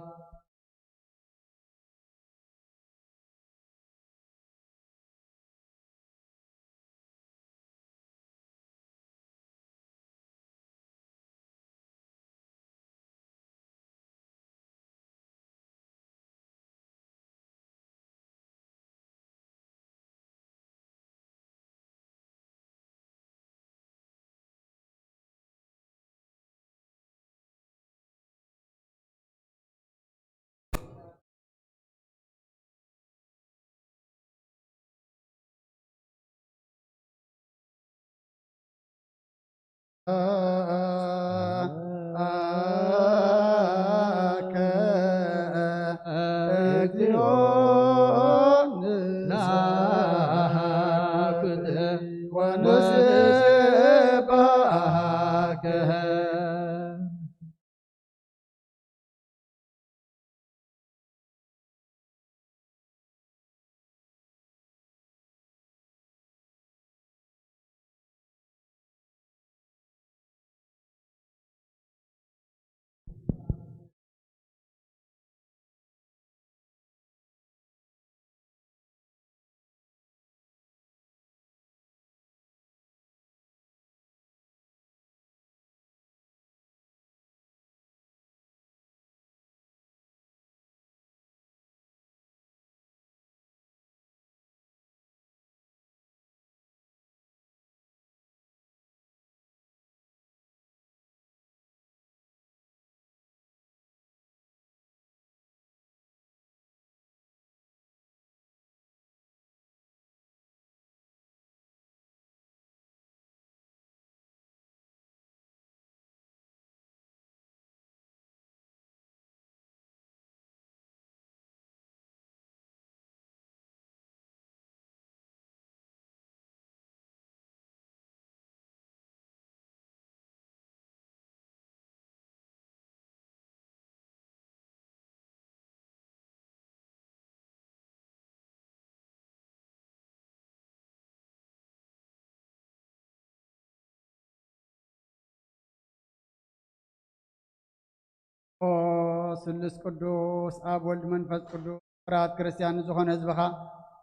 ስሉስ ቅዱስ ኣብ ወልድ መንፈስ ቅዱስ ፍርሃት ክርስቲያን ዝኾነ ህዝብኻ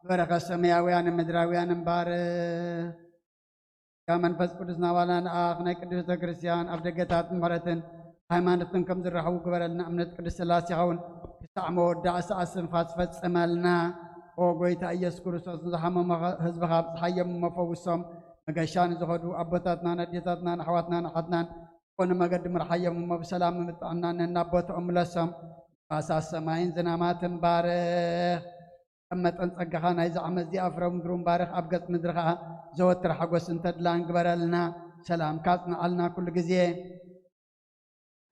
በረኸት ሰማያውያንን ምድራውያንን ባርኽ። ያ መንፈስ ቅዱስ ናባና ንኣኽ ናይ ቅድስት ቤተ ክርስቲያን ኣብ ደገታት ምሕረትን ሃይማኖትን ከም ዝረኸቡ ግበረልና። እምነት ቅድስት ሥላሴ ይኸውን ክሳዕ መወዳእ ሰዓት ስንፋስ ፈጽመልና። ኦ ጎይታ ኢየሱስ ክርስቶስ ንዝሓመሙ ህዝብኻ ኣብጽሓዮም እሞ ፈውሶም። መገሻ ንዝኸዱ ኣቦታትናን ኣዴታትናን ኣሕዋትናን ኣሓትናን ዝኾነ መገዲ ምርሓዮም እሞ ብሰላም ምጥዕና ነናብ ቦትኦም ምለሶም። ንፋሳት ሰማይን ዝናማትን ባርኽ። ከም መጠን ጸጋኻ ናይዚ ዓመት እዚኣ ፍረ ምድሩን ባርኽ፣ ኣብ ገጽ ምድሪ ኸኣ ዘወትር ሓጎስን ተድላን ግበረልና። ሰላምካ ኣጽንዓልና ኩሉ ግዜ።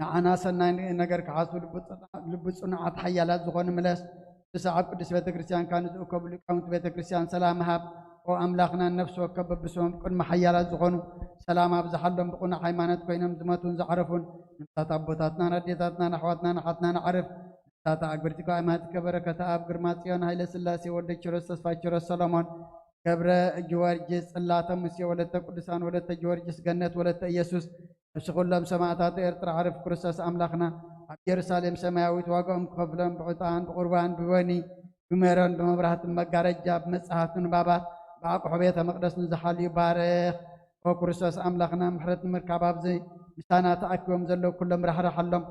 ንዓና ሰናይ ነገር ክሓስቡ ልቡ ጽ-፣ ልቡ ጽኑዓት ሓያላት ዝኾኑ ምለስ። ንሳ ኣብ ቅድስት ቤተ ክርስቲያንካ ንዝእከቡ ሊቃውንቲ ቤተ ክርስቲያን ሰላም ሃብ። ኦ ኣምላኽና፣ ነፍሲ ወከፍ በብስሞም ቅድሚ ሓያላት ዝኾኑ ሰላም ኣብዝሓሎም፣ ብቕኑዕ ሃይማኖት ኮይኖም ዝመቱን ዝዓረፉን ነፍሳት ኣቦታትናን ኣዴታትናን ኣሕዋትናን ኣሓትናን ኣዕርፍ። ነፍሳት ኣግብርቲካ ኣማትከ በረከተ ኣብ ግርማ ጽዮን ኃይለ ሥላሴ ወልደ ኪሮስ ተስፋ ኪሮስ ሰሎሞን ገብረ ጊዮርጊስ ጽላተ ሙሴ ወለተ ቅዱሳን ወለተ ጊዮርጊስ ገነት ወለተ ኢየሱስ ነፍሲ ኩሎም ሰማዕታት ኤርትራ ዓርፍ ክርስቶስ ኣምላኽና ኣብ ኢየሩሳሌም ሰማያዊት ዋጋኦም ክኸፍሎም ብዕጣን ብቁርባን ብወኒ ብሜሮን ብመብራህትን መጋረጃ ብመጻሕፍቲ ንባባት ብኣቕሑ ቤተ መቕደስ ንዝሓልዩ ባርኽ። ኦ ክርስቶስ ኣምላኽና ምሕረት ንምርካብ ኣብዚ ምሳና ተኣኪቦም ዘለዉ ኩሎም ራሕርሓሎም።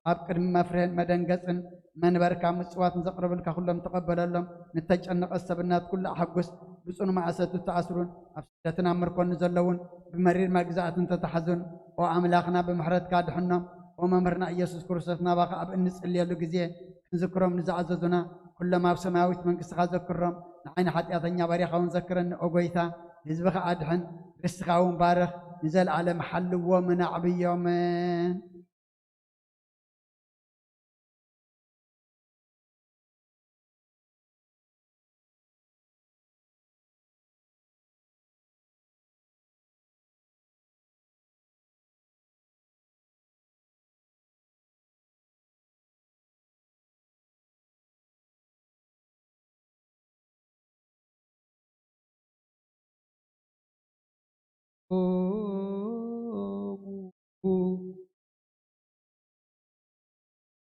ኣብ ቅድሚ መፍርህን መደንገጽን መንበርካ ምጽዋት ንዘቕርብልካ ኩሎም ተቐበለሎም። ንተጨነቐ ሰብ እናት ኩሉ ኣሐጉስ። ብጽኑ ማእሰርቲ ዝተኣስሩን ኣብ ስደትን ኣብ ምርኮን ንዘለዉን ብመሪር መግዛእትን ተታሕዙን ኦ ኣምላኽና ብምሕረትካ ድሕኖም። ኦ መምህርና ኢየሱስ ክርስቶስ ናባኻ ኣብ እንጽልየሉ ግዜ ክንዝክሮም ንዝኣዘዙና ኩሎም ኣብ ሰማያዊት መንግስትኻ ዘክሮም። ንዓይ ንሓጢኣተኛ ባሪኻ እውን ዘክረኒ ኦ ጎይታ። ህዝብኻ ኣድሕን፣ ርስትኻ እውን ባርኽ፣ ንዘለኣለም ሓልዎምን ኣዕብዮምን።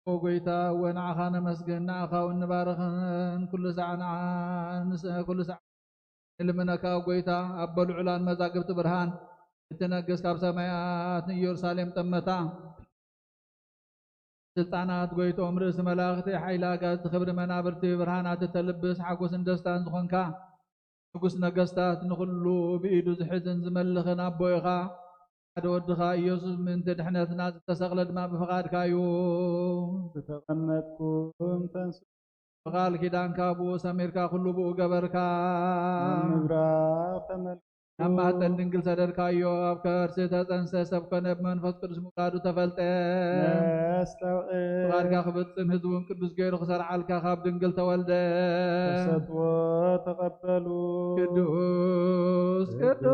ኦ ጎይታ፣ እወ ንዓኻ ነመስግን፣ ንዓኻ እውን ንባርኽን፣ ኩሉ ሳዕ ንዓ-፣ ንስ-፣ ኩሉ ሳዕ ንልምነካ። ኦ ጎይታ፣ ኣቦ ልዑላን መዛግብቲ ብርሃን፣ እትነግስ ካብ ሰማያት ንኢየሩሳሌም ጠመታ። ስልጣናት ጎይትኦም ርእሲ መላእኽቲ፣ ሓይሊ ኣጋዝቲ፣ ክብሪ መናብርቲ፣ ብርሃናት እተልብስ፣ ሓጎስን ደስታን ዝኾንካ፣ ንጉስ ነገስታት፣ ንኹሉ ብኢዱ ዝሕዝን ዝመልኽን ኣቦ ኢኻ። ሓደ ወድኻ ኢየሱስ ምእንቲ ድሕነትና ዝተሰቕለ ድማ ብፍቓድካ እዩ። ዝተቐመጥኩም ተንስ ብቓል ኪዳንካ ብኡ ሰሚርካ፣ ኩሉ ብኡ ገበርካ። ኣብ ምብራቕ ተመልኩ። ናብ ማህፀን ድንግል ሰደድካዮ፣ ኣብ ከርሲ ተፀንሰ፣ ሰብ ኮነ፣ ብመንፈስ ቅዱስ ምውላዱ ተፈልጠ። ነስተውዕል። ፍቓድካ ክፍጽም፣ ህዝቡን ቅዱስ ገይሩ ክሰርዓልካ ካብ ድንግል ተወልደ። ተሰጥዎ ተቐበሉ። ቅዱስ ቅዱስ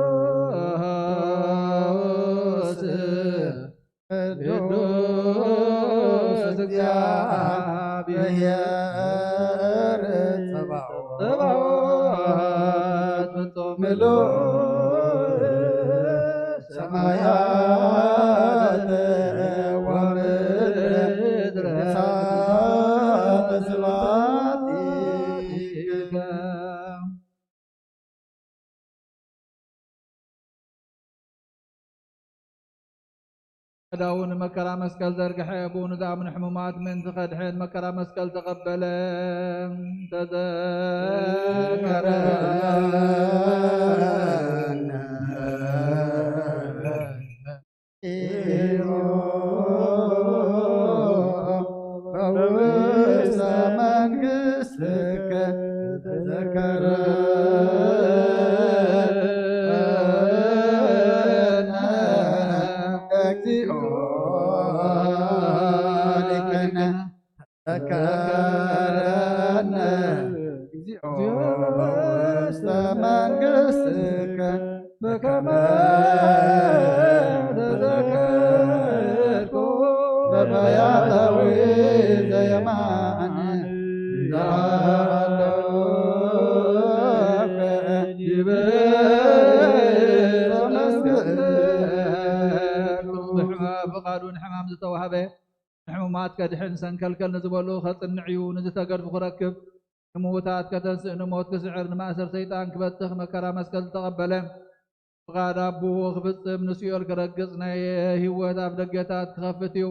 ቅዱስ እግዚኣብሔር ጸባኦት ፍጹም ምሉእ ሰማያት ወምድር እሳት ስብሐት ይእዜከ። ኣእዳዉ ንመከራ መስቀል ዘርግሐ፣ ብኡ ንዝኣምኑ ሕሙማት ምእንቲ ከድሕን መከራ መስቀል ተቐበለ። ተዘከረነ ኢሉ በውስተ መንግሥትከ ተዘከረነ እግዚኦ ሊቅነ። ተዘከረነ እግዚኦ ውስተ መንግሥትከ በከመ ተዘከርኩ በፈያታዊ ዘየማን ብፍቓዱ ንሕማም ዝተዋህበ ንሕሙማን ንጽልማት ከድሕን፣ ሰንከልከል ንዝበሉ ከጽንዕ እዩ፣ ንዝተገድፉ ክረክብ፣ ንምውታት ከተንስእ፣ ንሞት ክስዕር፣ ንማእሰር ሰይጣን ክበትኽ፣ መከራ መስቀል ዝተቐበለ፣ ፍቓድ ኣቦኡ ክፍጽም፣ ንሲኦል ክረግጽ፣ ናይ ህይወት ኣፍደገታት ክኸፍት እዩ።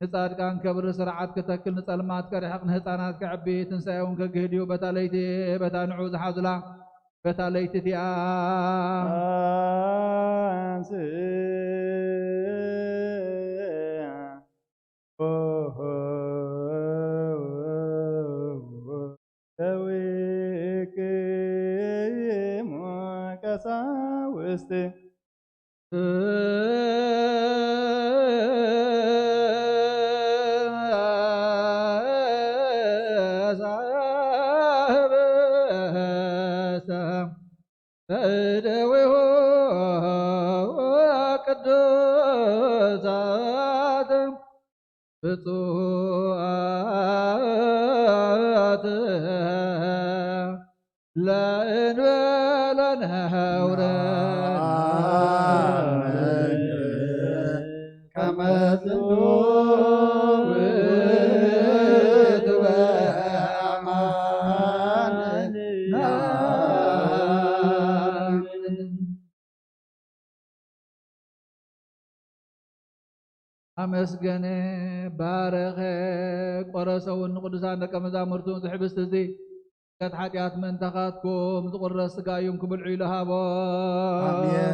ንጻድቃን ከብሪ፣ ስርዓት ክተክል፣ ንጸልማት ከርሕቕ፣ ንህጻናት ከዕቢ፣ ትንሳኤ እውን ከግህድ እዩ። በታ ለይቲ፣ በታ ንዑ ዝሓዙላ፣ በታ ለይቲ እቲኣ። ተዊክሙ ቀሳውስት በእደዊሁ ቅዱሳት ብፁዓት ለእንበለ ነውረ ከመ ዝንቱ ውእቱ በአማን ኣመስገነ፣ ባረኸ፣ ቆረሰ እውን ንቅዱሳን ደቀ መዛሙርቱ እዚ ሕብስቲ እዚ ከት ሓጢኣት ምእንታኻትኩም ዝቁረስ ስጋ እዩም ክብልዑ ኢሉ ሃቦም። ኣሜን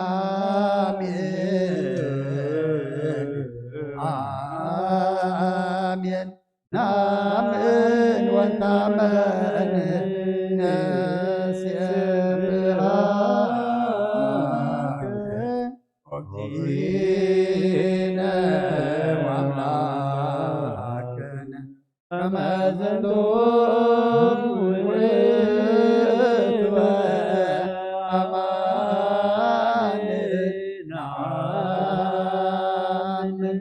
ኣሜን ኣሜን። ናምን ወንታመን ነስየብሃክ ወኪነ ወአምላክነ ከመ ዝንቱ ውእቱ በአማን ነአምን።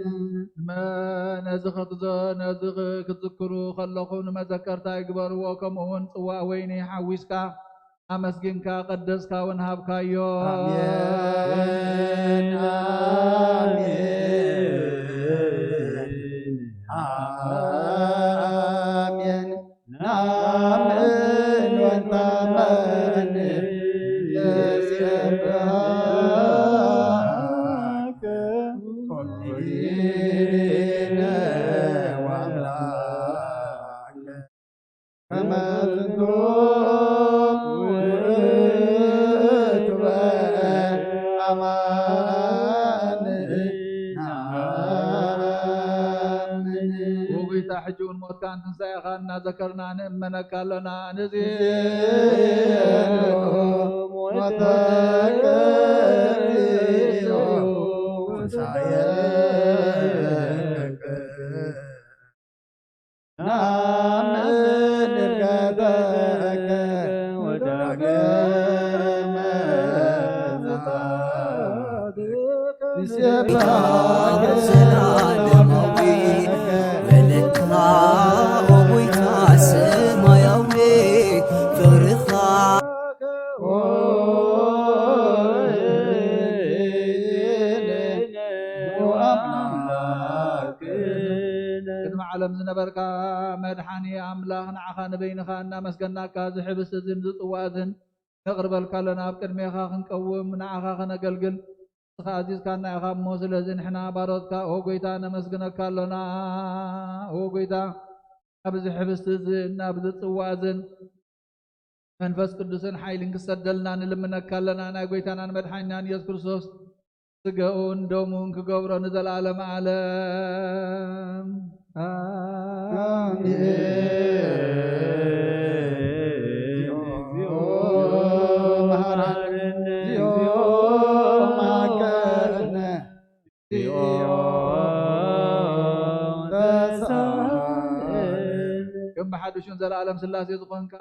ነዚ ክትዘ-፣ ነዚ ክትዝክሩ ከለኹም ንመዘከርታ ይግበርዎ። ከምኡ እውን ጽዋእ ወይኒ ሓዊስካ ኣመስጊንካ ቀደስካ እውን ሃብካዮ። ኣሜን ኣሜን ኣሜን። ናምን ወንታመን ንስብሐከ ወኪነ ወአምላክ ከመ ዝንቱ ውእቱ በአማን ነአምን። ወጎይታ ሕጂ እውን ሞትካን ትንሳኤኻን እናዘከርና ንእመነካ ኣሎና። ንዚ ዘላለማዊ ወለድካ ኦ ጎይታ ሰማያዊ ፍቕርኻ ቅድሚ ዓለም ዝነበርካ መድሓኒ ኣምላኽ ንዓኻ ንበይንኻ እናመስገናካ እዚ ሕብስቲ እዝን ዝጽዋእ እዝን ነቕርበልካ ኣለና። ኣብ ቅድሜኻ ክንቀውም ንዓኻ ከነገልግል ንስኻ ኣዚዝካና ኢኻ እሞ፣ ስለዚ ንሕና ባሮትካ ኦ ጎይታ ነመስግነካ ኣሎና። ኦ ጎይታ ኣብዚ ሕብስቲ እዝን ኣብዚ ጽዋእ እዝን መንፈስ ቅዱስን ሓይልን ክሰደልና ንልምነካ ኣለና። ናይ ጎይታናን መድሓኒናን ኢየሱስ ክርስቶስ ስጋኡን ደሙን ክገብሮ ንዘለዓለመ ዓለም። ከም ብሓድሹን ዘለዓለም ስላሴ ዝኾንካ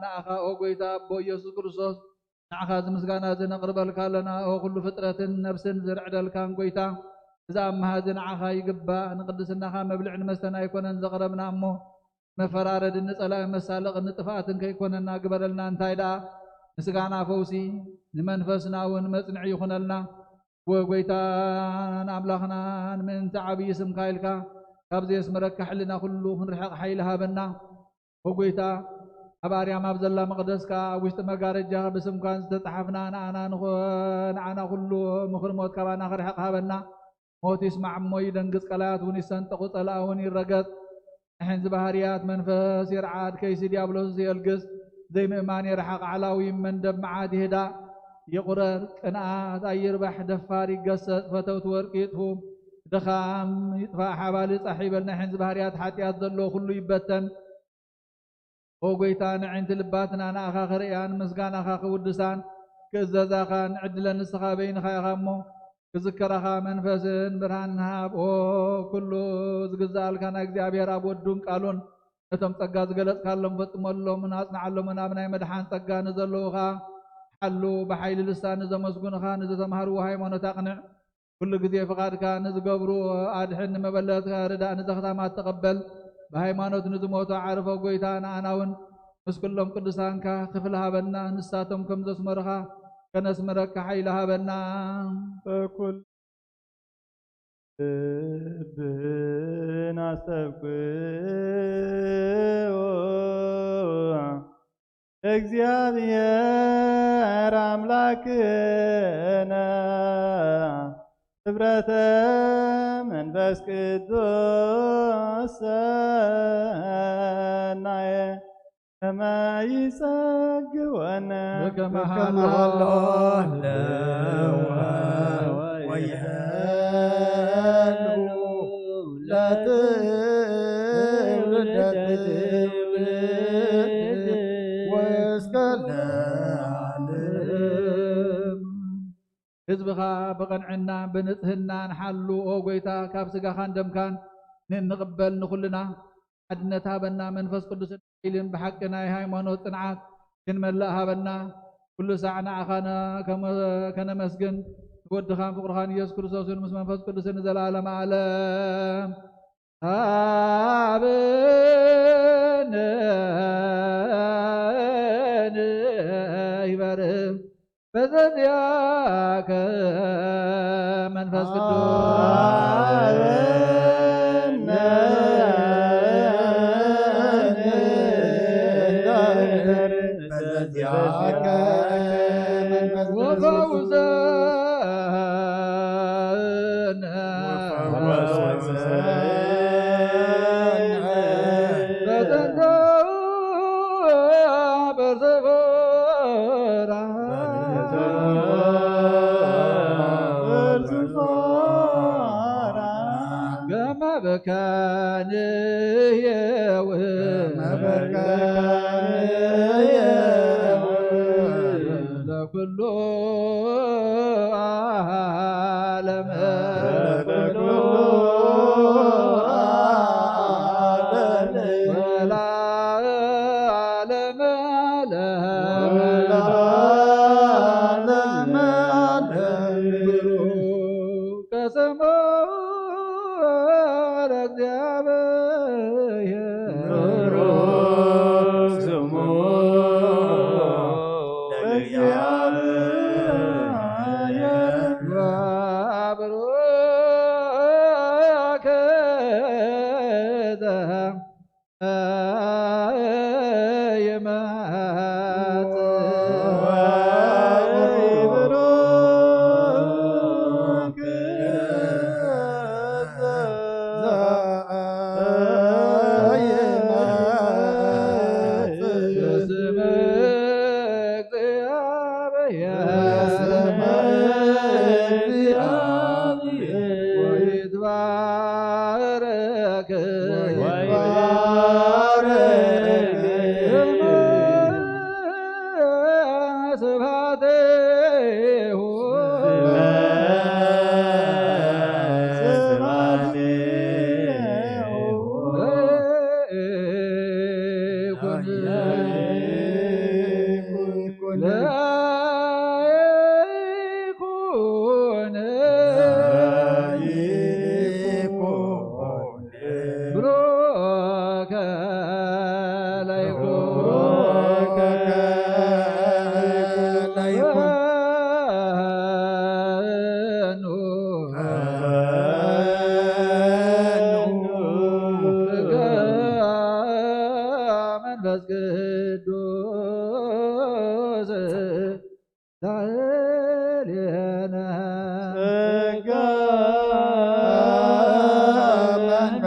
ንኣኻ ኦ ጎይታ ኣቦ ኢየሱስ ክርስቶስ ንዓኻ እዚ ምስጋና እዚ ነቕርበልካ ኣለና። ኦ ኩሉ ፍጥረትን ነብስን ዝርዕደልካን ጎይታ፣ እዚ ኣምሃ እዚ ንዓኻ ይግባእ። ንቅድስናኻ መብልዕን መስተን ኣይኮነን ዘቕረብና እሞ፣ መፈራረድን ንጸላኢ መሳለቕን ንጥፍኣትን ከይኮነና ግበረልና። እንታይ ደኣ፣ ንስጋና ፈውሲ፣ ንመንፈስና እውን መጽንዒ ይኹነልና። ወጎይታን ኣምላኽናን፣ ምእንቲ ዓብዪ ስምካ ኢልካ፣ ካብ ዘየስመረካ ሕልና ኩሉ ክንርሕቕ ሓይሊ ሃበና። ወጎይታ፣ ኣብ ኣርያም ኣብ ዘላ መቕደስካ፣ ኣብ ውሽጢ መጋረጃ ብስምካ ዝተጻሓፍና ንኣና ንኾ-፣ ንዓና ኩሉ ምኽሪ ሞት ካባና ክርሕቕ ሃበና። ሞት ይስማዕ እሞ ይደንግጽ፣ ቀላያት እውን ይሰንጠቑ፣ ጸላእ እውን ይረገጽ። ንሕንዚ ባህርያት መንፈስ ይርዓድ፣ ከይሲ ዲያብሎስ የልግስ፣ ዘይምእማን ይርሓቕ፣ ዓላዊ መንደብ መዓት ይህዳእ፣ ይቑረር፣ ቅንኣት ኣይርባሕ፣ ደፋር ይገሰጽ፣ ፈተውቲ ወርቂ ይጥፉ፣ ድኻም ይጥፋእ፣ ሓባሊ ጻሕ ይበል፣ ናይ ሕንዚ ባህርያት ሓጢኣት ዘለዎ ኩሉ ይበተን። ኦ ጎይታ፣ ንዕንቲ ልባትና ንኣኻ ክርእያን ምስጋናኻ ክውድሳን ክእዘዛኻን ዕድለን ንስኻ በይንኻ ኢኻ እሞ፣ ክዝከራኻ መንፈስን ብርሃንን ሃብ። ኦ ኩሉ ዝግዝኣልካ ናይ እግዚኣብሔር ኣብ ወዱን ቃሉን ነቶም ጸጋ ዝገለጽካሎም ፈጽመሎምን ኣጽንዓሎምን ኣብ ናይ መድሓን ጸጋ ንዘለዉ ኸኣ ሓሉ። ብሓይሊ ልሳን ንዘመስጉንኻ ንዝተማህርዎ ሃይማኖት ኣቕንዕ። ኩሉ ግዜ ፍቓድካ ንዝገብሩ ኣድሕን፣ ንመበለትካ ርዳእ፣ ንዘኽታማት ተቐበል። ብሃይማኖት ንዝሞቱ ኣዕርፎ ጎይታ፣ ንኣና እውን ምስ ኩሎም ቅዱሳንካ ክፍሊ ሃበና። ንሳቶም ከም ዘስመሩኻ ከነስምረካ ሓይሊ ሃበና። በኩል ልብና ኣስተብቅዑ። እግዚኣብሔር ኣምላክነ ህብረተ መንፈስ ቅዱስ ሰናየ ከመ ይጸግወነ በከመ በከመ ሃሎ ሃሎ ወይሄሉ ለትውልደ ትውልድ ወእስከ ለዓለም። ህዝብኻ ብቕንዕና ብንጽህና ንሓሉ። ኦ ጎይታ፣ ካብ ስጋኻን ደምካን ንንቕበል ንኹልና ሓድነት ሃበና። መንፈስ ቅዱስን ሓይልን ብሓቂ ናይ ሃይማኖት ጽንዓት ክንመልእ ሃበና። ኩሉ ሳዕ ንዓኻ ነ-፣ ከመ-፣ ከነመስግን ንወድኻን ፍቕርኻን ኢየሱስ ክርስቶስን ምስ መንፈስ ቅዱስን ንዘለዓለመ ዓለም። ሃበነ ንግበር በዘዚኣከ መንፈስ ቅዱስ። ሃበነ ንግበር በዘዚኣከ መንፈስ ቅዱስ። ወፈውሰ ለኩሉ ዓለም ለኩሉ ዓለም ወለዓለመ ዓለም ወለዓለመ ዓለም ብሩክ ስሙ ለእግዚአብሔር። ብሩክ ስሙ ለእግዚአብሔር። ወብሩክ ዘ ይትባረክ ወይትባረክ ስብሐቴሁ ስብሐቴሁ ይኩን ይኩን ይኩን።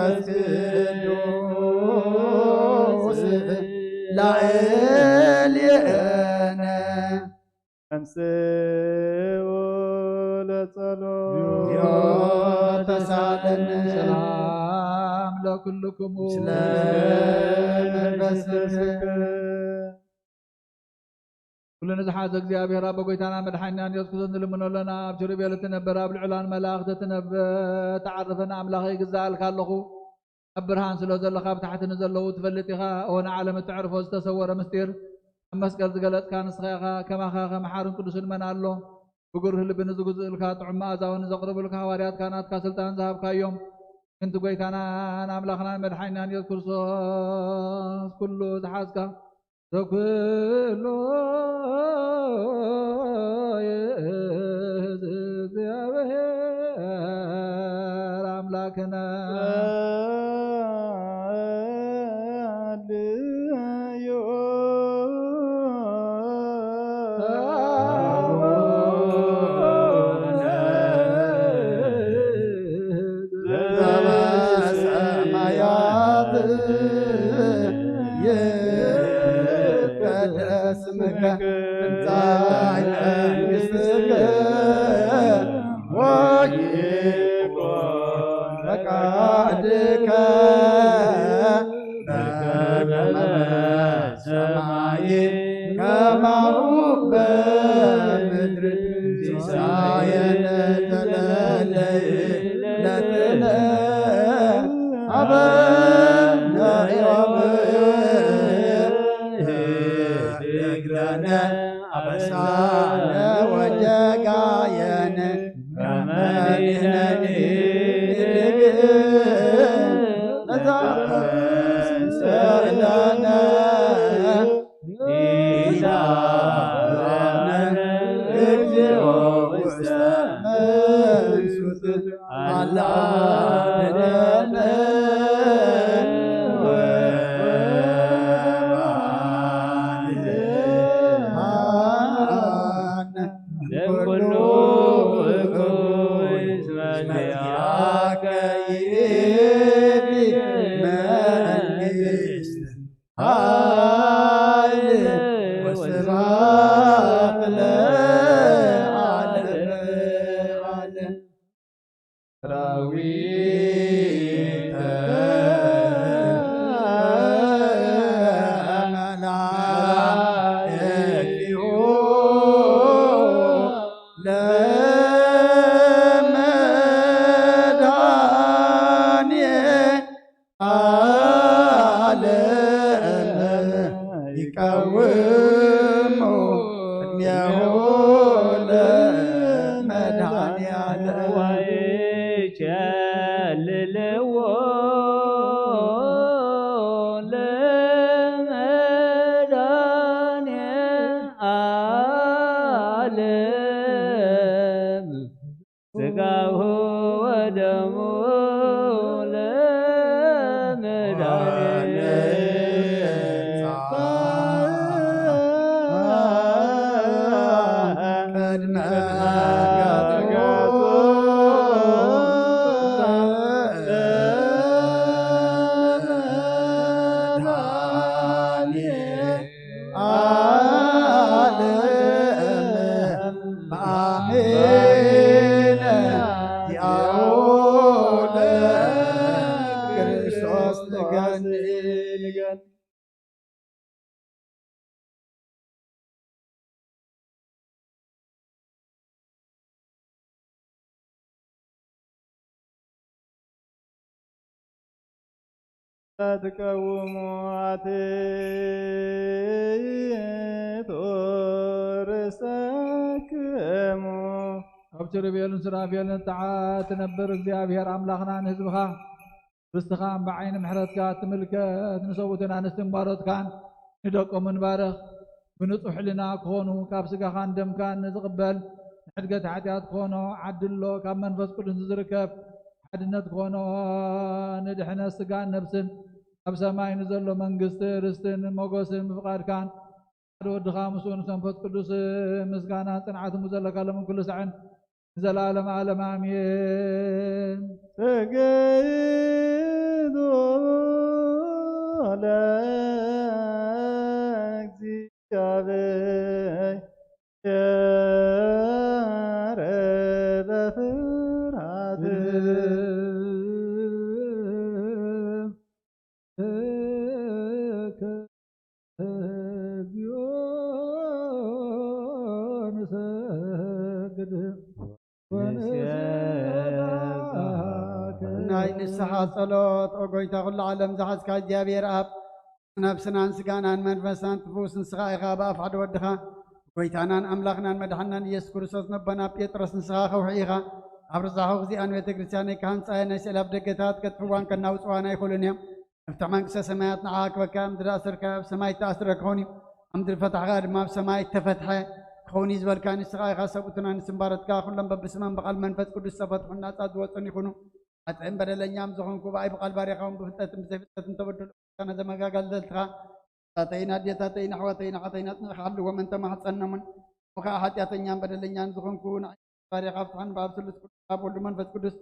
መንፈስ ቅዱስ ላዕሌነ። ተንሥኡ ለጸሎት። እግዚኦ ተሳለነ። ሰላም ለኩልክሙ። ምስለ መንፈስከ። ኩሉ ንዝሓዘ እግዚኣብሔር ኣቦ ጎይታና መድሓኒናን ኢየሱስ ክርስቶስ ንልምኖ ኣለና። ኣብ ኪሩቤል እትነብር፣ ኣብ ልዑላን መላእኽቲ እትነብ-፣ እትዓርፍን ኣምላኸይ ይግዛእልካ ኣለኹ። ኣብ ብርሃን ስለ ዘለኻ፣ ኣብ ታሕቲ ንዘለዉ ትፈልጥ ኢኻ። እወ ንዓለም እተዕርፎ ዝተሰወረ ምስጢር ኣብ መስቀል ዝገለጽካ ንስኻ ኢኻ። ከማኻ ከመሓርን ቅዱስን መን ኣሎ? ብጉርህ ልቢ ንዝግዝእልካ፣ ጥዑም መኣዛ እውን ንዘቕርብልካ ሃዋርያትካ ናትካ ስልጣን ዝሃብካዮም፣ ምእንቲ ጎይታናን ኣምላኽናን መድሓኒናን ኢየሱስ ክርስቶስ ኩሉ ዝሓዝካ፣ ዘኩሎ ይእዝ እግዚኣብሔር ኣምላክና። በሰማያት ይትቀደስ ስምከ፣ ትምጻእ መንግሥትከ፣ ወይኩን ፈቃድከ በከመ በሰማይ ከማሁ በምድር። ሲሳየነ ዘለለዕለትነ ሀበነ ዮም፣ ወህብ ለነ አበሳነ ወጌጋየነ ከመ ንሕነኒ ንህድግ ለዘአበሰ ለነ። ኢታብአነ እግዚኦ ውስተ መንሱት አላ አድነነ ወአድነነ። ለኩሉ እኩይ እስመ ዚአከ ይእቲ መንግስት ኃይል ወስብሐት ለዓለመ ዓለም። ሰራዊተ መላእክቲሁ ለመድኃኔ ዓለም ይቀውሙ ቅድሜሁ ለመድኃኔ ዓለም። ወይቸልልዎ ለመድኃኔ ዓለም። ሥጋሁ ወደሙ ለመድኃኔ ቅድመ ዓለም በአሜነ ዚአሁ ለክርስቶስ ንገኒ። ትቀውሙ አትይቱ ርእሰክሙ። ኣብ ኪሩቤልን ሱራፌልን እትዓ-፣ እትነብር እግዚኣብሔር ኣምላኽና ንህዝብኻ ርስትኻን ብዓይኒ ምሕረትካ እትምልከት ንሰብኡትን ኣንስትን ባሮትካን ንደቆምን ባርኽ። ብንጹሕ ሕልና ክኾኑ ካብ ስጋኻን ደምካን ንዝቕበል ንሕድገት ሓጢኣት ክኾኖ ዓድሎ ካብ መንፈስ ቅዱስ ንዝርከብ ሓድነት ክኾኖ ንድሕነት ስጋን ነፍስን ኣብ ሰማይ ንዘሎ መንግስቲ ርስትን ሞገስን ብፍቓድካን ሓደ ወድኻ ምስኡ ንመንፈስ ቅዱስ ምስጋና ጽንዓት እሙ ዘለካ ሎምን ኩሉ ሳዕን ንዘለዓለም ዓለም ኣሜን። እግዚአብሔር በፍርሃት እግዚኦ ንሰግድ ናይ ንስሓ ጸሎት። ኦ ጎይታ ኩሉ ዓለም ዝሓዝካ እግዚኣብሔር ኣብ ነብስናን ስጋናን መንፈስናን ትፍውስ ንስኻ ኢኻ። ብኣፍ ሓደ ወድኻ ጎይታናን ኣምላኽናን መድሓናን ኢየሱስ ክርስቶስ ነቦና ጴጥሮስ ንስኻ ከውሒ ኢኻ። ኣብ ርዛኹ ግዚኣን ቤተ ክርስቲያን ናይ ካህንፃ ናይ ስእሊ ኣብ ደገታት ከጥፍዋን ከናውፅዋን ኣይኽእሉን እዮም። ኣብቲ መንግስተ ሰማያት ንዓ ክበካ ምድሪ ኣሰርካ ኣብ ሰማይ ተኣስረ ክኸውን እዩ። ኣብ ምድሪ ፈታሕካ ድማ ኣብ ሰማይ ተፈትሐ ክኸውን እዩ ዝበልካ ንስኻ ኢኻ። ሰብኡትና ንስምባረትካ ኩሎም በብስመን ብቓል መንፈስ ቅዱስ ተፈትሑን ናጻ ዝወፁን ይኹኑ። ሓጥእን በደለኛም ዝኾንኩ ብኣይ ብቓል ባርያኻውን ብፍልጠትን ብዘይፍልጠትን ተበደሉ ነዘመጋጋልተልትኻ ኣታተይን ኣዴታተይን ኣሕዋተይን ኣሓተይን ኣጽኒዕካ ሓልዎም እንተ ማሕጸኖምን። እሞ ከኣ ሓጢኣተኛን በደለኛን ዝኾንኩ ንዓይ ባርያኻ ፍትሓን ብኣብ ስሉስ ቅዱስ ኣብ ወልዱ መንፈስ ቅዱስ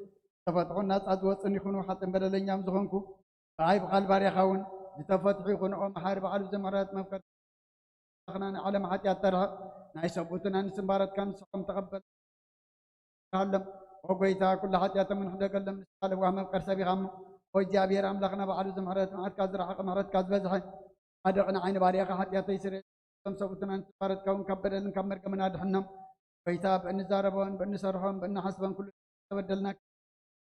ተፈትሑን ናጻ ዝወጽን ይኹኑ። ሓጥእን በደለኛም ዝኾንኩ ብኣይ ብቓል ባርያኻ እውን ዝተፈትሑ ይኹኑ። ኦ መሓሪ በዓሉ ዘምሕረት መፍቀር ኣምላኽና ንዓለም ሓጢኣት ተርሕቕ ናይ ሰብኡትና ንስምባረትካ ንስሖም ተቐበል። ሃሎም። ኦ ጎይታ፣ ኩሉ ሓጢኣቶም ንሕደገሎም ንስኻ ለዋህ መፍቀር ሰብ ኢኻ እሞ። ኦ እግዚኣብሔር ኣምላኽና፣ ባዕሉ ዝምሕረት መዓትካ ዝረሓቐ ምሕረትካ ዝበዝሐ። ኣደቕ ንዓይ ንባርያኻ ሓጢኣተይ ስረይ። እቶም ሰብኡትና ንስምባረትካ እውን ካብ በደልን ካብ መርገምን ኣድሕኖም። ጎይታ፣ ብእንዛረቦን ብእንሰርሖን ብእንሓስቦን ኩሉ ዝተበደልና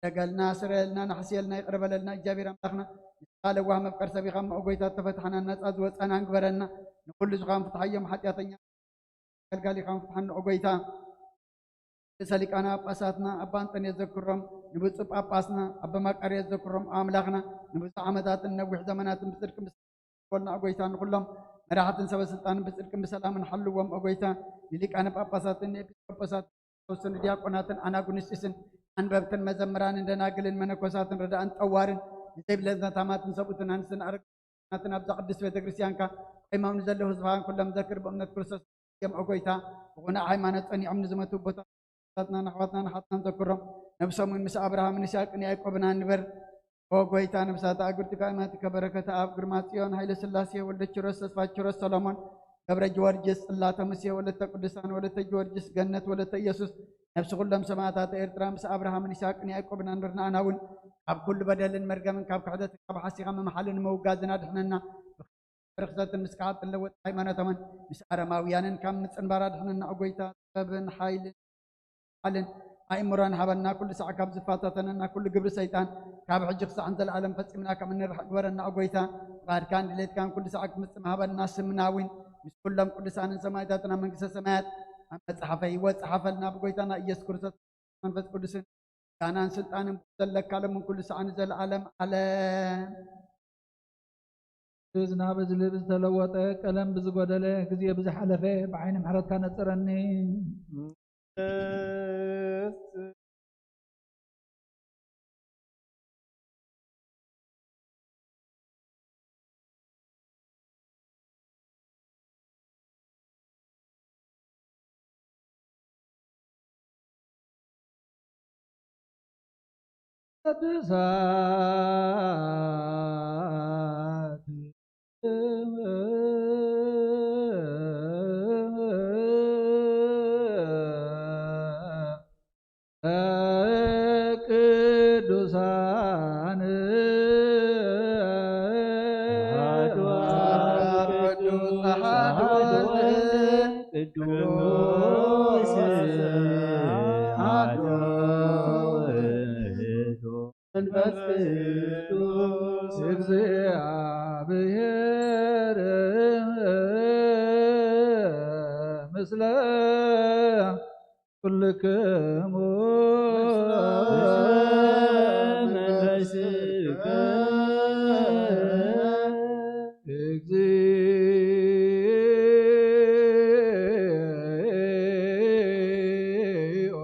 ደገልና ስረየልና፣ ናሕስየልና፣ ይቕረ በለልና። እግዚኣብሔር ኣምላኽና፣ ንስኻ ለዋህ መፍቀር ሰብ ኢኻ እሞ፣ ኦ ጎይታ፣ ተፈትሓና፣ ናጻ ዝወጻና ንግበረና። ንኹሉ ዝኾን ፍትሓዮም ሓጢኣተኛ ኣገልጋሊኻን ፍትሓና ኦ ጎይታ። ርእሰ ሊቃነ ጳጳሳትና ኣባ እንጠንዮስ ዘክሮም፣ ንብፁዕ ጳጳስና ኣባ መቃርዮስ ዘክሮም፣ ኣምላኽና ንብዙሕ ዓመታትን ነዊሕ ዘመናትን ብጽድቂ ምስ ኮልና ኦ ጎይታ፣ ንኹሎም መራሕትን ሰበ ስልጣንን ብጽድቅን ብሰላምን ሓልዎም ኦ ጎይታ። ንሊቃነ ጳጳሳትን ንኤጲስቆጶሳት ንዲያቆናትን ኣናጉንስጢስን ኣንበብትን መዘምራንን ደናግልን መነኮሳትን ረዳእን ጠዋርን ንዘይብለን ዘታማትን ሰብኡትን ኣንስትን ኣረጋውያንን ኣብዛ ቅድስት ቤተ ክርስቲያንካ ቆይሞም ንዘለዉ ህዝብኻን ኩሎም ዘክር። ብእምነት ክርስቶስ እዮም ኦ ጎይታ። ብቕኑዕ ሃይማኖት ጸኒዖም ንዝመቱ ኣቦታትናን ኣሕዋትናን ኣሓትናን ዘክሮም። ነብሶም እውን ምስ ኣብርሃምን ይስሐቅን ያዕቆብን ኣንብር። ኦ ጎይታ፣ ነብሳት ኣእግርትካ ኣእማትከ በረከተ ኣብ ግርማ ጽዮን ኃይለ ሥላሴ ወልደ ኪሮስ ተስፋ ኪሮስ ሰሎሞን ገብረ ጊዮርጊስ ጽላተ ሙሴ ወለተ ቅዱሳን ወለተ ጊዮርጊስ ገነት ወለተ ኢየሱስ ነፍሲ ኩሎም ሰማዕታት ኤርትራ ምስ ኣብርሃምን ይስሐቅን ያዕቆብን ኣንብርና። ኣና እውን ካብ ኩሉ በደልን መርገምን ካብ ክሕደትን ካብ ሓሲኻ ምምሓልን ምውጋዝን ኣድሕነና። ርክሰትን ምስ ከሓድትን ለወጥ ሃይማኖቶምን ምስ ኣረማውያንን ካብ ምጽንባር ኣድሕነና ኦ ጎይታ። ጥበብን ሓይልን ሓልን ኣእምሮን ሃበና። ኩሉ ሳዕ ካብ ዝፈታተነና ኩሉ ግብሪ ሰይጣን ካብ ሕጂ ክሳዕ ንዘለኣለም ፈጺምና ከም እንርሕቅ ግበረና ኦ ጎይታ። ፍቓድካን ድሌትካን ኩሉ ሳዕ ክፍጽም ሃበና። ስምና እውን ምስ ኩሎም ቅዱሳንን ሰማዕታትን ኣብ መንግስተ ሰማያት ኣብ መጽሓፈ ህይወት ጸሓፈልና። ብጎይታና ኢየሱስ ክርስቶስ መንፈስ ቅዱስን ጋናን ስልጣንን ዘለካ ሎምን ኩሉ ሳዕ ንዘለኣለም ዓለም። ዝናብ ዝልብ ዝተለወጠ ቀለም ብዝጎደለ ግዜ ብዝሓለፈ ብዓይኒ ምሕረትካ ነጽረኒ። ቅዱሳት ቅዱሳን አሐዱ አብ ቅዱስ አሐዱ ወልድ ቅዱስ አሐዱ ውእቱ መንፈስ ቅዱስ እግዚአብሔር ምስለ ኩልክሙ። እግዚኦ።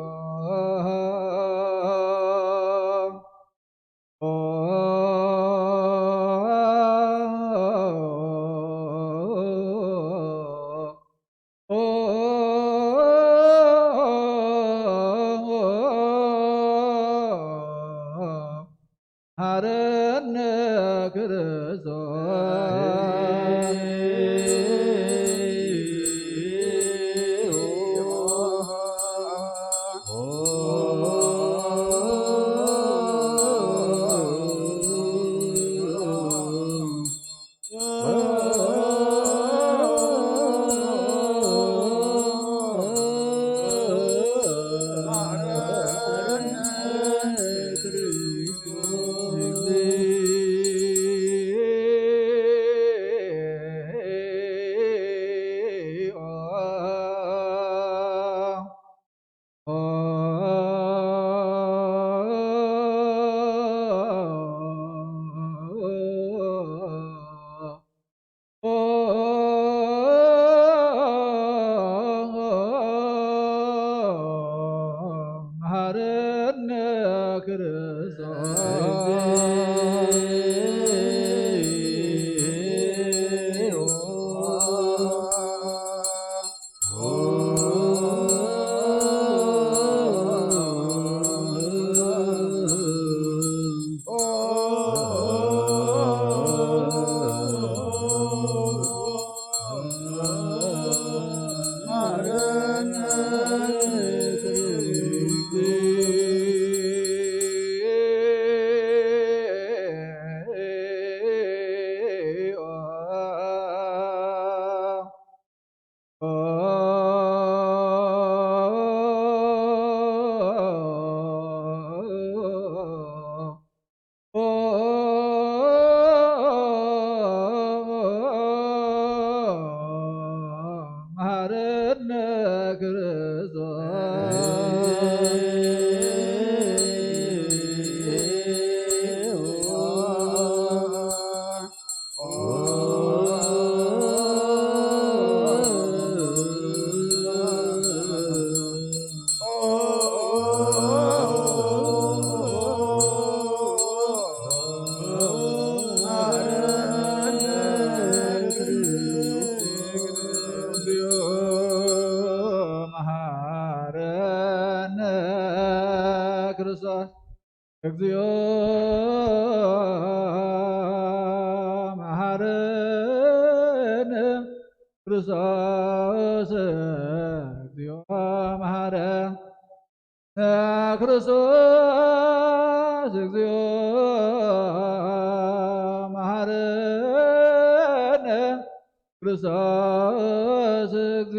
እግዚኦ መሐረነ ክርስቶስ፣ እግዚኦ መሐረነ ክርስቶስ፣ እግዚኦ መሐረነ ክርስቶስ፣ እግዚኦ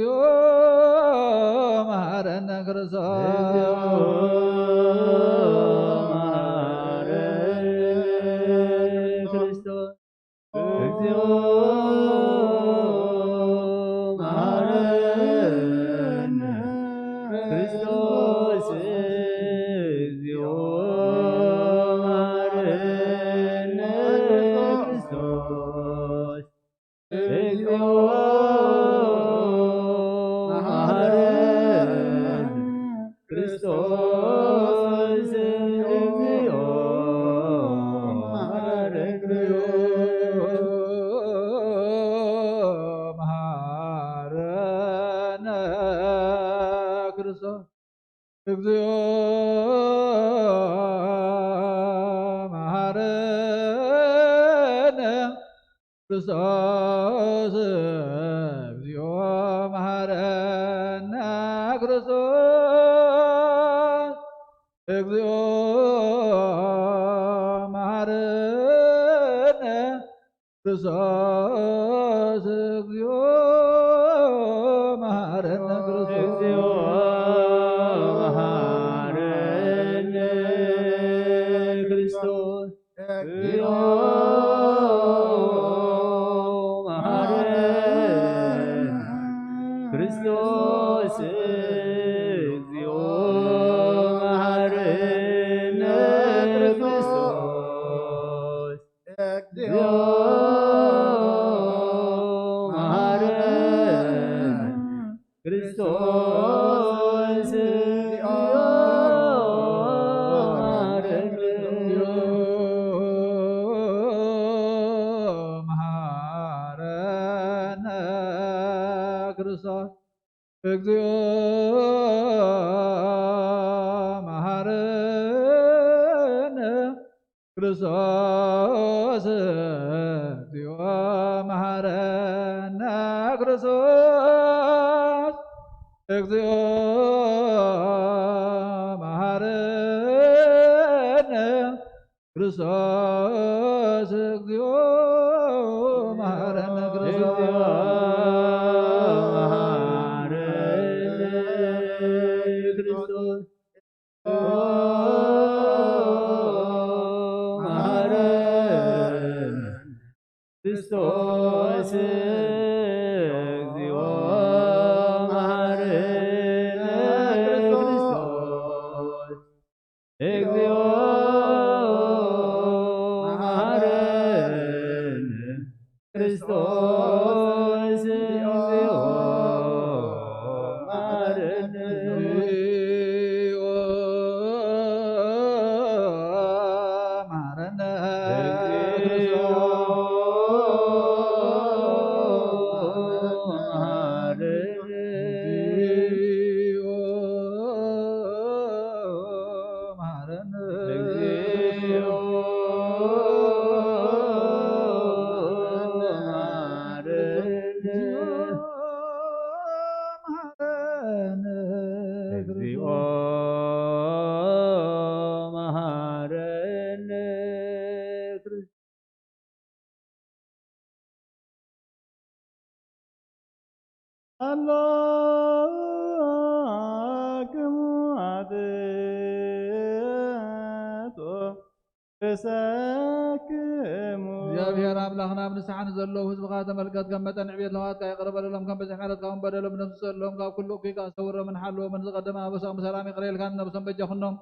መሐረነ ክርስቶስ። እግዚኣብሔር ኣምላኽና፣ ኣብ ንስሓ ንዘለዉ ህዝብኻ ተመልከት። ከም መጠን ዕቤት ለዋትካ ይቕረ በለሎም። ከም ብዝሒ ምሕረትካ እውን በደሎም ደምስሰሎም። ካብ ኩሉ እኩይ ከኣ ሰውሮምን ሓልዎምን። ዝቐደመ ኣበሳኦም ብሰላም ይቕረ ኢልካ ንነብሶም በጃ ኩኖም።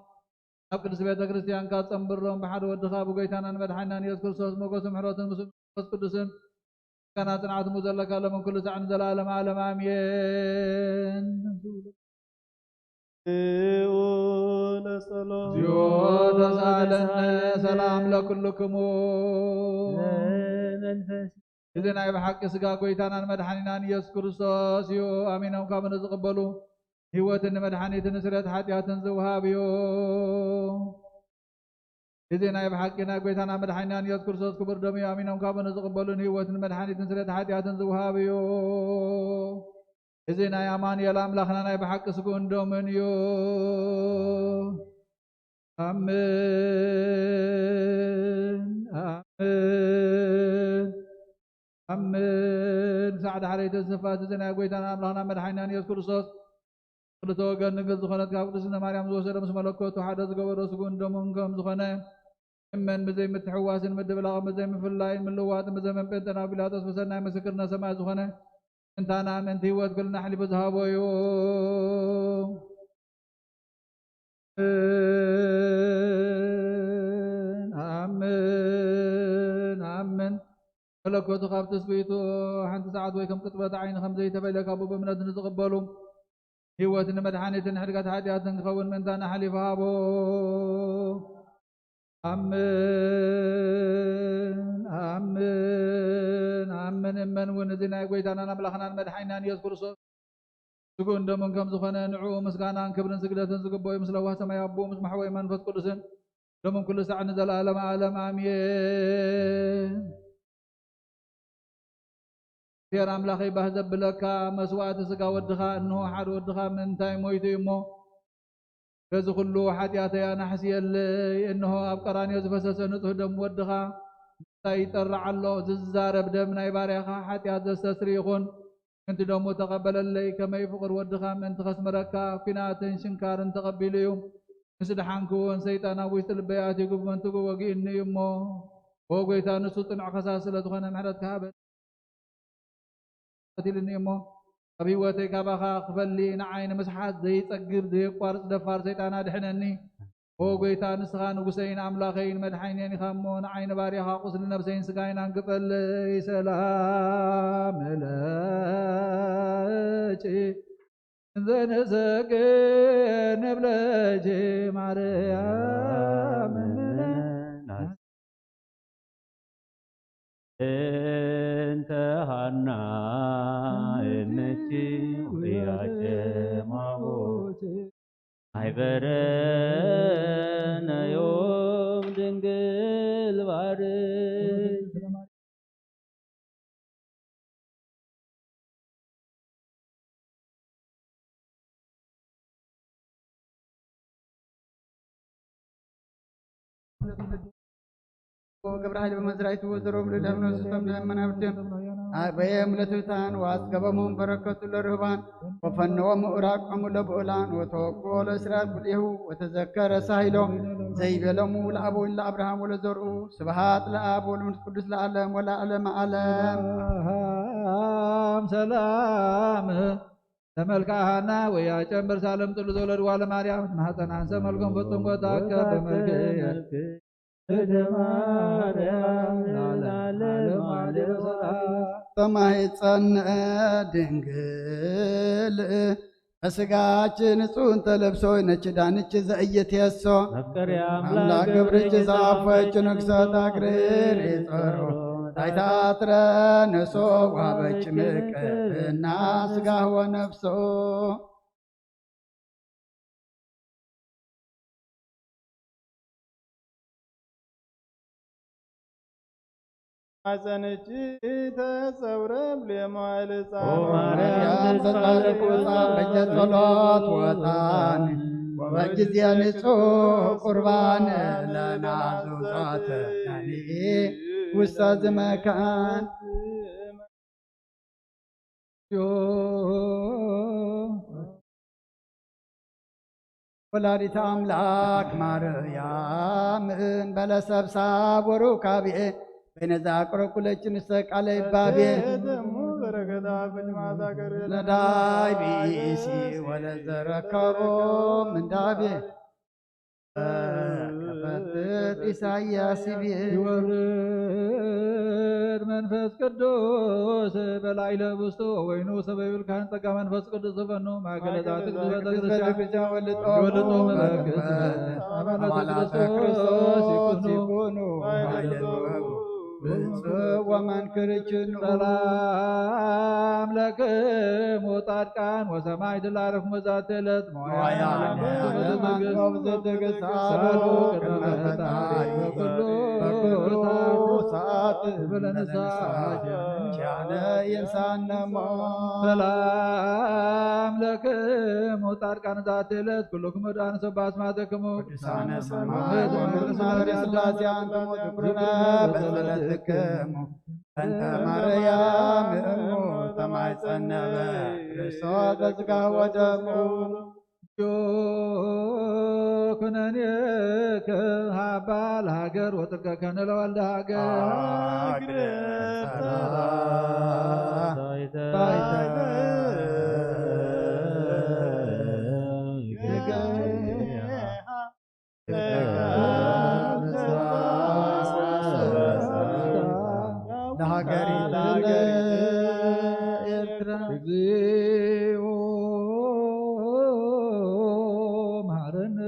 ኣብ ቅድስቲ ቤተ ክርስቲያንካ ጸንብሮም። ብሓደ ወድኻ ብጎይታናን መድሓኒናን ኢየሱስ ክርስቶስ ሞገስን ምሕረትን ምስ መንፈስ ቅዱስን ምስጋና ጽንዓት እሞ ዘለካ ሎምን ኩሉ ሳዕ ንዘለዓለመ ዓለም ኣሜን። እግዚኦ ተሳለነ ሰላም ለኩልክሙ። እዚ ናይ ብሓቂ ስጋ ጎይታናን መድሓኒናን ኢየሱስ ክርስቶስ እዩ። ኣሚኖም ካብ ንዝቕበሉ ህይወትን መድሓኒትን ስርየት ሓጢኣትን ዝወሃብ እዩ። እዚ ናይ ብሓቂ ናይ ጐይታና መድሓኒናን ኢየሱስ ክርስቶስ ክቡር ደሙ እዩ። ኣሚኖም ካብኡ ንዝቕበሉ ንህይወትን መድሓኒትን ስርየት ሓጢኣትን ዝወሃብ እዩ። እዚ ናይ ኣማኑኤል ኣምላኽና ናይ ብሓቂ ስግኡን ደሙን እዩ። ኣሜን፣ ኣሜን፣ ኣሜን። ሳዕ ዳሕረይ ተስፋ እቲ ናይ ጐይታና ኣምላኽና መድሓኒናን ኢየሱስ ክርስቶስ ክልተ ወገን ድንግል ዝኾነት ካብ ቅድስቲ ማርያም ዝወሰዶ ምስ መለኮቱ ሓደ ዝገበሮ ስግኡን ደሙን ከም ዝኾነ እመን ብዘይ ምትሕዋስን ምድብላቕ ብዘይ ምፍላይን ምልዋጥን ብዘመን ጴንጠናዊ ጲላጦስ ብሰናይ ምስክርነት ሰማይ ዝኾነ እንታና ምእንቲ ህይወት ክልና ኣሕሊፉ ዝሃቦ እዩ። ኣሜን፣ ኣሜን፣ ኣሜን። መለኮቱ ካብ ትስብእቱ ሓንቲ ሰዓት ወይ ከም ቅጽበት ዓይኒ ከም ዘይተፈልየ ካብ ብእምነት ንዝቕበሉ ህይወትን መድሓኒትን ሕድጋት ሓጢኣትን ክኸውን ምእንታና ኣሕሊፉ ሃቦ። ኣሜን፣ ኣሜን፣ ኣሜን። እመን እውን እዚ ናይ ጐይታናን ኣምላኽናን መድሓኒናን ኢየሱስ ክርስቶስ ስግኡን ደሙን ከም ዝኾነ ንዕኡ ምስጋናን ክብርን ስግደትን ዝግበኦ እዩ። ምስ ለዋህ ሰማይ ኣቦ ምስ መሕወይ መንፈስ ቅዱስን ደሙን ኩሉ ሳዕ ንዘለኣለም ዓለም ኣሜን። እግዚኣብሔር ኣምላኸይ ባህ ዘብለካ መስዋእቲ ስጋ ወድኻ፣ እንሆ ሓደ ወድኻ ምእንታይ ሞይቱ እዩ እሞ፣ በዚ ኩሉ ሓጢኣተይ ኣናሕስየለይ። እንሆ ኣብ ቀራንዮ ዝፈሰሰ ንጹህ ደም ወድኻ ምእንታይ ይጠርዕ ኣሎ። ዝዛረብ ደም ናይ ባርያኻ ሓጢኣት ዘስተስሪ ይኹን። ምእንቲ ደሙ ተቐበለለይ፣ ከመይ ፍቑር ወድኻ ምእንቲ ከስምረካ ኲናትን ሽንካርን ተቐቢሉ እዩ። ምስ ደሓንኩ እውን ሰይጣን ኣብ ውሽጢ ልበይ ኣትዩ መንትጉ ወጊኡኒ እዩ እሞ፣ ኦ ጐይታ፣ ንሱ ጽኑዕ ከሳሲ ስለ ዝኾነ ምሕረትካ ሃበኒ። ቀቲልኒ እሞ፣ ካብ ህይወተይ ካባኻ ክፈሊ ንዓይ ንምስሓት ዘይጸግብ ዘየቋርጽ ደፋር ሰይጣን ኣድሕነኒ። ኦ ጐይታ፣ ንስኻ ንጉሰይን ኣምላኸይን መድሓኒየን ኢኻ እሞ፣ ንዓይ ንባርያኻ ቁስሊ ነብሰይን ስጋይን ኣንግጸለይ። ሰላም ለኪ እንዘ ንሰግድ ንብለኪ ማርያም እምነ እንተ ሃና እምነኪ ውያጀ ማቦት ኣይበረነዮም ድንግል ባርክ። ገብረ ኃይል በመዝራእቱ ወዘሮ ምድር ዳግኖስ ስቶም ድህም መናብርትዮም ኣበየም ለትሑታን ወአጽገቦሙ በረከቱ ለርህባን ወፈነዎሙ ዕራቆሙ ለብዑላን ወተወክፎ ለእስራኤል ኩሌሁ ወተዘከረ ሳሂሎ ዘይቤሎሙ ለአቦይን ለአብርሃም ወለዘርኡ ስብሐት ለአብ ወለመንፈስ ቅዱስ ለዓለም ወለዓለመ ዓለም። ሰላም ሰላም ተመልክዓ ሃና ወያ ጨንበር ሳለም ጥሉ ዘወለድዋ ለማርያም ማህፀናን ሰመልኮም ፍጹም ቦታ ከበ መልክ ተማህፀን ድንግል በስጋች ንጹህ እንተ ለብሶ ነች ዳንች ዘእየት የሶ መፍቀሪ አምላክ አምላክ ግብርች ዛፈች ንግሰት አግሬር ይጸሮ ታይታትረ ንሶ ዋበች ምቅብና ስጋ ወነፍሶ። ማፀንቺ ተፀውረ ብሌ መዋዕል ኦ ማርያም ተጻረቁ ጻን በጀ ጸሎት ወጣን ወበጊዜ ንጹህ ቁርባን ለናዙ ዛተ ያኒ ውስተ ዝመካን ወላዲተ አምላክ ማርያም እንበለ ሰብሳብ ወሩካቤ በይነዛ ቅረብ ኩለች ንሰቃለ ይባቤ እሙ በረከታ ፍጭማታ ገር ለዳይ ቢሲ ወለዘረከቦ ምንዳቤ ከፈትት ኢሳያስ ይቤ ይወርድ መንፈስ ቅዱስ በላዕለ ብስቶ ወይኑ ሰበ ይብል ካህን ጸጋ መንፈስ ቅዱስ ዝፈኑ ማእከለ ዛቲ ቅዱስ ቤተ ክርስቲያን ወልጦ ወልጦ መበክስ አባላተ ክርስቶስ ይኩኑ ይኩኑ ኃይለ ጥበቡ ብፁዕ ወመንክር ችኑ። ሰላም ለክሙ ጻድቃን ወሰማዕት ላርክሙ ዛቲ ዕለት መዋያ መዋያ ዓለም ዓለም አንቀው ዝትግሳሉ ቅድመ ፈጣሪ በኩሉ በኩሉ ሰዓት ሰዓት ትብል ንስሓ ኪያነ ይንሳነሞ። ሰላም ለክሙ ጻድቃን ዛቲ ዕለት ኩልክሙ ዳን ሰባ ኣስማተክሙ ቅዱሳነ ሰማይ ወምድር ማህደረ ሥላሴ አንትሙ ትኩርነ በጸሎትክሙ። በእንተ ማርያም እሙ ተማይጸነበ ክርስቶስ በሥጋ ወደሙ። ኩነኔ ከሃባ ለሃገር ወጥርቀ ከነ ለወልደ ሃገር። ሃገር ሰላም ታይተ ለሃገሪ ለሃገሪ ኤርትራ። እግዚኦ መሐረነ።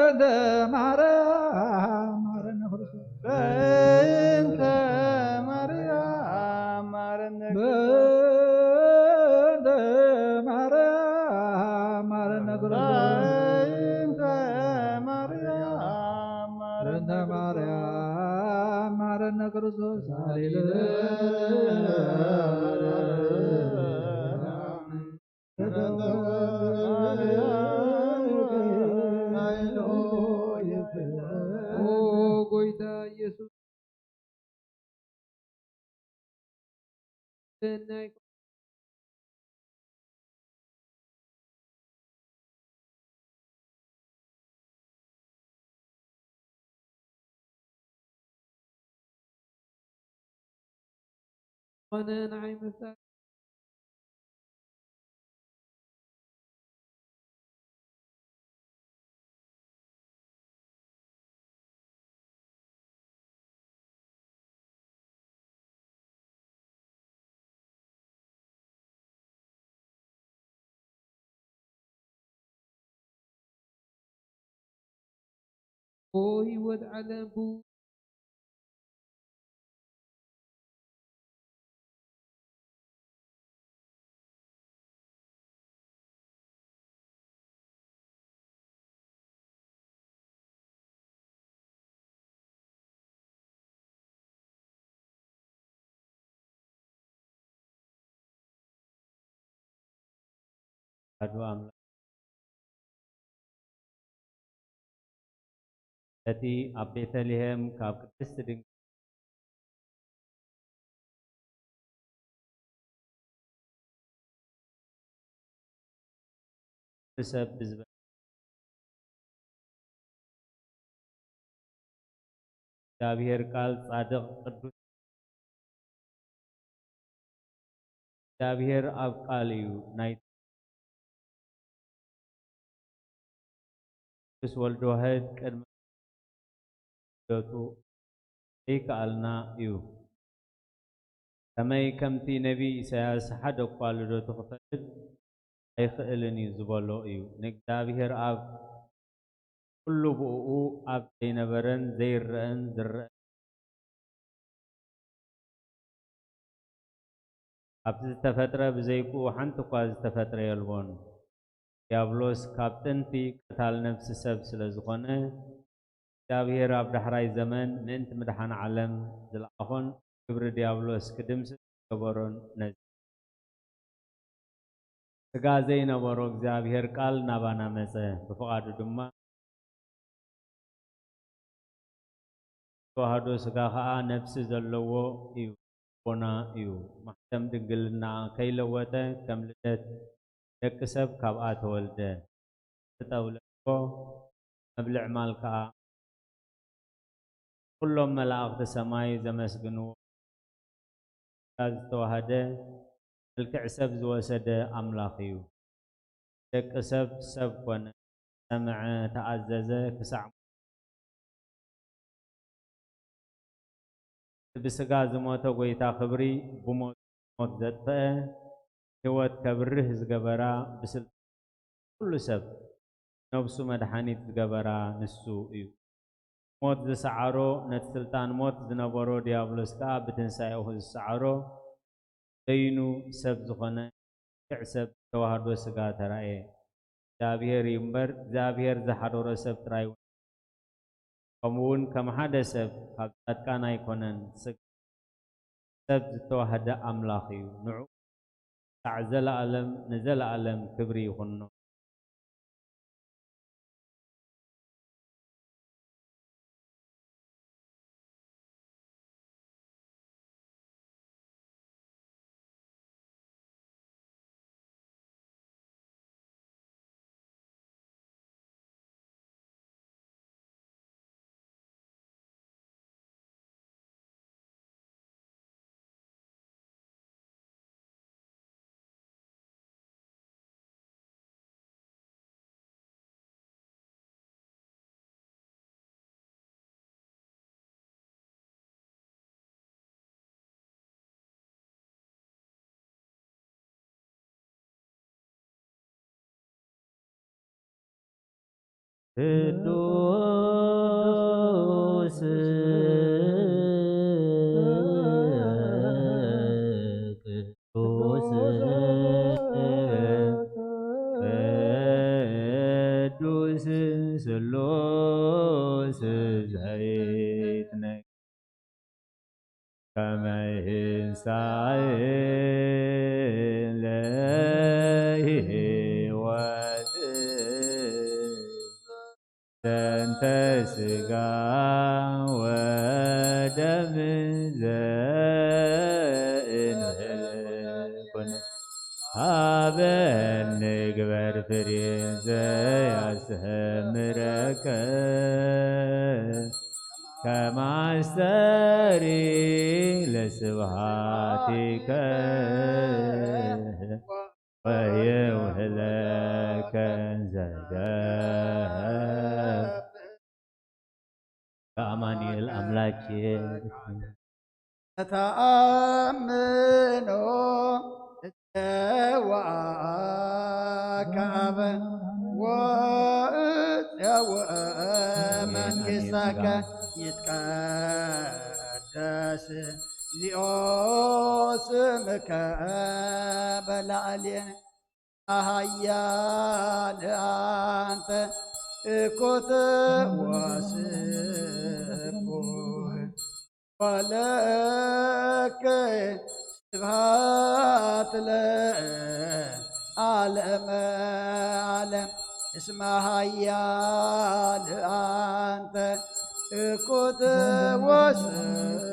በእንተ ማርያም ማረነ ክርስቶስ። በእንተ ማርያም ማረነ በእንተ ማርያም ማረነ ክርስቶስ። በእንተ ማርያም ማረነ በእንተ ማርያም ማረነ ክርስቶስ። ሃሌሉያ። ኦ ጎይታ ኢየሱስ፣ ሰናይ ዝኾነ ንዓይ ምፍጣር ኦ ህይወት ዓለም ብ ኣዱ ኣምላኽ እቲ ኣብ ቤተልሔም ካብ ቅድስቲ ድንግል ሰብ ብዝበ እግዚኣብሔር ቃል ጻድቕ ቅዱስ እግዚኣብሔር ኣብ ቃል እዩ ናይ ቅዱስ ወልድ ዋህድ ቅድሚ ልደቱ ዘይከኣልና እዩ። ከመይ ከምቲ ነቢይ ኢሳያስ ሓደ እኳ ልደቱ ክፈልጥ ኣይኽእልን እዩ ዝበሎ እዩ። ንእግዚኣብሔር ኣብ ኩሉ ብእኡ ኣብ ዘይነበረን ዘይረአን ዝረአ ኣብ ዝተፈጥረ ብዘይክኡ ሓንቲ እኳ ዝተፈጥረ የልቦን። ዲያብሎስ ካብ ጥንቲ ቀታል ነፍሲ ሰብ ስለ ዝኾነ እግዚኣብሔር ኣብ ዳሕራይ ዘመን ምእንቲ ምድሓን ዓለም ዝለኣኾን ግብሪ ዲያብሎስ ክድምስስ ዝገበሮን ነዚ ስጋ ዘይነበሮ እግዚኣብሔር ቃል ናባና መጸ። ብፍቓዱ ድማ ተዋህዶ ስጋ ኸኣ ነፍሲ ዘለዎ እዩ፣ ልቦና እዩ። ማሕተም ድንግልና ከይለወጠ ከም ልደት ደቂ ሰብ ካብኣ ተወልደ። ተጠውለጎ መብልዕ ማል ከኣ ኩሎም መላእኽቲ ሰማይ ዘመስግንዎ ዝተዋህደ፣ መልክዕ ሰብ ዝወሰደ ኣምላኽ እዩ። ደቂ ሰብ ሰብ ኮነ፣ ሰምዐ፣ ተኣዘዘ፣ ክሳዕ ብስጋ ዝሞተ ጎይታ ክብሪ ብሞት ሞት ዘጥፈአ፣ ህይወት ከብርህ ዝገበራ፣ ብስልጣን ኩሉ ሰብ ነብሱ መድሓኒት ዝገበራ ንሱ እዩ። ሞት ዝሰዓሮ፣ ነቲ ስልጣን ሞት ዝነበሮ ዲያብሎስ ከኣ ብትንሳኤኡ ዝሰዓሮ፣ በይኑ ሰብ ዝኾነ፣ ልክዕ ሰብ ተዋህዶ ስጋ ተራእየ። እግዚኣብሔር እዩ እምበር፣ እግዚኣብሔር ዝሓደሮ ሰብ ጥራይ። ከምኡ እውን ከም ሓደ ሰብ ካብ ጻድቃን ኣይኮነን፣ ስጋ ሰብ ዝተዋህደ ኣምላኽ እዩ። ንዑ ክሳዕ ዘለኣለም ንዘለኣለም ክብሪ ይኹኖ። ቅዱስ ቅዱስ ቅዱስ ስሉስ ዘይትነግር ከመ ይንሳኤ ለሕይወት ዘንተ ስጋ ወደም ዘእንህል ኩነ ሀበ ንግበር ፍሬ ዘያስተምረከ ከማስተሪ ለስብሃቲከ ወየውህለከ ዘገብ ከአማኑኤል አምላኬ። ተአምኖ እተወአከ አበ ወእተወአ መንግሥተከ ይትቀደስ ዚኦ ስምከ በላዕሌነ ኃያል አንተ እኮተ ወስቡህ ወለከ ስብሐት ለዓለመ ዓለም እስመ ኃያል አንተ እኮተ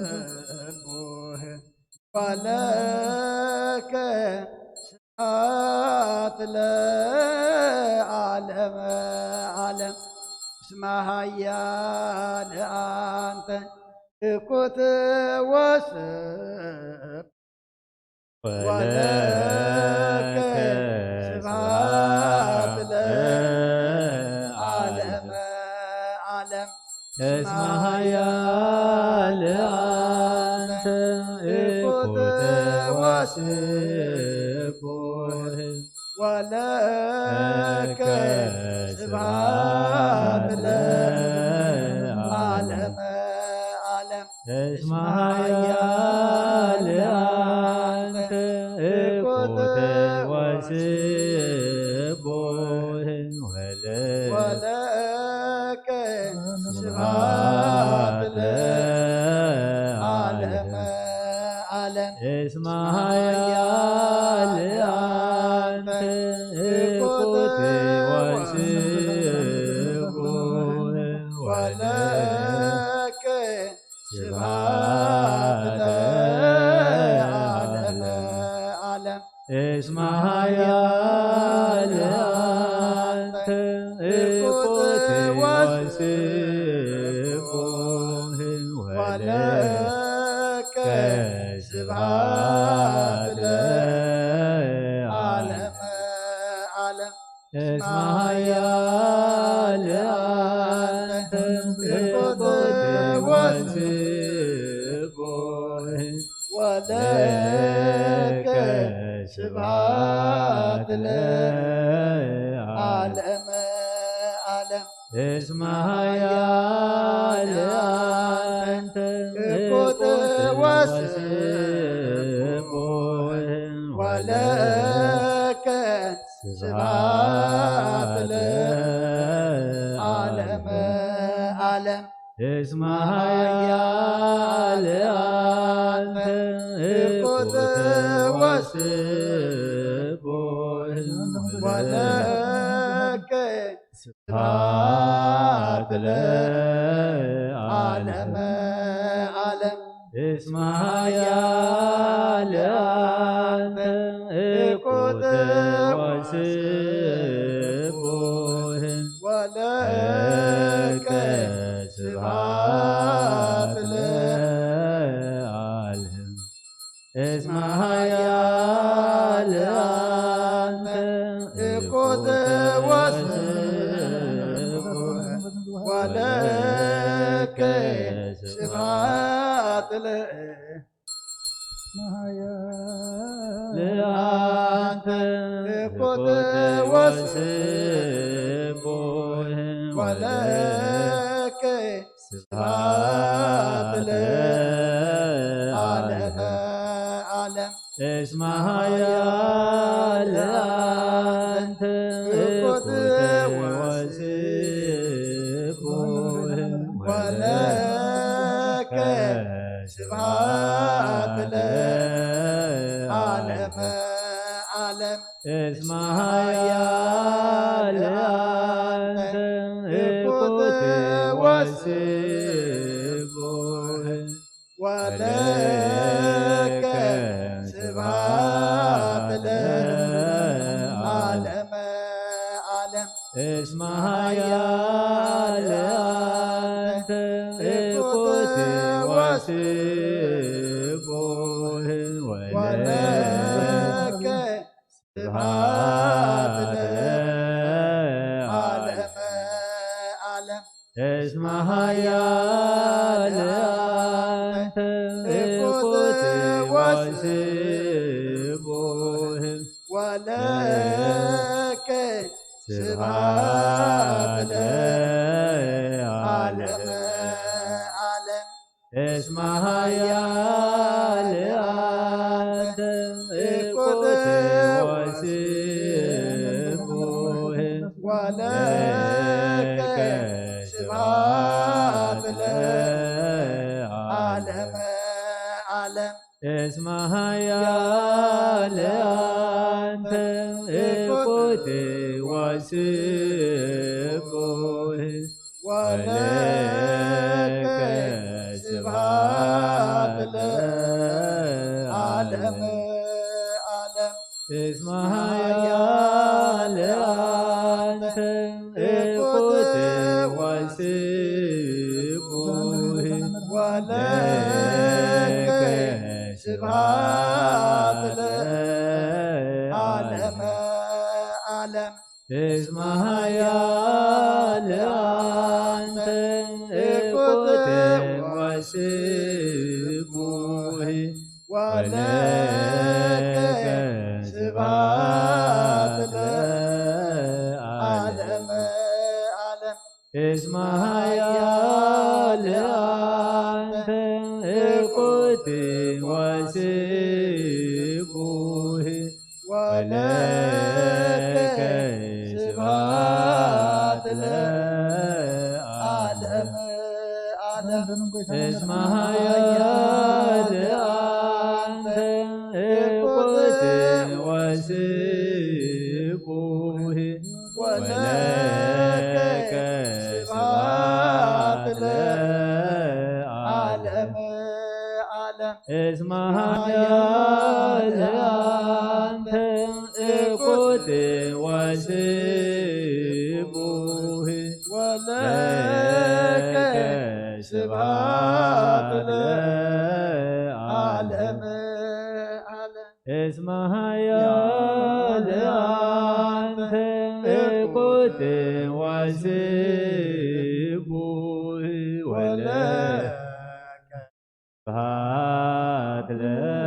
ወስቡህ ወለከ ስብሐት ለዓለመ ዓለም እስመ ኃያል አንተ እኩት ወስብ ወለከ ስብሐት ለዓለመ ዓለም እስመ ኃያል አንተ እኩት ወስቡህ ወለከ ስብሐት ለዓለመ ዓለም እስመ ኃያል አንተ እኩት ወስቡህ ወለከ ስብሐት ለዓለመ ዓለም እስመ ኃያል አንተ እኩት ወስቡህ ወለከ ስብሐት ለዓለመ ዓለም እስመ ኃያል አንተ እኩት ወስቡህ ወለከ ስብሐት ስብሐት ለዓለመ ዓለም። እስመ ኃያል አንተ እኩት ወስቡሕ ወለከ ስብሐት ለዓለመ ዓለም። እስመ ኃያል አንተ እኩት ወስቡሕ ወለከ ስብሐት ለዓለመ ዓለም። እስመ ኃያል አንተ እኩት ወስቡሕ ወለከ ስብሐት ለዓለመ ዓለም። እስመ ኃያል አንተ እኩት ወስቡሕ ወለከ ስብሐት ለዓለም። እስመ ኃያል አንተ እኩት ወስቡሕ ወለከ ስብሐት ለ ለአንተ እኩት ወስቡሕ ወለከ ስብሐት ለዓለመ ዓለም። እስመ ኃያል አንተ እኩት ወስቡሕ ወለከ ስብሐት ለዓለመ ዓለም። እስመ ኃያል አንተ እኩት ወስቡሕ ወለከ ስብሐት ለዓለመ ዓለም። እስመ ኃያል አንተ እኩት ወስቡሕ ወለከ ስብሐት ለዓለመ ዓለም። እስመ ኃያል አንተ እኩት ወስቡሕ ወለከ ስብሐት ለዓለመ ዓለም። እስመ ኃያል አንተ እኩት ወስቡሕ ወለከ ስብሐት ለዓለመ ዓለም። እስመ ኃያል አንተ እኩት ወስቡሕ ወለከ ስብሐት ለዓለመ ዓለም። እስመ ኃያል አንተ እኩት ወስቡሕ ወለከ ስብሐት ለዓለመ ዓለም። እስመ ኃያል አንተ እኩት ወስቡሕ ወለከ ስብሐት ለዓለመ ዓለም። እስመ ኃያል አንተ እኩት ወስቡሕ ወለከ ስብሐት ለዓለመ ዓለም። እስመ ኃያል አንተ እኩት ወስቡሕ ወለከ ስብሐት ለዓለመ ዓለም። እስመ ኃያል አንተ እኩት ወስቡሕ ወለከ ስብሐት ለዓለመ እስመ ኃያል አንተ እኩት ወስቡሕ ወለከ ስብሐት ለዓለመ።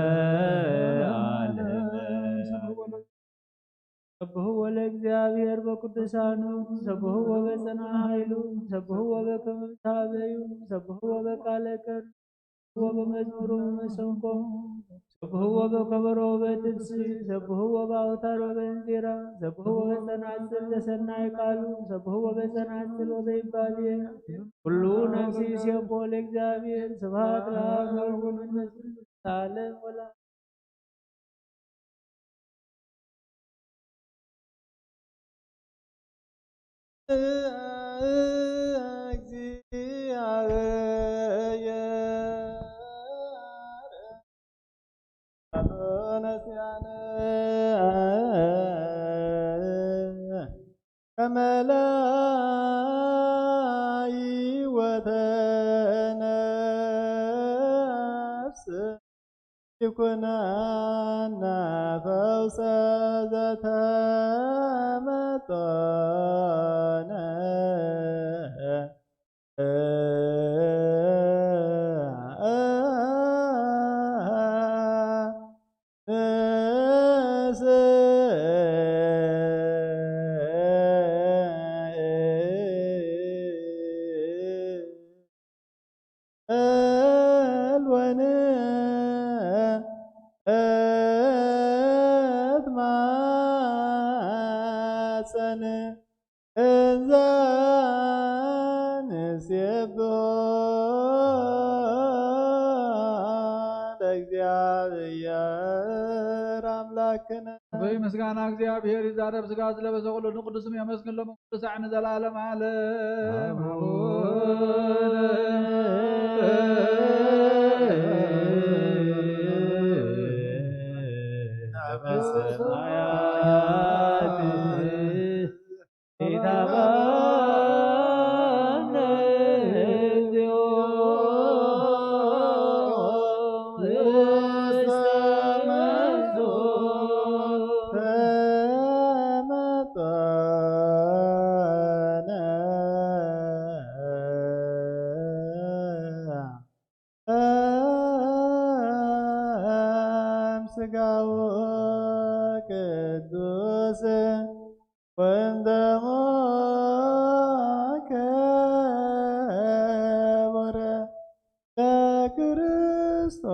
ሰብሕዎ ለእግዚአብሔር በቅዱሳኑ፣ ሰብሕዎ በጽንዓ ኃይሉ፣ ሰብሕዎ በከመ ታበዩ፣ ሰብሕዎ በቃለ ከር ወበመዝሙር ወበመሰንቆ፣ ሰብሕዎ በከበሮ ወበትብስት፣ ሰብሕዎ በአውታር ወበእንዚራ፣ ሰብሕዎ በጸናጽል ዘሰናይ ቃሉ፣ ሰብሕዎ በጸናጽል ወበይባቤ። ኩሉ ነፍሲ ይሴብሖ ለእግዚአብሔር። ስብሐት ለአብ ወወልድ ወመንፈስ ቅዱስ ለዓለም ወለዓለም። ይኩነነ ፈውሰ ዘተመጠነ። እልወን እትማጸን እንዘ ንሴብሖ ለእግዚአብሔር አምላክነ። ወይ ምስጋና እግዚአብሔር ይዛረብ ሥጋ ዝለበሰ ኩሉ ንቅዱስም የመስግን ሎሙ ሳዕ ንዘለዓለም ዓለም። እም ስጋው ቅዱስ ወንደሞ ክቡር ለክርስቶስ።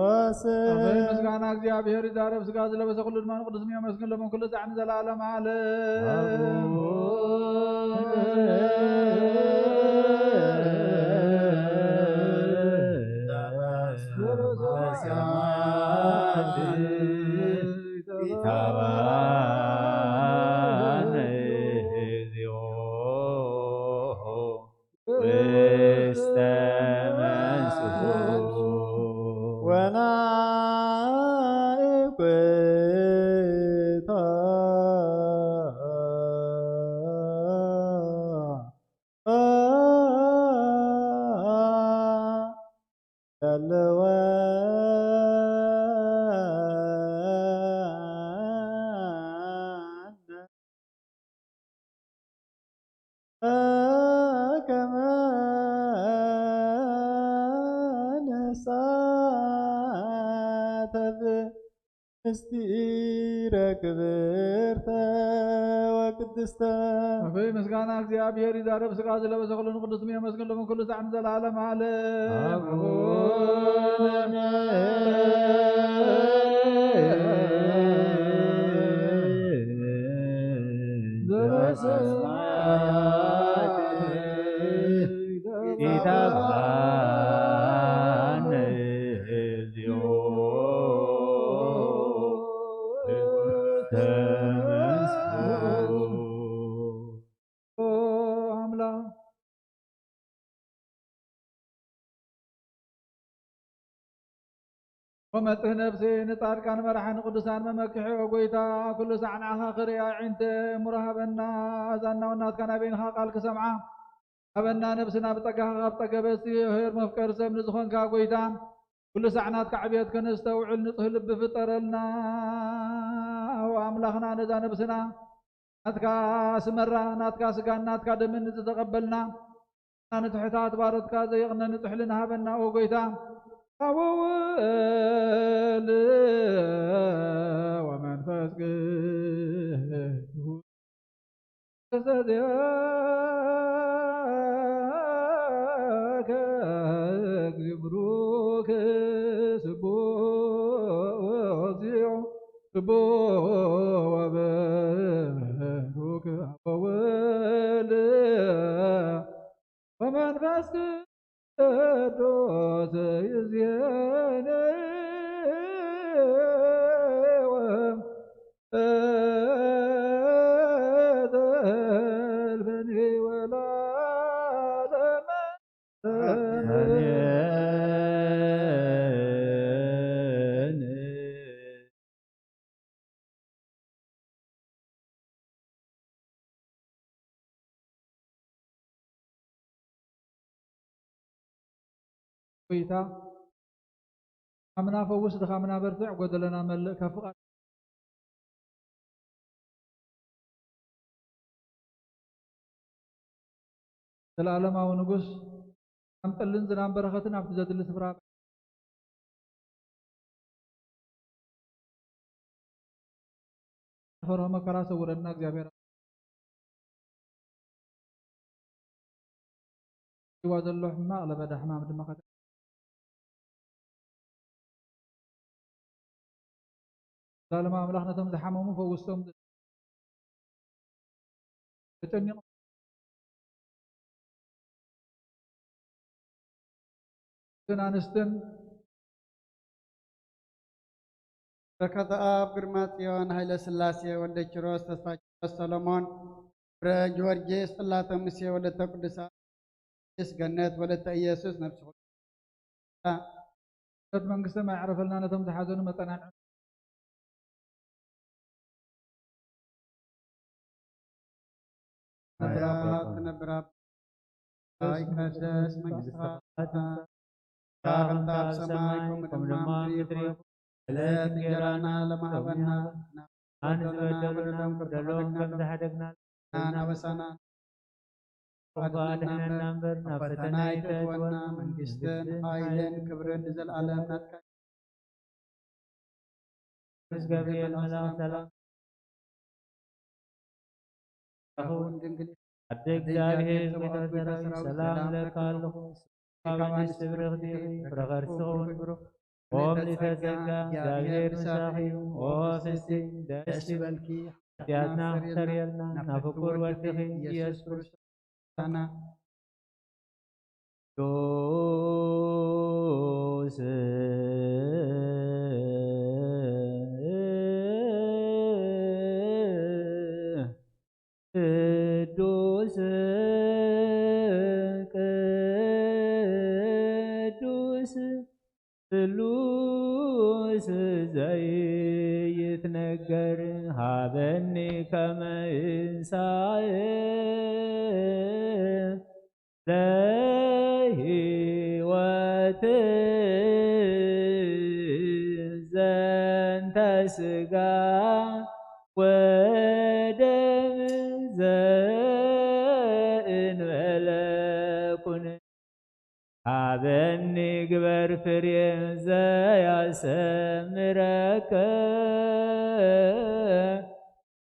አሜን። ምስጋና እግዚአብሔር ይዛረብ ሥጋ ዝለበሰ ኩሉ ድማ ንቅዱስ የሚያመስግን ለመን ኩሉ ዛዕ ንዘለዓለም ዓለም። ምስጢረ ክብርተ ወቅድስተ። አበይ ምስጋና እግዚኣብሔር ይዛረብ ሥጋ ዝለበሰ ኩሉ ንቅዱስ ስሙ የመስግን ለምን ኩሉ ሳዕ ንዘለዓለም ዓለም። አቡነ ዘበሰማያት ኢታብአነ ወመጽህ ነፍሲ ንጻድቃን መራሒ ንቅዱሳን መመክሒ። ኦ ጎይታ፣ ኩሉ ሳዕ ንዓኻ ክርኢ ኣዒንተ እምሮ ሃበና። እዛ እናወናትካ ናበይንኻ ቃል ክሰምዓ ሃበና። ነፍስና ብጸጋኻ ካብ ጸገበ፣ እስቲ ኄር መፍቀር ሰብ ንዝኾንካ ጎይታ፣ ኩሉ ሳዕ ናትካ ዕብየት ከነስተውዕል ንጹህ ልቢ ፍጠረልና። ኦ ኣምላኽና፣ ነዛ ነብስና ናትካ ስመራ፣ ናትካ ስጋን ናትካ ደምን ዝተቐበልና፣ ንትሕታት ባሮትካ ዘይቕነ ንጽሕልን ሃበና፣ ኦ ጎይታ። ኣብ ወወልድ ወመንፈስ ቅዱስ። ተሰዲያከ እግዚእ ብሩክ ስቡሕ እግዚኦ ስቡሕ ወበሩክ ወወልድ ወመንፈስ ቅዱስ ይዜኔ ወዘልፈኒ ወለዓለመ። ጎይታ፣ ሕማምና ፈውስ፣ ድኻምና በርትዕ፣ ጎደለና መልእ፣ ካብ ፍቓድ ዘለኣለማዊ ንጉስ፣ ከም ጠልን ዝናም በረኸትን ኣብቲ ዘድሊ ስፍራ ፈርሆ መከራ ሰውረና እግዚኣብሔር። ይዋ ዘሎ ሕማቕ ለበዳ ሕማም ድማ ከተ-፣ ዘላለማዊ ኣምላኽ ነቶም ዝሓመሙ ፈውሶም፣ ተጨኒቖም ኣንስትን በረከተ ኣብ ግርማ ጽዮን ሃይለ ስላሴ ወልደ ኪሮስ ተስፋ ኪሮስ ሰሎሞን ፍረ ጊዮርጊስ ጽላተ ሙሴ ወለተ ቅዱሳን ጊዮርጊስ ገነት ወለተ ኢየሱስ ነፍሲ ኩሉ መንግስተ ሰማይ ያዕርፈልና ነቶም ዝሓዘኑ መጸናንዒ ነብራ ትነብራ ይትቀደስ መንግስትኻ ትምጻእ። ስራኻ ከምቲ ኣብ ሰማይ ከምኡ ድማ ኣብ ምድሪ ይኹን። ዕለት እንጀራና ለማህበና ኣን ዝበደሉና በደሎም ከም ዝሓደግና እናበሳና ኣድሕነና እምበር ናብ ፈተና ኣይተእትወና። መንግስትን ሓይልን ክብርን ንዘለኣለም ናትካ። ምስ ገብርኤል መልኣኽ ሰላም ኣደ እግዚኣብሔር ጌታ ሰራዊት ሰላም እብለካ ኣለኹ። ካብ ኣንስቲ ብርኽቲ ኢኺ፣ ፍረ ከርስኺ እውን ብሩኽ። ኦ ምልእተ ጸጋ እግዚኣብሔር ምሳኺ እዩ። ኦ ፍስቲ ደስ ይበልኪ፣ ሓጢኣትና ክሰርየልና ናብ ፍቁር ወድኺ ኢየሱስ ክርስቶስ ና። ቅዱስ ቅዱስ ቅዱስ ስሉስ ዘይትነገር ሃበኒ ከመ እንሳእ ለህይወት ዘንተ ስጋ ወደም ዘእንበለ ኩን ሃበኒ ግበር ፍሬ ዘያሰምረከ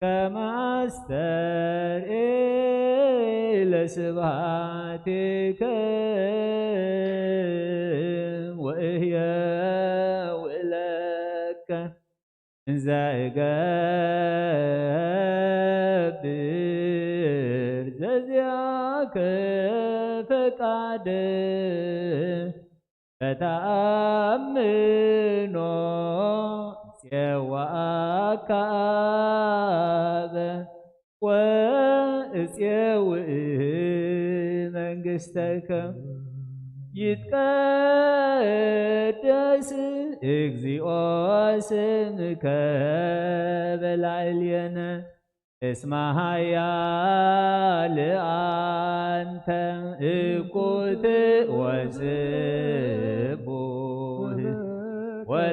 ከመ ኣስተርኢ ለስብሃቲከ ወእህየ ውእለከ እንዘ እገብር ዘዚኣከ ፈቃድ በተኣምኖ ጼዋኣካ ኣበ ወእጼውእ መንግስተከ ይትቀደስ እግዚኦ ስምከ በላዕሌነ እስመ ኃያል አንተ እኩት ወስቡህ።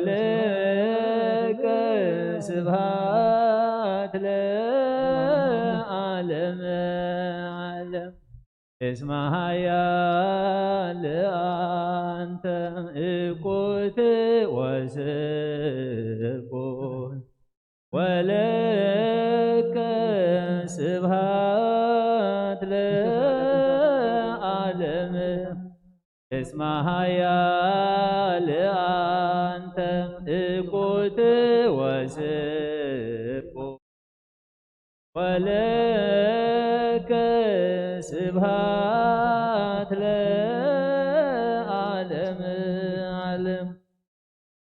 ለከ ስብሐት ለዓለመ ዓለም። እስመ ኃያል አንተ እኩት ወስቡሕ፣ ወለከ ስብሐት ለዓለም። እስመ ኃያል አንተ እኩት ወስቡሕ፣ ወለከ ስብሐት ለዓለመ ዓለም።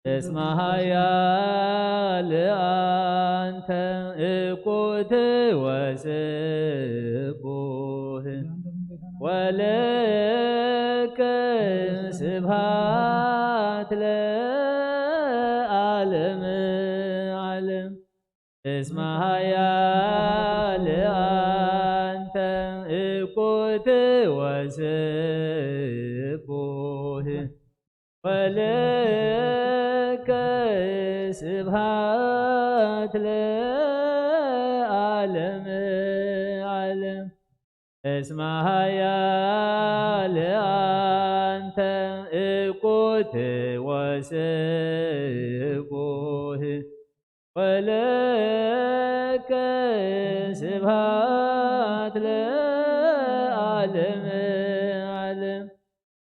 እስመ ኃያል አንተ እኩት ወስቡሕ፣ ወለከ ስብሐት ለዓለመ ዓለም። እስመ ኃያል አንተ እኩት ወስቡሕ፣ ወለከ ስብሐት ለዓለመ ዓለም። እስመ ኃያል አንተ እኩት ወስቡሕ፣ ወለከ ስብሐት ለዓለመ ዓለም።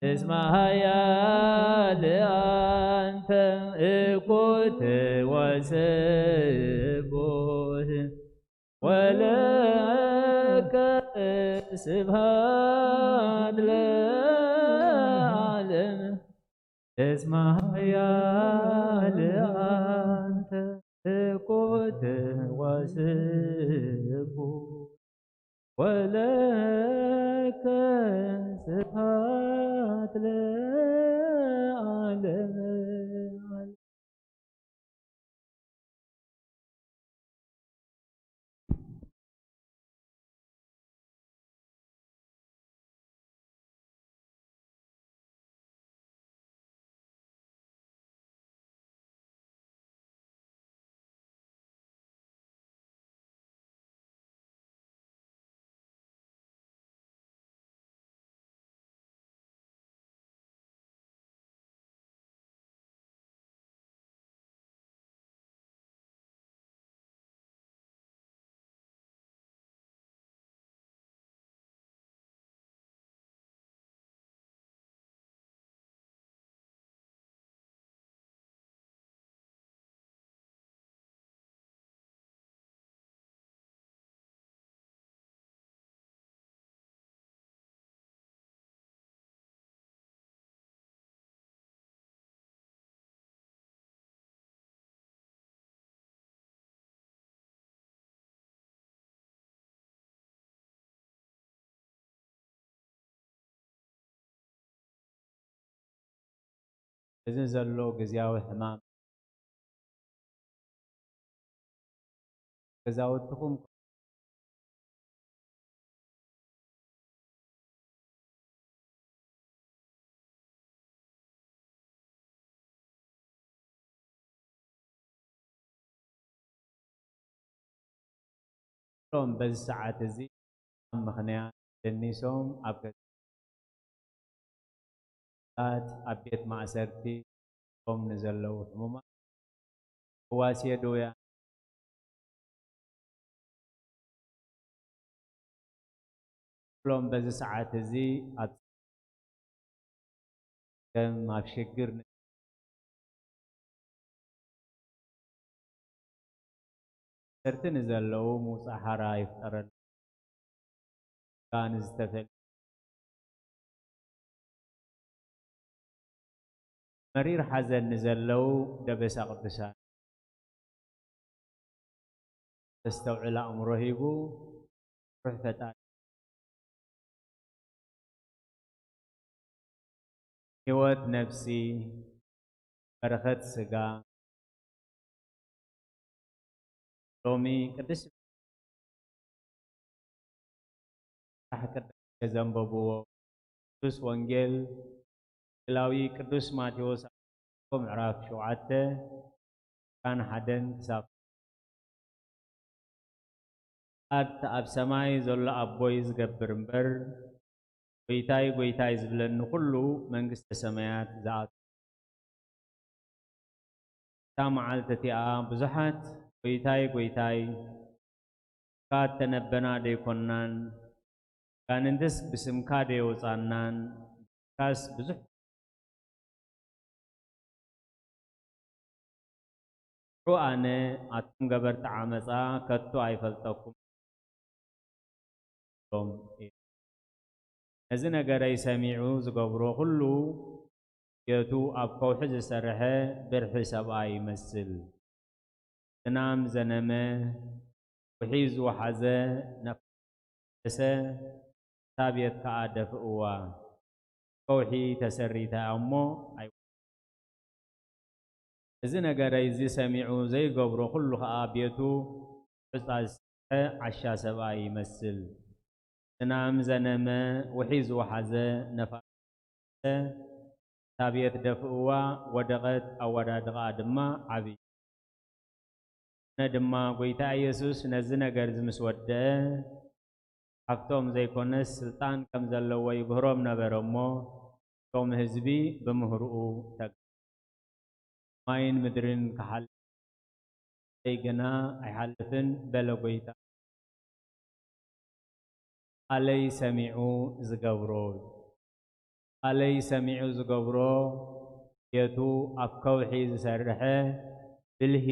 እስመ ኃያል አንተ እኩት ወስቡሕ፣ ወለከ ስብሐት ለዓለም። እስመ ኃያል አንተ እኩት ወስቡሕ፣ ወለከ ስብሐት ለዓለመ ዓለም። እዚ ዘሎ ግዝያዊ ሕማም ገዛውትኹም ሎም በዚ ሰዓት እዚ ኣብ ምኽንያት ደኒሶም ኣብ ገዛት ኣብ ቤት ማእሰርቲ ቶም ንዘለዉ ሕሙማት፣ ህዋስየ ድውያን ሎም በዚ ሰዓት እዚ ኣብ ከም ኣብ ሽግር ን-፣ ሰርት ንዘለዉ ምውጻእ ሓራ ይፍጠረሉ። ንዝተፈል-፣ መሪር ሓዘን ንዘለዉ ደበሳ ቅዱሳን። ዘስተውዕል ኣእምሮ ሂቡ ሩሕ ፈጣሪ። ህይወት ነፍሲ፣ በረኸት ስጋ። ሎሚ ቅድስት መጽሓፍ ቅዱስ ዘንበብዎ ቅዱስ ወንጌል ወንጌላዊ ቅዱስ ማቴዎስ ምዕራፍ ሸውዓተ፣ ካን ሓደን ክሳብ ኣድ ኣብ ሰማይ ዘሎ ኣቦይ ዝገብር እምበር፣ ጎይታይ፣ ጎይታይ ዝብለኒ ኩሉ መንግስተ ሰማያት ዝኣቱ። እታ መዓልቲ እቲኣ ብዙሓት ጎይታይ፣ ጎይታይ፣ ካት ተነበና ደይኮናን፣ ጋንንትስ ብስምካ ደየውጻናን፣ ካስ ብዙሕ ኣነ ኣቱም ገበርቲ ዓመጻ ከቶ ኣይፈልጠኩም። ነዚ ነገረይ ሰሚዑ ዝገብሮ ኩሉ፣ ቤቱ ኣብ ከውሒ ዝሰርሐ ብርሒ ሰብኣይ ይመስል። ዝናም ዘነመ፣ ውሒ ዝወሓዘ፣ ነፋስ ተመለሰ፣ እታ ቤት ከኣ ደፍእዋ። ከውሒ ተሰሪታ እያ እሞ ኣይ-፣ እዚ ነገረይ እዚ ሰሚዑ ዘይገብሮ ኩሉ ከኣ ቤቱ ሑጻ ዝሰርሐ ዓሻ ሰብኣይ ይመስል። ዝናም ዘነመ፣ ውሒ ዝወሓዘ፣ ነፋስ እታ ቤት ደፍእዋ፣ ወደቐት፣ ኣወዳድቓኣ ድማ ዓብዩ። ኣነ ድማ፣ ጎይታ ኢየሱስ ነዚ ነገር እዚ ምስ ወደአ፣ ሃብቶም ዘይኮነስ ስልጣን ከም ዘለዎ ይብህሮም ነበረ እሞ፣ እቶም ህዝቢ ብምህርኡ ተግ-፣ ማይን ምድርን ክሓልፍ፣ ኣይ ግና ኣይሓልፍን በለ ጎይታ። ቃለይ ሰሚዑ ዝገብሮ፣ ቃለይ ሰሚዑ ዝገብሮ፣ ቤቱ ኣብ ከውሒ ዝሰርሐ ብልሂ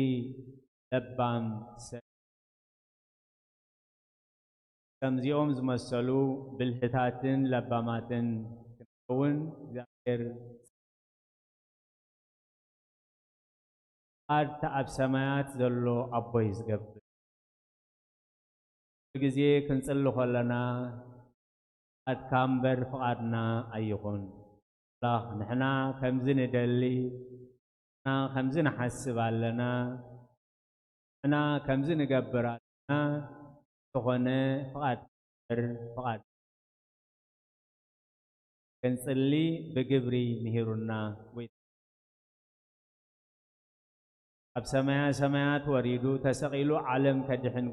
ለባም ሰብ። ከምዚኦም ዝመሰሉ ብልህታትን ለባማትን ክንከውን እግዚኣብሔር ኣድታ ኣብ ሰማያት ዘሎ ኣቦይ ዝገብር። ኩሉ ግዜ ክንጽሊ ከለና፣ ፍቓድካ እምበር ፍቓድና ኣይኹን። ኣምላኽ፣ ንሕና ከምዚ ንደሊ፣ ንሕና ከምዚ ንሓስብ ኣለና፣ ንሕና ከምዚ ንገብር ኣለና፣ እንተኾነ ፍቓድካ እምበር ፍቓድ ክንጽሊ ብግብሪ ምሂሩና። ጎይታ ኣብ ሰማያ ሰማያት ወሪዱ ተሰቒሉ ዓለም ከድሕን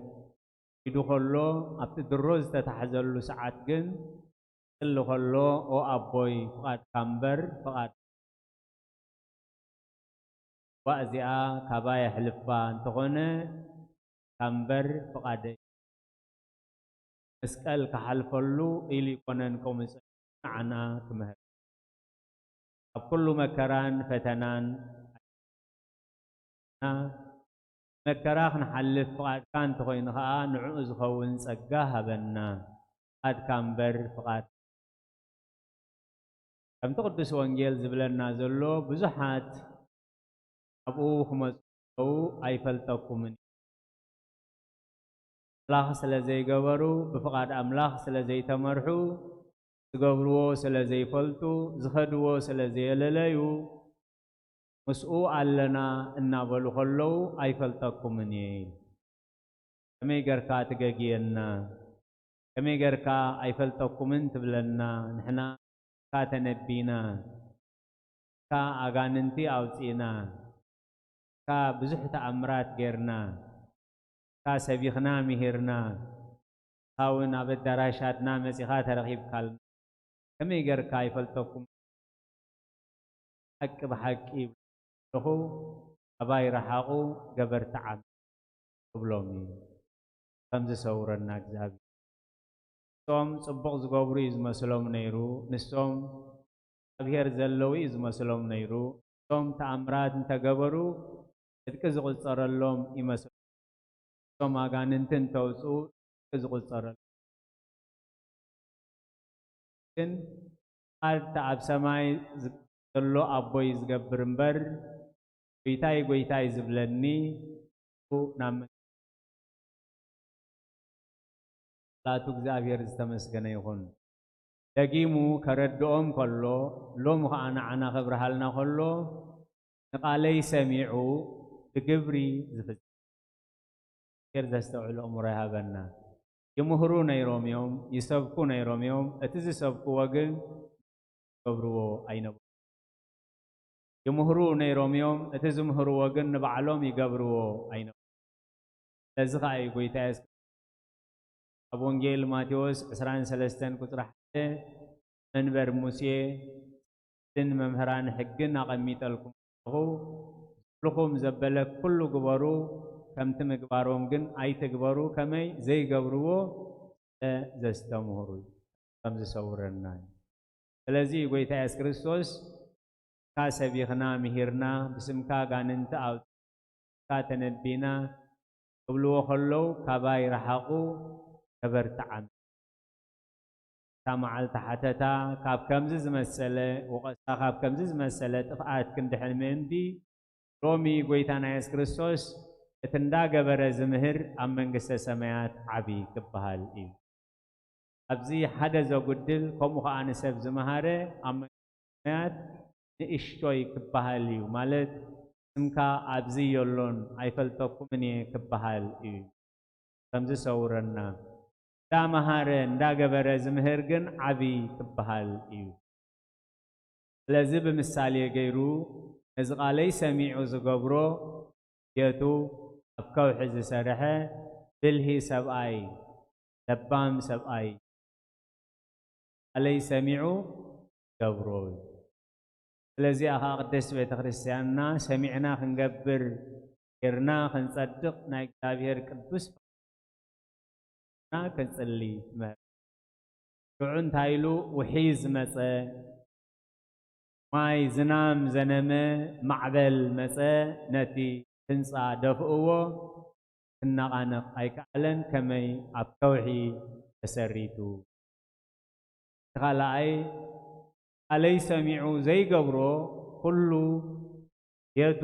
ኢዱ ከሎ፣ ኣብቲ ድሮ ዝተታሕዘሉ ሰዓት ግን ክጽሊ ከሎ፣ "ኦ ኣቦይ፣ ፍቓድካ እምበር ፍቓድ"፣ እባ እዚኣ ካባይ ኣሕልፋ፣ እንተኾነ እምበር ፍቓደይ። መስቀል ክሓልፈሉ ኢሉ ይኮነን ከምኡ ንዓና ክምህር። ኣብ ኩሉ መከራን ፈተናን መከራ ክንሓልፍ ፍቓድካ እንተኾይኑ ኸኣ ንዕኡ ዝኸውን ጸጋ ሃበና። ፍቓድካ እምበር ፍቓድ ከምቲ ቅዱስ ወንጌል ዝብለና ዘሎ፣ ብዙሓት ኣብኡ ክመጹ ከለዉ ኣይፈልጠኩምን እዩ። ኣምላኽ ስለ ዘይገበሩ፣ ብፍቓድ ኣምላኽ ስለ ዘይተመርሑ፣ ዝገብርዎ ስለ ዘይፈልጡ፣ ዝኸድዎ ስለ ዘየለለዩ፣ ምስኡ ኣለና እናበሉ ከለዉ ኣይፈልጠኩምን እየ ኢሉ። ከመይ ጌርካ ትገግየና? ከመይ ጌርካ ኣይፈልጠኩምን ትብለና? ንሕና እካ ተነቢና፣ እካ ኣጋንንቲ ኣውጺእና፣ እካ ብዙሕ ተኣምራት ጌርና፣ እካ ሰቢኽና ምሂርና፣ እካ እውን ኣብ ኣዳራሻትና መጺኻ ተረኺብካልና። ከመይ ጌርካ ኣይፈልጠኩም? ሓቂ ብሓቂ ይብለኹ፣ ካባይ ረሓቑ ገበርቲ ዓመ ክብሎም እዩ። ከም ዝሰውረና እግዚኣብሔር። ንሶም ጽቡቕ ዝገብሩ እዩ ዝመስሎም ነይሩ። ንሶም እግዚኣብሔር ዘለዉ እዩ ዝመስሎም ነይሩ። ንሶም ተኣምራት እንተገበሩ፣ ጽድቂ ዝቑጸረሎም ይመስሎም። ንሶም ኣጋንንቲ እንተውጽኡ፣ ጽድቂ ዝቑጸረሎም። ግን ኣድታ ኣብ ሰማይ ዝ-፣ ዘሎ ኣቦይ ዝገብር እምበር፣ ጎይታይ፣ ጎይታይ ዝብለኒ፣ ናብ መን-፣ ላቱ እግዚኣብሔር ዝተመስገነ ይኹን። ደጊሙ ከረድኦም ከሎ፣ ሎሚ ኸዓ ንዓና ከብርሃልና ከሎ፣ ንቓለይ ሰሚዑ ብግብሪ ዝፍጽም። እግዚኣብሔር ዘስተውዕል ኣእምሮ ይሃበና። ይምህሩ ነይሮም እዮም፣ ይሰብኩ ነይሮም እዮም። እቲ ዝሰብክዎ ግን ገብርዎ ኣይነበሩን። ይምህሩ ነይሮም እዮም። እቲ ዝምህርዎ ግን ንባዕሎም ይገብርዎ ኣይነበሩን። ስለዚ ኸዓ እዩ ጎይታ የሱስ ኣብ ወንጌል ማቴዎስ ዕስራን ሰለስተን ቁጽሪ ሓደ፣ መንበር ሙሴ፣ ሕግን መምህራን ሕግን ኣቐሚጠልኩም ኣለኹ፣ ዝብልኹም ዘበለ ኩሉ ግበሩ፣ ከምቲ ምግባሮም ግን ኣይትግበሩ፣ ከመይ ዘይገብርዎ ስለ ዘስተምህሩ እዩ። ከም ዝሰውረና እዩ። ስለዚ ጎይታ የሱስ ክርስቶስ ብስምካ ሰቢኽና ምሂርና፣ ብስምካ ኣጋንንቲ ኣውፂእና፣ ብስምካ ተነቢና ክብልዎ ከለዉ፣ ካባይ ረሓቑ፣ ተበርትዓም። እታ መዓልቲ ሓተታ ካብ ከምዚ ዝመሰለ ወቐሳ፣ ካብ ከምዚ ዝመሰለ ጥፍኣት ክንድሕን ምእንቲ፣ ሎሚ ጎይታና የሱስ ክርስቶስ እቲ እንዳገበረ ዝምህር ኣብ መንግስተ ሰማያት ዓቢ ክበሃል እዩ። ኣብዚ ሓደ ዘጉድል፣ ከምኡ ኸዓ ንሰብ ዝመሃረ ኣብ መንግስተ ሰማያት ንእሽቶይ ክበሃል እዩ። ማለት፣ ስምካ ኣብዚ የሎን፣ ኣይፈልጠኩምን እየ ክበሃል እዩ። ከምዚ ሰውረና። እንዳመሃረ እንዳገበረ ዝምህር ግን ዓቢ ክበሃል እዩ። ስለዚ ብምሳሌ ገይሩ፣ ነዚ ቃለይ ሰሚዑ ዝገብሮ፣ ቤቱ ኣብ ከውሒ ዝሰርሐ ብልሂ ሰብኣይ፣ ለባም ሰብኣይ፣ ቃለይ ሰሚዑ ገብሮ እዩ። ስለዚኣ ኸዓ ቅድስቲ ቤተ ክርስቲያንና ሰሚዕና ክንገብር፣ ጌርና ክንጸድቕ ናይ እግዚኣብሔር ቅዱስ ፍቓድና ክንጽሊ ምህር። ሽዑ እንታይ ኢሉ? ውሒዝ መጸ፣ ማይ ዝናም ዘነመ፣ ማዕበል መጸ፣ ነቲ ህንጻ ደፍእዎ፣ ክነቓነቕ ኣይከኣለን፣ ከመይ ኣብ ከውሒ ተሰሪቱ። እቲ ካልኣይ፣ ቃለይ ሰሚዑ ዘይገብሮ ኩሉ ቤቱ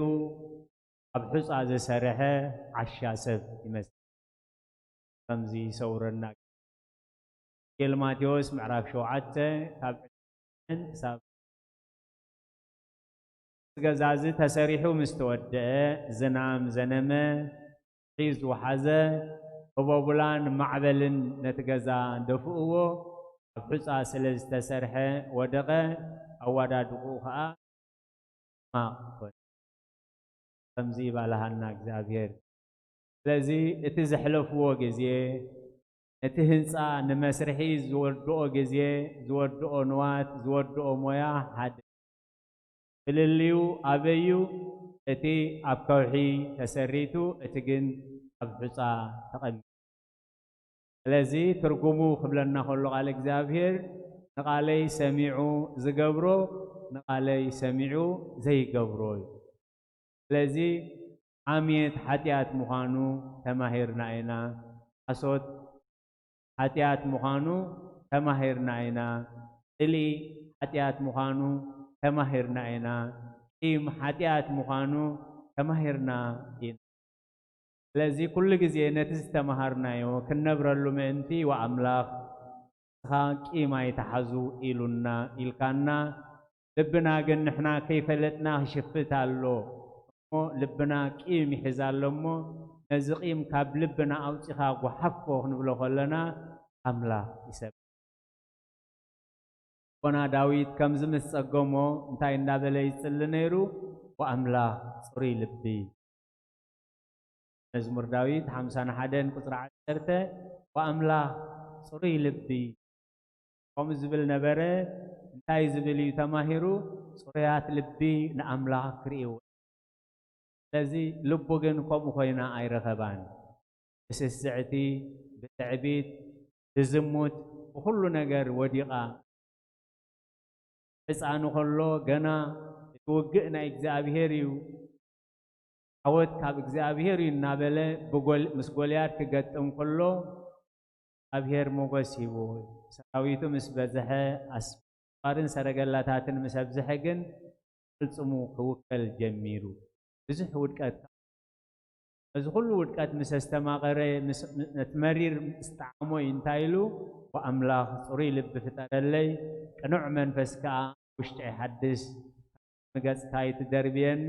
ኣብ ሑጻ ዝሰርሐ ዓሻ ሰብ ይመስል። ከምዚ ይሰውረና። ወንጌል ማቴዎስ ምዕራፍ ሸውዓተ ካብ ዕስራን ክሳብ፣ እቲ ገዛ እዚ ተሰሪሑ ምስ ተወደአ፣ ዝናም ዘነመ፣ ሒዝ ወሓዘ፣ ህቦቡላን ማዕበልን ነቲ ገዛ ደፍእዎ፣ ኣብ ሑጻ ስለ ዝተሰርሐ ወደቐ፣ ኣወዳድቕኡ ኸኣ ሕማቕ ኮነ። ከምዚ ይባልሃና እግዚኣብሔር። ስለዚ እቲ ዘሕለፍዎ ግዜ፣ እቲ ህንጻ ንመስርሒ ዝወድኦ ግዜ፣ ዝወድኦ ንዋት፣ ዝወድኦ ሞያ ሓደ። ፍልልዩ ኣበይ እዩ? እቲ ኣብ ከውሒ ተሰሪቱ፣ እቲ ግን ኣብ ሑጻ ተቐሚጡ። ስለዚ ትርጉሙ ክብለና ከሎ ቃል እግዚኣብሔር፣ ንቃለይ ሰሚዑ ዝገብሮ፣ ንቃለይ ሰሚዑ ዘይገብሮ እዩ። ስለዚ ሓሜት ሓጢኣት ምዃኑ ተማሂርና ኢና። ሓሶት ሓጢኣት ምዃኑ ተማሂርና ኢና። ጽልኢ ሓጢኣት ምዃኑ ተማሂርና ኢና። ቂም ሓጢኣት ምዃኑ ተማሂርና ኢና። ስለዚ ኩሉ ግዜ ነቲ ዝተማሃርናዮ ክንነብረሉ ምእንቲ፣ ወኣምላኽ ንስኻ ቂም ኣይትሓዙ ኢሉና፣ ኢልካና፣ ልብና ግን ንሕና ከይፈለጥና ክሽፍት ኣሎ። እሞ ልብና ቂም ይሕዝ ኣሎ እሞ፣ ነዚ ቂም ካብ ልብና ኣውጺኻ ጓሓፎ ክንብሎ ከለና፣ ኣምላኽ ይሰምዕ። ኣቦና ዳዊት ከምዚ ምስ ጸገሞ እንታይ እንዳበለ ይጽሊ ነይሩ? ወኣምላኽ ጽሩይ ልቢ። መዝሙር ዳዊት ሓምሳን ሓደን ቁጽሪ ዓሰርተ፣ ወኣምላኽ ጽሩይ ልቢ። ከምኡ ዝብል ነበረ። እንታይ ዝብል እዩ ተማሂሩ? ጽሩያት ልቢ ንኣምላኽ ክርእይዎ። ስለዚ ልቡ ግን ከምኡ ኮይና ኣይረኸባን። ብስስዕቲ፣ ብትዕቢት፣ ብዝሙት፣ ብኹሉ ነገር ወዲቓ። ሕፃኑ ከሎ ገና እቲ ውግእ ናይ እግዚኣብሔር እዩ፣ ዓወት ካብ እግዚኣብሔር እዩ እናበለ ብጎል-፣ ምስ ጎልያድ ክገጥም ከሎ እግዚኣብሔር ሞገስ ሂቡ። ሰራዊቱ ምስ በዝሐ፣ ኣስፋርን ሰረገላታትን ምስ ኣብዝሐ ግን ቅልጽሙ ክውከል ጀሚሩ። ብዙሕ ውድቀት፣ እዚ ኩሉ ውድቀት ምስ ኣስተማቐረ፣ ምስ፣ ነቲ መሪር ምስ ጠዓሞ እዩ እንታይ ኢሉ? "ወኣምላኽ ጽሩይ ልቢ ፍጠረለይ፣ ቅኑዕ መንፈስ ከኣ ውሽጠይ ሓድስ፣ ንገጽካ ኣይትደርብየኒ፣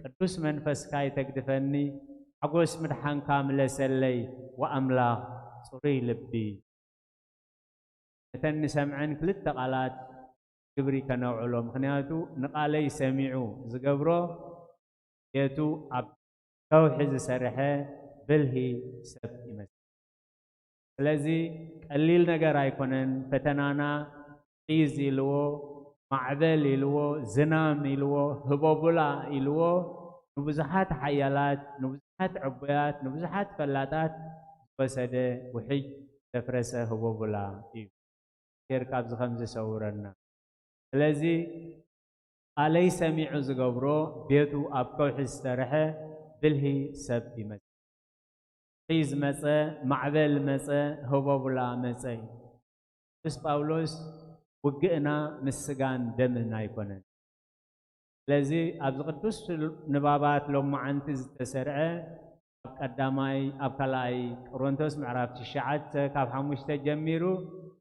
ቅዱስ መንፈስካ ኣይተግድፈኒ፣ ሓጎስ ምድሓንካ ምለሰለይ፣ ወኣምላኽ ጽሩይ ልቢ." እተን ንሰምዐን ክልተ ቃላት ግብሪ ከነውዕሎ። ምኽንያቱ ንቓለይ ሰሚዑ ዝገብሮ ቤቱ ኣብ ከውሒ ዝሰርሐ ብልሂ ሰብ ይመስል። ስለዚ ቀሊል ነገር ኣይኮነን። ፈተናና ሒዝ ኢልዎ፣ ማዕበል ኢልዎ፣ ዝናም ኢልዎ፣ ህቦቡላ ኢልዎ፣ ንብዙሓት ሓያላት፣ ንብዙሓት ዕቡያት፣ ንብዙሓት ፈላጣት ዝወሰደ ውሕጅ ዘፍረሰ ህቦቡላ እዩ። ጌር ካብዚ ከም ዝሰውረና። ስለዚ ቃለይ ሰሚዑ ዝገብሮ ቤቱ ኣብ ከውሒ ዝሰርሐ ብልሂ ሰብ ይመስል። ሒዝ መጸ፣ ማዕበል መጸ፣ ህቦቡላ መጸ እዩ። ቅዱስ ጳውሎስ ውግእና ምስ ስጋን ደምን ኣይኮነን። ስለዚ ኣብዚ ቅዱስ ንባባት ሎማዓንቲ ዝተሰርዐ ኣብ ቀዳማይ ኣብ ካልኣይ ቆሮንቶስ ምዕራፍ ትሽዓተ ካብ ሓሙሽተ ጀሚሩ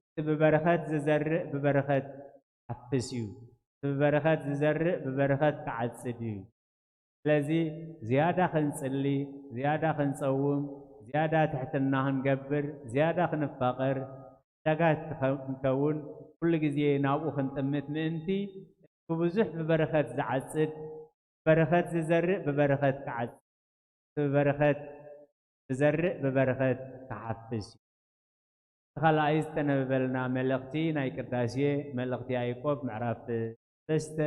እቲ ብበረኸት ዝዘርእ ብበረኸት ክሓፍስ እዩ። እቲ ብበረኸት ዝዘርእ ብበረኸት ክዓጽድ እዩ። ስለዚ ዝያዳ ክንጽሊ፣ ዝያዳ ክንጸውም፣ ዝያዳ ትሕትና ክንገብር፣ ዝያዳ ክንፋቐር፣ ዕዳጋት ክንከውን ኩሉ ግዜ ናብኡ ክንጥምት ምእንቲ እቲ ብብዙሕ ብበረኸት ዝዓጽድ በረኸት ዝዘርእ ብበረኸት ክዓጽድ ብበረኸት ዝዘርእ ብበረኸት ክሓፍስ እዩ። እቲ ካልኣይ ዝተነበበልና መልእኽቲ ናይ ቅዳሴ መልእኽቲ ያዕቆብ ምዕራፍ ሰለስተ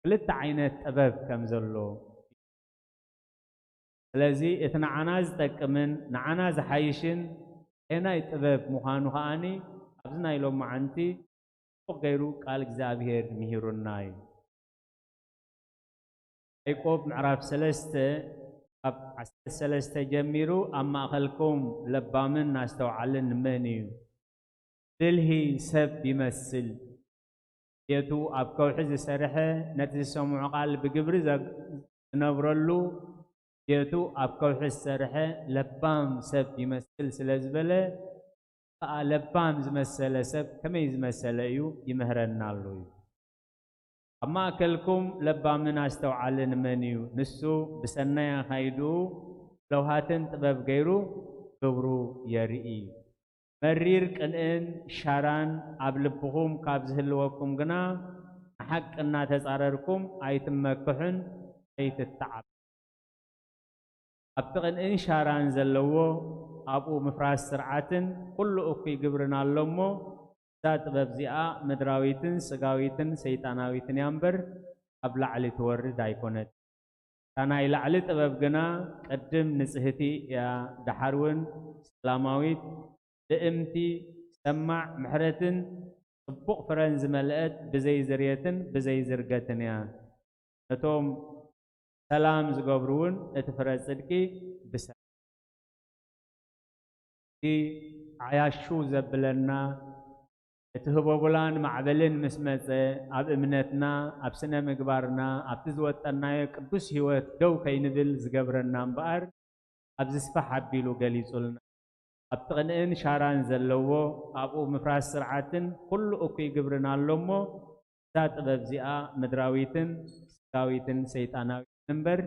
ክልተ ዓይነት ጥበብ ከም ዘሎ። ስለዚ እቲ ንዓና ዝጠቅምን ንዓና ዝሓይሽን ኣየናይ ጥበብ ምዃኑ ከኣኒ ኣብዚ ናይ ሎማዓንቲ ጽቡቕ ገይሩ ቃል እግዚኣብሔር ምሂሩና እዩ። ያዕቆብ ምዕራፍ ሰለስተ ካብ ዓሰርተ ሰለስተ ጀሚሩ ኣብ ማእኸልኩም ለባምን ኣስተውዓልን መን እዩ? ብልሂ ሰብ ይመስል። ቤቱ ኣብ ከውሒ ዝሰርሐ ነቲ ዝሰምዖ ቃል ብግብሪ ዘግ- ዝነብረሉ ቤቱ ኣብ ከውሒ ዝሰርሐ ለባም ሰብ ይመስል ስለ ዝበለ ከኣ ለባም ዝመሰለ ሰብ ከመይ ዝመሰለ እዩ ይምህረና ኣሎ እዩ። ኣብ ማእከልኩም ለባምን ኣስተውዓልን መን እዩ? ንሱ ብሰናይ ኣኻይድኡ ለውሃትን ጥበብ ገይሩ ግብሩ የርኢ። መሪር ቅንእን ሻራን ኣብ ልብኹም ካብ ዝህልወኩም ግና ንሓቂ እናተጻረርኩም ኣይትመክሑን ኣይትተዓብ ኣብቲ ቅንእን ሻራን ዘለዎ ኣብኡ ምፍራስ ስርዓትን ኩሉ እኩይ ግብርን ኣሎ እሞ እዛ ጥበብ እዚኣ ምድራዊትን ስጋዊትን ሰይጣናዊትን እያ እምበር ካብ ላዕሊ ትወርድ ኣይኮነት። እታ ናይ ላዕሊ ጥበብ ግና ቅድም ንጽህቲ እያ፣ ደሓር እውን ሰላማዊት፣ ልእምቲ፣ ሰማዕ፣ ምሕረትን ጽቡቕ ፍረን ዝመልአት ብዘይ ዝርየትን ብዘይ ዝርገትን እያ። ነቶም ሰላም ዝገብሩ እውን እቲ ፍረ ጽድቂ ብሰ እቲ ዓያሹ ዘብለና እቲ ህቦቡላን ማዕበልን ምስ መጸ ኣብ እምነትና ኣብ ስነ ምግባርና ኣብቲ ዝወጠናዮ ቅዱስ ህይወት ደው ከይንብል ዝገብረና እምበኣር ኣብዚ ስፋሕ ኣቢሉ ገሊጹልና። ኣብቲ ቅንእን ሻራን ዘለዎ ኣብኡ ምፍራስ ስርዓትን ኩሉ እኩይ ግብርን ኣሎ እሞ እዛ ጥበብ እዚኣ ምድራዊትን ስጋዊትን ሰይጣናዊትን እምበር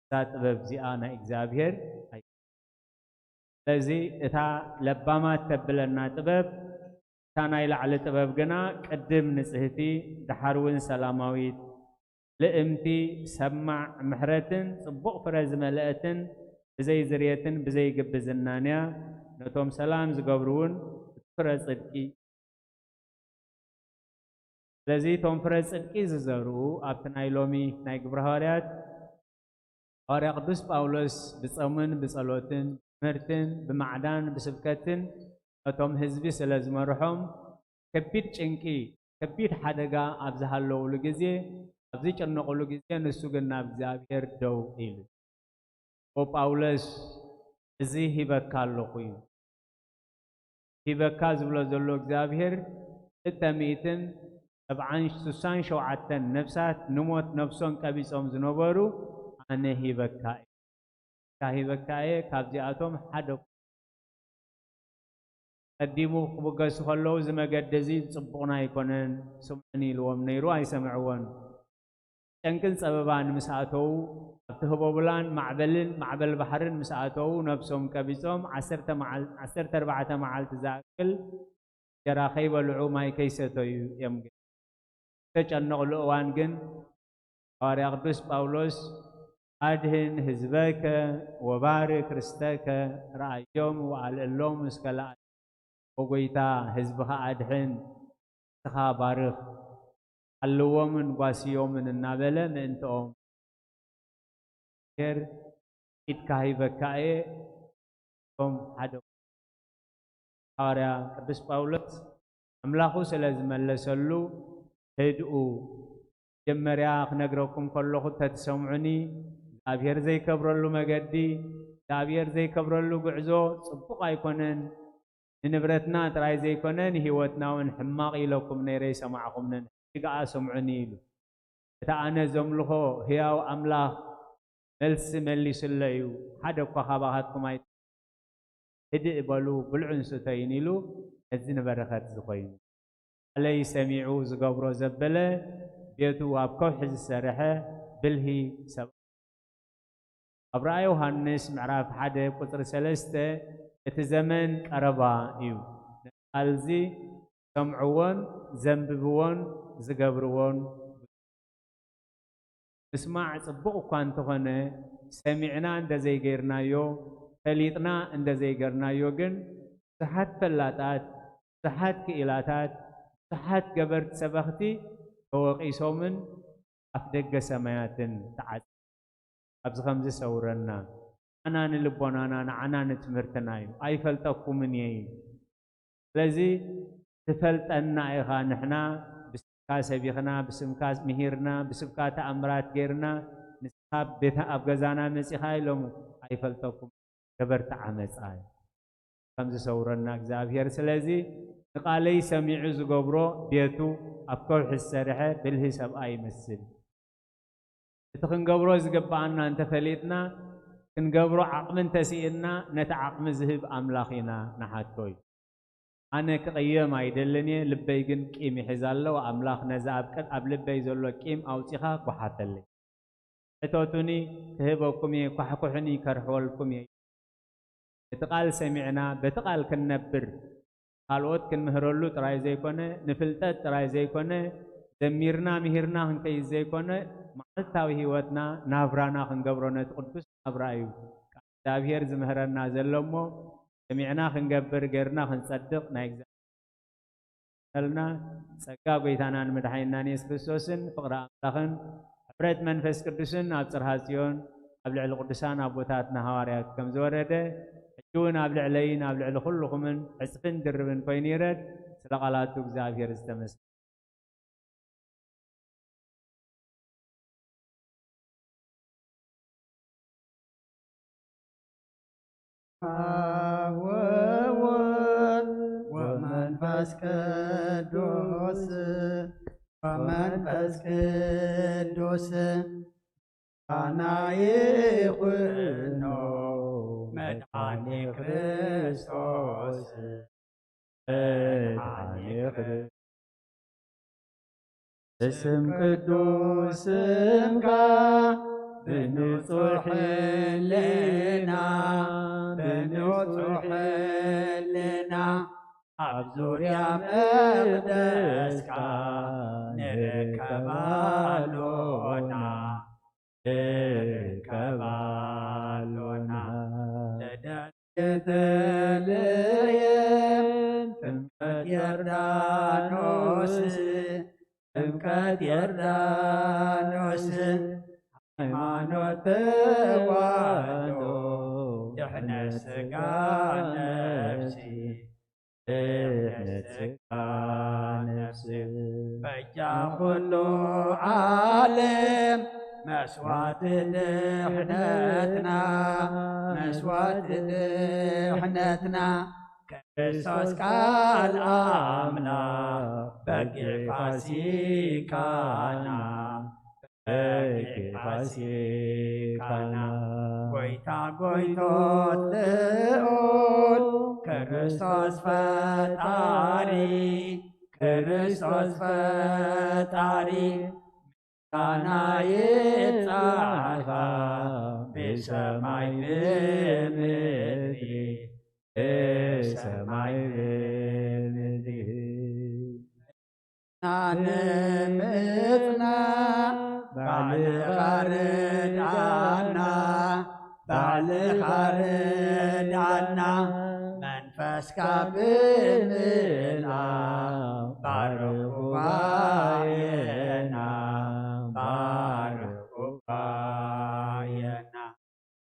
እዛ ጥበብ እዚኣ ናይ እግዚኣብሔር ኣይ ስለዚ እታ ለባማት ተብለና ጥበብ እታ ናይ ላዕሊ ጥበብ ግና ቅድም ንጽህቲ ደሓር እውን ሰላማዊት ልእምቲ ሰማዕ ምሕረትን ጽቡቕ ፍረ ዝመልአትን ብዘይ ዝርየትን ብዘይ ግብዝናን እያ። ነቶም ሰላም ዝገብሩ እውን እቲ ፍረ ጽድቂ ስለዚ እቶም ፍረ ጽድቂ ዝዘርኡ ኣብቲ ናይ ሎሚ ናይ ግብረ ሃዋርያት ሃዋርያ ቅዱስ ጳውሎስ ብጾምን ብጸሎትን ብትምህርትን ብማዕዳን ብስብከትን ነቶም ህዝቢ ስለ ዝመርሖም ከቢድ ጭንቂ ከቢድ ሓደጋ ኣብ ዝሃለውሉ ግዜ ኣብ ዝጭነቑሉ ግዜ ንሱ ግን ናብ እግዚኣብሔር ደው ኢሉ ጳውሎስ እዚ ሂበካ ኣለኹ እዩ ሂበካ ዝብሎ ዘሎ እግዚኣብሔር ክልተ ሚእትን ሰብዓን ስሳን ሸውዓተን ነፍሳት ንሞት ነፍሶም ቀቢጾም ዝነበሩ ኣነ ሂበካ እየ ካ ሂበካ እየ ካብዚኣቶም ሓደ ቀዲሙ ክብገሱ ከለዉ እዚ መገዲ እዚ ጽቡቕና ኣይኮነን ስምዑኒ ኢልዎም ነይሩ ኣይሰምዕዎን ጨንቅን ጸበባን ምስ ኣተዉ ኣብቲ ህቦብላን ማዕበልን ማዕበል ባሕርን ምስ ኣተዉ ነብሶም ቀቢጾም ዓሰርተ መዓል- ዓሰርተ ኣርባዕተ መዓልቲ ዝኣክል እንጀራ ከይበልዑ ማይ ከይሰተዩ እዮም ገ- ዝተጨነቕሉ እዋን ግን፣ ሃዋርያ ቅዱስ ጳውሎስ፣ "ኣድህን ህዝበከ ወባርክ ርስተከ፣ ረኣዮም ወኣልዕሎም እስከ ለዓለም።" ኦ ጎይታ፣ ህዝብኻ ኣድሕን፣ ንስኻ ባርኽ፣ ሓልዎምን ጓስዮምን እናበለ ምእንትኦም ሄር ኢድካ ሂበካ እየ። እቶም ሓደ ሃዋርያ ቅዱስ ጳውሎስ ኣምላኹ ስለ ዝመለሰሉ ህድኡ። መጀመርያ ክነግረኩም ከለኹ እንተትሰምዑኒ፣ እግዚኣብሔር ዘይከብረሉ መገዲ፣ እግዚኣብሔር ዘይከብረሉ ጉዕዞ ጽቡቕ ኣይኮነን። ንንብረትና ጥራይ ዘይኮነ፣ ንህይወትና እውን ሕማቕ ኢለኩም ነይረ ይሰማዕኹምንን፣ ሕጂ ከኣ ስምዑኒ ኢሉ። እቲ ኣነ ዘምልኾ ህያው ኣምላኽ መልሲ መሊሱለይ እዩ። ሓደ እኳ ካባኻትኩም ኣይ-፣ ህድእ በሉ፣ ብልዑን ስተዩን ኢሉ ነዚ ንበረኸት እዚ ኮይኑ። ቃለይ ሰሚዑ ዝገብሮ ዘበለ፣ ቤቱ ኣብ ከውሒ ዝሰርሐ ብልሂ ሰብ። ኣብ ራእይ ዮሃንስ ምዕራፍ ሓደ ቁጽሪ ሰለስተ፣ "እቲ ዘመን ቀረባ እዩ። ነዚ ቃል እዚ ዝሰምዕዎን ዘንብብዎን ዝገብርዎን." ምስማዕ ጽቡቕ እኳ እንተኾነ፣ ሰሚዕና እንተ ዘይገይርናዮ፣ ፈሊጥና እንተ ዘይገርናዮ ግን፣ ብዙሓት ፈላጣት፣ ብዙሓት ክኢላታት፣ ብዙሓት ገበርቲ ሰበኽቲ ተወቒሶምን ኣፍ ደገ ሰማያትን ተዓጽ-፣ ኣብዚ ከምዚ ሰውረና። ንዓና ንልቦናና፣ ንዓና ንትምህርትና እዩ። ኣይፈልጠኩምን እየ እዩ። ስለዚ ትፈልጠና ኢኻ፣ ንሕና ብስምካ ሰቢኽና፣ ብስምካ ምሂርና፣ ብስምካ ተኣምራት ጌርና፣ ንስኻ ቤት ኣብ ገዛና መጺኻ ኢሎም ኣይፈልጠኩም። ገበርቲ ዓመጻ እዩ። ከም ዝሰውረና እግዚኣብሔር። ስለዚ ንቃለይ ሰሚዑ ዝገብሮ ቤቱ ኣብ ከውሒ ዝሰርሐ ብልሂ ሰብኣይ ይመስል። እቲ ክንገብሮ ዝግብኣና እንተፈሊጥና፣ ክንገብሮ ዓቕሚ እንተስኢንና፣ ነቲ ዓቕሚ ዝህብ ኣምላኽ ኢና ንሓቶ እዩ። ኣነ ክቕየም ኣይደልን እየ፣ ልበይ ግን ቂም ይሕዝ ኣሎ። ኣምላኽ ነዚ ኣብ ቅድ-፣ ኣብ ልበይ ዘሎ ቂም ኣውጺኻ ጓሓፈለይ። ሕተቱኒ ክህበኩም እየ፣ ኳሕኩሑኒ ከርሕወልኩም እየ። እቲ ቃል ሰሚዕና በቲ ቃል ክንነብር፣ ካልኦት ክንምህረሉ ጥራይ ዘይኮነ፣ ንፍልጠት ጥራይ ዘይኮነ፣ ዘሚርና ምሂርና ክንከይድ ዘይኮነ፣ መዓልታዊ ህይወትና ናብራና ክንገብሮ ነቲ ቅዱስ ናብራ እዩ ቃል እግዚኣብሔር ዝምህረና ዘሎ እሞ፣ ሰሚዕና ክንገብር ጌርና ክንጸድቕ ናይ እግዚኣብሔር ልና። ጸጋ ጐይታናን መድሓኒናን የሱስ ክርስቶስን ፍቕሪ ኣምላኽን ሕብረት መንፈስ ቅዱስን ኣብ ጽርሃ ጽዮን ኣብ ልዕሊ ቅዱሳን ኣቦታትና ሃዋርያት ከም ዝወረደ፣ ሕጂ እውን ኣብ ልዕለይን ኣብ ልዕሊ ኩልኹምን ዕጽፍን ድርብን ኮይኑ ይረድ። ስለ ቃላቱ እግዚኣብሔር ዝተመስገነ። ኣብ ወወልድ ወመንፈስ ቅዱስ፣ ወመንፈስ ቅዱስ፣ ምስጋና ይኹኖ መድኃኔ ክርስቶስ። መድኃኔ ክርስቶስ። ብስም ቅዱስ ስምካ ብንጹሕ ሕልና፣ ብንጹሕ ሕልና ኣብ ዙርያ መቕደስካ ንርከብ ኣሎና፣ ንርከብ ኣሎና። ልደት ቤተልሔም፣ ጥምቀት ዮርዳኖስ፣ ጥምቀት ዮርዳኖስ፣ ሃይማኖት ተዋህዶ፣ ድሕነት ሥጋ ነፍሲ፣ ድሕነት ሥጋ ነፍሲ። በጃ ኩሉ ዓለም መስዋዕቲ ድሕነትና፣ መስዋዕቲ ድሕነትና፣ ክርስቶስ ቃል ኣምላኽ በጊዕ ፋሲካና፣ በጊዕ ፋሲካና። ጐይታ ጐይቶት ልዑል ክርስቶስ ፈጣሪ፣ ክርስቶስ ፈጣሪ፣ ምስጋና ይብጻሕኻ ብሰማይ ብምድሪ፣ ብሰማይ ብምድሪ። ናነ ኣረዳና መንፈስካ ብምልኣ ባርኽ ጉባኤና፣ ባርኽ ጉባኤና።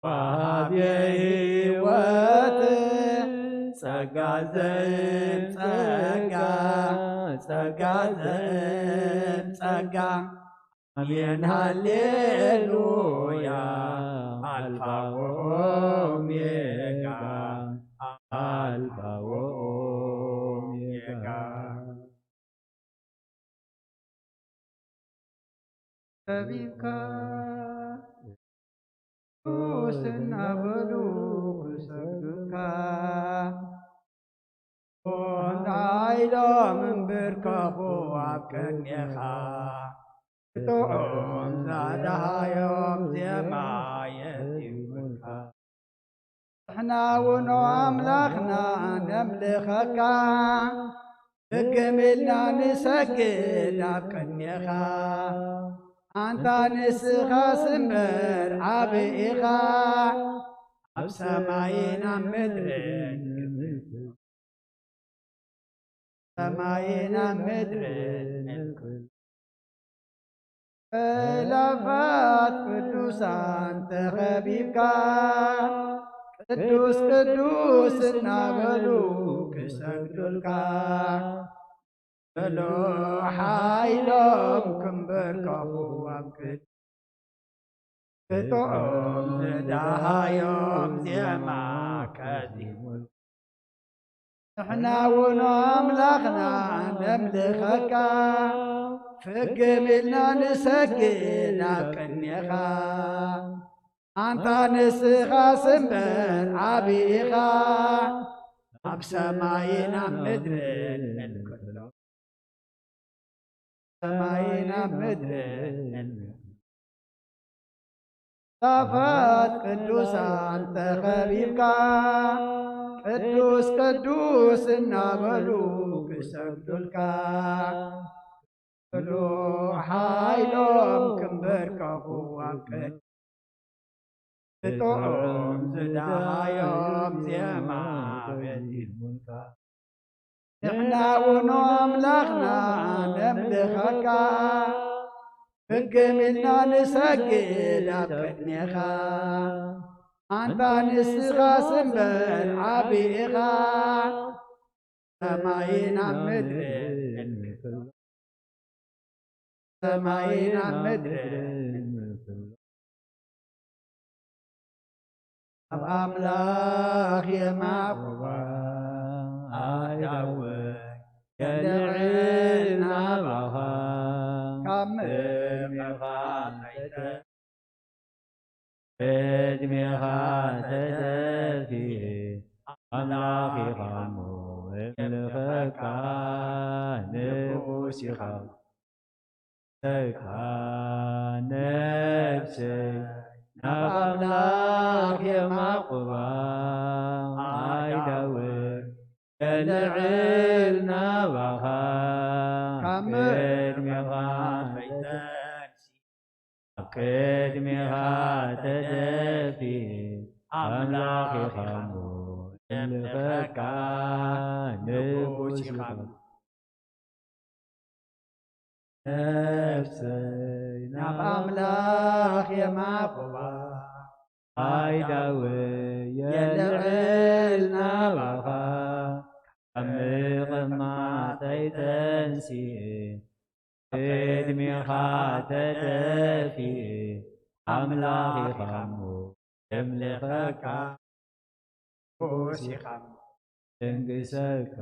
ወሃቢ ህይወት ጸጋ ዘጸጋ፣ ጸጋ ዘጸጋ። ኣሜን ሃሌሉያ፣ ኣልፋ ወኦሜጋ፣ ኣልፋ ወኦሜጋ። ጠቢብካ ቅዱስ እናበሉ ክሰግዱልካ፣ እንዳ ኢሎም እምብርከኹ ኣብ ቅድሜኻ፣ ክጥዑም ዘደሃዮም ዜማ የዚሙልካ። ንሕና እውን ኣምላኽና ነምልኸካ፣ ፍግም ኢልና ንሰግድ ኣብ ቅድሜኻ። ኣንታ ንስኻስ እምበር ዓቢ ኢኻ፣ ኣብ ሰማይን ኣብ ምድርን ክብሪ፣ ሰማይን ኣብ ምድርን ክብሪ። ኣእላፋት ቅዱሳን ተኸቢብካ፣ ቅዱስ ቅዱስ እናበሉ ክሰግዱልካ፣ ምሉእ ሓይሎም ክንበርከኹ ኣብ ቅድሚ፣ ብጥዑም ዝደሃዮም ዜማ ከዚሙልካ። ንሕና እውን ኣምላኽና ነምልኸካ፣ ፍግም ኢልና ንሰግድ ኣብ ቅድሜኻ። ኣንታ ንስኻስ እምበር ዓቢ ኢኻ፣ ኣብ ሰማይን ኣብ ምድርን እንክሎ፣ ሰማይን ኣብ ምድርን እንክሎ። ኣእላፋት ቅዱሳን ተኸቢብካ፣ ቅዱስ ቅዱስ እናበሉ ክሰግዱልካ፣ ምሉእ ሓይሎም ክንበርከኹ ኣብ ቅድሚ፣ ብጥዑም ዝደሃዮም ዜማ በዚሙልካ። ንሕና እውን ኣምላኽና ነምልኸካ፣ ፍግም ኢልና ንሰግድ ኣብ ቅድሜኻ። ኣንታ ንስኻስ እምበር ዓቢ ኢኻ፣ ሰማይን ኣብ ምድርን እንክሎ፣ ሰማይን ኣብ ምድርን እንክሎ። ኣብ ኣምላኽ የማዕቁባ ኣእዳወይ የልዕል ናባኻ፣ ካብ ምድሪ ቅድሜኻ ተይተ-፣ ቅድሜኻ ተደፊኤ ኣምላኽ ኢኻ እሞ እምልኸካ፣ ንጉስ ኢኻ። ተካ ነፍሰይ ናብ ኣምላኽ የማዕቁባ፣ ኣእዳወይ የልዕል ናባኻ፣ ካብ ቅድሜኻ ከይተንሲ፣ ኣብ ቅድሜኻ ተደፊ፣ ኣምላኽ ኢኻ እሞ እምልኸካ፣ ንጉስ ኢኻ። ነፍሰይ ናብ ኣምላኽ የማዕቁባ፣ ኣእዳወይ የልዕል ናባኻ፣ ካብ ምቕማጠይ ተንሲኤ፣ ቅድሜኻ ተደፊኤ፣ ኣምላኽ ኢኻ እሞ እምልኸካ፣ ንጉስ ኢኻ እሞ ደንግሰካ።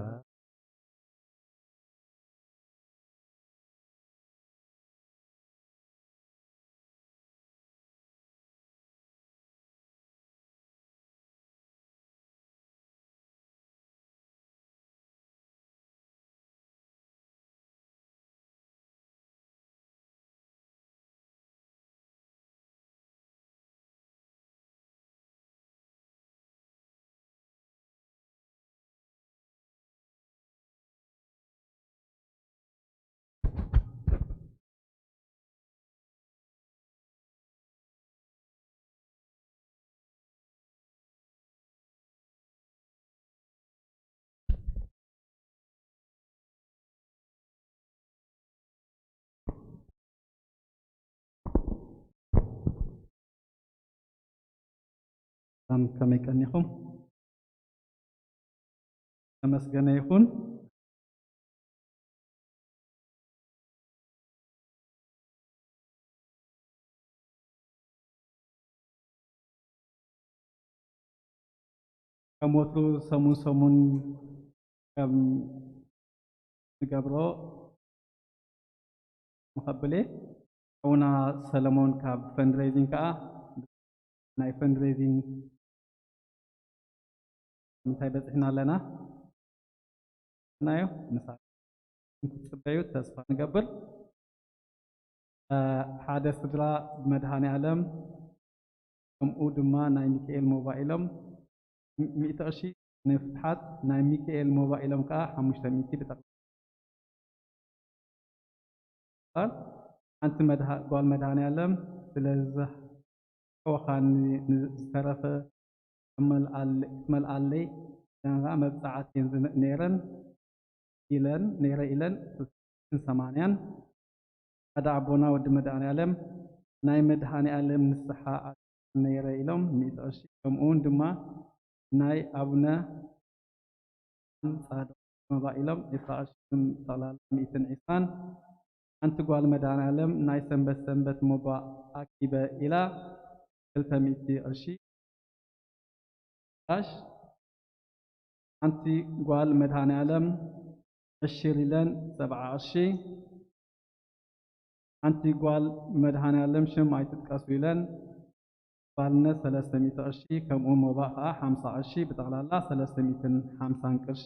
ሰላም፣ ከመይ ቀኒኹም? ተመስገነ ይኹን። ከም ወትሩ ሰሙን ሰሙን ከም ንገብሮ ምኸብሌ ሓውና ሰለሞን ካብ ፈንድሬዚንግ ከዓ ናይ ፈንድሬዚንግ ምንታይ በፂሕና ኣለና ናዮ ምሳ ክትፅበዩ ተስፋ ንገብር። ሓደ ስድራ ብመድሃኔ ኣለም ከምኡ ድማ ናይ ሚካኤል ሞባይሎም ሚእቲ ቅርሺ ንፍትሓት ናይ ሚካኤል ሞባይሎም ከዓ ሓሙሽተ ሚእቲ ብጠቕላላ ሓንቲ ጓል መድሃኔ ኣለም ስለዚ ከወኻኒ ዝተረፈ ክትመልኣለይ ደንጋ መብፃዓት እየን ነይረን ኢለን ነይረ ኢለን ሰማንያን ሓደ ኣቦና ወዲ መድሃኔ ኣለም ናይ መድሃኔ ኣለም ንስሓ ነይረ ኢሎም ሚእቲ ቅርሺ ከምኡውን ድማ ናይ ኣቡነ ጻድቕ ሞባእ ኢሎም ዒስራ ቅርሺ ጠቕላላ ሚእትን ዒስራን ሓንቲ ጓል መድሃኔ ኣለም ናይ ሰንበት ሰንበት ሞባእ ኣኪበ ኢላ ክልተ ሚእቲ ቅርሺ ካሽ ሓንቲ ጓል መድሃኔ ኣለም ዕሽር ኢለን ሰብዓ ቅርሺ ሓንቲ ጓል መድሃኔ ኣለም ሽም ኣይትጥቀሱ ኢለን ባልነት ሰለስተ ሚእቲ ቅርሺ ከምኡ ሞባእ ከዓ ሓምሳ ቅርሺ ብጠቕላላ ሰለስተ ሚእትን ሓምሳን ቅርሺ።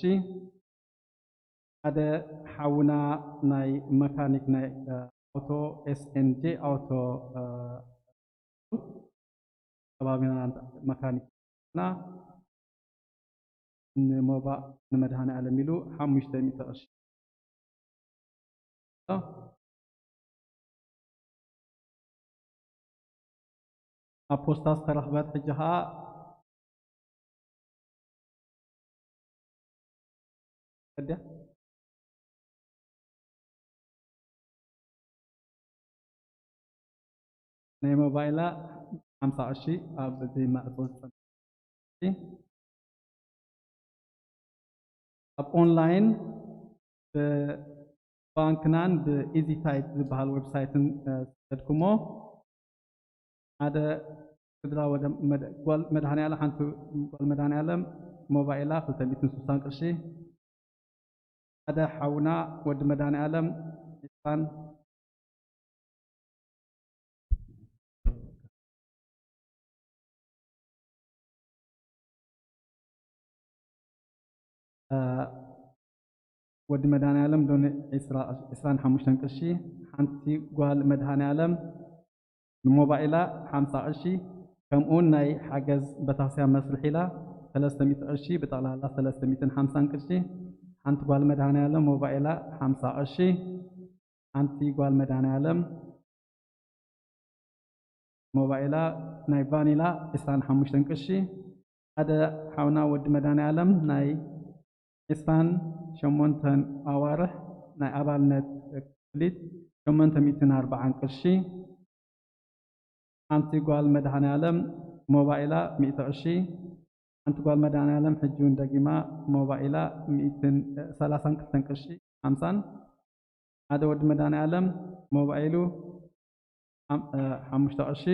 ሓደ ሓውና ናይ መካኒክ ናይ ኣውቶ ኤስኤንጂ ኣውቶ ከባቢና መካኒክ እና ንሞባእ ንመድሃኔ ኣለም ኢሉ ሓሙሽተ ሚእቲ ቅርሺ ኣብ ፖስታ ዝተረኽበት ሕጂ ኸዓ ናይ ሞባይላ ሓምሳ ቅርሺ ኣብ እዚ ማዕጾ ዝጸንሕ ኣብ ኦንላይን ብባንክናን ብኢዚ ታይፕ ዝበሃል ዌብሳይትን ዝሰደድኩሞ ሓደ ስድራ ወደ መድሃኔ ኣለም ሓንቲ ጓል መድሃኔ ኣለም ሞባይላ ክልተ ሚእትን ስሳን ቅርሺ ሓደ ሓውና ወዲ መድሃኔ ኣለም ዒስራን ወዲ መድሃኔ ኣለም ዶኒ ዒስራን ሓሙሽተን ቅርሺ ሓንቲ ጓል መድሃኔ ኣለም ንሞባይላ ሓምሳ ቅርሺ ከምኡውን ናይ ሓገዝ በታስያ መስርሕ ኢላ ሰለስተ ሚእቲ ቅርሺ ብጠቕላላ ሰለስተ ሚእትን ሓምሳን ቅርሺ ሓንቲ ጓል መድሃኔ ኣለም ሞባይላ ሓምሳ ቅርሺ ሓንቲ ጓል መድሃኔ ኣለም ሞባይላ ናይ ቫኒላ ዒስራን ሓሙሽተን ቅርሺ ሓደ ሓውና ወዲ መድሃኔ ኣለም ናይ ዒስራን ሸሞንተን ኣዋርሕ ናይ ኣባልነት ክፍሊት ሸሞንተ ሚእትን ኣርባዓን ቅርሺ ሓንቲ ጓል መድሃኔ ኣለም ሞባይላ ሚእቲ ቅርሺ ሓንቲ ጓል መድሃኔ ኣለም ሕጂ እውን ደጊማ ሞባይላ ሚእትን ሰላሳን ክልተን ቅርሺ ሓምሳን ሓደ ወዲ መድሃኔ ኣለም ሞባይሉ ሓሙሽተ ቅርሺ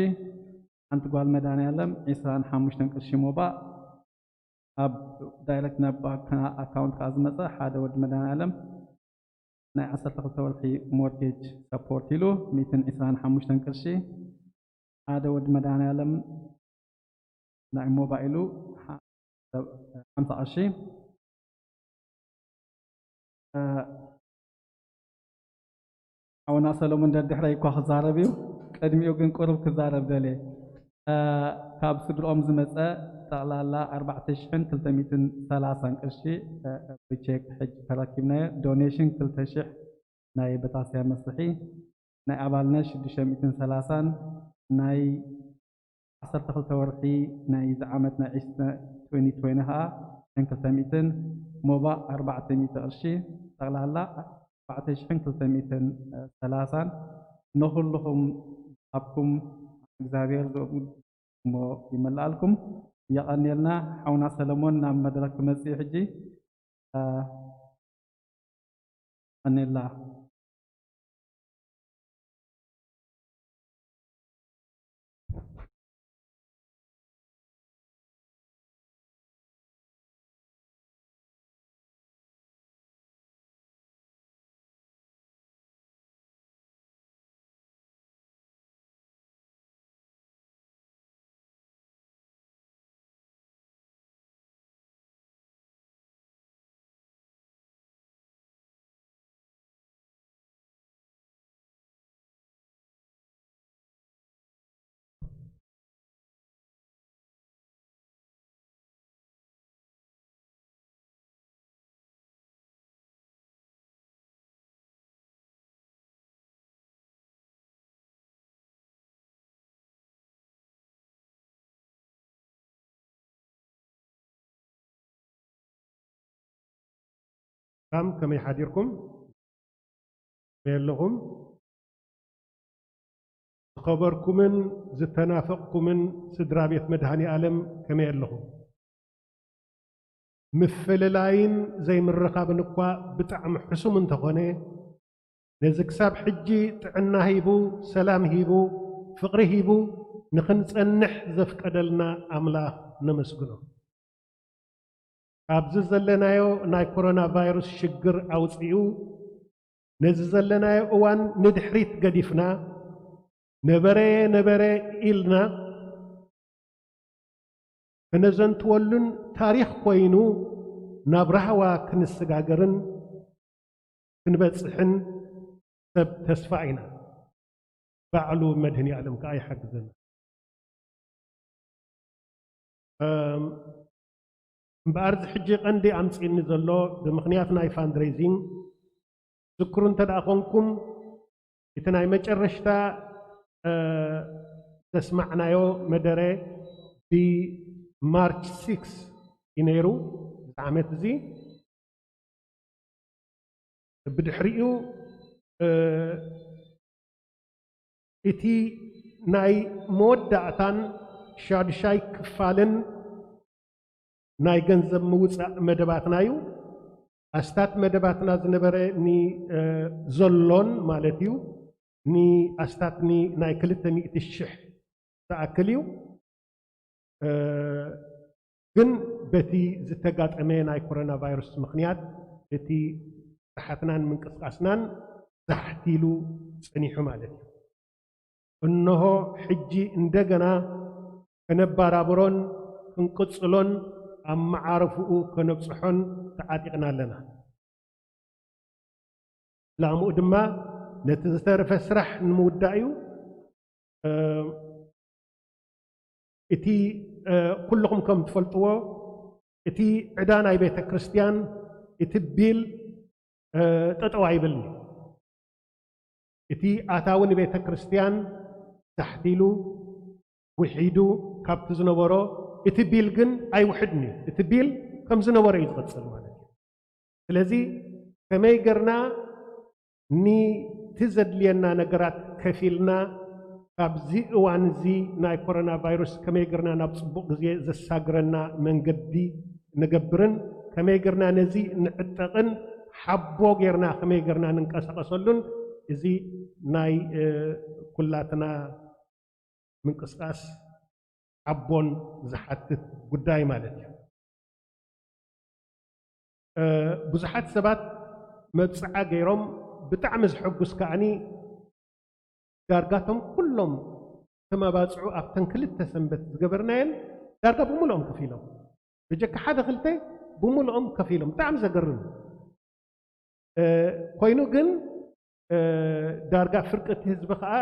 ሓንቲ ጓል መድሃኔ ኣለም ዒስራን ሓሙሽተን ቅርሺ ሞባእ ኣብ ዳይረክት ናብ ባንክ ኣካውንት ከዓ ዝመፀ ሓደ ወዲ መድሃኔ ኣለም ናይ ዓሰርተ ክልተ ወርሒ ሞርጌጅ ሰፖርት ኢሉ ሚእትን ዒስራን ሓሙሽተን ቅርሺ ሓደ ወዲ መድሃኔ ኣለም ናይ ሞባይሉ ሓምሳ ቅርሺ ሓውና ሰሎሞን ደድሕረይ እኳ ክዛረብ እዩ፣ ቅድሚኡ ግን ቁሩብ ክዛረብ ደልየ። ካብ ስድርኦም ዝመፀ ጠቕላላ ኣርባዕተ ሽሕን ክልተ ሚእትን ሰላሳን ቅርሺ ብቼክ ሕጂ ተረኪብናዮ። ዶኔሽን ክልተ ሽሕ ናይ በታስያ መስርሒ፣ ናይ ኣባልነት ሽዱሽተ ሚእትን ሰላሳን ናይ ዓሰርተ ክልተ ወርሒ ናይ ዝዓመት ናይ ዒስተ ትወንቲ ትወንቲ ኸዓ ሽሕን ክልተ ሚእትን ሞባእ ኣርባዕተ ሚእቲ ቅርሺ ጠቕላላ ኣርባዕተ ሽሕን ክልተ ሚእትን ሰላሳን ንኹልኹም ኣብኩም እግዚኣብሔር ዝእሞ ይመልኣልኩም። የቐንየልና። ሓውና ሰለሞን ናብ መድረክ ክመጽእ እዩ ሕጂ። እ፣ ቀንየልና። ሰላም፣ ከመይ ሓዲርኩም? ከመይ ኣለኹም? ዝኸበርኩምን ዝተናፈቕኩምን ስድራ ቤት መድሃኔ ኣለም ከመይ ኣለኹም? ምፍልላይን ዘይምርኻብን እኳ ብጣዕሚ ሕሱም እንተኾነ፣ ነዚ ክሳብ ሕጂ ጥዕና ሂቡ፣ ሰላም ሂቡ፣ ፍቕሪ ሂቡ ንኽንጸንሕ ዘፍቀደልና ኣምላኽ ነመስግኖ። ኣብዚ ዘለናዮ ናይ ኮሮና ቫይረስ ሽግር ኣውጺኡ፣ ነዚ ዘለናዮ እዋን ንድሕሪት ገዲፍና፣ ነበረ ነበረ ኢልና ከነዘንትወሉን ታሪኽ ኮይኑ ናብ ራህዋ ክንሰጋገርን ክንበጽሕን ሰብ ተስፋ ኢና። ባዕሉ መድህን ኣለም ከኣ ይሓግዘና። እም፣ እምበኣር፣ እዚ ሕጂ ቀንዲ ኣምጺእኒ ዘሎ ብምኽንያት ናይ ፋንድሬዚንግ፣ ዝክሩ እንተ ደኣ ኾንኩም፣ እቲ ናይ መጨረሽታ፣ እ፣ ዘስማዕናዮ መደረ ብማርች ሲክስ እዩ ነይሩ፣ እዚ ዓመት እዚ። ብድሕሪኡ፣ እ፣ እቲ ናይ መወዳእታን ሻዱሻይ ክፋልን ናይ ገንዘብ ምውጻእ መደባትና እዩ። ኣስታት መደባትና ዝነበረ ኒ-፣ እ፣ ዘሎን ማለት እዩ፣ ንኣስታት ኒ-፣ ናይ ክልተ ሚእቲ ሽሕ ዝኣክል እዩ። እ፣ ግን በቲ ዝተጋጠመ ናይ ኮሮና ቫይረስ ምኽንያት እቲ ስራሕትናን ምንቅስቃስናን ዛሕቲሉ ጸኒሑ ማለት እዩ። እነሆ ሕጂ እንደገና ከነባራብሮን ክንቅጽሎን ኣብ መዓረፍኡ ከነብጽሖን ተዓጢቕና ኣለና። ዕላምኡ ድማ ነቲ ዝተረፈ ስራሕ ንምውዳእ እዩ። እ፣ እቲ፣ እ፣ ኩልኹም ከም ትፈልጥዎ፣ እቲ ዕዳ ናይ ቤተ ክርስቲያን፣ እቲ ቢል፣ እ፣ ጠጠው ኣይብልን እዩ። እቲ ኣታዊ ንቤተ ክርስቲያን ታሕት ኢሉ፣ ውሒዱ ካብቲ ዝነበሮ፣ እቲ ቢል ግን ኣይውሕድን እዩ። እቲ ቢል ከም ዝነበረ እዩ ዝቕጽል ማለት እዩ። ስለዚ ከመይ ገርና ንቲ ዘድልየና ነገራት ከፊልና፣ ካብዚ እዋን እዚ ናይ ኮሮና ቫይረስ ከመይ ገርና ናብ ጽቡቕ ግዜ ዘሳግረና መንገዲ ንገብርን፣ ከመይ ገርና ነዚ ንዕጠቕን ሓቦ ጌርና ከመይ ገርና ንንቀሳቐሰሉን፣ እዚ ናይ፣ እ፣ ኩላትና ምንቅስቃስ ሓቦን ዝሓትት ጉዳይ ማለት እዩ። እ፣ ብዙሓት ሰባት መብጽዓ ገይሮም፣ ብጣዕሚ ዘሐጉስ ከኣኒ፣ ዳርጋቶም ኩሎም ተመባጽዑ ኣብተን ክልተ ሰንበት ዝገበርናየን ዳርጋ ብምልኦም ከፊሎም፣ ብጀካ ሓደ ክልተ ብምልኦም ከፊሎም። ብጣዕሚ ዘገርም። እ፣ ኮይኑ ግን፣ እ፣ ዳርጋ ፍርቂ እቲ ህዝቢ ከኣ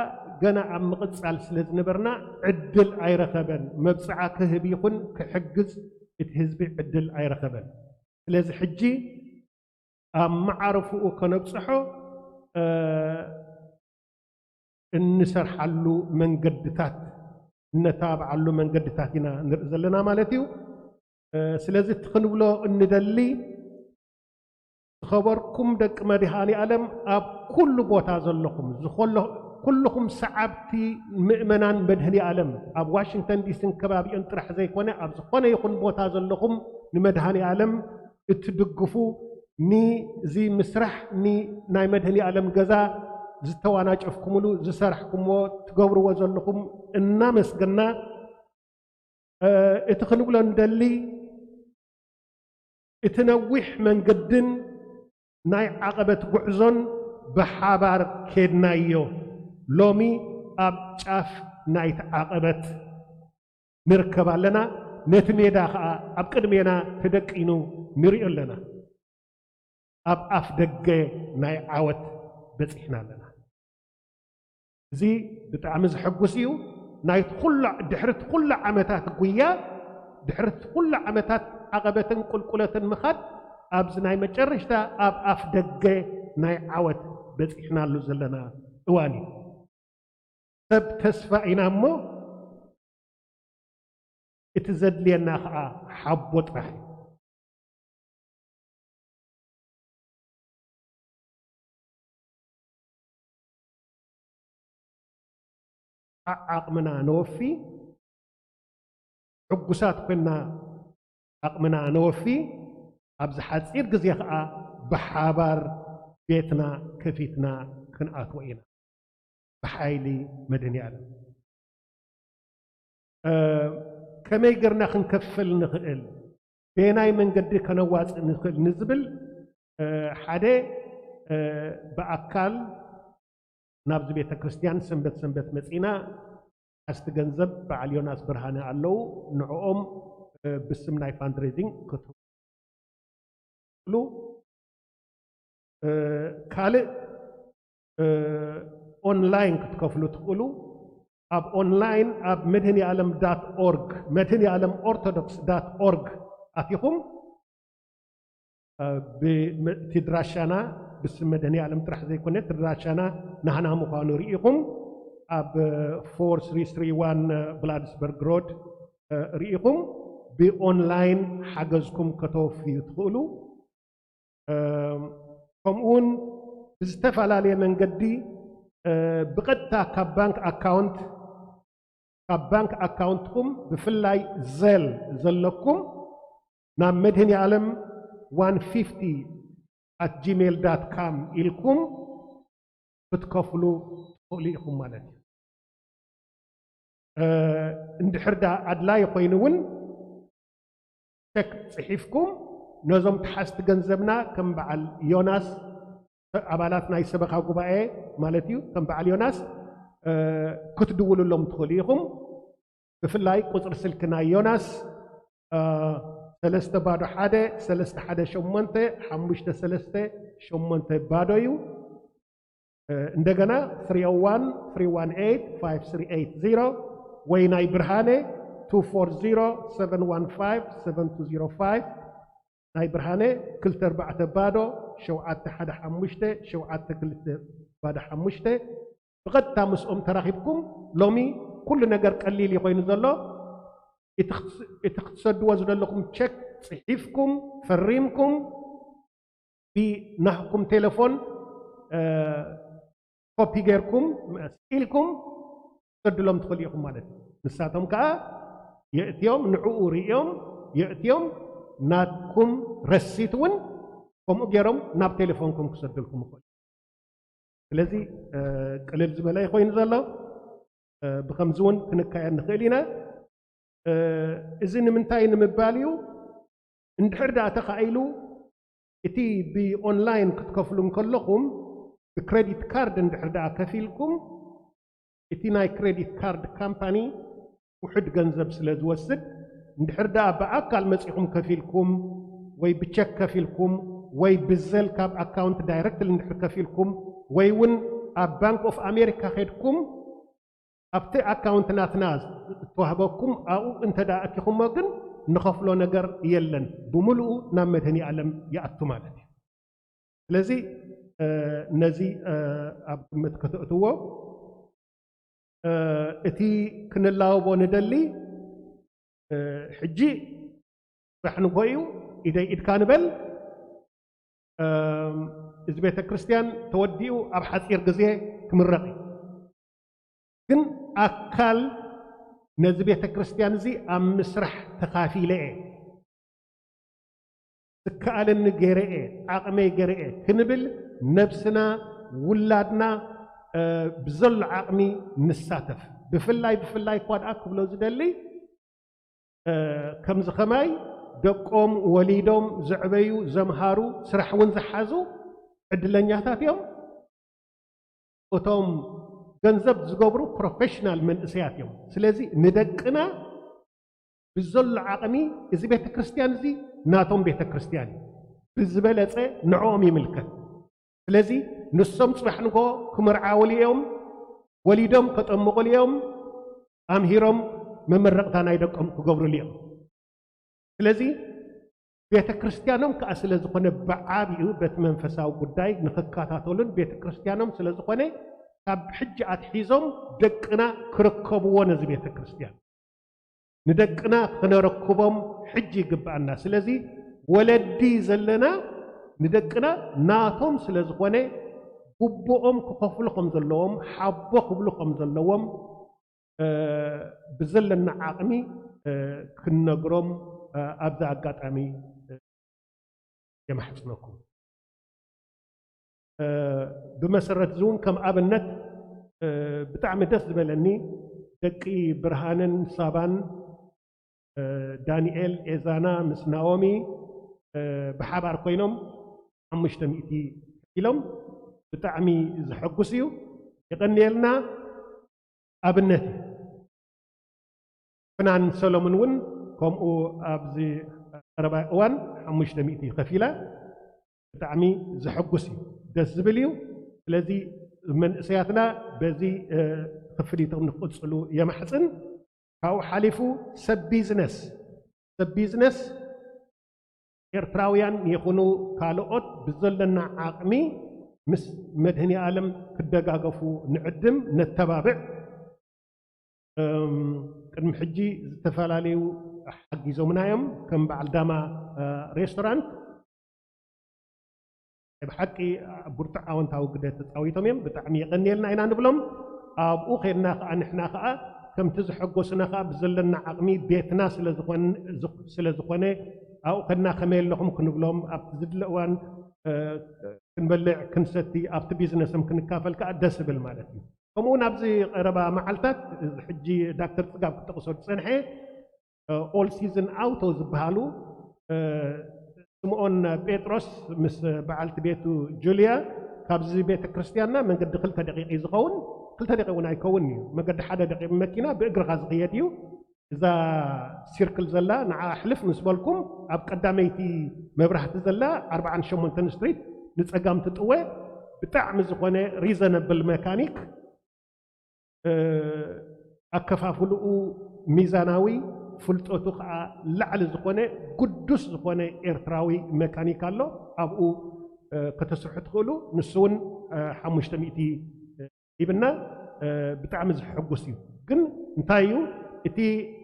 ገና ኣብ ምቕጻል ስለ ዝነበርና ዕድል ኣይረኸበን። መብጽዓ ክህብ ይኹን ክሕግዝ እቲ ህዝቢ ዕድል ኣይረኸበን። ስለዚ ሕጂ ኣብ መዓርፍኡ ከነብጽሖ፣ እ፣ እንሰርሓሉ መንገድታት፣ እነተባብዓሉ መንገድታት ኢና ንርኢ ዘለና ማለት እዩ። እ፣ ስለዚ እቲ ክንብሎ እንደሊ፣ ዝኸበርኩም ደቂ መድሃኔ ዓለም ኣብ ኩሉ ቦታ ዘለኹም፣ ዝኾሎ-፣ ኩልኹም ሰዓብቲ ምእመናን መድህኒ ዓለም ኣብ ዋሽንግተን ዲሲን ከባቢኡን ጥራሕ ዘይኮነ ኣብ ዝኾነ ይኹን ቦታ ዘለኹም ንመድሃኒ ዓለም እትድግፉ ንዚ ምስራሕ ን ናይ መድህኒ ዓለም ገዛ ዝተዋናጨፍኩምሉ ዝሰራሕኩምዎ ትገብርዎ ዘለኹም እናመስገና እቲ ክንብሎ ንደሊ እቲ ነዊሕ መንገድን ናይ ዓቐበት ጉዕዞን ብሓባር ኬድናዮ። ሎሚ ኣብ ጫፍ ናይቲ ዓቐበት ንርከብ ኣለና። ነቲ ሜዳ ኸኣ ኣብ ቅድሜና ተደቂኑ ንሪኦ ኣለና። ኣብ ኣፍ ደገ ናይ ዓወት በጺሕና ኣለና። እዚ ብጣዕሚ ዘሐጉስ እዩ። ናይቲ ኩሉ ድሕርቲ ኩሉ ዓመታት ጉያ ድሕርቲ ኩሉ ዓመታት ዓቐበትን ቁልቁለትን ምኻድ ኣብዚ ናይ መጨረሽታ ኣብ ኣፍ ደገ ናይ ዓወት በጺሕናሉ ዘለና እዋን እዩ። ሰብ ተስፋ ኢና እሞ እቲ ዘድልየና ኸዓ ሓቦ ጥራሕ እዩ። ዓቕምና ነወፊ፣ ሕጉሳት ኮይና ዓቕምና ነወፊ፣ ኣብዚ ሓፂር ግዜ ኸዓ ብሓባር ቤትና ከፊትና ክንኣትዎ ኢና። ብሓይሊ መድህኒ ዓለም ከመይ ገርና ክንከፍል ንኽእል፣ በየናይ መንገዲ ከነዋፅእ ንኽእል ንዝብል ሓደ ብኣካል ናብዚ ቤተ ክርስቲያን ሰንበት ሰንበት መፂና ሓዝቲ ገንዘብ በዓል ዮናስ ብርሃነ ኣለዉ። ንዕኦም ብስም ናይ ፋንድሬዚንግ ክትሉ ካልእ ኦንላይን ክትከፍሉ ትኽእሉ። ኣብ ኦንላይን ኣብ መድህኒ ዓለም ዳት ኦርግ መድህኒ ዓለም ኦርቶዶክስ ዳት ኦርግ ኣቲኹም እቲ ድራሻና ብስም መድህኒ ዓለም ጥራሕ ዘይኮነ ድራሻና ናህና ምዃኑ ርኢኹም ኣብ ፎር ስሪ ስሪ ዋን ብላድስበርግ ሮድ ርኢኹም ብኦንላይን ሓገዝኩም ከተወፍዩ ትኽእሉ። ከምኡውን ብዝተፈላለየ መንገዲ ብቐጥታ ካብ ባንክ ኣካውንት ካብ ባንክ ኣካውንትኩም ብፍላይ ዘል ዘለኩም ናብ መድህን ዓለም ዋን ፊፍቲ ኣት ጂሜል ዳት ካም ኢልኩም ክትከፍሉ ትኽእሉ ኢኹም ማለት እዩ። እንድሕር ዳ ኣድላይ ኮይኑ እውን ቸክ ጽሒፍኩም ነዞም ተሓዝቲ ገንዘብና ከም በዓል ዮናስ ኣባላት ናይ ሰበኻ ጉባኤ ማለት እዩ ከም በዓል ዮናስ ክትድውሉሎም ትኽእሉ ኢኹም። ብፍላይ ቁፅሪ ስልኪ ናይ ዮናስ ሰለስተ ባዶ ሓደ ሰለስተ ሓደ ሸሞንተ ሓሙሽተ ሰለስተ ሸሞንተ ባዶ እዩ። እንደገና three oh one three one eight five three eight zero ወይ ናይ ብርሃነ two four zero seven one five seven two zero five ናይ ብርሃነ ክልተ ኣርባዕተ ባዶ ሸውዓተ ሓደ ሓሙሽተ ሸውዓተ ክልተ ባዶ ሓሙሽተ ብቐጥታ ምስኦም ተራኺብኩም ሎሚ ኩሉ ነገር ቀሊል እዩ ኮይኑ ዘሎ። እቲ ክትሰድዎ ዝደለኹም ቸክ ጽሒፍኩም ፈሪምኩም ብናህኩም ቴሌፎን ኮፒ ጌርኩም ስኢልኩም ትሰድሎም ትኽእሉ ኢኹም ማለት እዩ። ንሳቶም ከዓ የእትዮም ንዕኡ ርእዮም የእትዮም ናትኩም ረሲት እውን ከምኡ ገይሮም ናብ ቴሌፎንኩም ክሰድልኩም ይኽእሉ። ስለዚ ቅልል ዝበለ ኮይኑ ዘሎ ብከምዚ እውን ክንካየድ ንኽእል ኢና። እዚ ንምንታይ ንምባል እዩ? እንድሕር ደኣ ተኻኢሉ እቲ ብኦንላይን ክትከፍሉ እንከለኹም ብክሬዲት ካርድ እንድሕር ደኣ ከፊልኩም እቲ ናይ ክሬዲት ካርድ ካምፓኒ ውሑድ ገንዘብ ስለ ዝወስድ እንድሕር ደኣ ብኣካል መጺኹም ከፊልኩም ወይ ብቸክ ከፊልኩም ወይ ብዘል ካብ ኣካውንት ዳይረክትሊ እንድሕር ከፊልኩም ወይ እውን ኣብ ባንክ ኦፍ ኣሜሪካ ከድኩም ኣብቲ ኣካውንት ናትና እተዋህበኩም ኣብኡ እንተ ደኣ ኣቲኹሞ ግን ንኸፍሎ ነገር የለን። ብምሉኡ ናብ መድህኒ ዓለም ይኣቱ ማለት እዩ። ስለዚ ነዚ ኣብ ግምት ከተእትዎ እቲ ክንላወቦ ንደሊ ሕጂ ስራሕ ንግሆ እዩ። ኢደይ ኢድካ ንበል። እዚ ቤተ ክርስቲያን ተወዲኡ ኣብ ሓፂር ግዜ ክምረቕ እዩ። ግን ኣካል ነዚ ቤተ ክርስቲያን እዚ ኣብ ምስራሕ ተኻፊለ እየ፣ ዝከኣለኒ ገይረ እየ፣ ዓቕመይ ገይረ እየ ክንብል ነብስና፣ ውላድና፣ እ፣ ብዘሎ ዓቕሚ ንሳተፍ። ብፍላይ፣ ብፍላይ እኳ ደኣ ክብሎ ዝደሊ፣ እ፣ ከምዚ ኸማይ ደቆም ወሊዶም ዘዕበዩ፣ ዘምሃሩ፣ ስራሕ እውን ዝሓዙ ዕድለኛታት እዮም። እቶም ገንዘብ ዝገብሩ ፕሮፌሽናል መንእሰያት እዮም። ስለዚ ንደቅና ብዘሎ ዓቕሚ፣ እዚ ቤተ ክርስቲያን እዚ ናቶም ቤተ ክርስቲያን እዩ። ብዝበለጸ ንዕኦም ይምልከት። ስለዚ ንሶም ጽባሕ ንግሆ ክምርዓውሉ እዮም፣ ወሊዶም ከጠምቑሉ እዮም፣ ኣምሂሮም መመረቕታ ናይ ደቆም ክገብሩሉ እዮም። ስለዚ ቤተ ክርስቲያኖም ከኣ ስለ ዝኾነ፣ ብዓቢኡ በቲ መንፈሳዊ ጉዳይ ንኽከታተሉን ቤተ ክርስቲያኖም ስለ ዝኾነ፣ ካብ ሕጂ ኣትሒዞም ደቅና ክርከብዎ ነዚ ቤተ ክርስቲያን። ንደቅና ክነረክቦም ሕጂ ይግብኣና። ስለዚ ወለዲ ዘለና ንደቅና ናቶም ስለ ዝኾነ፣ ግቡኦም ክኸፍሉ ከም ዘለዎም፣ ሓቦ ክብሉ ከም ዘለዎም፣ እ፣ ብዘለና ዓቕሚ፣ እ፣ ክንነግሮም፣ እ፣ ኣብዚ ኣጋጣሚ፣ እ፣ የማሕጽነኩም። እ፣ ብመሰረት እዚ እውን ከም ኣብነት፣ እ፣ ብጣዕሚ ደስ ዝበለኒ፣ ደቂ ብርሃንን ሳባን፣ እ፣ ዳንኤል ኤዛና ምስ ናኦሚ፣ እ፣ ብሓባር ኮይኖም ሓሙሽተ ሚእቲ ኢሎም። ብጣዕሚ ዘሐጉስ እዩ። የቐንየልና። ኣብነት እዩ። ፍናን ሰሎሙን እውን ከምኡ ኣብዚ ቀረባ እዋን ሓሙሽተ ሚእቲ ከፊላ። ብጣዕሚ ዘሐጉስ እዩ፣ ደስ ዝብል እዩ። ስለዚ መንእሰያትና በዚ፣ እ፣ ክፍሊቶም ንክቕጽሉ የማሕጽን። ካብኡ ሓሊፉ ሰብ ቢዝነስ፣ ሰብ ቢዝነስ ኤርትራውያን ይኹኑ ካልኦት ብዘለና ዓቕሚ ምስ መድህኒ ዓለም ክደጋገፉ ንዕድም፣ ነተባብዕ። እም፣ ቅድሚ ሕጂ ዝተፈላለዩ ሓጊዞምና እዮም፣ ከም በዓል ዳማ፣ እ፣ ሬስቶራንት። ብሓቂ ብርቱዕ ኣወንታዊ ግደ ተጻዊቶም እዮም። ብጣዕሚ የቐንየልና ኢና ንብሎም። ኣብኡ ኸድና ኸኣ፣ ንሕና ኸኣ ከምቲ ዘሐጎሱና ኸኣ ብዘለና ዓቕሚ ቤትና ስለ ዝኾን-፣ ስለ ዝኾነ፣ ኣብኡ ኸድና ከመይ ኣለኹም ክንብሎም፣ ኣብቲ ዝድለ እዋን፣ እ፣ ክንበልዕ ክንሰቲ፣ ኣብቲ ቢዝነሶም ክንካፈል ከኣ ደስ ይብል ማለት እዩ። ከምኡ እውን ኣብዚ ቀረባ መዓልታት፣ ሕጂ ዳክተር ጽጋብ ክጠቕሶ ዝጸንሐ፣ ኦል ሲዝን ኣውቶ ዝበሃሉ፣ እ፣ ስምኦን ጴጥሮስ ምስ በዓልቲ ቤቱ ጁልያ ካብዚ ቤተ ክርስቲያንና መንገዲ ክልተ ደቂቕ እዩ ዝኸውን። ክልተ ደቂቕ እውን ኣይከውን እዩ። መንገዲ ሓደ ደቂቕ መኪና ብእግርኻ ዝኽየድ እዩ። እዛ ሲርክል ዘላ ንዓ ሕልፍ ምስ በልኩም ኣብ ቀዳመይቲ መብራህቲ ዘላ ኣርብዓን ሸሞንተን ስትሪት ንጸጋም ትጥወ። ብጣዕሚ ዝኾነ ሪዘነብል መካኒክ፣ እ፣ ኣከፋፍልኡ ሚዛናዊ፣ ፍልጠቱ ኸዓ ላዕሊ ዝኾነ፣ ግዱስ ዝኾነ ኤርትራዊ መካኒክ ኣሎ። ኣብኡ፣ እ፣ ከተስርሑ ትኽእሉ። ንሱ እውን፣ እ፣ ሓሙሽተ ሚእቲ ሂብና፣ እ፣ ብጣዕሚ ዘሐጉስ እዩ። ግን እንታይ እዩ እቲ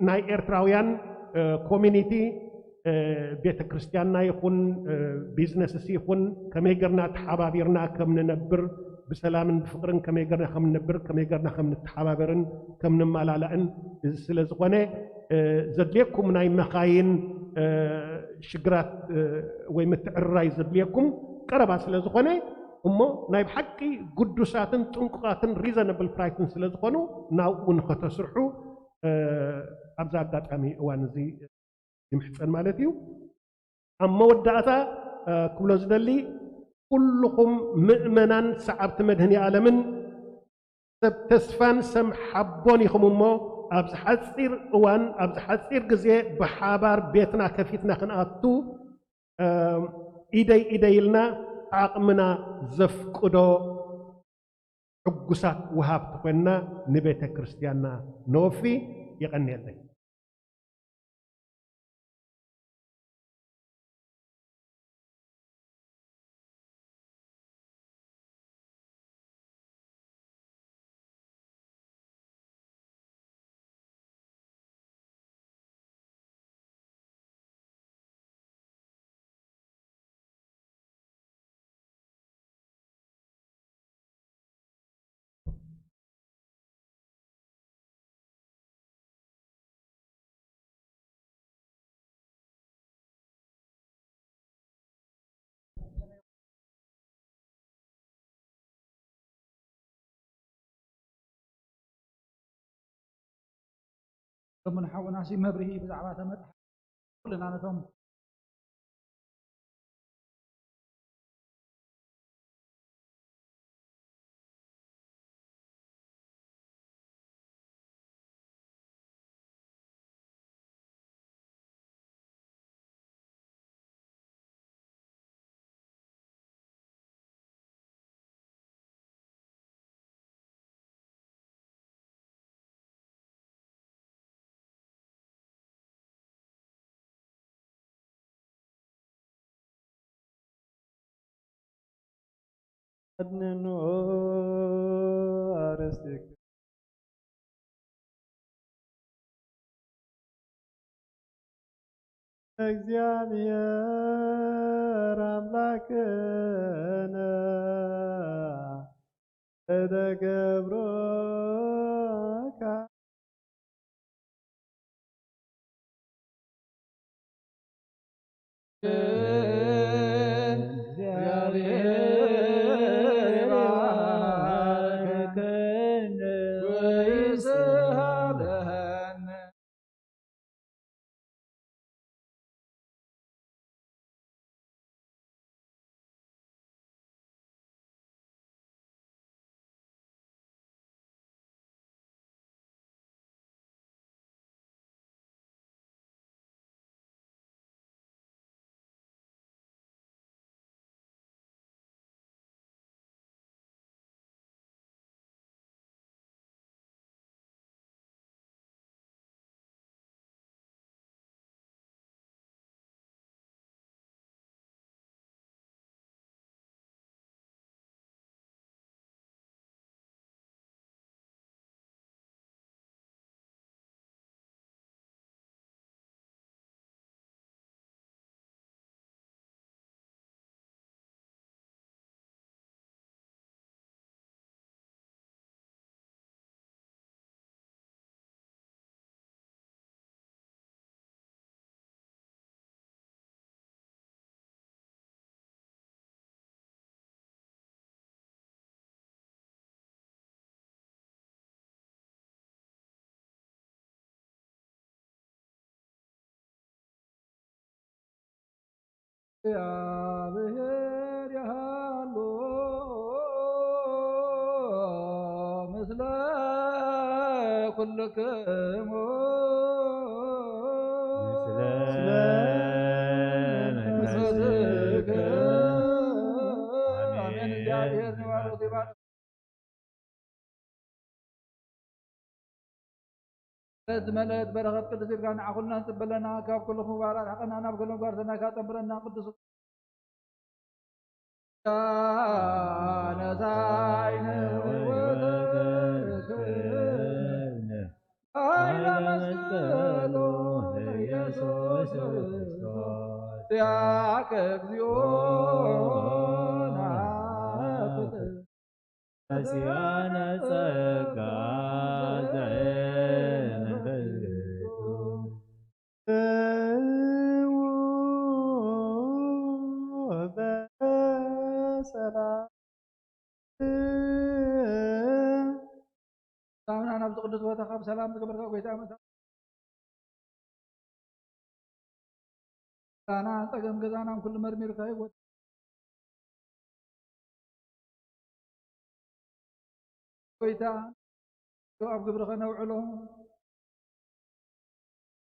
ናይ ኤርትራውያን፣ እ፣ ኮሚኒቲ፣ እ፣ ቤተ ክርስቲያንና ይኹን፣ እ፣ ቢዝነስስ ይኹን ከመይ ጌርና ተሓባቢርና ከም ንነብር፣ ብሰላምን ብፍቕርን ከመይ ጌርና ከም ንነብር፣ ከመይ ጌርና ከም ንተሓባበርን ከም ንመላላእን፣ እዚ ስለ ዝኾነ፣ እ፣ ዘድልየኩም ናይ መኻይን፣ እ፣ ሽግራት፣ እ፣ ወይ ምትዕርራይ ዘድልየኩም ቀረባ ስለ ዝኾነ፣ እሞ ናይ ብሓቂ ግዱሳትን ጥንቁቓትን ሪዘነብል ፕራይስን ስለ ዝኾኑ፣ ናብኡ ንኸተስርሑ፣ እ፣ ኣብዚ ኣጋጣሚ እዋን እዚ ይምሕጸን ማለት እዩ። ኣብ መወዳእታ፣ እ፣ ክብሎ ዝደሊ፣ ኩልኹም ምእመናን ሰዓብቲ መድህኒ ዓለምን ሰብ ተስፋን ሰብ ሓቦን ኢኹም እሞ፣ ኣብዚ ሓጺር እዋን፣ ኣብዚ ሓጺር ግዜ ብሓባር ቤትና ከፊትና ክንኣቱ፣ እ፣ ኢደይ ኢደይ ኢልና ዓቕምና ዘፍቅዶ ሕጉሳት ወሃብቲ ኮይንና ንቤተ ክርስቲያንና ነወፊ። የቐንየለይ። ሰለሙን ሓውናሲ መብርሂ ብዛዕባ እታ መጽሓፍ ኩልና ነቶም ኣድንኖ ኣርእስቲክ እግዚኣብሔር ኣምላክነ እደገብሮ እግዚኣብሔር ይሃሉ ምስለ ኩልክሙ። ምስለ መንፈስከ። ኣሜን። ኣሜን። እግዚኣብሔር ይባርክ፣ ይባርክ። ዝመልአት በረኸት ቅድስት ኢድካ ንዓኹልና ንጽበለና። ካብ ኩሉ ክፉእ ኣርሕቐና፣ ናብ ገለ መጓርሰናይ ካጠምረና ቅዱስ ነሳይነ ወተክልነ ኃይለ መስቀሉ ኢየሱስ ክርስቶስ ያከ እግዚኦ ናፍቅ ሲያነ ጸጋ ዘመንፈስ ቅዱስ። በሰላም ሰላምና ናብዚ ቅዱስ ቦታ ካብ ሰላም ዝገበርካ ጎይታ መታ ና ጸገም ገዛናን ኩሉ መርሚርካ ይጎት ጎይታ ኣብ ግብሪ ከነውዕሎ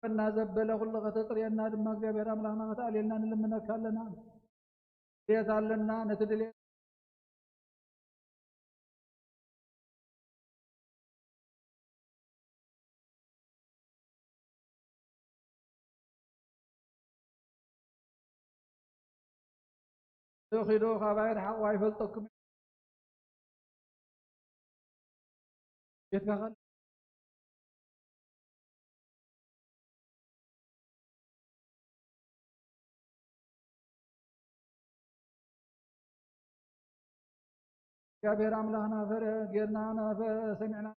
እና ዘበለ ኩሉ ከተጽርየና ድማ እግዚኣብሔር ኣምላኽና ከተኣልየልና ንልምነካ ኣለና። ድሌት ኣለና፣ ነቲ ድሌት ዶ ኺዶ ካባይ ርሓቕ ኣይፈልጠኩም። ቤትካ ኸል እግዚኣብሔር ኣምላኽና ፈረ ጌርና ናፈ ሰሚዕና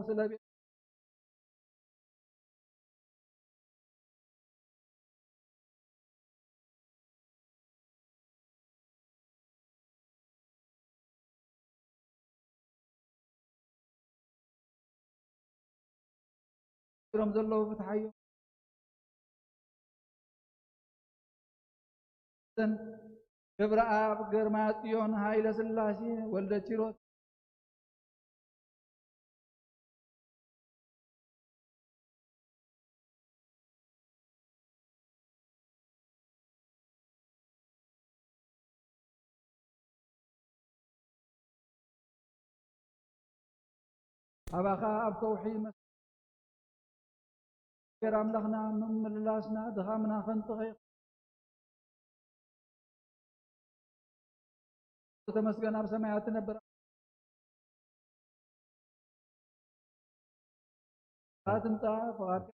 ስለ ቤት ሮም ዘለዉ ፍትሓዮም። ገብረኣብ፣ ገርማጽዮን፣ ሃይለ ስላሴ፣ ወልደ ኪሮስ፣ ኣባኻ ኣብ ከውሒ መስ- ገር ኣምላኽና ምምልላስና ድኻምና ከንጥኸ ተመስገን ኣብ ሰማያት ትነብር። ኣትምጻ ፍቓድካ።